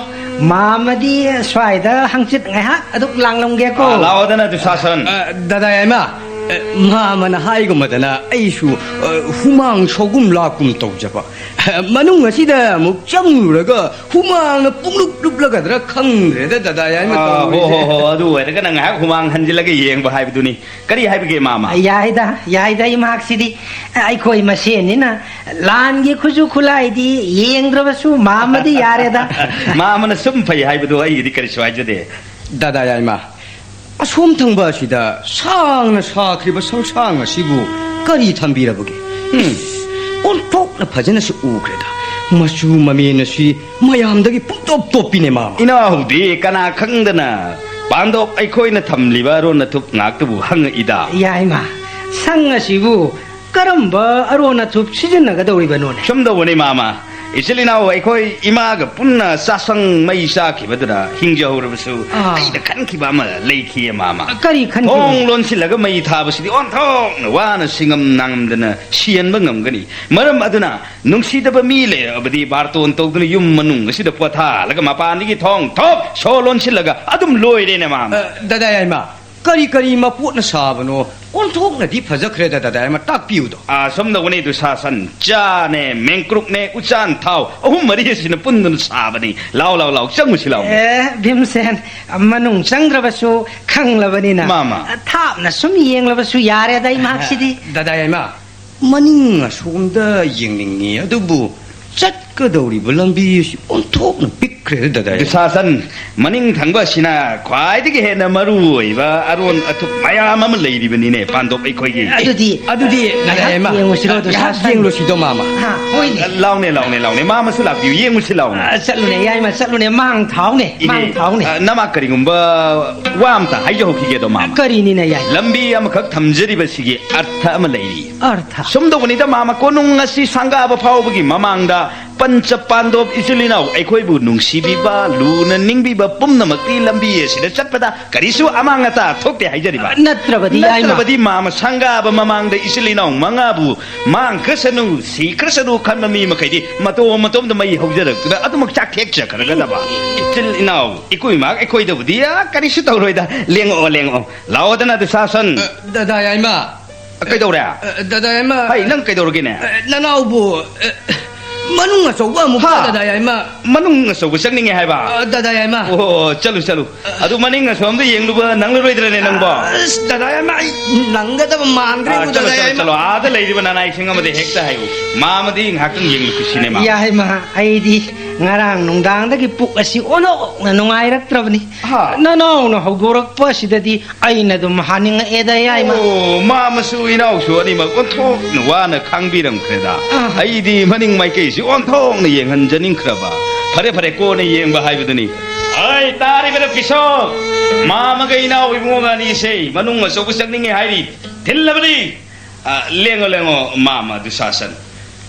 ꯃꯥꯃꯗꯤ ꯁ꯭ꯋꯥꯏꯗ ꯍꯪꯆꯤꯠ ꯉꯥꯏꯍꯥꯛ ꯑꯗꯨꯛ ꯂꯥꯡꯂꯝꯒꯦꯀꯣ꯫ ꯑ, ꯂꯥꯛꯑꯣꯗꯅ, ꯗꯨꯁꯥꯁꯟ꯫ ꯑ, ꯗꯗꯥ ꯌꯥꯏꯃ, ꯑ, ꯃꯥꯃꯅ ꯍꯥꯏꯒꯨꯝꯕꯗꯅ ꯑꯩꯁꯨ, ꯑ, ꯍꯨꯃꯥꯡ ꯁꯧꯒꯨꯝ ꯂꯥꯛꯀꯨꯝ ꯇꯧꯖꯕ꯫ ꯑ, ꯃꯅꯨꯡ ꯑꯁꯤꯗ ꯑꯃꯨꯛ ꯆꯪꯂꯨꯔꯒ ꯍꯨꯃꯥꯡꯅ ꯄꯨꯡꯂꯨꯞ ꯂꯨꯞꯂꯒꯗ꯭ꯔꯥ ꯈꯪꯗ꯭ꯔꯦꯗ, ꯗꯗꯥ ꯌꯥꯏꯃ ꯑ, ꯍꯣ, ꯇꯧꯔꯤꯁꯦ꯫ ꯍꯣ, ꯍꯣ, ꯑꯗꯨ ꯑꯣꯏꯔꯒꯅ ꯉꯥꯏꯍꯥꯛ ꯍꯨꯃꯥꯡ ꯍꯟꯖꯤꯜꯂꯒ ꯌꯦꯡꯕ ꯍꯥꯏꯕꯗꯨꯅꯤ꯫ ꯀꯔꯤ ꯍꯥꯏꯕꯒꯦ, ꯃꯥꯃ? ꯌꯥꯏꯗ, ꯌꯥꯏꯗ, ꯏꯃꯥꯛꯁꯤꯗꯤ꯫ ꯑꯩꯈꯣꯏ ꯃꯁꯦꯟꯅꯤꯅ ꯂꯥꯟꯒꯤ ꯈꯨꯠꯁꯨ ꯈꯨꯠꯂꯥꯏꯗꯤ ꯌꯦꯡꯗ꯭ꯔꯕꯁꯨ ꯃꯥꯃꯗꯤ ꯌꯥꯔꯦꯗ꯫ ꯃꯥꯃꯅ ꯁꯨꯝ ꯐꯩ ꯍꯥꯏꯕꯗꯨ ꯑꯩꯒꯤꯗꯤ ꯀꯔꯤꯁꯨ ꯍꯥꯏꯖꯗꯦ꯫ ꯗꯗꯥ ꯌꯥꯏꯃ, ꯑꯁꯣꯝ ꯊꯪꯕ ꯑꯁꯤꯗ ꯁꯥꯡꯅ ꯁꯥꯈ꯭ꯔꯤꯕ ꯁꯪꯁꯥꯡ ꯑꯁꯤꯕꯨ ꯀꯔꯤ ꯊꯝꯕꯤꯔꯕꯒꯦ? ꯎꯝ꯫ ꯏꯁ, ꯑꯣꯟꯊꯣꯛꯅ ꯐꯖꯅꯁꯨ ꯎꯈ꯭ꯔꯦꯗ꯫ ꯃꯆꯨ ꯃꯃꯦꯟ ꯑꯁꯤ ꯃꯌꯥꯝꯗꯒꯤ ꯄꯨꯡꯇꯣꯞ ꯇꯣꯞꯄꯤꯅꯦ, ꯃꯥꯃ꯫ ꯏꯅꯥꯎꯗꯤ ꯀꯅꯥ ꯈꯪꯗꯅ ꯄꯥꯟꯗꯣꯞ ꯑꯩꯈꯣꯏꯅ ꯊꯝꯂꯤꯕ ꯑꯔꯣꯟ ꯑꯊꯨꯞ ꯉꯥꯛꯇꯕꯨ ꯍꯪꯉꯛꯏꯗ꯫ ꯌꯥꯏꯃ, ꯁꯪ ꯑꯁꯤꯕꯨ ꯀꯔꯝꯕ ꯑꯔꯣꯟ ꯑꯊꯨꯞ ꯁꯤꯖꯤꯟꯅꯒꯗꯧꯔꯤꯕꯅꯣꯅꯦ? ꯁꯨꯝ ꯇꯧꯕꯅꯤ, ꯃꯥꯃ꯫ ꯏꯆꯤꯜ ꯏꯅꯥꯎ ꯑꯩꯈꯣꯏ ꯏꯃꯥꯒ ꯄꯨꯟꯅ ꯆꯥꯁꯪ ꯃꯩ ꯆꯥꯈꯤꯕꯗꯨꯅ ꯍꯤꯡꯖꯍꯧꯔꯕꯁꯨ, ꯑꯥ꯫ ꯑꯩꯅ ꯈꯟꯈꯤꯕ ꯑꯃ ꯂꯩꯈꯤꯌꯦ, ꯃꯥꯃ꯫ ꯀꯔꯤ ꯈꯟꯈꯤꯕꯅꯣ? ꯊꯣꯡ ꯂꯣꯟꯁꯤꯜꯂꯒ ꯃꯩ ꯊꯥꯕꯁꯤꯗꯤ ꯑꯣꯟꯊꯣꯛꯅ ꯋꯥꯅ ꯁꯤꯡꯉꯝ ꯅꯥꯉꯝꯗꯅ ꯁꯤꯍꯟꯕ ꯉꯝꯒꯅꯤ꯫ ꯃꯔꯝ ꯑꯗꯨꯅ ꯅꯨꯡꯁꯤꯗꯕ ꯃꯤ ꯂꯩꯔꯕꯗꯤ ꯕꯥꯔꯇꯣꯟ ꯇꯧꯗꯨꯅ ꯌꯨꯝ ꯃꯅꯨꯡ ꯑꯁꯤꯗ ꯄꯣꯊꯥꯍꯜꯂꯒ ꯃꯄꯥꯟꯗꯒꯤ ꯊꯣꯡ ꯊꯣꯛ ꯁꯣ ꯂꯣꯟꯁꯤꯜꯂꯒ ꯑꯗꯨꯝ ꯂꯣꯏꯔꯦꯅꯦ, ꯃꯥꯃ꯫ ꯑ, ꯗꯗꯥ ꯌꯥꯏꯃ, ꯀꯔꯤ ꯀꯔꯤ ꯃꯄꯣꯠꯅ ꯁꯥꯕꯅꯣ? ꯑꯣꯟꯊꯣꯛꯅꯗꯤ ꯐꯖꯈ꯭ꯔꯦꯗ, ꯗꯗꯥ ꯌꯥꯏꯃ, ꯇꯥꯛꯄꯤꯌꯨꯗꯣ꯫ ꯑꯥ, ꯁꯣꯝꯗ ꯎꯅꯩꯗꯨ ꯁꯥꯁꯟ, ꯆꯥꯅꯦ, ꯃꯦꯡꯀ꯭ꯔꯨꯛꯅꯦ, ꯎꯆꯥꯟ ꯊꯥꯎ, ꯑꯍꯨꯝ ꯃꯔꯤ ꯑꯁꯤꯅ ꯄꯨꯟꯗꯨꯅ ꯁꯥꯕꯅꯤ꯫ ꯂꯥꯎ, ꯂꯥꯎ, ꯂꯥꯎ, ꯆꯪꯉꯨꯁꯤ ꯂꯥꯎ꯫ ꯑꯦ, ꯚꯤꯝꯁꯦꯟ, ꯃꯅꯨꯡ ꯆꯪꯗ꯭ꯔꯕꯁꯨ ꯈꯪꯂꯕꯅꯤꯅ꯫ ꯃꯥꯃ꯫ ꯊꯥꯞꯅ ꯁꯨꯝ ꯌꯦꯡꯂꯕꯁꯨ ꯌꯥꯔꯦꯗ, ꯏꯃꯥꯛꯁꯤꯗꯤ꯫ ꯗꯗꯥ ꯌꯥꯏꯃ, ꯃꯅꯤꯡ ꯑꯁꯣꯝꯗ ꯌꯦꯡꯅꯤꯡꯉꯤ, ꯑꯗꯨꯕꯨ ꯆꯠ ꯀꯗꯧꯔꯤꯕ ꯂꯝꯕꯤ ꯑꯁꯤ ꯑꯣꯟꯊꯣꯛꯅ ꯄꯤꯛꯈ꯭ꯔꯦꯗ, ꯗꯗꯥ꯫ ꯗꯨꯁꯥꯁꯟ, ꯃꯅꯤꯡ ꯊꯪꯕ ꯑꯁꯤꯅ ꯈ꯭ꯋꯥꯏꯗꯒꯤ ꯍꯦꯟꯅ ꯃꯔꯨ ꯑꯣꯏꯕ ꯑꯔꯣꯟ ꯑꯊꯨꯞ ꯃꯌꯥꯝ ꯑꯃ ꯂꯩꯔꯤꯕꯅꯤꯅꯦ, ꯄꯥꯟꯗꯣꯞ ꯑꯩꯈꯣꯏꯒꯤ꯫ ꯑꯗꯨꯗꯤ ꯑꯗꯨꯗꯤ ꯉꯥꯏꯍꯥꯛ ꯉꯥꯏꯍꯥꯛ ꯌꯦꯡꯉꯨꯁꯤꯔꯣ, ꯉꯥꯏꯍꯥꯛ ꯗꯨꯁꯥꯁꯟ? ꯌꯦꯡꯂꯨꯁꯤꯗꯣ, ꯃꯥꯃ꯫ ꯍꯥ, ꯍꯣꯏꯅꯦ꯫ ꯂꯥꯎꯅꯦ, ꯂꯥꯎꯅꯦ, ꯂꯥꯎꯅꯦ꯫ ꯃꯥꯃꯁꯨ ꯂꯥꯛꯄꯤꯌꯨ, ꯌꯦꯡꯉꯨꯁꯤ ꯂꯥꯎꯅꯦ꯫ ꯑ, ꯆꯠꯂꯨꯅꯦ, ꯌꯥꯏꯃ, ꯆꯠꯂꯨꯅꯦ, ꯃꯥꯡ ꯊꯥꯎꯅꯦ, ꯏꯍꯦ, ꯃꯥꯡ ꯊꯥꯎꯅꯦ꯫ ꯑ, ꯅꯃꯥ ꯀꯔꯤꯒꯨꯝꯕ ꯋꯥ ꯑꯝꯇ ꯍꯥꯏꯖꯍꯧꯈꯤꯒꯦꯗꯣ, ꯃꯥꯃ꯫ ꯀꯔꯤꯅꯤꯅꯦ, ꯌꯥꯏꯃ? ꯂꯝꯕꯤ ꯑꯃꯈꯛ ꯊꯝꯖꯔꯤꯕꯁꯤꯒꯤ ꯑꯔꯊ ꯑꯃ ꯂꯩꯔꯤ꯫ ꯑꯔꯊ? ꯁꯨꯝ ꯇꯧꯕꯅꯤꯗ, ꯃꯥꯃ, ꯀꯣꯅꯨꯡ ꯑꯁꯤ ꯁꯪꯒꯥꯕ ꯐꯥꯎꯕꯒꯤ ꯃꯃꯥꯡꯗ ꯄꯟꯆ ꯄꯥꯟꯗꯣꯞ ꯏꯆꯤꯜ ꯏꯅꯥꯎ ꯑꯩꯈꯣꯏꯕꯨ ꯅꯨꯡꯁꯤꯕꯤꯕ, ꯂꯨꯅ ꯅꯤꯡꯕꯤꯕ ꯄꯨꯝꯅꯃꯛꯇꯤ ꯂꯝꯕꯤ ꯑꯁꯤꯗ ꯆꯠꯄꯗ ꯀꯔꯤꯁꯨ ꯑꯃꯥꯡ ꯑꯇꯥ ꯊꯣꯛꯇꯦ ꯍꯥꯏꯖꯔꯤꯕ꯫ ꯅꯠꯇ꯭ꯔꯕꯗꯤ, ꯌꯥꯏꯃ꯫ ꯅꯠꯇ꯭ꯔꯕꯗꯤ ꯃꯥꯃ ꯁꯪꯒꯥꯕ ꯃꯃꯥꯡꯗ ꯏꯆꯤꯜ ꯏꯅꯥꯎ ꯃꯉꯥꯕꯨ ꯃꯥꯡꯈ꯭ꯔꯁꯅꯨ, ꯁꯤꯈ꯭ꯔꯁꯅꯨ ꯈꯟꯕ ꯃꯤ ꯃꯈꯩꯗꯤ ꯃꯇꯣꯝ ꯃꯇꯣꯝꯗ ꯃꯩ ꯍꯧꯖꯔꯛꯇꯨꯅ ꯑꯗꯨꯃꯛ ꯆꯥꯛꯊꯦꯛꯆꯈ꯭ꯔꯒꯗꯕ꯫ ꯏꯆꯤꯜ ꯏꯅꯥꯎ ꯏꯀꯨꯏ ꯏꯃꯥ ꯑꯩꯈꯣꯏꯗꯕꯨꯗꯤ, ꯑ, ꯀꯔꯤꯁꯨ ꯇꯧꯔꯣꯏꯗ꯫ ꯂꯦꯡꯉꯛꯑꯣ, ꯂꯦꯡꯉꯛꯑꯣ꯫ ꯂꯥꯛꯑꯣꯗꯅ, ꯗꯨꯁꯥꯁꯟ꯫ ꯑ, ꯗꯗꯥ ꯌꯥꯏꯃ꯫ ꯀꯩꯗꯧꯔꯦ? ꯑ, ꯗꯗꯥ ꯌꯥꯏꯃ꯫ ꯍꯩ, ꯅꯪ ꯀꯩꯗꯧꯔꯒꯦꯅꯦ? ꯑ, ꯅꯅꯥꯎꯕꯨ, ꯑ, ꯃꯅꯨꯡ ꯑꯆꯧꯕ ꯑꯃꯨꯛ ꯍꯥ? ꯗꯗꯥ ꯌꯥꯏꯃ꯫ ꯃꯅꯨꯡ ꯑꯆꯧꯕ ꯆꯪꯅꯤꯡꯉꯦ ꯍꯥꯏꯕ? ꯑ, ꯗꯗꯥ ꯌꯥꯏꯃ꯫ ꯑꯣ, ꯆꯠꯂꯨ, ꯆꯠꯂꯨ꯫ ꯑꯗꯨ ꯃꯅꯤꯡ ꯑꯁꯣꯝꯗ ꯌꯦꯡꯂꯨꯕ ꯅꯪꯂꯔꯣꯏꯗ꯭ꯔꯅꯦ ꯅꯪꯕꯣ? ꯑꯁ, ꯗꯗꯥ ꯌꯥꯏꯃ, ꯑꯩ ꯅꯪꯒꯗꯕ ꯃꯥꯟꯗ꯭ꯔꯦꯕꯨ, ꯑꯥ, ꯆꯠꯂꯣ, ꯗꯗꯥ ꯆꯠꯂꯣ, ꯌꯥꯏꯃ꯫ ꯆꯠꯂꯣ꯫ ꯑꯥꯗ ꯂꯩꯔꯤꯕ ꯅꯅꯥꯏꯁꯤꯡ ꯑꯃꯗ ꯍꯦꯛꯇ ꯍꯥꯏꯌꯨ꯫ ꯃꯥꯃꯗꯤ ꯉꯥꯏꯍꯥꯛꯇꯪ ꯌꯦꯡꯂꯨꯈꯤꯁꯤꯅꯦ, ꯃꯥ꯫ ꯌꯥꯏꯃ, ꯑꯩꯗꯤ ꯉꯔꯥꯡ ꯅꯨꯡꯗꯥꯡꯗꯒꯤ ꯄꯨꯛ ꯑꯁꯤ ꯑꯣꯟꯊꯣꯛꯅ ꯅꯨꯡꯉꯥꯏꯔꯛꯇ꯭ꯔꯕꯅꯤ꯫ ꯍꯥ? ꯅꯅꯥꯎꯅ ꯍꯧꯗꯣꯔꯛꯄ ꯑꯁꯤꯗꯗꯤ ꯑꯩꯅ ꯑꯗꯨꯝ ꯍꯥꯅꯤꯡꯉꯛꯑꯦꯗ, ꯌꯥꯏꯃ꯫ ꯑꯣ, ꯃꯥꯃꯁꯨ ꯏꯅꯥꯎꯁꯨ ꯑꯅꯤꯃꯛ ꯑꯣꯟꯊꯣꯛꯅ ꯋꯥꯅ ꯈꯥꯡꯕꯤꯔꯝꯈ꯭ꯔꯦꯗ꯫ ꯑꯥ꯫ ꯑꯩꯗꯤ ꯃꯅꯤꯡ ꯃꯥꯏꯀꯩꯁꯤ ꯑꯣꯟꯊꯣꯛꯅ ꯌꯦꯡꯍꯟꯖꯅꯤꯡꯈ꯭ꯔꯕ꯫ ꯐꯔꯦ, ꯐꯔꯦ, ꯀꯣꯟꯅ ꯌꯦꯡꯕ ꯍꯥꯏꯕꯗꯨꯅꯤ꯫ ꯑꯩ, ꯇꯥꯔꯤꯕ ꯅꯨꯄꯤꯁꯣ, ꯃꯥꯃꯒ ꯏꯅꯥꯎ ꯏꯕꯨꯡꯉꯣꯒ ꯑꯅꯤꯁꯦ ꯃꯅꯨꯡ ꯑꯆꯧꯕ ꯆꯪꯅꯤꯡꯉꯦ ꯍꯥꯏꯔꯤ꯫ ꯊꯤꯜꯂꯕꯗꯤ꯫ ꯑ, ꯂꯦꯡꯉꯣ, ꯂꯦꯡꯉꯣ, ꯃꯥꯃ ꯗꯨꯁꯥꯁꯟ꯫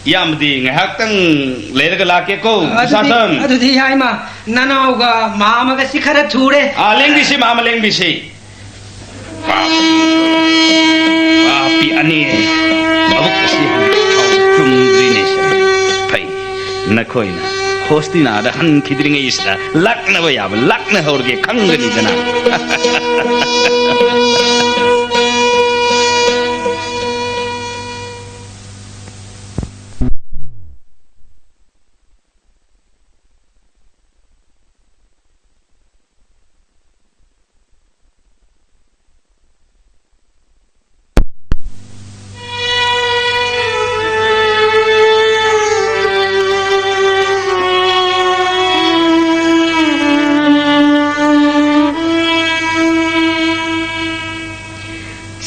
ꯏꯌꯥꯝꯕꯗꯤ ꯉꯥꯏꯍꯥꯛꯇꯪ ꯂꯩꯔꯒ ꯂꯥꯛꯀꯦꯀꯣ, ꯑꯗꯨꯗꯤ, ꯗꯨꯁꯥꯁꯟ꯫ ꯑꯗꯨꯗꯤ ꯏꯌꯥꯏꯃ, ꯅꯅꯥꯎꯒ ꯃꯥꯃꯒꯁꯤ ꯈꯔ ꯊꯨꯔꯦ꯫ ꯑ, ꯂꯦꯡꯕꯤꯁꯤ, ꯃꯥꯃ, ꯂꯦꯡꯕꯤꯁꯤ꯫ ꯄꯥꯄꯤ, ꯄꯥꯄꯤ ꯑꯅꯤ, ꯃꯕꯨꯛ ꯑꯁꯤ ꯍꯧꯖꯤꯛ ꯐꯥꯎ ꯆꯨꯝꯗ꯭ꯔꯤꯅꯦ꯫ ꯐꯩ, ꯅꯈꯣꯏꯅ ꯍꯣꯁꯇꯤꯅꯥꯗ ꯍꯟꯈꯤꯗ꯭ꯔꯤꯉꯩꯁꯤꯗ ꯂꯥꯛꯅꯕ ꯌꯥꯕ ꯂꯥꯛꯅꯍꯧꯔꯒꯦ ꯈꯪꯒꯅꯤꯗꯅ꯫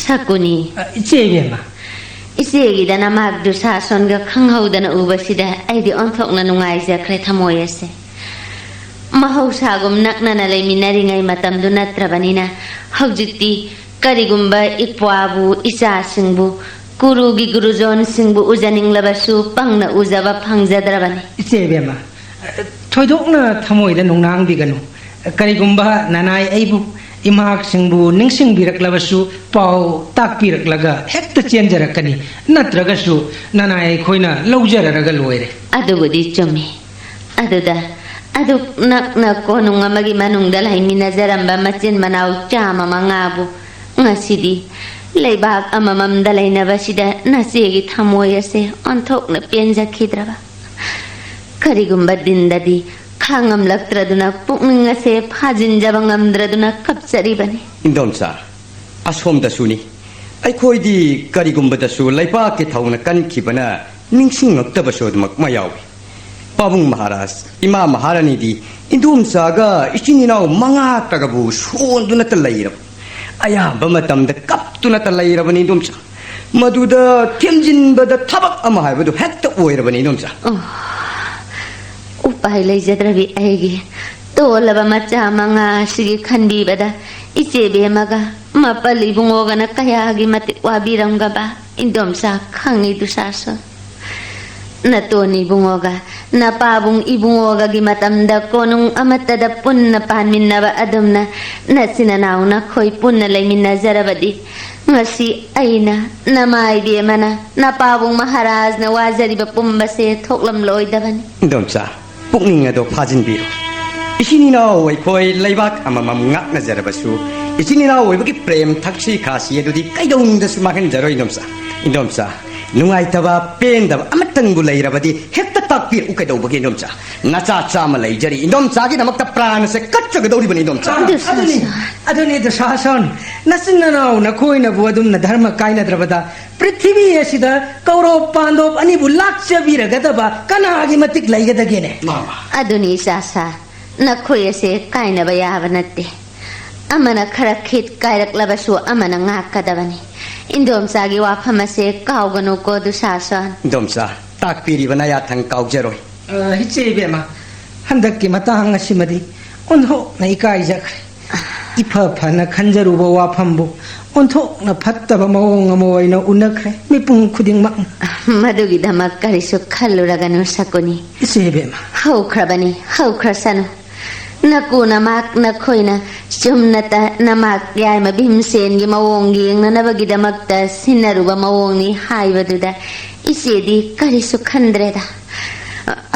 ꯁꯀꯨꯅꯤ꯫ ꯑ, ꯏꯆꯦ ꯏꯕꯦꯝꯃ꯫ ꯏꯆꯦꯒꯤꯗ ꯅꯃꯥꯛ ꯗꯨꯁꯥꯁꯣꯟꯒ ꯈꯪꯍꯧꯗꯅ ꯎꯕꯁꯤꯗ ꯑꯩꯗꯤ ꯑꯣꯟꯊꯣꯛꯅ ꯅꯨꯡꯉꯥꯏꯖꯈ꯭ꯔꯦ ꯊꯃꯣꯏ ꯑꯁꯦ꯫ ꯃꯍꯧꯁꯥꯒꯨꯝ ꯅꯛꯅꯅ ꯂꯩꯃꯤꯟꯅꯔꯤꯉꯩ ꯃꯇꯝꯗꯨ ꯅꯠꯇ꯭ꯔꯕꯅꯤꯅ ꯍꯧꯖꯤꯛꯇꯤ ꯀꯔꯤꯒꯨꯝꯕ ꯏꯄ꯭ꯋꯥꯕꯨ, ꯏꯆꯥꯁꯤꯡꯕꯨ, ꯀꯨꯔꯨꯒꯤ ꯒꯨꯔꯨꯖꯣꯟꯁꯤꯡꯕꯨ ꯎꯖꯅꯤꯡꯂꯕꯁꯨ ꯄꯪꯅ ꯎꯖꯕ ꯐꯪꯖꯗ꯭ꯔꯕꯅꯤ꯫ ꯏꯆꯦ ꯏꯕꯦꯝꯃ, ꯊꯣꯏꯗꯣꯛꯅ ꯊꯃꯣꯏꯗ ꯅꯨꯡꯅꯥꯡꯕꯤꯒꯅꯨ꯫ ꯀꯔꯤꯒꯨꯝꯕ ꯅꯅꯥꯏ ꯑꯩꯕꯨ, ꯏꯃꯥꯁꯤꯡꯕꯨ ꯅꯤꯡꯁꯤꯡꯕꯤꯔꯛꯂꯕꯁꯨ ꯄꯥꯎ ꯇꯥꯛꯄꯤꯔꯛꯂꯒ ꯍꯦꯛꯇ ꯆꯦꯟꯖꯔꯛꯀꯅꯤ꯫ ꯅꯠꯇ꯭ꯔꯒꯁꯨ ꯅꯅꯥꯏ ꯑꯩꯈꯣꯏꯅ ꯂꯧꯖꯔꯔꯒ ꯂꯣꯏꯔꯦ꯫ ꯑꯗꯨꯕꯨꯗꯤ ꯆꯨꯝꯃꯤ꯫ ꯑꯗꯨꯗ ꯑꯗꯨꯛ ꯅꯛꯅ ꯀꯣꯅꯨꯡ ꯑꯃꯒꯤ ꯃꯅꯨꯡꯗ ꯂꯩꯃꯤꯟꯅꯖꯔꯝꯕ ꯃꯆꯤꯟ ꯃꯅꯥꯎ ꯆꯥꯝꯃ ꯃꯉꯥꯕꯨ ꯉꯁꯤꯗꯤ ꯂꯩꯕꯥꯛ ꯑꯃꯃꯝꯗ ꯂꯩꯅꯕꯁꯤꯗ ꯅꯆꯦꯒꯤ ꯊꯃꯣꯏ ꯑꯁꯦ ꯑꯣꯟꯊꯣꯛꯅ ꯄꯦꯟꯖꯈꯤꯗ꯭ꯔꯕ꯫ ꯀꯔꯤꯒꯨꯝꯕ ꯗꯤꯟꯗꯗꯤ ꯈꯥꯡꯉꯝꯂꯛꯇ꯭ꯔꯗꯨꯅ ꯄꯨꯛꯅꯤꯡ ꯑꯁꯦ ꯐꯥꯖꯤꯟꯖꯕ ꯉꯝꯗ꯭ꯔꯗꯨꯅ ꯀꯞꯆꯔꯤꯕꯅꯤ꯫ ꯏꯟꯗꯣꯝꯆꯥ, ꯑꯁꯣꯝꯗꯁꯨꯅꯤ꯫ ꯑꯩꯈꯣꯏꯗꯤ ꯀꯔꯤꯒꯨꯝꯕꯗꯁꯨ ꯂꯩꯕꯥꯛꯀꯤ ꯊꯧꯅ ꯀꯟꯈꯤꯕꯅ ꯅꯤꯡꯁꯤꯡꯉꯛꯇꯕꯁꯨ ꯑꯗꯨꯃꯛ ꯃꯌꯥꯎꯏ꯫ ꯄꯥꯕꯨꯡ ꯃꯍꯥꯔꯥꯖ, ꯏꯃꯥ ꯃꯍꯥꯔꯥꯅꯤꯗꯤ ꯏꯟꯗꯣꯝꯆꯥꯒ ꯏꯆꯤꯟ ꯏꯅꯥꯎ ꯃꯉꯥꯇꯒꯕꯨ ꯁꯣꯟꯗꯨꯅꯇ ꯂꯩꯔꯕ꯫ ꯑꯌꯥꯝꯕ ꯃꯇꯝꯗ ꯀꯞꯇꯨꯅꯇ ꯂꯩꯔꯕꯅꯤ ꯏꯟꯗꯣꯝꯆꯥ꯫ ꯃꯗꯨꯗ ꯊꯦꯝꯖꯤꯟꯕꯗ ꯊꯕꯛ ꯑꯃ ꯍꯥꯏꯕꯗꯨ ꯍꯦꯛꯇ ꯑꯣꯏꯔꯕꯅꯤ ꯏꯟꯗꯣꯝꯆꯥ꯫ ꯑꯣ, ꯎꯄꯥꯏ ꯂꯩꯖꯗ꯭ꯔꯕꯤ ꯑꯩꯒꯤ ꯇꯣꯜꯂꯕ ꯃꯆꯥ ꯃꯉꯥ ꯑꯁꯤꯒꯤ ꯈꯟꯕꯤꯕꯗ ꯏꯆꯦ ꯕꯦꯝꯃꯒ ꯃꯄꯜ ꯏꯕꯨꯡꯉꯣꯒꯅ ꯀꯌꯥꯒꯤ ꯃꯇꯤꯛ ꯋꯥꯕꯤꯔꯝꯒꯕ ꯏꯟꯗꯣꯝꯆꯥ ꯈꯪꯉꯤ ꯗꯨꯁꯥꯁꯣꯟ꯫ ꯅꯇꯣꯟ ꯏꯕꯨꯡꯉꯣꯒ ꯅꯄꯥꯕꯨꯡ ꯏꯕꯨꯡꯉꯣꯒꯒꯤ ꯃꯇꯝꯗ ꯀꯣꯅꯨꯡ ꯑꯃꯠꯇꯗ ꯄꯨꯟꯅ ꯄꯥꯟꯃꯤꯟꯅꯕ ꯑꯗꯨꯝꯅ ꯅꯆꯤꯟ ꯅꯅꯥꯎ ꯅꯈꯣꯏ ꯄꯨꯟꯅ ꯂꯩꯃꯤꯟꯅꯖꯔꯕꯗꯤ ꯉꯁꯤ ꯑꯩꯅ ꯅꯃꯥ ꯏꯕꯦꯝꯃꯅ ꯅꯄꯥꯕꯨꯡ ꯃꯍꯥꯔꯥꯖꯅ ꯋꯥꯖꯔꯤꯕ ꯄꯨꯝꯕꯁꯦ ꯊꯣꯛꯂꯝꯂꯣꯏꯗꯕꯅꯤ꯫ ꯏꯟꯗꯣꯝꯆꯥ, ꯄꯨꯛꯅꯤꯡ ꯑꯗꯣ ꯐꯥꯖꯤꯟꯕꯤꯔꯣ꯫ ꯏꯆꯤꯟ ꯏꯅꯥꯎ ꯑꯩꯈꯣꯏ ꯂꯩꯕꯥꯛ ꯑꯃꯃꯝ ꯉꯥꯛꯅꯖꯔꯕꯁꯨ ꯏꯆꯤꯟ ꯏꯅꯥꯎ ꯑꯣꯏꯕꯒꯤ ꯄ꯭ꯔꯦꯝ ꯊꯛꯁꯤ ꯈꯥꯁꯤ ꯑꯗꯨꯗꯤ ꯀꯩꯗꯧꯅꯨꯡꯗꯁꯨ ꯃꯥꯡꯍꯟꯖꯔꯣꯏ ꯏꯟꯗꯣꯝꯆꯥ꯫ ꯏꯟꯗꯣꯝꯆꯥ, ꯅꯨꯡꯉꯥꯏꯇꯕ ꯄꯦꯟꯗꯕ ꯑꯃꯇꯪꯕꯨ ꯂꯩꯔꯕꯗꯤ ꯍꯦꯛꯇ ꯇꯥꯛꯄꯤꯔꯛꯎ ꯀꯩꯗꯧꯕꯒꯦ ꯏꯟꯗꯣꯝꯆꯥ? ꯅꯆꯥ ꯆꯥꯝꯃ ꯂꯩꯖꯔꯤ ꯏꯟꯗꯣꯝꯆꯥꯒꯤꯗꯃꯛꯇ ꯄ꯭ꯔꯥꯟ ꯑꯁꯦ ꯀꯠꯆꯒꯗꯧꯔꯤꯕꯅꯤ ꯏꯟꯗꯣꯝꯆꯥ꯫ ꯑꯗꯨꯅꯤ, ꯑꯗꯨꯅꯤ ꯗꯨꯁꯥꯁꯣꯟ, ꯅꯆꯤꯟ ꯅꯅꯥꯎ ꯅꯈꯣꯏꯅꯕꯨ ꯑꯗꯨꯝꯅ ꯙꯔꯃ ꯀꯥꯏꯅꯗ꯭ꯔꯕꯗ ꯄ꯭ꯔꯤꯊꯤꯕꯤ ꯑꯁꯤꯗ ꯀꯧꯔꯣꯞ ꯄꯥꯟꯗꯣꯞ ꯑꯅꯤꯕꯨ ꯂꯥꯛꯆꯕꯤꯔꯒꯗꯕ ꯀꯅꯥꯒꯤ ꯃꯇꯤꯛ ꯂꯩꯒꯗꯒꯦꯅꯦ? ꯃꯥꯃ꯫ ꯑꯗꯨꯅꯤ ꯏꯆꯥꯁꯥ, ꯅꯈꯣꯏ ꯑꯁꯦ ꯀꯥꯏꯅꯕ ꯌꯥꯕ ꯅꯠꯇꯦ꯫ ꯑꯃꯅ ꯈꯔ ꯈꯤꯠ ꯀꯥꯏꯔꯛꯂꯕꯁꯨ ꯑꯃꯅ ꯉꯥꯛꯀꯗꯕꯅꯤ꯫ ꯏꯟꯗꯣꯝꯆꯥꯒꯤ ꯋꯥꯐꯝ ꯑꯁꯦ ꯀꯥꯎꯒꯅꯨꯀꯣ, ꯗꯨꯁꯥꯁꯟ꯫ ꯏꯟꯗꯣꯝꯆꯥ, ꯇꯥꯛꯄꯤꯔꯤꯕ ꯅꯌꯥꯊꯪ ꯀꯥꯎꯖꯔꯣꯏ꯫ ꯑ, ꯏꯆꯦ ꯏꯕꯦꯝꯃ, ꯍꯟꯗꯛꯀꯤ ꯃꯇꯥꯡ ꯑꯁꯤꯃꯗꯤ ꯑꯣꯟꯊꯣꯛꯅ ꯏꯀꯥꯏꯖꯈ꯭ꯔꯦ꯫ ꯏꯐ ꯐꯅ ꯈꯟꯖꯔꯨꯕ ꯋꯥꯐꯝꯕꯨ ꯑꯣꯟꯊꯣꯛꯅ ꯐꯠꯇꯕ ꯃꯑꯣꯡ ꯑꯃ ꯑꯣꯏꯅ ꯎꯅꯈ꯭ꯔꯦ ꯃꯤꯄꯨꯝ ꯈꯨꯗꯤꯡꯃꯛꯅ꯫ ꯃꯗꯨꯒꯤꯗꯃꯛ ꯀꯔꯤꯁꯨ ꯈꯜꯂꯨꯔꯒꯅꯨ, ꯁꯀꯨꯅꯤ꯫ ꯏꯆꯦ ꯏꯕꯦꯝꯃ꯫ ꯍꯧꯈ꯭ꯔꯕꯅꯤ, ꯍꯧꯈ꯭ꯔꯁꯅꯨ꯫ ꯅꯀꯨ ꯅꯃꯥꯛ ꯅꯈꯣꯏꯅ ꯆꯨꯝꯅꯇ ꯅꯃꯥꯛ ꯌꯥꯏꯃ ꯚꯤꯝꯁꯦꯟꯒꯤ ꯃꯑꯣꯡ ꯌꯦꯡꯅꯅꯕꯒꯤꯗꯃꯛꯇ ꯁꯤꯟꯅꯔꯨꯕ ꯃꯑꯣꯡꯅꯤ ꯍꯥꯏꯕꯗꯨꯗ ꯏꯆꯦꯗꯤ ꯀꯔꯤꯁꯨ ꯈꯟꯗ꯭ꯔꯦꯗ꯫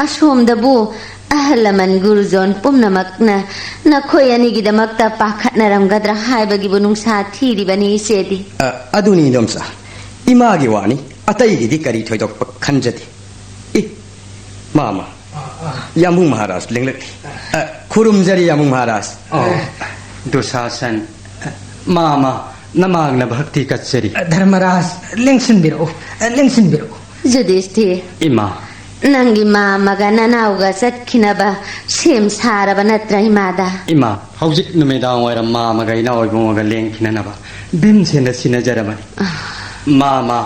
ꯑꯁꯣꯝꯗꯕꯨ ꯑꯍꯜ ꯂꯃꯟ ꯒꯨꯔꯨꯖꯣꯟ ꯄꯨꯝꯅꯃꯛꯅ ꯅꯈꯣꯏ ꯑꯅꯤꯒꯤꯗꯃꯛꯇ ꯄꯥꯈꯠꯅꯔꯝꯒꯗ꯭ꯔꯥ ꯍꯥꯏꯕꯒꯤꯕꯨ ꯅꯨꯡꯁꯥ ꯊꯤꯔꯤꯕꯅꯤ ꯏꯆꯦꯗꯤ꯫ ꯑ, ꯑꯗꯨꯅꯤ ꯏꯟꯗꯣꯝꯆꯥ, ꯏꯃꯥꯒꯤ ꯋꯥꯅꯤ, ꯑꯇꯩꯒꯤꯗꯤ ꯀꯔꯤ ꯊꯣꯏꯗꯣꯛꯄ ꯈꯟꯖꯗꯦ꯫ ꯑꯦ, ꯃꯥꯃ, ꯑꯥ, ꯑꯥ꯫ ꯌꯥꯝꯕꯨꯡ ꯃꯍꯥꯔꯥꯖ ꯂꯦꯡꯂꯛꯂꯤ꯫ ꯑ, ꯈꯨꯔꯨꯝꯖꯔꯤ ꯌꯥꯝꯕꯨꯡ ꯃꯍꯥꯔꯥꯖ꯫ ꯑꯣ, ꯑꯦ꯫ ꯗꯨꯁꯥꯁꯟ, ꯃꯥꯃ, ꯅꯃꯥꯡꯅ ꯚꯛꯇꯤ ꯀꯠꯆꯔꯤ꯫ ꯑ, ꯙꯔꯃꯔꯥꯖ, ꯂꯦꯡꯁꯤꯟꯕꯤꯔꯛꯎ, ꯑ, ꯂꯦꯡꯁꯤꯟꯕꯤꯔꯛꯎ꯫ ꯌꯨꯙꯤꯁꯇꯤꯔ꯫ ꯏꯃꯥ꯫ ꯅꯪꯒꯤ ꯃꯥꯃꯒ ꯅꯅꯥꯎꯒ ꯆꯠꯈꯤꯅꯕ ꯁꯦꯝ ꯁꯥꯔꯕ ꯅꯠꯇ꯭ꯔꯥ ꯏꯃꯥꯗ? ꯏꯃꯥ, ꯍꯧꯖꯤꯛ ꯅꯨꯃꯤꯗꯥꯡ ꯋꯥꯏꯔꯝ ꯃꯥꯃꯒ ꯏꯅꯥꯎ ꯏꯕꯨꯡꯉꯣꯒ ꯂꯦꯡꯈꯤꯅꯅꯕ ꯚꯤꯝꯁꯦꯟꯅ ꯁꯤꯟꯅꯖꯔꯕꯅꯤ꯫ ꯑꯥ꯫ ꯃꯥꯃ,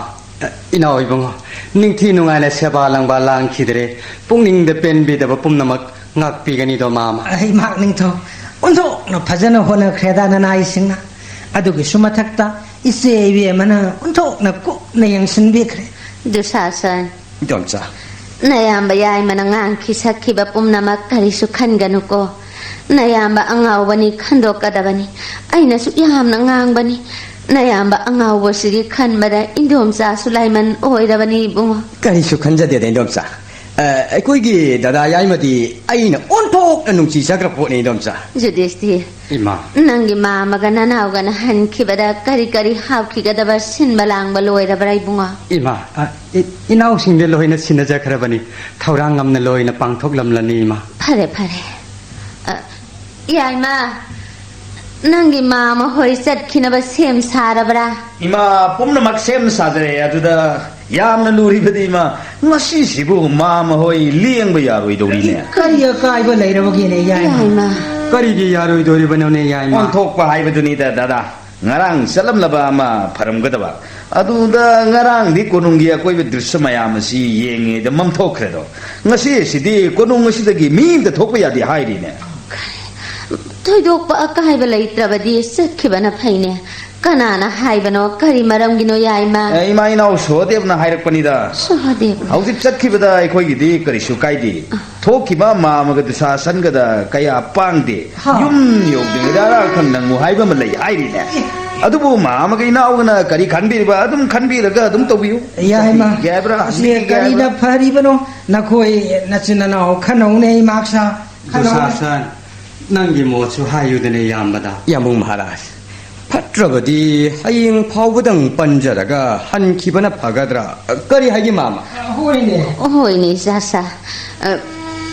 ꯏꯅꯥꯎ ꯏꯕꯨꯡꯉꯣ, ꯅꯤꯡꯊꯤ ꯅꯨꯡꯉꯥꯏꯅ ꯁꯦꯕꯥ ꯂꯪꯕꯥ ꯂꯥꯡꯈꯤꯗ꯭ꯔꯦ, ꯄꯨꯛꯅꯤꯡꯗ ꯄꯦꯟꯕꯤꯗꯕ ꯄꯨꯝꯅꯃꯛ ꯉꯥꯛꯄꯤꯒꯅꯤꯗꯣ ꯃꯥꯃ꯫ ꯑꯩ ꯃꯍꯥꯛ ꯅꯤꯡꯊꯧ ꯑꯣꯟꯊꯣꯛꯅ ꯐꯖꯅ ꯍꯣꯠꯅꯈ꯭ꯔꯦꯗ ꯅꯅꯥꯏꯁꯤꯡꯅ꯫ ꯑꯗꯨꯒꯤꯁꯨ ꯃꯊꯛꯇ ꯏꯆꯦ ꯏꯕꯦꯝꯃꯅ ꯑꯣꯟꯊꯣꯛꯅ ꯀꯨꯞꯅ ꯌꯦꯡꯁꯤꯟꯕꯤꯈ꯭ꯔꯦ꯫ ꯗꯨꯁꯥꯁꯟ꯫ ꯏꯗꯣꯝꯆꯥ꯫ ꯅꯌꯥꯝꯕ ꯌꯥꯏꯃꯅ ꯉꯥꯡꯈꯤ ꯁꯛꯈꯤꯕ ꯄꯨꯝꯅꯃꯛ ꯀꯔꯤꯁꯨ ꯈꯟꯒꯅꯨꯀꯣ꯫ ꯅꯌꯥꯝꯕ ꯑꯉꯥꯎꯕꯅꯤ, ꯈꯟꯗꯣꯛꯀꯗꯕꯅꯤ꯫ ꯑꯩꯅꯁꯨ ꯌꯥꯝꯅ ꯉꯥꯡꯕꯅꯤ꯫ ꯅꯌꯥꯝꯕ ꯑꯉꯥꯎꯕꯁꯤꯒꯤ ꯈꯟꯕꯗ ꯏꯟꯗꯣꯝꯆꯥꯁꯨ ꯂꯥꯏꯃꯟ ꯑꯣꯏꯔꯕꯅꯤ ꯏꯕꯨꯡꯉꯣ꯫ ꯀꯔꯤꯁꯨ ꯈꯟꯖꯗꯦꯗ ꯏꯟꯗꯣꯝꯆꯥ꯫ ꯑ, ꯑꯩꯈꯣꯏꯒꯤ ꯗꯗꯥ ꯌꯥꯏꯃꯗꯤ ꯑꯩꯅ ꯑꯣꯟꯊꯣꯛꯅ ꯅꯨꯡꯁꯤꯖꯈ꯭ꯔ ꯄꯣꯠꯅꯤ ꯏꯟꯗꯣꯝꯆꯥ꯫ ꯌꯨꯙꯤꯁꯇꯤꯔ꯫ ꯏꯃꯥ꯫ ꯅꯪꯒꯤ ꯃꯥꯃꯒ ꯅꯅꯥꯎꯒꯅ ꯍꯟꯈꯤꯕꯗ ꯀꯔꯤ ꯀꯔꯤ ꯍꯥꯞꯈꯤꯒꯗꯕ ꯁꯤꯟꯕ ꯂꯥꯡꯕ ꯂꯣꯏꯔꯕ꯭ꯔꯥ ꯏꯕꯨꯡꯉꯣ? ꯏꯃꯥ, ꯑ, ꯏ-, ꯏꯅꯥꯎꯁꯤꯡꯗ ꯂꯣꯏꯅ ꯁꯤꯟꯅꯖꯈ꯭ꯔꯕꯅꯤ꯫ ꯊꯧꯔꯥꯡ ꯉꯝꯅ ꯂꯣꯏꯅ ꯄꯥꯡꯊꯣꯛꯂꯝꯂꯅꯤ ꯏꯃꯥ꯫ ꯐꯔꯦ, ꯐꯔꯦ꯫ ꯑ, ꯌꯥꯏꯃ, ꯅꯪꯒꯤ ꯃꯥꯃ ꯍꯣꯏ ꯆꯠꯈꯤꯅꯕ ꯁꯦꯝ ꯁꯥꯔꯕ꯭ꯔꯥ? ꯏꯃꯥ, ꯄꯨꯝꯅꯃꯛ ꯁꯦꯝ ꯁꯥꯖꯔꯦ꯫ ꯑꯗꯨꯗ ꯌꯥꯝꯅ ꯂꯨꯔꯤꯕꯗꯤ ꯏꯃꯥ, ꯉꯁꯤꯁꯤꯕꯨ ꯃꯥꯃ ꯍꯣꯏ ꯂꯦꯡꯕ ꯌꯥꯔꯣꯏꯗꯧꯔꯤꯅꯦ꯫ ꯀꯔꯤ ꯑꯀꯥꯏꯕ ꯂꯩꯔꯕꯒꯦꯅꯦ ꯌꯥꯏꯃ? ꯌꯥꯏꯃ꯫ ꯀꯔꯤꯒꯤ ꯌꯥꯔꯣꯏꯗꯣꯔꯤꯕꯅꯣꯅꯦ, ꯌꯥꯏꯃ? ꯑꯣꯟꯊꯣꯛꯄ ꯍꯥꯏꯕꯗꯨꯅꯤꯗ, ꯗꯥꯗꯥ꯫ ꯉꯔꯥꯡ ꯆꯠꯂꯝꯂꯕ ꯑꯃ ꯐꯔꯝꯒꯗꯕ꯫ ꯑꯗꯨꯗ ꯉꯔꯥꯡꯗꯤ ꯀꯣꯅꯨꯡꯒꯤ ꯑꯀꯣꯏꯕ ꯗ꯭ꯔꯤꯁ꯭ꯌ ꯃꯌꯥꯝ ꯑꯁꯤ ꯌꯦꯡꯉꯦꯗ ꯃꯝꯊꯣꯛꯈ꯭ꯔꯦꯗꯣ꯫ ꯉꯁꯤ ꯑꯁꯤꯗꯤ ꯀꯣꯅꯨꯡ ꯑꯁꯤꯗꯒꯤ ꯃꯤ ꯑꯝꯇ ꯊꯣꯛꯄ ꯌꯥꯗꯦ ꯍꯥꯏꯔꯤꯅꯦ꯫ ꯊꯣꯏꯗꯣꯛꯄ ꯑꯀꯥꯏꯕ ꯂꯩꯇ꯭ꯔꯕꯗꯤ ꯆꯠꯈꯤꯕꯅ ꯐꯩꯅꯦ꯫ ꯀꯅꯥꯅ ꯍꯥꯏꯕꯅꯣ? ꯀꯔꯤ ꯃꯔꯝꯒꯤꯅꯣ, ꯌꯥꯏꯃ? ꯑꯦ, ꯏꯃꯥ ꯏꯅꯥꯎ ꯁꯍꯗꯦꯕꯅ ꯍꯥꯏꯔꯛꯄꯅꯤꯗ꯫ ꯁꯍꯗꯦꯕ? ꯍꯧꯖꯤꯛ ꯆꯠꯈꯤꯕꯗ ꯑꯩꯈꯣꯏꯒꯤꯗꯤ ꯀꯔꯤꯁꯨ ꯀꯥꯏꯗꯦ꯫ ꯊꯣꯛꯈꯤꯕ ꯃꯥꯃꯒ ꯗꯨꯁꯥꯁꯟꯒꯗ ꯀꯌꯥ ꯄꯥꯡꯗꯦ꯫ ꯍꯥ꯫ ꯌꯨꯝ ꯌꯧꯗ꯭ꯔꯤꯉꯩꯗ ꯑꯔꯥꯛ ꯈꯪ ꯅꯪꯉꯨ ꯍꯥꯏꯕ ꯑꯃ ꯂꯩ ꯍꯥꯏꯔꯤꯅꯦ꯫ ꯑꯗꯨꯕꯨ ꯃꯥꯃꯒ ꯏꯅꯥꯎꯒꯅ ꯀꯔꯤ ꯈꯟꯕꯤꯔꯤꯕ ꯑꯗꯨꯝ ꯈꯟꯕꯤꯔꯒ ꯑꯗꯨꯝ ꯇꯧꯕꯤꯌꯨ꯫ ꯌꯥꯏꯃ, ꯆꯠꯄꯤꯒꯦ ꯍꯥꯏꯕ꯭ꯔꯥ, ꯑꯁꯤ ꯍꯟꯕꯤꯒꯦ ꯀꯔꯤꯅ ꯍꯥꯏꯕ꯭ꯔꯥ? ꯐꯔꯤꯕꯅꯣ? ꯅꯈꯣꯏ ꯅꯆꯤꯟ ꯅꯅꯥꯎ ꯈꯟꯅꯧꯅꯦ, ꯏꯃꯥꯛꯁꯥ꯫ ꯈꯟꯅꯧꯅꯦ꯫ ꯗꯨꯁꯥꯁꯟ, ꯅꯪꯒꯤ ꯃꯣꯠꯁꯨ ꯍꯥꯏꯌꯨꯗꯅꯦ, ꯌꯥꯝꯕꯗ꯫ ꯌꯥꯝꯕꯨꯡ ꯃꯍꯥꯔꯥꯖ, ꯐꯠꯇ꯭ꯔꯕꯗꯤ ꯍꯌꯦꯡ ꯐꯥꯎꯕꯗꯪ ꯄꯟꯖꯔꯒ ꯍꯟꯈꯤꯕꯅ ꯐꯒꯗ꯭ꯔꯥ? ꯀꯔꯤ ꯍꯥꯏꯒꯦ, ꯃꯥꯃ? ꯍꯣꯏꯅꯦ꯫ ꯍꯣꯏꯅꯦ, ꯏꯆꯥꯁꯥ꯫ ꯑ,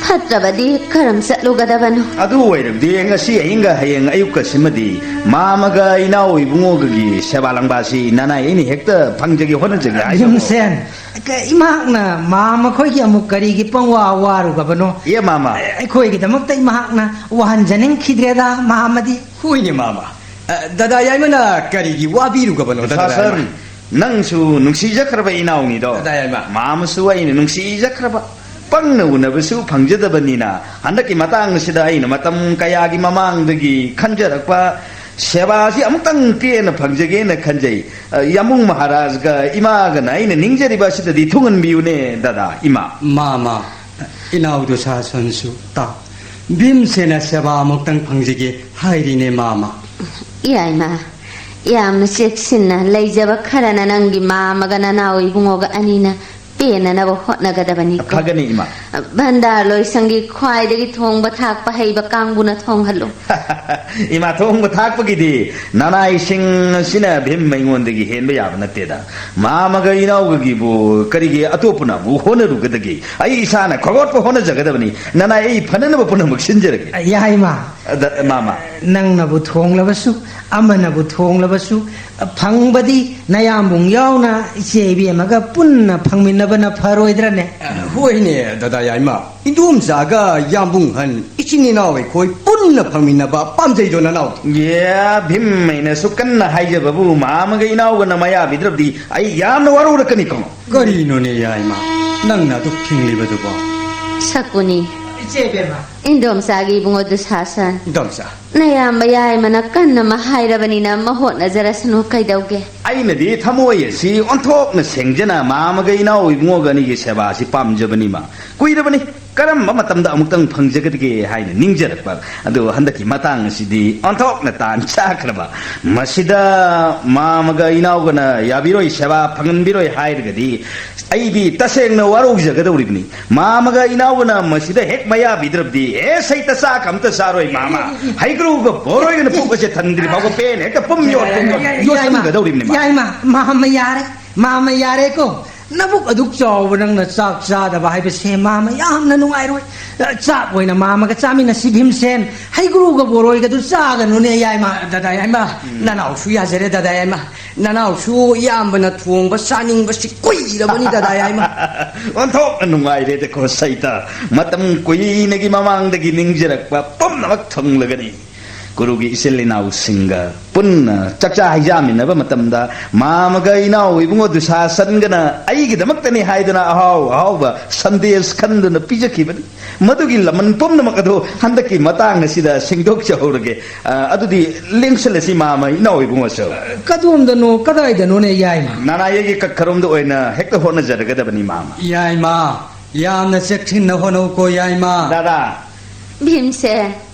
ꯐꯠꯇ꯭ꯔꯕꯗꯤ ꯀꯔꯝ ꯆꯠꯂꯨꯒꯗꯕꯅꯣ? ꯑꯗꯨ ꯑꯣꯏꯔꯕꯗꯤ ꯉꯁꯤ ꯑꯍꯤꯡꯒ ꯍꯌꯦꯡ ꯑꯌꯨꯛꯀꯁꯤꯃꯗꯤ ꯃꯥꯃꯒ ꯏꯅꯥꯎ ꯏꯕꯨꯡꯉꯣꯒꯒꯤ ꯁꯦꯕꯥ ꯂꯪꯕꯥꯁꯤ ꯅꯅꯥꯏ ꯑꯩꯅ ꯍꯦꯛꯇ ꯐꯪꯖꯒꯦ, ꯍꯣꯠꯅꯖꯒꯦ ꯍꯥꯏꯖꯕ꯫ ꯚꯤꯝꯁꯦꯟ, ꯀ-, ꯏꯃꯥꯛꯅ ꯃꯥꯃ ꯈꯣꯏꯒꯤ ꯑꯃꯨꯛ ꯀꯔꯤꯒꯤ ꯄꯪꯋꯥ ꯋꯥꯔꯨꯒꯕꯅꯣ? ꯑꯦ, ꯃꯥꯃ꯫ ꯑꯩꯈꯣꯏꯒꯤꯗꯃꯛꯇ ꯏꯃꯥꯛꯅ ꯋꯥꯍꯟꯖꯅꯤꯡꯈꯤꯗ꯭ꯔꯦꯗ, ꯃꯥꯃꯗꯤ꯫ ꯍꯣꯏꯅꯦ, ꯃꯥꯃ꯫ ꯑ, ꯗꯗꯥ ꯌꯥꯏꯃꯅ ꯀꯔꯤꯒꯤ ꯋꯥꯕꯤꯔꯨꯒꯕꯅꯣ, ꯗꯗꯥ ꯁꯥꯁꯟ, ꯌꯥꯏꯃ? ꯅꯪꯁꯨ ꯅꯨꯡꯁꯤꯖꯈ꯭ꯔꯕ ꯏꯅꯥꯎꯅꯤꯗꯣ꯫ ꯗꯗꯥ ꯌꯥꯏꯃ꯫ ꯃꯥꯃꯁꯨ ꯑꯩꯅ ꯅꯨꯡꯁꯤꯖꯈ꯭ꯔꯕ꯫ ꯄꯪꯅ ꯎꯅꯕꯁꯨ ꯐꯪꯖꯗꯕꯅꯤꯅ ꯍꯟꯗꯛꯀꯤ ꯃꯇꯥꯡ ꯑꯁꯤꯗ ꯑꯩꯅ ꯃꯇꯝ ꯀꯌꯥꯒꯤ ꯃꯃꯥꯡꯗꯒꯤ ꯈꯟꯖꯔꯛꯄ ꯁꯦꯕꯥꯁꯤ ꯑꯃꯨꯛꯇꯪ ꯄꯦꯟꯅ ꯐꯪꯖꯒꯦꯅ ꯈꯟꯖꯩ꯫ ꯑ, ꯌꯥꯝꯕꯨꯡ ꯃꯍꯥꯔꯥꯖꯒ ꯏꯃꯥꯒꯅ ꯑꯩꯅ ꯅꯤꯡꯖꯔꯤꯕ ꯑꯁꯤꯗꯗꯤ ꯊꯨꯡꯍꯟꯕꯤꯌꯨꯅꯦ, ꯗꯗꯥ, ꯏꯃꯥ꯫ ꯃꯥꯃ, ꯏꯅꯥꯎ ꯗꯨꯁꯥꯁꯟꯁꯨ ꯇꯥꯎ꯫ ꯚꯤꯝꯁꯦꯅ ꯁꯦꯕꯥ ꯑꯃꯨꯛꯇꯪ ꯐꯪꯖꯒꯦ ꯍꯥꯏꯔꯤꯅꯦ, ꯃꯥꯃ꯫ ꯏꯌꯥꯏꯃ, ꯌꯥꯝꯅ ꯆꯦꯛꯁꯤꯟꯅ ꯂꯩꯖꯕ ꯈꯔꯅ ꯅꯪꯒꯤ ꯃꯥꯃꯒ ꯅꯅꯥꯎ ꯏꯕꯨꯡꯉꯣꯒ ꯑꯅꯤꯅ ꯄꯦꯟꯅꯅꯕ ꯍꯣꯠꯅꯒꯗꯕꯅꯤꯀꯣ꯫ ꯐꯒꯅꯤ, ꯏꯃꯥ꯫ ꯚꯟꯗꯥꯔ ꯂꯣꯏꯁꯪꯒꯤ ꯈ꯭ꯋꯥꯏꯗꯒꯤ ꯊꯣꯡꯕ ꯊꯥꯛꯄ ꯍꯩꯕ ꯀꯥꯡꯕꯨꯅ ꯊꯣꯡꯍꯜꯂꯨ꯫ ꯏꯃꯥ, ꯊꯣꯡꯕ ꯊꯥꯛꯄꯒꯤꯗꯤ ꯅꯅꯥꯏꯁꯤꯡ ꯑꯁꯤꯅ ꯚꯤꯝ ꯑꯩꯉꯣꯟꯗꯒꯤ ꯍꯦꯟꯕ ꯌꯥꯕ ꯅꯠꯇꯦꯗ꯫ ꯃꯥꯃꯒ ꯏꯅꯥꯎꯒꯒꯤꯕꯨ ꯀꯔꯤꯒꯤ ꯑꯇꯣꯞꯄꯅ ꯑꯃꯨꯛ ꯍꯣꯠꯅꯔꯨꯒꯗꯒꯦ? ꯑꯩ ꯏꯁꯥꯅ ꯈꯣꯒꯠꯄ ꯍꯣꯠꯅꯖꯒꯗꯕꯅꯤ꯫ ꯅꯅꯥꯏ ꯑꯩ ꯐꯅꯅꯕ ꯄꯨꯝꯅꯃꯛ ꯁꯤꯟꯖꯔꯒꯦ꯫ ꯌꯥꯏꯃ, ꯑꯗ, ꯃꯥꯃ꯫ ꯅꯪꯅꯕꯨ ꯊꯣꯡꯂꯕꯁꯨ, ꯑꯃꯅꯕꯨ ꯊꯣꯡꯂꯕꯁꯨ, ꯐꯪꯕꯗꯤ ꯅꯌꯥꯝꯕꯨꯡ ꯌꯥꯎꯅ ꯏꯆꯦ ꯏꯕꯦꯝꯃꯒ ꯄꯨꯟꯅ ꯐꯪꯃꯤꯟꯅꯕꯅ ꯐꯔꯣꯏꯗ꯭ꯔꯅꯦ? ꯍꯣꯏꯅꯦ, ꯗꯗꯥ ꯌꯥꯏꯃ꯫ ꯏꯟꯗꯣꯝꯆꯥꯒ ꯌꯥꯝꯕꯨꯡ ꯍꯟ, ꯏꯆꯤꯟ ꯏꯅꯥꯎ ꯑꯩꯈꯣꯏ ꯄꯨꯟꯅ ꯄꯨꯟꯅ ꯐꯪꯃꯤꯟꯅꯕ ꯄꯥꯝꯖꯩꯗꯣ ꯅꯅꯥꯎ꯫ ꯌꯦ, ꯚꯤꯝ ꯑꯩꯅꯁꯨ ꯀꯟꯅ ꯍꯥꯏꯖꯕꯕꯨ ꯃꯥꯃꯒ ꯏꯅꯥꯎꯒꯅ ꯃꯌꯥ ꯕꯤꯗ꯭ꯔꯕꯗꯤ ꯑꯩ ꯌꯥꯝꯅ ꯋꯥꯔꯧꯔꯛꯀꯅꯤꯀꯣ꯫ ꯀꯔꯤꯅꯣꯅꯦ ꯌꯥꯏꯃ, ꯅꯪꯅ ꯑꯗꯨꯛ ꯐꯤꯡꯂꯤꯕꯗꯨꯕꯣ? ꯁꯀꯨꯅꯤ꯫ ꯏꯆꯦ ꯏꯕꯦꯝꯃ꯫ ꯏꯟꯗꯣꯝꯆꯥꯒꯤ ꯏꯕꯨꯡꯉꯣ ꯗꯨꯁꯥꯁꯟ꯫ ꯏꯟꯗꯣꯝꯆꯥ꯫ ꯅꯌꯥꯝꯕ ꯌꯥꯏꯃꯅ ꯀꯟꯅ ꯑꯃ ꯍꯥꯏꯔꯕꯅꯤꯅ ꯑꯃ ꯍꯣꯠꯅꯖꯔꯁꯅꯨ ꯀꯩꯗꯧꯒꯦ? ꯑꯩꯅꯗꯤ ꯊꯃꯣꯏ ꯑꯁꯤ ꯑꯣꯟꯊꯣꯛꯅ ꯁꯦꯡꯖꯅ ꯃꯥꯃꯒ ꯏꯅꯥꯎ ꯏꯕꯨꯡꯉꯣꯒ ꯑꯅꯤꯒꯤ ꯁꯦꯕꯥ ꯑꯁꯤ ꯄꯥꯝꯖꯕꯅꯤꯃ꯫ ꯀꯨꯏꯔꯕꯅꯤ, ꯀꯔꯝꯕ ꯃꯇꯝꯗ ꯑꯃꯨꯛꯇꯪ ꯐꯪꯖꯒꯗꯒꯦ ꯍꯥꯏꯅ ꯅꯤꯡꯖꯔꯛꯄ꯫ ꯑꯗꯨ ꯍꯟꯗꯛꯀꯤ ꯃꯇꯥꯡ ꯑꯁꯤꯗꯤ ꯑꯣꯟꯊꯣꯛꯅ ꯇꯥꯟ ꯆꯥꯈ꯭ꯔꯕ꯫ ꯃꯁꯤꯗ ꯃꯥꯃꯒ ꯏꯅꯥꯎꯒꯅ ꯌꯥꯕꯤꯔꯣꯏ, ꯁꯦꯕꯥ ꯐꯪꯍꯟꯕꯤꯔꯣꯏ ꯍꯥꯏꯔꯒꯗꯤ ꯑꯩꯗꯤ ꯇꯁꯦꯡꯅ ꯋꯥꯔꯧꯖꯒꯗꯧꯔꯤꯕꯅꯤ꯫ ꯃꯥꯃꯒ ꯏꯅꯥꯎꯒꯅ ꯃꯁꯤꯗ ꯍꯦꯛ ꯃꯌꯥ ꯕꯤꯗ꯭ꯔꯕꯗꯤ, ꯑꯦ, ꯁꯩꯇ ꯆꯥꯛ ꯑꯝꯇ ꯆꯥꯔꯣꯏ ꯃꯥꯃ꯫ ꯍꯩꯒ꯭ꯔꯨꯒ ꯕꯣꯔꯣꯏꯒꯅ ꯄꯨꯛ ꯑꯁꯦ ꯊꯟꯗ꯭ꯔꯤ ꯐꯥꯎꯕ ꯄꯦꯟ ꯍꯦꯛꯇ ꯄꯨꯝ ꯌꯣꯠ ꯄꯨꯝ ꯌꯣꯠ ꯌꯣꯠꯁꯤꯟꯒꯗꯧꯔꯤꯕꯅꯤ ꯃꯥꯃ꯫ ꯌꯥꯏꯃ, ꯃꯥꯃ ꯌꯥꯔꯦ, ꯃꯥꯃ ꯌꯥꯔꯦꯀꯣ꯫ ꯅꯕꯨꯛ ꯑꯗꯨꯛ ꯆꯥꯎꯕ ꯅꯪꯅ ꯆꯥꯛ ꯆꯥꯗꯕ ꯍꯥꯏꯕꯁꯦ ꯃꯥꯃ ꯌꯥꯝꯅ ꯅꯨꯡꯉꯥꯏꯔꯣꯏ꯫ ꯆꯥꯛ ꯑꯣꯏꯅ ꯃꯥꯃꯒ ꯆꯥꯃꯤꯟꯅꯁꯤ ꯚꯤꯝꯁꯦꯟ꯫ ꯍꯩꯒ꯭ꯔꯨꯒ ꯕꯣꯔꯣꯏꯒꯗꯨ ꯆꯥꯒꯅꯨꯅꯦ ꯌꯥꯏꯃ꯫ ꯗꯗꯥ ꯌꯥꯏꯃ, ꯎꯝ꯫ ꯅꯅꯥꯎꯁꯨ ꯌꯥꯖꯔꯦ ꯗꯗꯥ ꯌꯥꯏꯃ꯫ ꯅꯅꯥꯎꯁꯨ ꯏꯌꯥꯝꯕꯅ ꯊꯣꯡꯕ ꯆꯥꯅꯤꯡꯕꯁꯤ ꯀꯨꯏꯔꯕꯅꯤ ꯗꯗꯥ ꯌꯥꯏꯃ꯫ ꯑꯣꯟꯊꯣꯛꯅ ꯅꯨꯡꯉꯥꯏꯔꯦꯗꯀꯣ ꯁꯩꯇ꯫ ꯃꯇꯝ ꯀꯨꯏꯅꯒꯤ ꯃꯃꯥꯡꯗꯒꯤ ꯅꯤꯡꯖꯔꯛꯄ ꯄꯨꯝꯅꯃꯛ ꯊꯨꯡꯂꯒꯅꯤ꯫ ꯀꯨꯔꯨꯒꯤ ꯏꯆꯤꯜ ꯏꯅꯥꯎꯁꯤꯡꯒ ꯄꯨꯟꯅ ꯆꯥꯛꯆꯥ ꯍꯩꯖꯥꯃꯤꯟꯅꯕ ꯃꯇꯝꯗ ꯃꯥꯃꯒ ꯏꯅꯥꯎ ꯏꯕꯨꯡꯉꯣ ꯗꯨꯁꯥꯁꯟꯒꯅ ꯑꯩꯒꯤꯗꯃꯛꯇꯅꯤ ꯍꯥꯏꯗꯨꯅ ꯑꯍꯥꯎ ꯑꯍꯥꯎꯕ ꯁꯟꯗꯦꯁ ꯈꯟꯗꯨꯅ ꯄꯤꯖꯈꯤꯕꯅꯤ꯫ ꯃꯗꯨꯒꯤ ꯂꯃꯟ ꯄꯨꯝꯅꯃꯛ ꯑꯗꯨ ꯍꯟꯗꯛꯀꯤ ꯃꯇꯥꯡ ꯑꯁꯤꯗ ꯁꯦꯡꯗꯣꯛꯆꯍꯧꯔꯒꯦ꯫ ꯑ, ꯑꯗꯨꯗꯤ ꯂꯦꯡꯁꯜꯂꯁꯤ ꯃꯥꯃ ꯏꯅꯥꯎ ꯏꯕꯨꯡꯉꯣꯁꯨ꯫ ꯀꯗꯣꯝꯗꯅꯣ, ꯀꯗꯥꯏꯗꯅꯣꯅꯦ ꯌꯥꯏꯃ? ꯅꯅꯥ ꯌꯦꯛꯒꯤ ꯀꯛꯈꯔꯣꯝꯗ ꯑꯣꯏꯅ ꯍꯦꯛꯇ ꯍꯣꯠꯅꯖꯔꯒꯗꯕꯅꯤ ꯃꯥꯃ꯫ ꯌꯥꯏꯃ, ꯌꯥꯝꯅ ꯆꯦꯛꯁꯤꯟꯅ ꯍꯣꯠꯅꯧꯀꯣ ꯌꯥꯏꯃ꯫ ꯗꯥꯗꯥ꯫ ꯚꯤꯝꯁꯦ,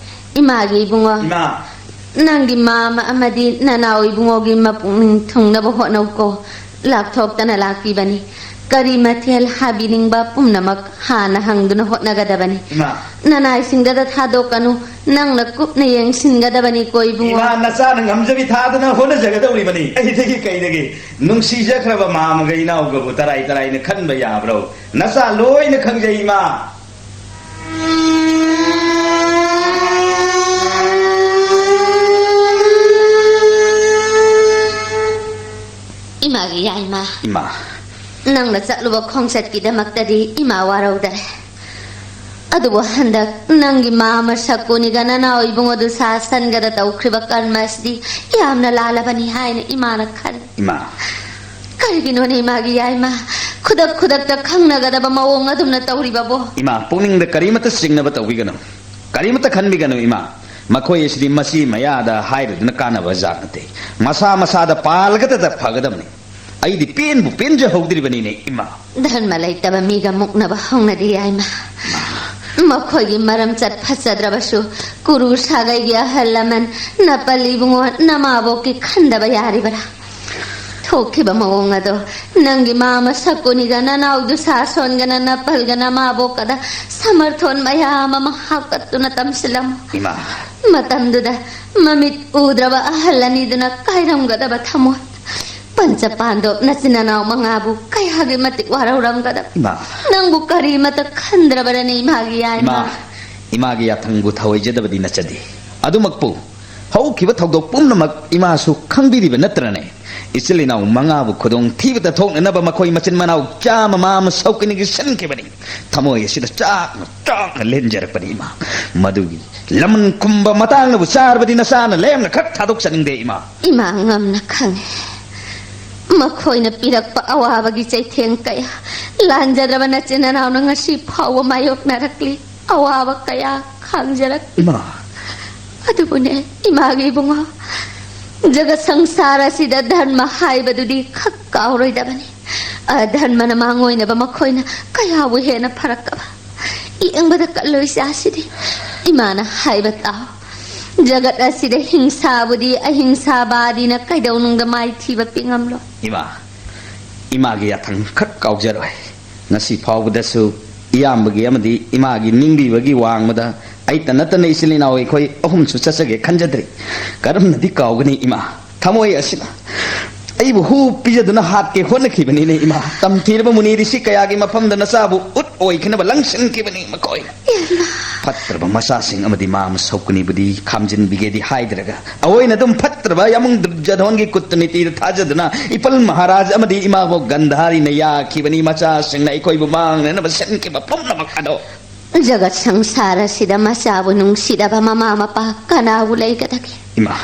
ꯏꯃꯥꯒꯤ ꯏꯕꯨꯡꯉꯣ꯫ ꯏꯃꯥ꯫ ꯅꯪꯒꯤ ꯃꯥꯃ ꯑꯃꯗꯤ ꯅꯅꯥꯎ ꯏꯕꯨꯡꯉꯣꯒꯤ ꯃꯄꯨꯛꯅꯤꯡ ꯊꯨꯡꯅꯕ ꯍꯣꯠꯅꯧꯀꯣ꯫ ꯂꯥꯛꯊꯣꯛꯇꯅ ꯂꯥꯛꯄꯤꯕꯅꯤ꯫ ꯀꯔꯤ ꯃꯊꯦꯜ ꯍꯥꯕꯤꯅꯤꯡꯕ ꯄꯨꯝꯅꯃꯛ ꯍꯥꯟꯅ ꯍꯪꯗꯨꯅ ꯍꯣꯠꯅꯒꯗꯕꯅꯤ꯫ ꯏꯃꯥ꯫ ꯅꯅꯥꯏꯁꯤꯡꯗꯗ ꯊꯥꯗꯣꯛꯀꯅꯨ꯫ ꯅꯪꯅ ꯀꯨꯞꯅ ꯌꯦꯡꯁꯤꯟꯒꯗꯕꯅꯤꯀꯣ ꯏꯕꯨꯡꯉꯣ꯫ ꯏꯃꯥ, ꯅꯆꯥꯅ ꯉꯝꯖꯕꯤ ꯊꯥꯗꯨꯅ ꯍꯣꯠꯅꯖꯒꯗꯧꯔꯤꯕꯅꯤ꯫ ꯑꯩꯗꯒꯤ ꯀꯩꯗꯒꯤ? ꯅꯨꯡꯁꯤꯖꯈ꯭ꯔꯕ ꯃꯥꯃꯒ ꯏꯅꯥꯎꯒꯕꯨ ꯇꯔꯥꯏ ꯇꯔꯥꯏꯅ ꯈꯟꯕ ꯌꯥꯕ꯭ꯔꯣ? ꯅꯆꯥ ꯂꯣꯏꯅ ꯈꯪꯖꯩ ꯏꯃꯥ꯫ ꯏꯃꯥꯒꯤ ꯌꯥꯏꯃ꯫ ꯏꯃꯥ꯫ ꯅꯪꯅ ꯆꯠꯂꯨꯕ ꯈꯣꯡꯆꯠꯀꯤꯗꯃꯛꯇꯗꯤ ꯏꯃꯥ ꯋꯥꯔꯧꯗꯔꯦ꯫ ꯑꯗꯨꯕꯨ ꯍꯟꯗꯛ ꯅꯪꯒꯤ ꯃꯥꯃ ꯁꯀꯨꯅꯤꯒ ꯅꯅꯥꯎ ꯏꯕꯨꯡꯉꯣꯗꯨ ꯁꯥꯁꯟꯒꯗ ꯇꯧꯈ꯭ꯔꯤꯕ ꯀꯔꯃ ꯑꯁꯤꯗꯤ ꯌꯥꯝꯅ ꯂꯥꯜꯂꯕꯅꯤ ꯍꯥꯏꯅ ꯏꯃꯥꯅ ꯈꯜꯂꯤ꯫ ꯏꯃꯥ꯫ ꯀꯔꯤꯒꯤꯅꯣꯅꯦ ꯏꯃꯥꯒꯤ ꯌꯥꯏꯃ? ꯈꯨꯗꯛ ꯈꯨꯗꯛꯇ ꯈꯪꯅꯒꯗꯕ ꯃꯑꯣꯡ ꯑꯗꯨꯝꯅ ꯇꯧꯔꯤꯕꯕꯣ? ꯏꯃꯥ, ꯄꯨꯛꯅꯤꯡꯗ ꯀꯔꯤꯃꯠꯇ ꯆꯤꯡꯅꯕ ꯇꯧꯕꯤꯒꯅꯨ꯫ ꯀꯔꯤꯃꯠꯇ ꯈꯟꯕꯤꯒꯅꯨ, ꯏꯃꯥ꯫ ꯃꯈꯣꯏ ꯑꯁꯤꯗꯤ ꯃꯁꯤ ꯃꯌꯥꯗ ꯍꯥꯏꯔꯨꯗꯨꯅ ꯀꯥꯟꯅꯕ ꯖꯥꯠ ꯅꯠꯇꯦ꯫ ꯃꯁꯥ ꯃꯁꯥꯗ ꯄꯥꯜꯂꯒꯗ ꯐꯒꯗꯕꯅꯤ꯫ ꯑꯩꯗꯤ ꯄꯦꯟꯕꯨ ꯄꯦꯟꯖꯍꯧꯗ꯭ꯔꯤꯕꯅꯤꯅꯦ, ꯏꯃꯥ꯫ ꯙꯔꯃ ꯂꯩꯇꯕ ꯃꯤꯒ ꯃꯨꯛꯅꯕ ꯍꯧꯅꯗꯦ, ꯌꯥꯏꯃ꯫ ꯃꯈꯣꯏꯒꯤ ꯃꯔꯝꯆꯠ ꯐꯖꯗ꯭ꯔꯕꯁꯨ ꯀꯨꯔꯨ ꯁꯥꯒꯩꯒꯤ ꯑꯍꯜ ꯂꯃꯟ ꯅꯄꯜ ꯏꯕꯨꯡꯉꯣ ꯅꯃꯥꯕꯣꯛꯀꯤ ꯈꯟꯗꯕ ꯌꯥꯔꯤꯕꯔꯥ? ꯊꯣꯛꯈꯤꯕ ꯃꯑꯣꯡ ꯑꯗꯣ ꯅꯪꯒꯤ ꯃꯥꯃ ꯁꯀꯨꯅꯤꯒ ꯅꯅꯥꯎ ꯗꯨꯁꯥꯁꯣꯟꯒꯅ ꯅꯄꯜꯒ ꯅꯃꯥꯕꯣꯛꯀꯗ ꯁꯃꯔꯊꯣꯟ ꯃꯌꯥꯝ ꯑꯃ ꯍꯥꯞꯀꯠꯇꯨꯅ ꯇꯝꯁꯤꯜꯂꯝꯃꯨ꯫ ꯏꯃꯥ꯫ ꯃꯇꯝꯗꯨꯗ ꯃꯃꯤꯠ ꯎꯗ꯭ꯔꯕ ꯑꯍꯜ ꯑꯅꯤꯗꯨꯅ ꯀꯥꯏꯔꯝꯒꯗꯕ ꯊꯃꯣꯏ꯫ ꯄꯟꯆ ꯄꯥꯟꯗꯣꯞ ꯅꯆꯤꯟ ꯅꯅꯥꯎ ꯃꯉꯥꯕꯨ ꯀꯌꯥꯒꯤ ꯃꯇꯤꯛ ꯋꯥꯔꯧꯔꯝꯒꯗꯕ꯫ ꯏꯃꯥ꯫ ꯅꯪꯕꯨ ꯀꯔꯤꯃꯇ ꯈꯟꯗ꯭ꯔꯕꯔꯅꯦ ꯏꯃꯥꯒꯤ ꯌꯥꯏꯃ? ꯏꯃꯥ, ꯏꯃꯥꯒꯤ ꯌꯥꯊꯪꯕꯨ ꯊꯧꯑꯣꯏꯖꯗꯕꯗꯤ ꯅꯠꯆꯗꯦ꯫ ꯑꯗꯨꯃꯛꯄꯨ ꯍꯧꯈꯤꯕ ꯊꯧꯗꯣꯛ ꯄꯨꯝꯅꯃꯛ ꯏꯃꯥꯁꯨ ꯈꯪꯕꯤꯔꯤꯕ ꯅꯠꯇ꯭ꯔꯅꯦ? ꯏꯆꯤꯜ ꯏꯅꯥꯎ ꯃꯉꯥꯕꯨ ꯈꯨꯗꯣꯡ ꯊꯤꯕꯗ ꯊꯣꯛꯅꯅꯕ ꯃꯈꯣꯏ ꯃꯆꯤꯟ ꯃꯅꯥꯎ ꯆꯥꯝꯃ ꯃꯥꯃ ꯁꯧꯀꯤꯅꯤꯒꯤ ꯁꯤꯟꯈꯤꯕꯅꯤ꯫ ꯊꯃꯣꯏ ꯑꯁꯤꯗ ꯆꯥꯛꯅ ꯆꯥꯛꯅ ꯂꯦꯟꯖꯔꯛꯄꯅꯤ, ꯏꯃꯥ꯫ ꯃꯗꯨꯒꯤ ꯂꯃꯟ ꯈꯨꯝꯕ ꯃꯇꯥꯡꯅꯕꯨ ꯆꯥꯔꯕꯗꯤ ꯅꯆꯥꯅ ꯂꯦꯝꯅ ꯈꯛ ꯊꯥꯗꯣꯛꯆꯅꯤꯡꯗꯦ, ꯏꯃꯥ꯫ ꯏꯃꯥ ꯉꯝꯅ ꯈꯪꯉꯦ꯫ ꯃꯈꯣꯏꯅ ꯄꯤꯔꯛꯄ ꯑꯋꯥꯕꯒꯤ ꯆꯩꯊꯦꯡ ꯀꯌꯥ, ꯂꯥꯟꯖꯗ꯭ꯔꯕ ꯅꯆꯤꯟ ꯅꯅꯥꯎꯅ ꯉꯁꯤ ꯐꯥꯎꯕ ꯃꯥꯌꯣꯛꯅꯔꯛꯂꯤ꯫ ꯑꯋꯥꯕ ꯀꯌꯥ ꯈꯥꯡꯖꯔꯛꯂꯤ꯫ ꯏꯃꯥ꯫ ꯑꯗꯨꯕꯨꯅꯦ, ꯏꯃꯥꯒꯤ ꯏꯕꯨꯡꯉꯣ, ꯖꯒꯠ ꯁꯪꯁꯥꯔ ꯑꯁꯤꯗ ꯙꯔꯃ ꯍꯥꯏꯕꯗꯨꯗꯤ ꯈꯛ ꯀꯥꯎꯔꯣꯏꯗꯕꯅꯤ꯫ ꯑꯙꯔꯃꯅ ꯃꯥꯡꯑꯣꯏꯅꯕ ꯃꯈꯣꯏꯅ ꯀꯌꯥꯕꯨ ꯍꯦꯟꯅ ꯐꯔꯛꯇꯕ꯫ ꯌꯦꯡꯕꯗ ꯀꯜꯂꯣꯏ ꯏꯆꯥꯁꯤꯗꯤ꯫ ꯏꯃꯥꯅ ꯍꯥꯏꯕ ꯇꯥꯎ꯫ ꯖꯒꯠ ꯑꯁꯤꯗ ꯍꯤꯡꯁꯥꯕꯨꯗꯤ ꯑꯍꯤꯡꯁꯥꯕꯥꯗꯤꯅ ꯀꯩꯗꯧꯅꯨꯡꯗ ꯃꯥꯏꯊꯤꯕ ꯄꯤꯉꯝꯂꯣꯏ꯫ ꯏꯃꯥ, ꯏꯃꯥꯒꯤ ꯌꯥꯊꯪ ꯈꯛ ꯀꯥꯎꯖꯔꯣꯏ꯫ ꯉꯁꯤ ꯐꯥꯎꯕꯗꯁꯨ ꯏꯌꯥꯝꯕꯒꯤ ꯑꯃꯗꯤ ꯏꯃꯥꯒꯤ ꯅꯤꯡꯕꯤꯕꯒꯤ ꯋꯥꯡꯃꯗ ꯑꯩꯇ ꯅꯠꯇꯅ ꯏꯆꯤꯜ ꯏꯅꯥꯎ ꯑꯩꯈꯣꯏ ꯑꯍꯨꯝꯁꯨ ꯆꯠꯆꯒꯦ ꯈꯟꯖꯗ꯭ꯔꯤ꯫ ꯀꯔꯝꯅꯗꯤ ꯀꯥꯎꯒꯅꯤ ꯏꯃꯥ? ꯊꯃꯣꯏ ꯑꯁꯤꯅ ꯑꯩꯕꯨ ꯍꯨ ꯄꯤꯖꯗꯨꯅ ꯍꯥꯠꯀꯦ ꯍꯣꯠꯅꯈꯤꯕꯅꯤꯅꯦ ꯏꯃꯥ꯫ ꯇꯝꯊꯤꯔꯕ ꯃꯨꯅꯤ ꯔꯤꯁꯤ ꯀꯌꯥꯒꯤ ꯃꯐꯝꯗ ꯅꯆꯥꯕꯨ ꯎꯠ ꯑꯣꯏꯈꯤꯅꯕ ꯂꯪꯁꯤꯟꯈꯤꯕꯅꯤ ꯃꯈꯣꯏꯅ꯫ ꯐꯠꯇ꯭ꯔꯕ ꯃꯆꯥꯁꯤꯡ ꯑꯃꯗꯤ ꯃꯥꯃ ꯁꯧꯀꯅꯤꯕꯨꯗꯤ ꯈꯥꯝꯖꯤꯟꯕꯤꯒꯦꯗꯤ ꯍꯥꯏꯗ꯭ꯔꯒ, ꯑꯑꯣꯏꯅ ꯑꯗꯨꯝ ꯐꯠꯇ꯭ꯔꯕ ꯌꯥꯃꯨꯡ ꯗꯨꯔꯖꯙꯣꯟꯒꯤ ꯀꯨꯠꯇ ꯅꯤꯇꯤꯗ ꯊꯥꯖꯗꯨꯅ ꯏꯄꯜ ꯃꯍꯥꯔꯥꯖ ꯑꯃꯗꯤ ꯏꯃꯥꯕꯣꯛ ꯒꯟꯙꯥꯔꯤꯅ ꯌꯥꯈꯤꯕꯅꯤ ꯃꯆꯥꯁꯤꯡꯅ ꯑꯩꯈꯣꯏꯕꯨ ꯃꯥꯡꯅꯅꯕ ꯁꯤꯟꯈꯤꯕ ꯄꯨꯝꯅꯃꯛ ꯑꯗꯣ꯫ ꯖꯒꯠ ꯁꯪꯁꯥꯔ ꯑꯁꯤꯗ ꯃꯆꯥꯕꯨ ꯅꯨꯡꯁꯤꯗꯕ ꯃꯃꯥ ꯃꯄꯥ ꯀꯅꯥꯕꯨ ꯂꯩꯒꯗꯒꯦ? ꯏꯃꯥ꯫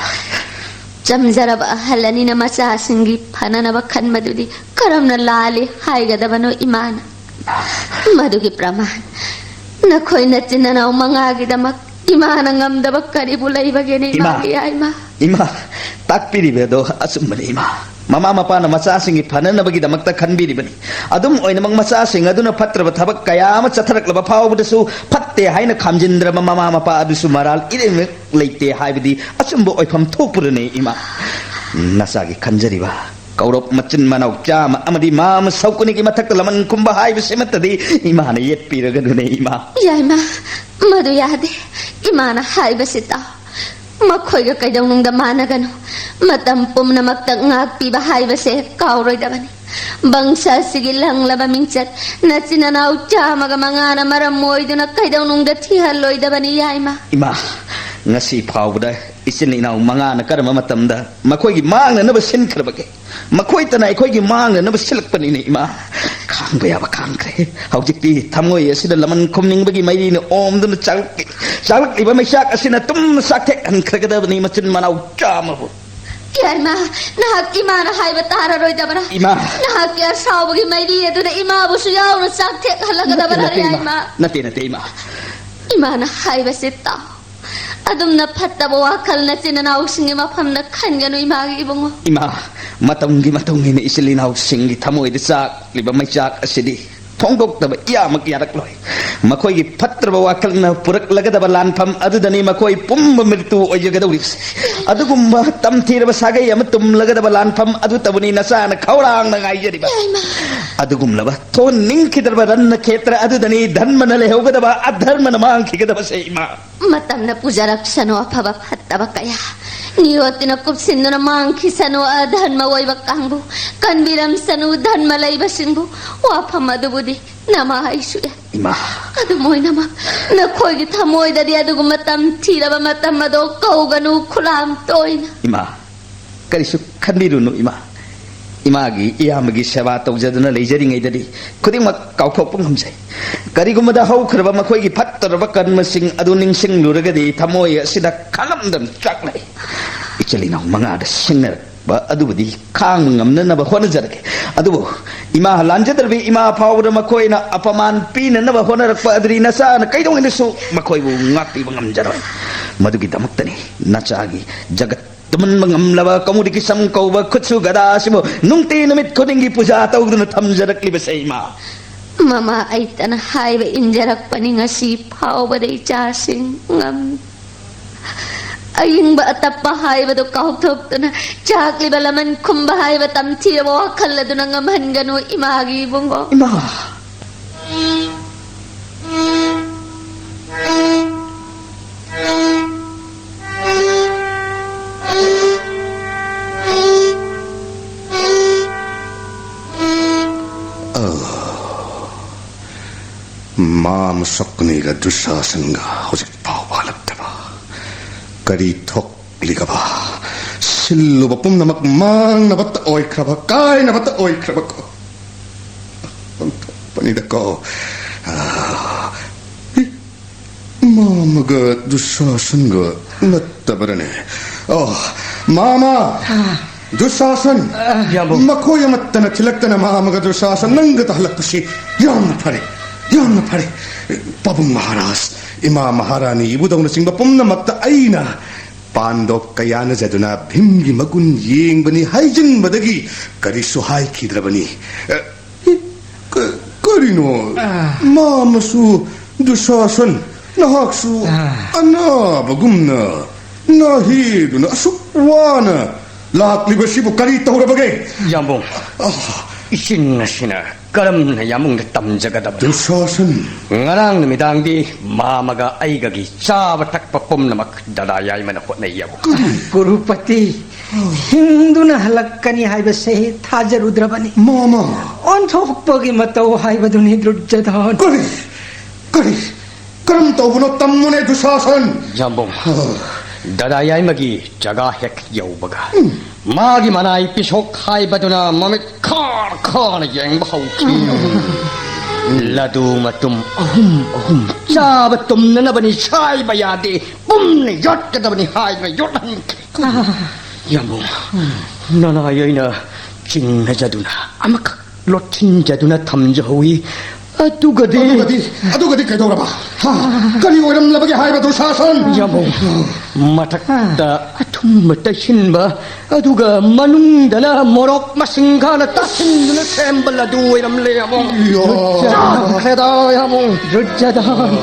ꯆꯝꯖꯔꯕ ꯑꯍꯜ ꯑꯅꯤꯅ ꯃꯆꯥꯁꯤꯡꯒꯤ ꯐꯅꯅꯕ ꯈꯟꯕꯗꯨꯗꯤ ꯀꯔꯝꯅ ꯂꯥꯜꯂꯤ ꯍꯥꯏꯒꯗꯕꯅꯣ ꯏꯃꯥꯅ? ꯃꯗꯨꯒꯤ ꯄ꯭ꯔꯃꯥꯟ, ꯅꯈꯣꯏ ꯅꯆꯤꯟ ꯅꯅꯥꯎ ꯃꯉꯥꯒꯤꯗꯃꯛ ꯏꯃꯥꯅ ꯉꯝꯗꯕ ꯀꯔꯤꯕꯨ ꯂꯩꯕꯒꯦꯅꯦ? ꯏꯃꯥ꯫ ꯏꯃꯥꯒꯤ ꯌꯥꯏꯃ꯫ ꯏꯃꯥ, ꯇꯥꯛꯄꯤꯔꯤꯕ ꯑꯗꯣ ꯑꯆꯨꯝꯕꯅꯤ ꯏꯃꯥ꯫ ꯃꯃꯥ ꯃꯄꯥꯅ ꯃꯆꯥꯁꯤꯡꯒꯤ ꯐꯅꯅꯕꯒꯤꯗꯃꯛꯇ ꯈꯟꯕꯤꯔꯤꯕꯅꯤ꯫ ꯑꯗꯨꯝ ꯑꯣꯏꯅꯃꯛ ꯃꯆꯥꯁꯤꯡ ꯑꯗꯨꯅ ꯐꯠꯇ꯭ꯔꯕ ꯊꯕꯛ ꯀꯌꯥ ꯑꯃ ꯆꯠꯊꯔꯛꯂꯕ ꯐꯥꯎꯕꯗꯁꯨ ꯐꯠꯇꯦ ꯍꯥꯏꯅ ꯈꯥꯝꯖꯤꯟꯗ꯭ꯔꯕ ꯃꯃꯥ ꯃꯄꯥ ꯑꯗꯨꯁꯨ ꯃꯔꯥꯜ ꯏꯔꯦꯡ ꯂꯩꯇꯦ ꯍꯥꯏꯕꯗꯤ ꯑꯆꯨꯝꯕ ꯑꯣꯏꯐꯝ ꯊꯣꯛꯄꯗꯨꯅꯤ ꯏꯃꯥ꯫ ꯅꯆꯥꯒꯤ ꯈꯟꯖꯔꯤꯕ ꯀꯧꯔꯞ ꯃꯆꯤꯟ ꯃꯅꯥꯎ ꯆꯥꯝꯃ ꯑꯃꯗꯤ ꯃꯥꯃ ꯁꯧꯀꯨꯅꯤꯒꯤ ꯃꯊꯛꯇ ꯂꯃꯟ ꯈꯨꯝꯕ ꯍꯥꯏꯕꯁꯤꯃꯠꯇꯗꯤ ꯏꯃꯥꯅ ꯌꯦꯠꯄꯤꯔꯒꯅꯨꯅꯦ ꯏꯃꯥ꯫ ꯌꯥꯏꯃ, ꯃꯗꯨ ꯌꯥꯗꯦ꯫ ꯏꯃꯥꯅ ꯍꯥꯏꯕꯁꯤ ꯇꯥꯎ꯫ ꯃꯈꯣꯏꯒ ꯀꯩꯗꯧꯅꯨꯡꯗ ꯃꯥꯟꯅꯒꯅꯨ꯫ ꯃꯇꯝ ꯄꯨꯝꯅꯃꯛꯇ ꯉꯥꯛꯄꯤꯕ ꯍꯥꯏꯕꯁꯦ ꯀꯥꯎꯔꯣꯏꯗꯕꯅꯤ꯫ ꯕꯪꯁ ꯑꯁꯤꯒꯤ ꯂꯪꯂꯕ ꯃꯤꯡꯆꯠ ꯅꯆꯤꯟ ꯅꯅꯥꯎ ꯆꯥꯝꯃꯒ ꯃꯉꯥꯅ ꯃꯔꯝ ꯑꯣꯏꯗꯨꯅ ꯀꯩꯗꯧꯅꯨꯡꯗ ꯊꯤꯍꯜꯂꯣꯏꯗꯕꯅꯤ ꯌꯥꯏꯃ꯫ ꯏꯃꯥ, ꯉꯁꯤ ꯐꯥꯎꯕꯗ ꯏꯆꯤꯟ ꯏꯅꯥꯎ ꯃꯉꯥꯅ ꯀꯔꯝꯕ ꯃꯇꯝꯗ ꯃꯈꯣꯏꯒꯤ ꯃꯥꯡꯅꯅꯕ ꯁꯤꯟꯈ꯭ꯔꯕꯒꯦ? ꯃꯈꯣꯏꯇꯅ ꯑꯩꯈꯣꯏꯒꯤ ꯃꯥꯡꯅꯅꯕ ꯁꯤꯜꯂꯛꯄꯅꯤꯅꯦ ꯏꯃꯥ꯫ ꯈꯥꯡꯕ ꯌꯥꯕ ꯈꯥꯡꯈ꯭ꯔꯦ꯫ ꯍꯧꯖꯤꯛꯇꯤ ꯊꯃꯣꯏ ꯑꯁꯤꯗ ꯂꯃꯟ ꯈꯨꯝꯅꯤꯡꯕꯒꯤ ꯃꯩꯔꯤꯅ ꯑꯣꯝꯗꯨꯅ ꯆꯥꯛꯂꯛꯂꯤ-, ꯆꯥꯛꯂꯛꯂꯤꯕ ꯃꯩꯆꯥꯛ ꯑꯁꯤꯅ ꯇꯨꯝꯅ ꯆꯥꯛꯊꯦꯛꯍꯟꯈ꯭ꯔꯒꯗꯕꯅꯤ ꯃꯆꯤꯟ ꯃꯅꯥꯎ ꯆꯥꯝꯃꯕꯨ꯫ ꯌꯥꯏꯃ, ꯅꯍꯥꯛ ꯏꯃꯥꯅ ꯍꯥꯏꯕ ꯇꯥꯔꯔꯣꯏꯗꯕ꯭ꯔꯥ? ꯏꯃꯥ꯫ ꯅꯍꯥꯛꯀꯤ ꯑꯁꯥꯎꯕꯒꯤ ꯃꯩꯔꯤ ꯑꯗꯨꯅ ꯏꯃꯥꯕꯨꯁꯨ ꯌꯥꯎꯅ ꯆꯥꯛꯊꯦꯛꯍꯜꯂꯒꯗꯕꯔꯥ, ꯅꯠꯇꯦ, ꯅꯠꯇꯦ, ꯏꯃꯥ꯫ ꯌꯥꯏꯃ? ꯅꯠꯇꯦ, ꯅꯠꯇꯦ, ꯏꯃꯥ꯫ ꯏꯃꯥꯅ ꯍꯥꯏꯕꯁꯦ ꯇꯥꯎ꯫ ꯑꯗꯨꯝꯅ ꯐꯠꯇꯕ ꯋꯥꯈꯜ ꯅꯆꯤꯟ ꯅꯅꯥꯎꯁꯤꯡꯒꯤ ꯃꯐꯝꯗ ꯈꯟꯒꯅꯨ, ꯏꯃꯥꯒꯤ ꯏꯕꯨꯡꯉꯣ꯫ ꯏꯃꯥ, ꯃꯇꯝꯒꯤ ꯃꯇꯨꯡ ꯏꯟꯅ ꯏꯆꯤꯜ ꯏꯅꯥꯎꯁꯤꯡꯒꯤ ꯊꯃꯣꯏꯗ ꯆꯥꯛꯂꯤꯕ ꯃꯩꯆꯥꯛ ꯑꯁꯤꯗꯤ ꯐꯣꯡꯗꯣꯛꯇꯕ ꯏꯌꯥꯃꯛ ꯌꯥꯔꯛꯂꯣꯏ꯫ ꯃꯈꯣꯏꯒꯤ ꯐꯠꯇ꯭ꯔꯕ ꯋꯥꯈꯜꯅ ꯄꯨꯔꯛꯂꯒꯗꯕ ꯂꯥꯟꯐꯝ ꯑꯗꯨꯗꯅꯤ ꯃꯈꯣꯏ ꯄꯨꯝꯕ ꯃ꯭ꯔꯤꯇꯨ ꯑꯣꯏꯖꯒꯗꯧꯔꯤꯕꯁꯦ꯫ ꯑꯗꯨꯒꯨꯝꯕ ꯇꯝꯊꯤꯔꯕ ꯁꯥꯒꯩ ꯑꯃ ꯇꯨꯝꯂꯒꯗꯕ ꯂꯥꯟꯐꯝ ꯑꯗꯨꯇꯕꯨꯅꯤ ꯅꯆꯥꯅ ꯈꯧꯔꯥꯡꯅ ꯉꯥꯏꯖꯔꯤꯕ꯫ ꯌꯥꯏꯃ꯫ ꯑꯗꯨꯒꯨꯝꯂꯕ ꯊꯣꯟ ꯅꯤꯡꯈꯤꯗ꯭ꯔꯕ ꯔꯟꯅ ꯈꯦꯇ꯭ꯔ ꯑꯗꯨꯗꯅꯤ ꯙꯔꯃꯅ ꯂꯩꯍꯧꯒꯗꯕ, ꯑꯙꯔꯃꯅ ꯃꯥꯡꯈꯤꯒꯗꯕꯁꯦ, ꯏꯃꯥ꯫ ꯃꯇꯝꯅ ꯄꯨꯖꯔꯛꯁꯅꯨ ꯑꯐꯕ ꯐꯠꯇꯕ ꯀꯌꯥ꯫ ꯅꯤꯌꯣꯠꯇꯨꯅ ꯀꯨꯞꯁꯤꯟꯗꯨꯅ ꯃꯥꯡꯈꯤꯁꯅꯨ ꯑꯙꯔꯃ ꯑꯣꯏꯕ ꯀꯥꯡꯕꯨ꯫ ꯀꯟꯕꯤꯔꯝꯁꯅꯨ ꯙꯔꯃ ꯂꯩꯕꯁꯤꯡꯕꯨ꯫ ꯋꯥꯐꯝ ꯑꯗꯨꯕꯨꯗꯤ ꯅꯃꯥ ꯑꯩꯁꯨ ꯌꯥꯏ꯫ ꯏꯃꯥ꯫ ꯑꯗꯨꯝ ꯑꯣꯏꯅꯃꯛ ꯅꯈꯣꯏꯒꯤ ꯊꯃꯣꯏꯗꯗꯤ ꯑꯗꯨꯒꯨꯝꯕ ꯇꯝꯊꯤꯔꯕ ꯃꯇꯝ ꯑꯗꯣ ꯀꯧꯒꯅꯨ, ꯈꯨꯂꯥꯝ ꯇꯣꯏꯅ꯫ ꯏꯃꯥ, ꯀꯔꯤꯁꯨ ꯈꯟꯕꯤꯔꯨꯅꯨ, ꯏꯃꯥ꯫ ꯏꯃꯥꯒꯤ, ꯏꯌꯥꯝꯕꯒꯤ ꯁꯦꯕꯥ ꯇꯧꯖꯗꯨꯅ ꯂꯩꯖꯔꯤꯉꯩꯗꯗꯤ ꯈꯨꯗꯤꯡꯃꯛ ꯀꯥꯎꯊꯣꯛꯄ ꯉꯝꯖꯩ꯫ ꯀꯔꯤꯒꯨꯝꯕꯗ ꯍꯧꯈ꯭ꯔꯕ ꯃꯈꯣꯏꯒꯤ ꯐꯠꯇꯔꯕ ꯀꯔꯃꯁꯤꯡ ꯑꯗꯨ ꯅꯤꯡꯁꯤꯡꯂꯨꯔꯒꯗꯤ ꯊꯃꯣꯏ ꯑꯁꯤꯗ ꯈꯥꯂꯝꯗꯅ ꯆꯥꯛꯅꯩ꯫ ꯏꯆꯤꯜ ꯏꯅꯥꯎ ꯃꯉꯥꯗ ꯁꯤꯡꯅꯔꯛꯄ ꯑꯗꯨꯕꯨꯗꯤ ꯈꯥꯡꯕ ꯉꯝꯅꯅꯕ ꯍꯣꯠꯅꯖꯔꯒꯦ꯫ ꯑꯗꯨꯕꯨ ꯏꯃꯥ, ꯂꯥꯟꯖꯗ꯭ꯔꯕꯤ ꯏꯃꯥ ꯐꯥꯎꯕꯗ ꯃꯈꯣꯏꯅ ꯑꯄꯃꯥꯟ ꯄꯤꯅꯅꯕ ꯍꯣꯠꯅꯔꯛꯄ ꯑꯗꯨꯗꯤ ꯅꯆꯥꯅ ꯀꯩꯗꯧꯉꯩꯗꯁꯨ ꯃꯈꯣꯏꯕꯨ ꯉꯥꯛꯄꯤꯕ ꯉꯝꯖꯔꯣꯏ꯫ ꯃꯗꯨꯒꯤꯗꯃꯛꯇꯅꯤ ꯅꯆꯥꯒꯤ ꯖꯒꯠ ꯇꯨꯝꯍꯟꯕ ꯉꯝꯂꯕ ꯀꯧꯃꯨꯗꯤꯀꯤ ꯁꯝ ꯀꯧꯕ ꯈꯨꯠꯁꯨ ꯒꯗꯥꯁꯤꯕꯨ ꯅꯨꯡꯇꯤ ꯅꯨꯃꯤꯠ ꯈꯨꯗꯤꯡꯒꯤ ꯄꯨꯖꯥ ꯇꯧꯗꯨꯅ ꯊꯝꯖꯔꯛꯂꯤꯕꯁꯦ, ꯏꯃꯥ꯫ ꯃꯃꯥ ꯑꯩꯇꯅ ꯍꯥꯏꯕ ꯏꯟꯖꯔꯛꯄꯅꯤ ꯉꯁꯤ ꯐꯥꯎꯕꯗ ꯏꯆꯥꯁꯤꯡ꯫ ꯉꯝ-, ꯑꯏꯪꯕ ꯑꯇꯞꯄ ꯍꯥꯏꯕꯗꯨ ꯀꯥꯎꯊꯣꯛꯇꯨꯅ ꯆꯥꯛꯂꯤꯕ ꯂꯃꯟ ꯈꯨꯝꯕ ꯍꯥꯏꯕ ꯇꯝꯊꯤꯔꯕ ꯋꯥꯈꯜ ꯑꯗꯨꯅ ꯉꯝꯍꯟꯒꯅꯨ ꯏꯃꯥꯒꯤ ꯏꯕꯨꯡꯉꯣ꯫ ꯏꯃꯥ! ꯃꯥ ꯃꯁꯛꯅꯤꯒ ꯗꯨꯁꯥꯁꯟꯒ ꯍꯧꯖꯤꯛ ꯐꯥꯎꯕ ꯍꯜꯂꯛꯇꯕ꯫ ꯀꯔꯤ ꯊꯣꯛꯂꯤꯒꯕ? ꯁꯤꯜꯂꯨꯕ ꯄꯨꯝꯅꯃꯛ ꯃꯥꯡꯅꯕꯇ ꯑꯣꯏꯈ꯭ꯔꯕ, ꯀꯥꯏꯅꯕꯇ ꯑꯣꯏꯈ꯭ꯔꯕꯀꯣ꯫ ꯑꯣꯟꯊꯣꯛꯄꯅꯤꯗꯀꯣ꯫ ꯑꯥ, ꯏ, ꯃꯥꯃꯒ ꯗꯨꯁꯥꯁꯟꯒ ꯅꯠꯇꯕꯔꯅꯦ? ꯑꯣ, ꯃꯥꯃ! ꯑꯥ꯫ ꯗꯨꯁꯥꯁꯟ! ꯑꯥ꯫ ꯌꯥꯝꯕꯨꯡ꯫ ꯃꯈꯣꯏ ꯑꯃꯠꯇꯅ ꯊꯤꯜꯂꯛꯇꯅ ꯃꯥꯃꯒ ꯗꯨꯁꯥꯁꯟ ꯅꯪꯒ ꯇꯥꯍꯜꯂꯛꯄꯁꯤ ꯌꯥꯝꯅ ꯐꯔꯦ, ꯌꯥꯝꯅ ꯐꯔꯦ꯫ ꯄꯥꯕꯨꯡ ꯃꯍꯥꯔꯥꯖ, ꯏꯃꯥ ꯃꯍꯥꯔꯥꯅꯤ ꯏꯕꯨꯙꯧꯅꯆꯤꯡꯕ ꯄꯨꯝꯅꯃꯛꯇ ꯑꯩꯅ ꯄꯥꯟꯗꯣꯞ ꯀꯌꯥꯅꯖꯗꯨꯅ ꯚꯤꯝꯒꯤ ꯃꯒꯨꯟ ꯌꯦꯡꯕꯅꯤ ꯍꯥꯏꯖꯤꯟꯕꯗꯒꯤ ꯀꯔꯤꯁꯨ ꯍꯥꯏꯈꯤꯗ꯭ꯔꯕꯅꯤ꯫ ꯑ, ꯀ-, ꯀꯔꯤꯅꯣ? ꯑꯥ꯫ ꯃꯥꯃꯁꯨ ꯗꯨꯁꯥꯁꯟ, ꯅꯍꯥꯛꯁꯨ ꯑꯥ꯫ ꯑꯅꯥꯕꯒꯨꯝꯅ ꯅꯥꯍꯦꯗꯨꯅ ꯑꯁꯨꯛ ꯋꯥꯅ ꯂꯥꯛꯂꯤꯕꯁꯤꯕꯨ ꯀꯔꯤ ꯇꯧꯔꯕꯒꯦ? ꯌꯥꯝꯕꯨꯡ, ꯑꯥ꯫ ꯏꯆꯤꯟ ꯑꯁꯤꯅ ꯀꯔꯝꯅ ꯌꯥꯝꯕꯨꯡꯗ ꯇꯝꯖꯒꯗꯕꯅꯣ? ꯗꯨꯁꯥꯁꯟ꯫ ꯉꯔꯥꯡ ꯅꯨꯃꯤꯗꯥꯡꯗꯤ ꯃꯥꯃꯒ ꯑꯩꯒꯒꯤ ꯆꯥꯕ ꯊꯛꯄ ꯄꯨꯝꯅꯃꯛ ꯗꯗꯥ ꯌꯥꯏꯃꯅ ꯍꯣꯠꯅꯩ, ꯌꯥꯝꯕꯨꯡ꯫ ꯀꯔꯤ? ꯀꯨꯔꯨꯄꯇꯤ ꯍꯤꯡꯗꯨꯅ ꯍꯜꯂꯛꯀꯅꯤ ꯍꯥꯏꯕꯁꯦ ꯊꯥꯖꯔꯨꯗ꯭ꯔꯕꯅꯤ꯫ ꯃꯥꯃ! ꯑꯣꯟꯊꯣꯛꯄꯒꯤ ꯃꯇꯧ ꯍꯥꯏꯕꯗꯨꯅꯤ, ꯗꯨꯔꯖꯣꯙꯟ꯫ ꯀꯔꯤ? ꯀꯔꯤ? ꯀꯔꯝ ꯇꯧꯕꯅꯣ? ꯇꯝꯃꯨꯅꯦ, ꯗꯨꯁꯥꯁꯟ! ꯌꯥꯝꯕꯨꯡ, ꯑ꯫ ꯗꯗꯥ ꯌꯥꯏꯃꯒꯤ ꯖꯒꯥ ꯍꯦꯛ ꯌꯧꯕꯒ, ꯎꯝ꯫ ꯃꯥꯒꯤ ꯃꯅꯥꯏ ꯄꯤꯁꯣꯛ ꯍꯥꯏꯕꯗꯨꯅ ꯃꯃꯤꯠ ꯈꯥꯔ ꯈꯥꯔ ꯌꯦꯡꯕ ꯍꯧꯈꯤ꯫ ꯂꯗꯨ ꯃꯇꯨꯝ ꯑꯍꯨꯝ ꯑꯍꯨꯝ ꯆꯥꯕ ꯇꯨꯝꯅꯅꯕꯅꯤ ꯁꯥꯏꯕ ꯌꯥꯗꯦ, ꯄꯨꯝꯅ ꯌꯣꯠꯀꯗꯕꯅꯤ ꯍꯥꯏꯗꯨꯅ ꯌꯣꯠꯍꯟꯈꯤ꯫ ꯌꯥꯝꯕꯨꯡ, ꯅꯅꯥꯏ ꯑꯩꯅ ꯆꯤꯡꯅꯖꯗꯨꯅ ꯑꯃꯈꯛ ꯂꯣꯠꯁꯤꯟꯖꯗꯨꯅ ꯊꯝꯖꯍꯧꯏ꯫ ꯑꯗꯨꯒꯗꯤ ꯑꯗꯨꯒꯗꯤ ꯑꯗꯨꯒꯗꯤ ꯀꯩꯗꯧꯔꯕ? ꯍꯥ? ꯀꯔꯤ ꯑꯣꯏꯔꯝꯂꯕꯒꯦ ꯍꯥꯏꯕ ꯗꯨꯁꯥꯁꯟ? ꯌꯥꯝꯕꯨꯡ, ꯃꯊꯛꯇ ꯑꯊꯨꯝꯕ ꯇꯩꯁꯤꯟꯕ, ꯑꯗꯨꯒ ꯃꯅꯨꯡꯗꯅ ꯃꯣꯔꯣꯛ ꯃꯁꯤꯡ ꯈꯥꯅ ꯇꯥꯁꯤꯟꯗꯨꯅ ꯁꯦꯝꯕ ꯂꯗꯨ ꯑꯣꯏꯔꯝꯂꯦ, ꯌꯥꯝꯕꯨꯡ꯫ ꯌꯣ꯫ ꯆꯥꯈ꯭ꯔꯦꯗ, ꯌꯥꯝꯕꯨꯡ꯫ ꯗꯨꯔꯖꯣꯙꯟ,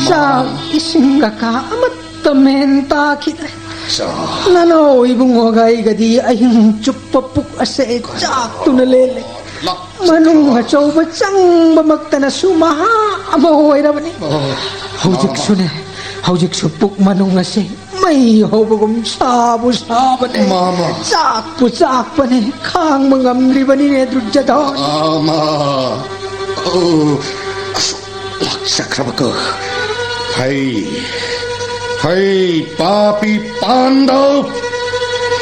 ꯆꯥꯛ ꯏꯁꯤꯡꯒ ꯀꯥ ꯑꯃꯠꯇ ꯃꯦꯟ ꯇꯥꯈꯤꯗ꯭ꯔꯦ꯫ ꯆꯥ꯫ ꯅꯅꯥꯎ ꯏꯕꯨꯡꯉꯣꯒ ꯑꯩꯒꯗꯤ ꯑꯍꯤꯡ ꯆꯨꯞꯄ ꯄꯨꯛ ꯑꯁꯦ ꯆꯥꯛꯇꯨꯅ ꯂꯦꯜꯂꯦ꯫ ꯂꯥꯛ-, ꯃꯅꯨꯡ ꯑꯆꯧꯕ ꯆꯪꯕꯃꯛꯇꯅꯁꯨ ꯃꯍꯥ ꯑꯃ ꯑꯣꯏꯔꯕꯅꯤ꯫ ꯑꯣ꯫ ꯍꯧꯖꯤꯛꯁꯨꯅꯦ, ꯍꯧꯖꯤꯛꯁꯨ ꯄꯨꯛ ꯃꯅꯨꯡ ꯑꯁꯦ ꯃꯩ ꯍꯧꯕꯒꯨꯝ ꯁꯥꯕꯨ ꯁꯥꯕꯅꯦ꯫ ꯃꯥꯃ꯫ ꯆꯥꯛꯄꯨ ꯆꯥꯛꯄꯅꯦ, ꯈꯥꯡꯕ ꯉꯝꯗ꯭ꯔꯤꯕꯅꯤꯅꯦ, ꯗꯨꯔꯖꯣꯙꯟ꯫ ꯃꯥꯃ꯫ ꯑꯣ, ꯑꯁꯨꯛ ꯂꯥꯛꯆꯈ꯭ꯔꯕꯀꯣ꯫ ꯍꯩ, ꯍꯩ, ꯄꯥꯄꯤ ꯄꯥꯟꯗꯕ!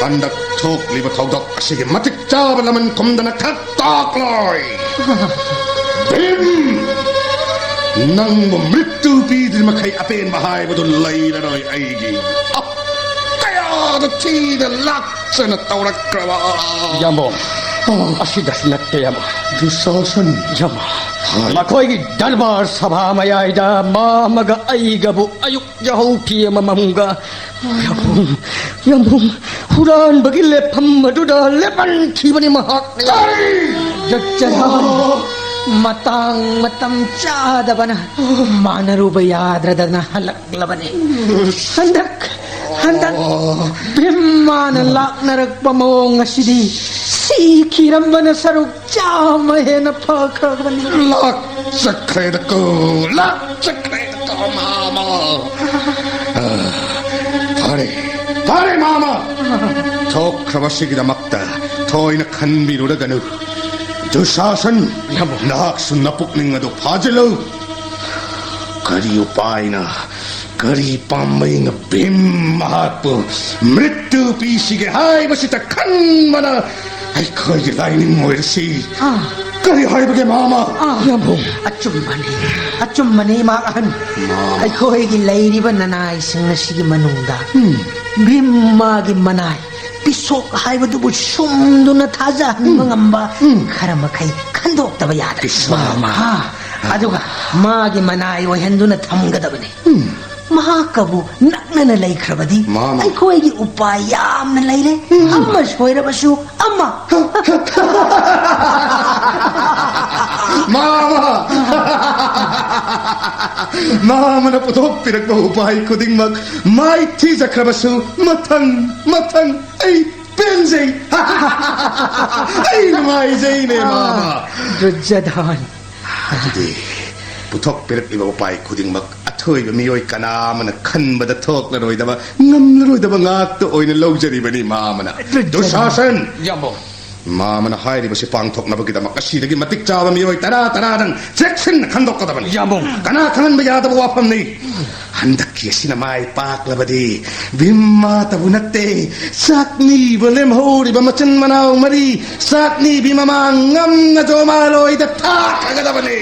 ꯍꯟꯗꯛ ꯊꯣꯛꯂꯤꯕ ꯊꯧꯗꯣꯛ ꯑꯁꯤꯒꯤ ꯃꯇꯤꯛ ꯆꯥꯕ ꯂꯃꯟ ꯈꯨꯝꯗꯅ ꯈꯛ ꯇꯥꯛꯂꯣꯏ꯫ ꯚꯤꯝ! ꯅꯪꯕꯨ ꯃ꯭ꯔꯤꯇꯨ ꯄꯤꯗ꯭ꯔꯤ ꯃꯈꯩ ꯑꯄꯦꯟꯕ ꯍꯥꯏꯕꯗꯨ ꯂꯩꯔꯔꯣꯏ ꯑꯩꯒꯤ꯫ ꯑꯞ! ꯀꯌꯥꯗ ꯊꯤꯅ ꯂꯥꯛꯆꯅ ꯇꯧꯔꯛꯈ꯭ꯔꯕ! ꯌꯥꯝꯕꯣ, ꯑꯣ꯫ ꯑꯁꯤꯗꯁꯨ ꯅꯠꯇꯦ, ꯌꯥꯝꯕꯣ꯫ ꯗꯨꯁꯥꯁꯟ꯫ ꯌꯥꯝꯕꯣ, ꯍꯥꯏ꯫ ꯃꯈꯣꯏꯒꯤ ꯗꯔꯕꯥꯔ ꯁꯚꯥ ꯃꯌꯥꯏꯗ ꯃꯥꯃꯒ ꯑꯩꯒꯕꯨ ꯑꯌꯨꯛ ꯌꯥꯍꯧ ꯊꯦꯡꯕ ꯃꯃꯝꯒ ꯌꯥꯝꯕꯨꯡ, ꯌꯥꯝꯕꯨꯡ, ꯍꯨꯔꯥꯟꯕꯒꯤ ꯂꯦꯞꯐꯝ ꯑꯗꯨꯗ ꯂꯦꯞꯍꯟꯈꯤꯕꯅꯤ ꯃꯍꯥꯛꯅ꯫ ꯀꯔꯤ? ꯗꯨꯔꯖꯣꯙꯟ, ꯃꯇꯥꯡ ꯃꯇꯝ ꯆꯥꯗꯕꯅ ꯃꯥꯟꯅꯔꯨꯕ ꯌꯥꯗ꯭ꯔꯗꯅ ꯍꯜꯂꯛꯂꯕꯅꯤ꯫ ꯍꯟꯗꯛ, ꯍꯟꯗꯛ ꯚꯤꯝ ꯃꯥꯅ ꯂꯥꯛꯅꯔꯛꯄ ꯃꯑꯣꯡ ꯑꯁꯤꯗꯤ ꯁꯤꯈꯤꯔꯝꯕꯅ ꯁꯔꯨꯛ ꯆꯥꯝꯃ ꯍꯦꯟꯅ ꯐꯈ꯭ꯔꯕꯅꯤ꯫ ꯂꯥꯛꯆꯈ꯭ꯔꯦꯗꯀꯣ, ꯂꯥꯛꯆꯈ꯭ꯔꯦꯗꯀꯣ, ꯃꯥꯃ꯫ ꯑ, ꯐꯔꯦ, ꯐꯔꯦ, ꯃꯥꯃ꯫ ꯊꯣꯛꯈ꯭ꯔꯕꯁꯤꯒꯤꯗꯃꯛꯇ ꯊꯣꯏꯅ ꯈꯟꯕꯤꯔꯨꯔꯒꯅꯨ꯫ ꯗꯨꯁꯥꯁꯟ, ꯌꯥꯝꯕꯣ꯫ ꯅꯍꯥꯛꯁꯨ ꯅꯄꯨꯛꯅꯤꯡ ꯑꯗꯨ ꯐꯥꯖꯤꯜꯂꯨ꯫ ꯀꯔꯤ ꯎꯄꯥꯏꯅ, ꯀꯔꯤ ꯄꯥꯝꯕꯩꯅ ꯚꯤꯝ ꯃꯍꯥꯛꯄꯨ ꯃ꯭ꯔꯤꯇ꯭ꯌꯨ ꯄꯤꯁꯤꯒꯦ ꯍꯥꯏꯕꯁꯤꯇ ꯈꯟꯕꯅ ꯑꯩꯈꯣꯏꯒꯤ ꯂꯥꯏꯅꯤꯡ ꯑꯣꯏꯔꯁꯤ꯫ ꯑꯥ꯫ ꯀꯔꯤ ꯍꯥꯏꯕꯒꯦ, ꯃꯥꯃ? ꯑꯥ꯫ ꯌꯥꯝꯕꯨꯡ꯫ ꯑꯆꯨꯝꯕꯅꯤ, ꯑꯆꯨꯝꯕꯅꯤ, ꯏꯃꯥ ꯑꯍꯟ꯫ ꯃꯥꯃ꯫ ꯑꯩꯈꯣꯏꯒꯤ ꯂꯩꯔꯤꯕ ꯅꯅꯥꯏꯁꯤꯡ ꯑꯁꯤꯒꯤ ꯃꯅꯨꯡꯗ ꯎꯝ꯫ ꯚꯤꯝ ꯃꯥꯒꯤ ꯃꯅꯥꯏ ꯄꯤꯁꯣꯛ ꯍꯥꯏꯕꯗꯨꯕꯨ ꯁꯨꯝꯗꯨꯅ ꯊꯥꯖꯍꯟꯕ ꯎꯝ꯫ ꯉꯝꯕ ꯎꯝ꯫ ꯈꯔ ꯃꯈꯩ ꯈꯟꯗꯣꯛꯇꯕ ꯌꯥꯗ꯭ꯔꯦ꯫ ꯄꯤꯁꯣꯛ꯫ ꯃꯥꯃ꯫ ꯑꯥ, ꯑꯗꯨꯒ ꯃꯥꯒꯤ ꯃꯅꯥꯏ ꯑꯣꯏꯍꯟꯗꯨꯅ ꯊꯝꯒꯗꯕꯅꯤ꯫ ꯎꯝ꯫ ꯃꯍꯥꯛꯀꯕꯨ ꯅꯛꯅꯅ ꯂꯩꯈ꯭ꯔꯕꯗꯤ ꯃꯥꯃ꯫ ꯑꯩꯈꯣꯏꯒꯤ ꯎꯄꯥꯏ ꯌꯥꯝꯅ ꯂꯩꯔꯦ꯫ ꯎꯝ꯫ ꯑꯃ ꯁꯣꯏꯔꯕꯁꯨ ꯑꯃ꯫ ꯃꯥꯃ! ꯃꯥꯃꯅ ꯄꯨꯊꯣꯛꯄꯤꯔꯛꯄ ꯎꯄꯥꯏ ꯈꯨꯗꯤꯡꯃꯛ ꯃꯥꯏꯊꯤꯖꯈ꯭ꯔꯕꯁꯨ ꯃꯊꯪ, ꯃꯊꯪ ꯑꯩ ꯄꯦꯟꯖꯩ꯫ ꯑꯩ ꯅꯨꯡꯉꯥꯏꯖꯩꯅꯦ, ꯃꯥꯃ꯫ ꯗꯨꯔꯖꯣꯙꯟ꯫ ꯑꯗꯨꯗꯤ ꯄꯨꯊꯣꯛꯄꯤꯔꯛꯂꯤꯕ ꯎꯄꯥꯏ ꯈꯨꯗꯤꯡꯃꯛ ꯑꯊꯣꯏꯕ ꯃꯤꯑꯣꯏ ꯀꯅꯥ ꯑꯃꯅ ꯈꯟꯕꯗ ꯊꯣꯛꯂꯔꯣꯏꯗꯕ, ꯉꯝꯂꯔꯣꯏꯗꯕ ꯉꯥꯛꯇ ꯑꯣꯏꯅ ꯂꯧꯖꯔꯤꯕꯅꯤ ꯃꯥꯃꯅ꯫ ꯗꯨꯔꯖꯣꯙꯟ꯫ ꯗꯨꯁꯥꯁꯟ! ꯌꯥꯝꯕꯨꯡ꯫ ꯃꯥꯃꯅ ꯍꯥꯏꯔꯤꯕꯁꯤ ꯄꯥꯡꯊꯣꯛꯅꯕꯒꯤꯗꯃꯛ ꯑꯁꯤꯗꯒꯤ ꯃꯇꯤꯛ ꯆꯥꯕ ꯃꯤꯑꯣꯏ ꯇꯔꯥ ꯇꯔꯥꯗꯪ ꯆꯦꯛꯁꯤꯟꯅ ꯈꯟꯗꯣꯛꯀꯗꯕꯅꯤ꯫ ꯌꯥꯝꯕꯨꯡ꯫ ꯀꯅꯥ ꯈꯪꯍꯟꯕ ꯌꯥꯗꯕ ꯋꯥꯐꯝꯅꯤ꯫ ꯍꯟꯗꯛꯀꯤ ꯑꯁꯤꯅ ꯃꯥꯏ ꯄꯥꯛꯂꯕꯗꯤ ꯚꯤꯝꯃꯥꯇꯕꯨ ꯅꯠꯇꯦ, ꯆꯥꯛꯅꯤꯕ ꯂꯦꯝꯍꯧꯔꯤꯕ ꯃꯆꯤꯟ ꯃꯅꯥꯎ ꯃꯔꯤ ꯆꯥꯛꯅꯤꯕꯤ ꯃꯃꯥꯡ ꯉꯝꯅ ꯖꯣꯃꯥꯂꯣꯏꯗ ꯊꯥꯈ꯭ꯔꯒꯗꯕꯅꯤ꯫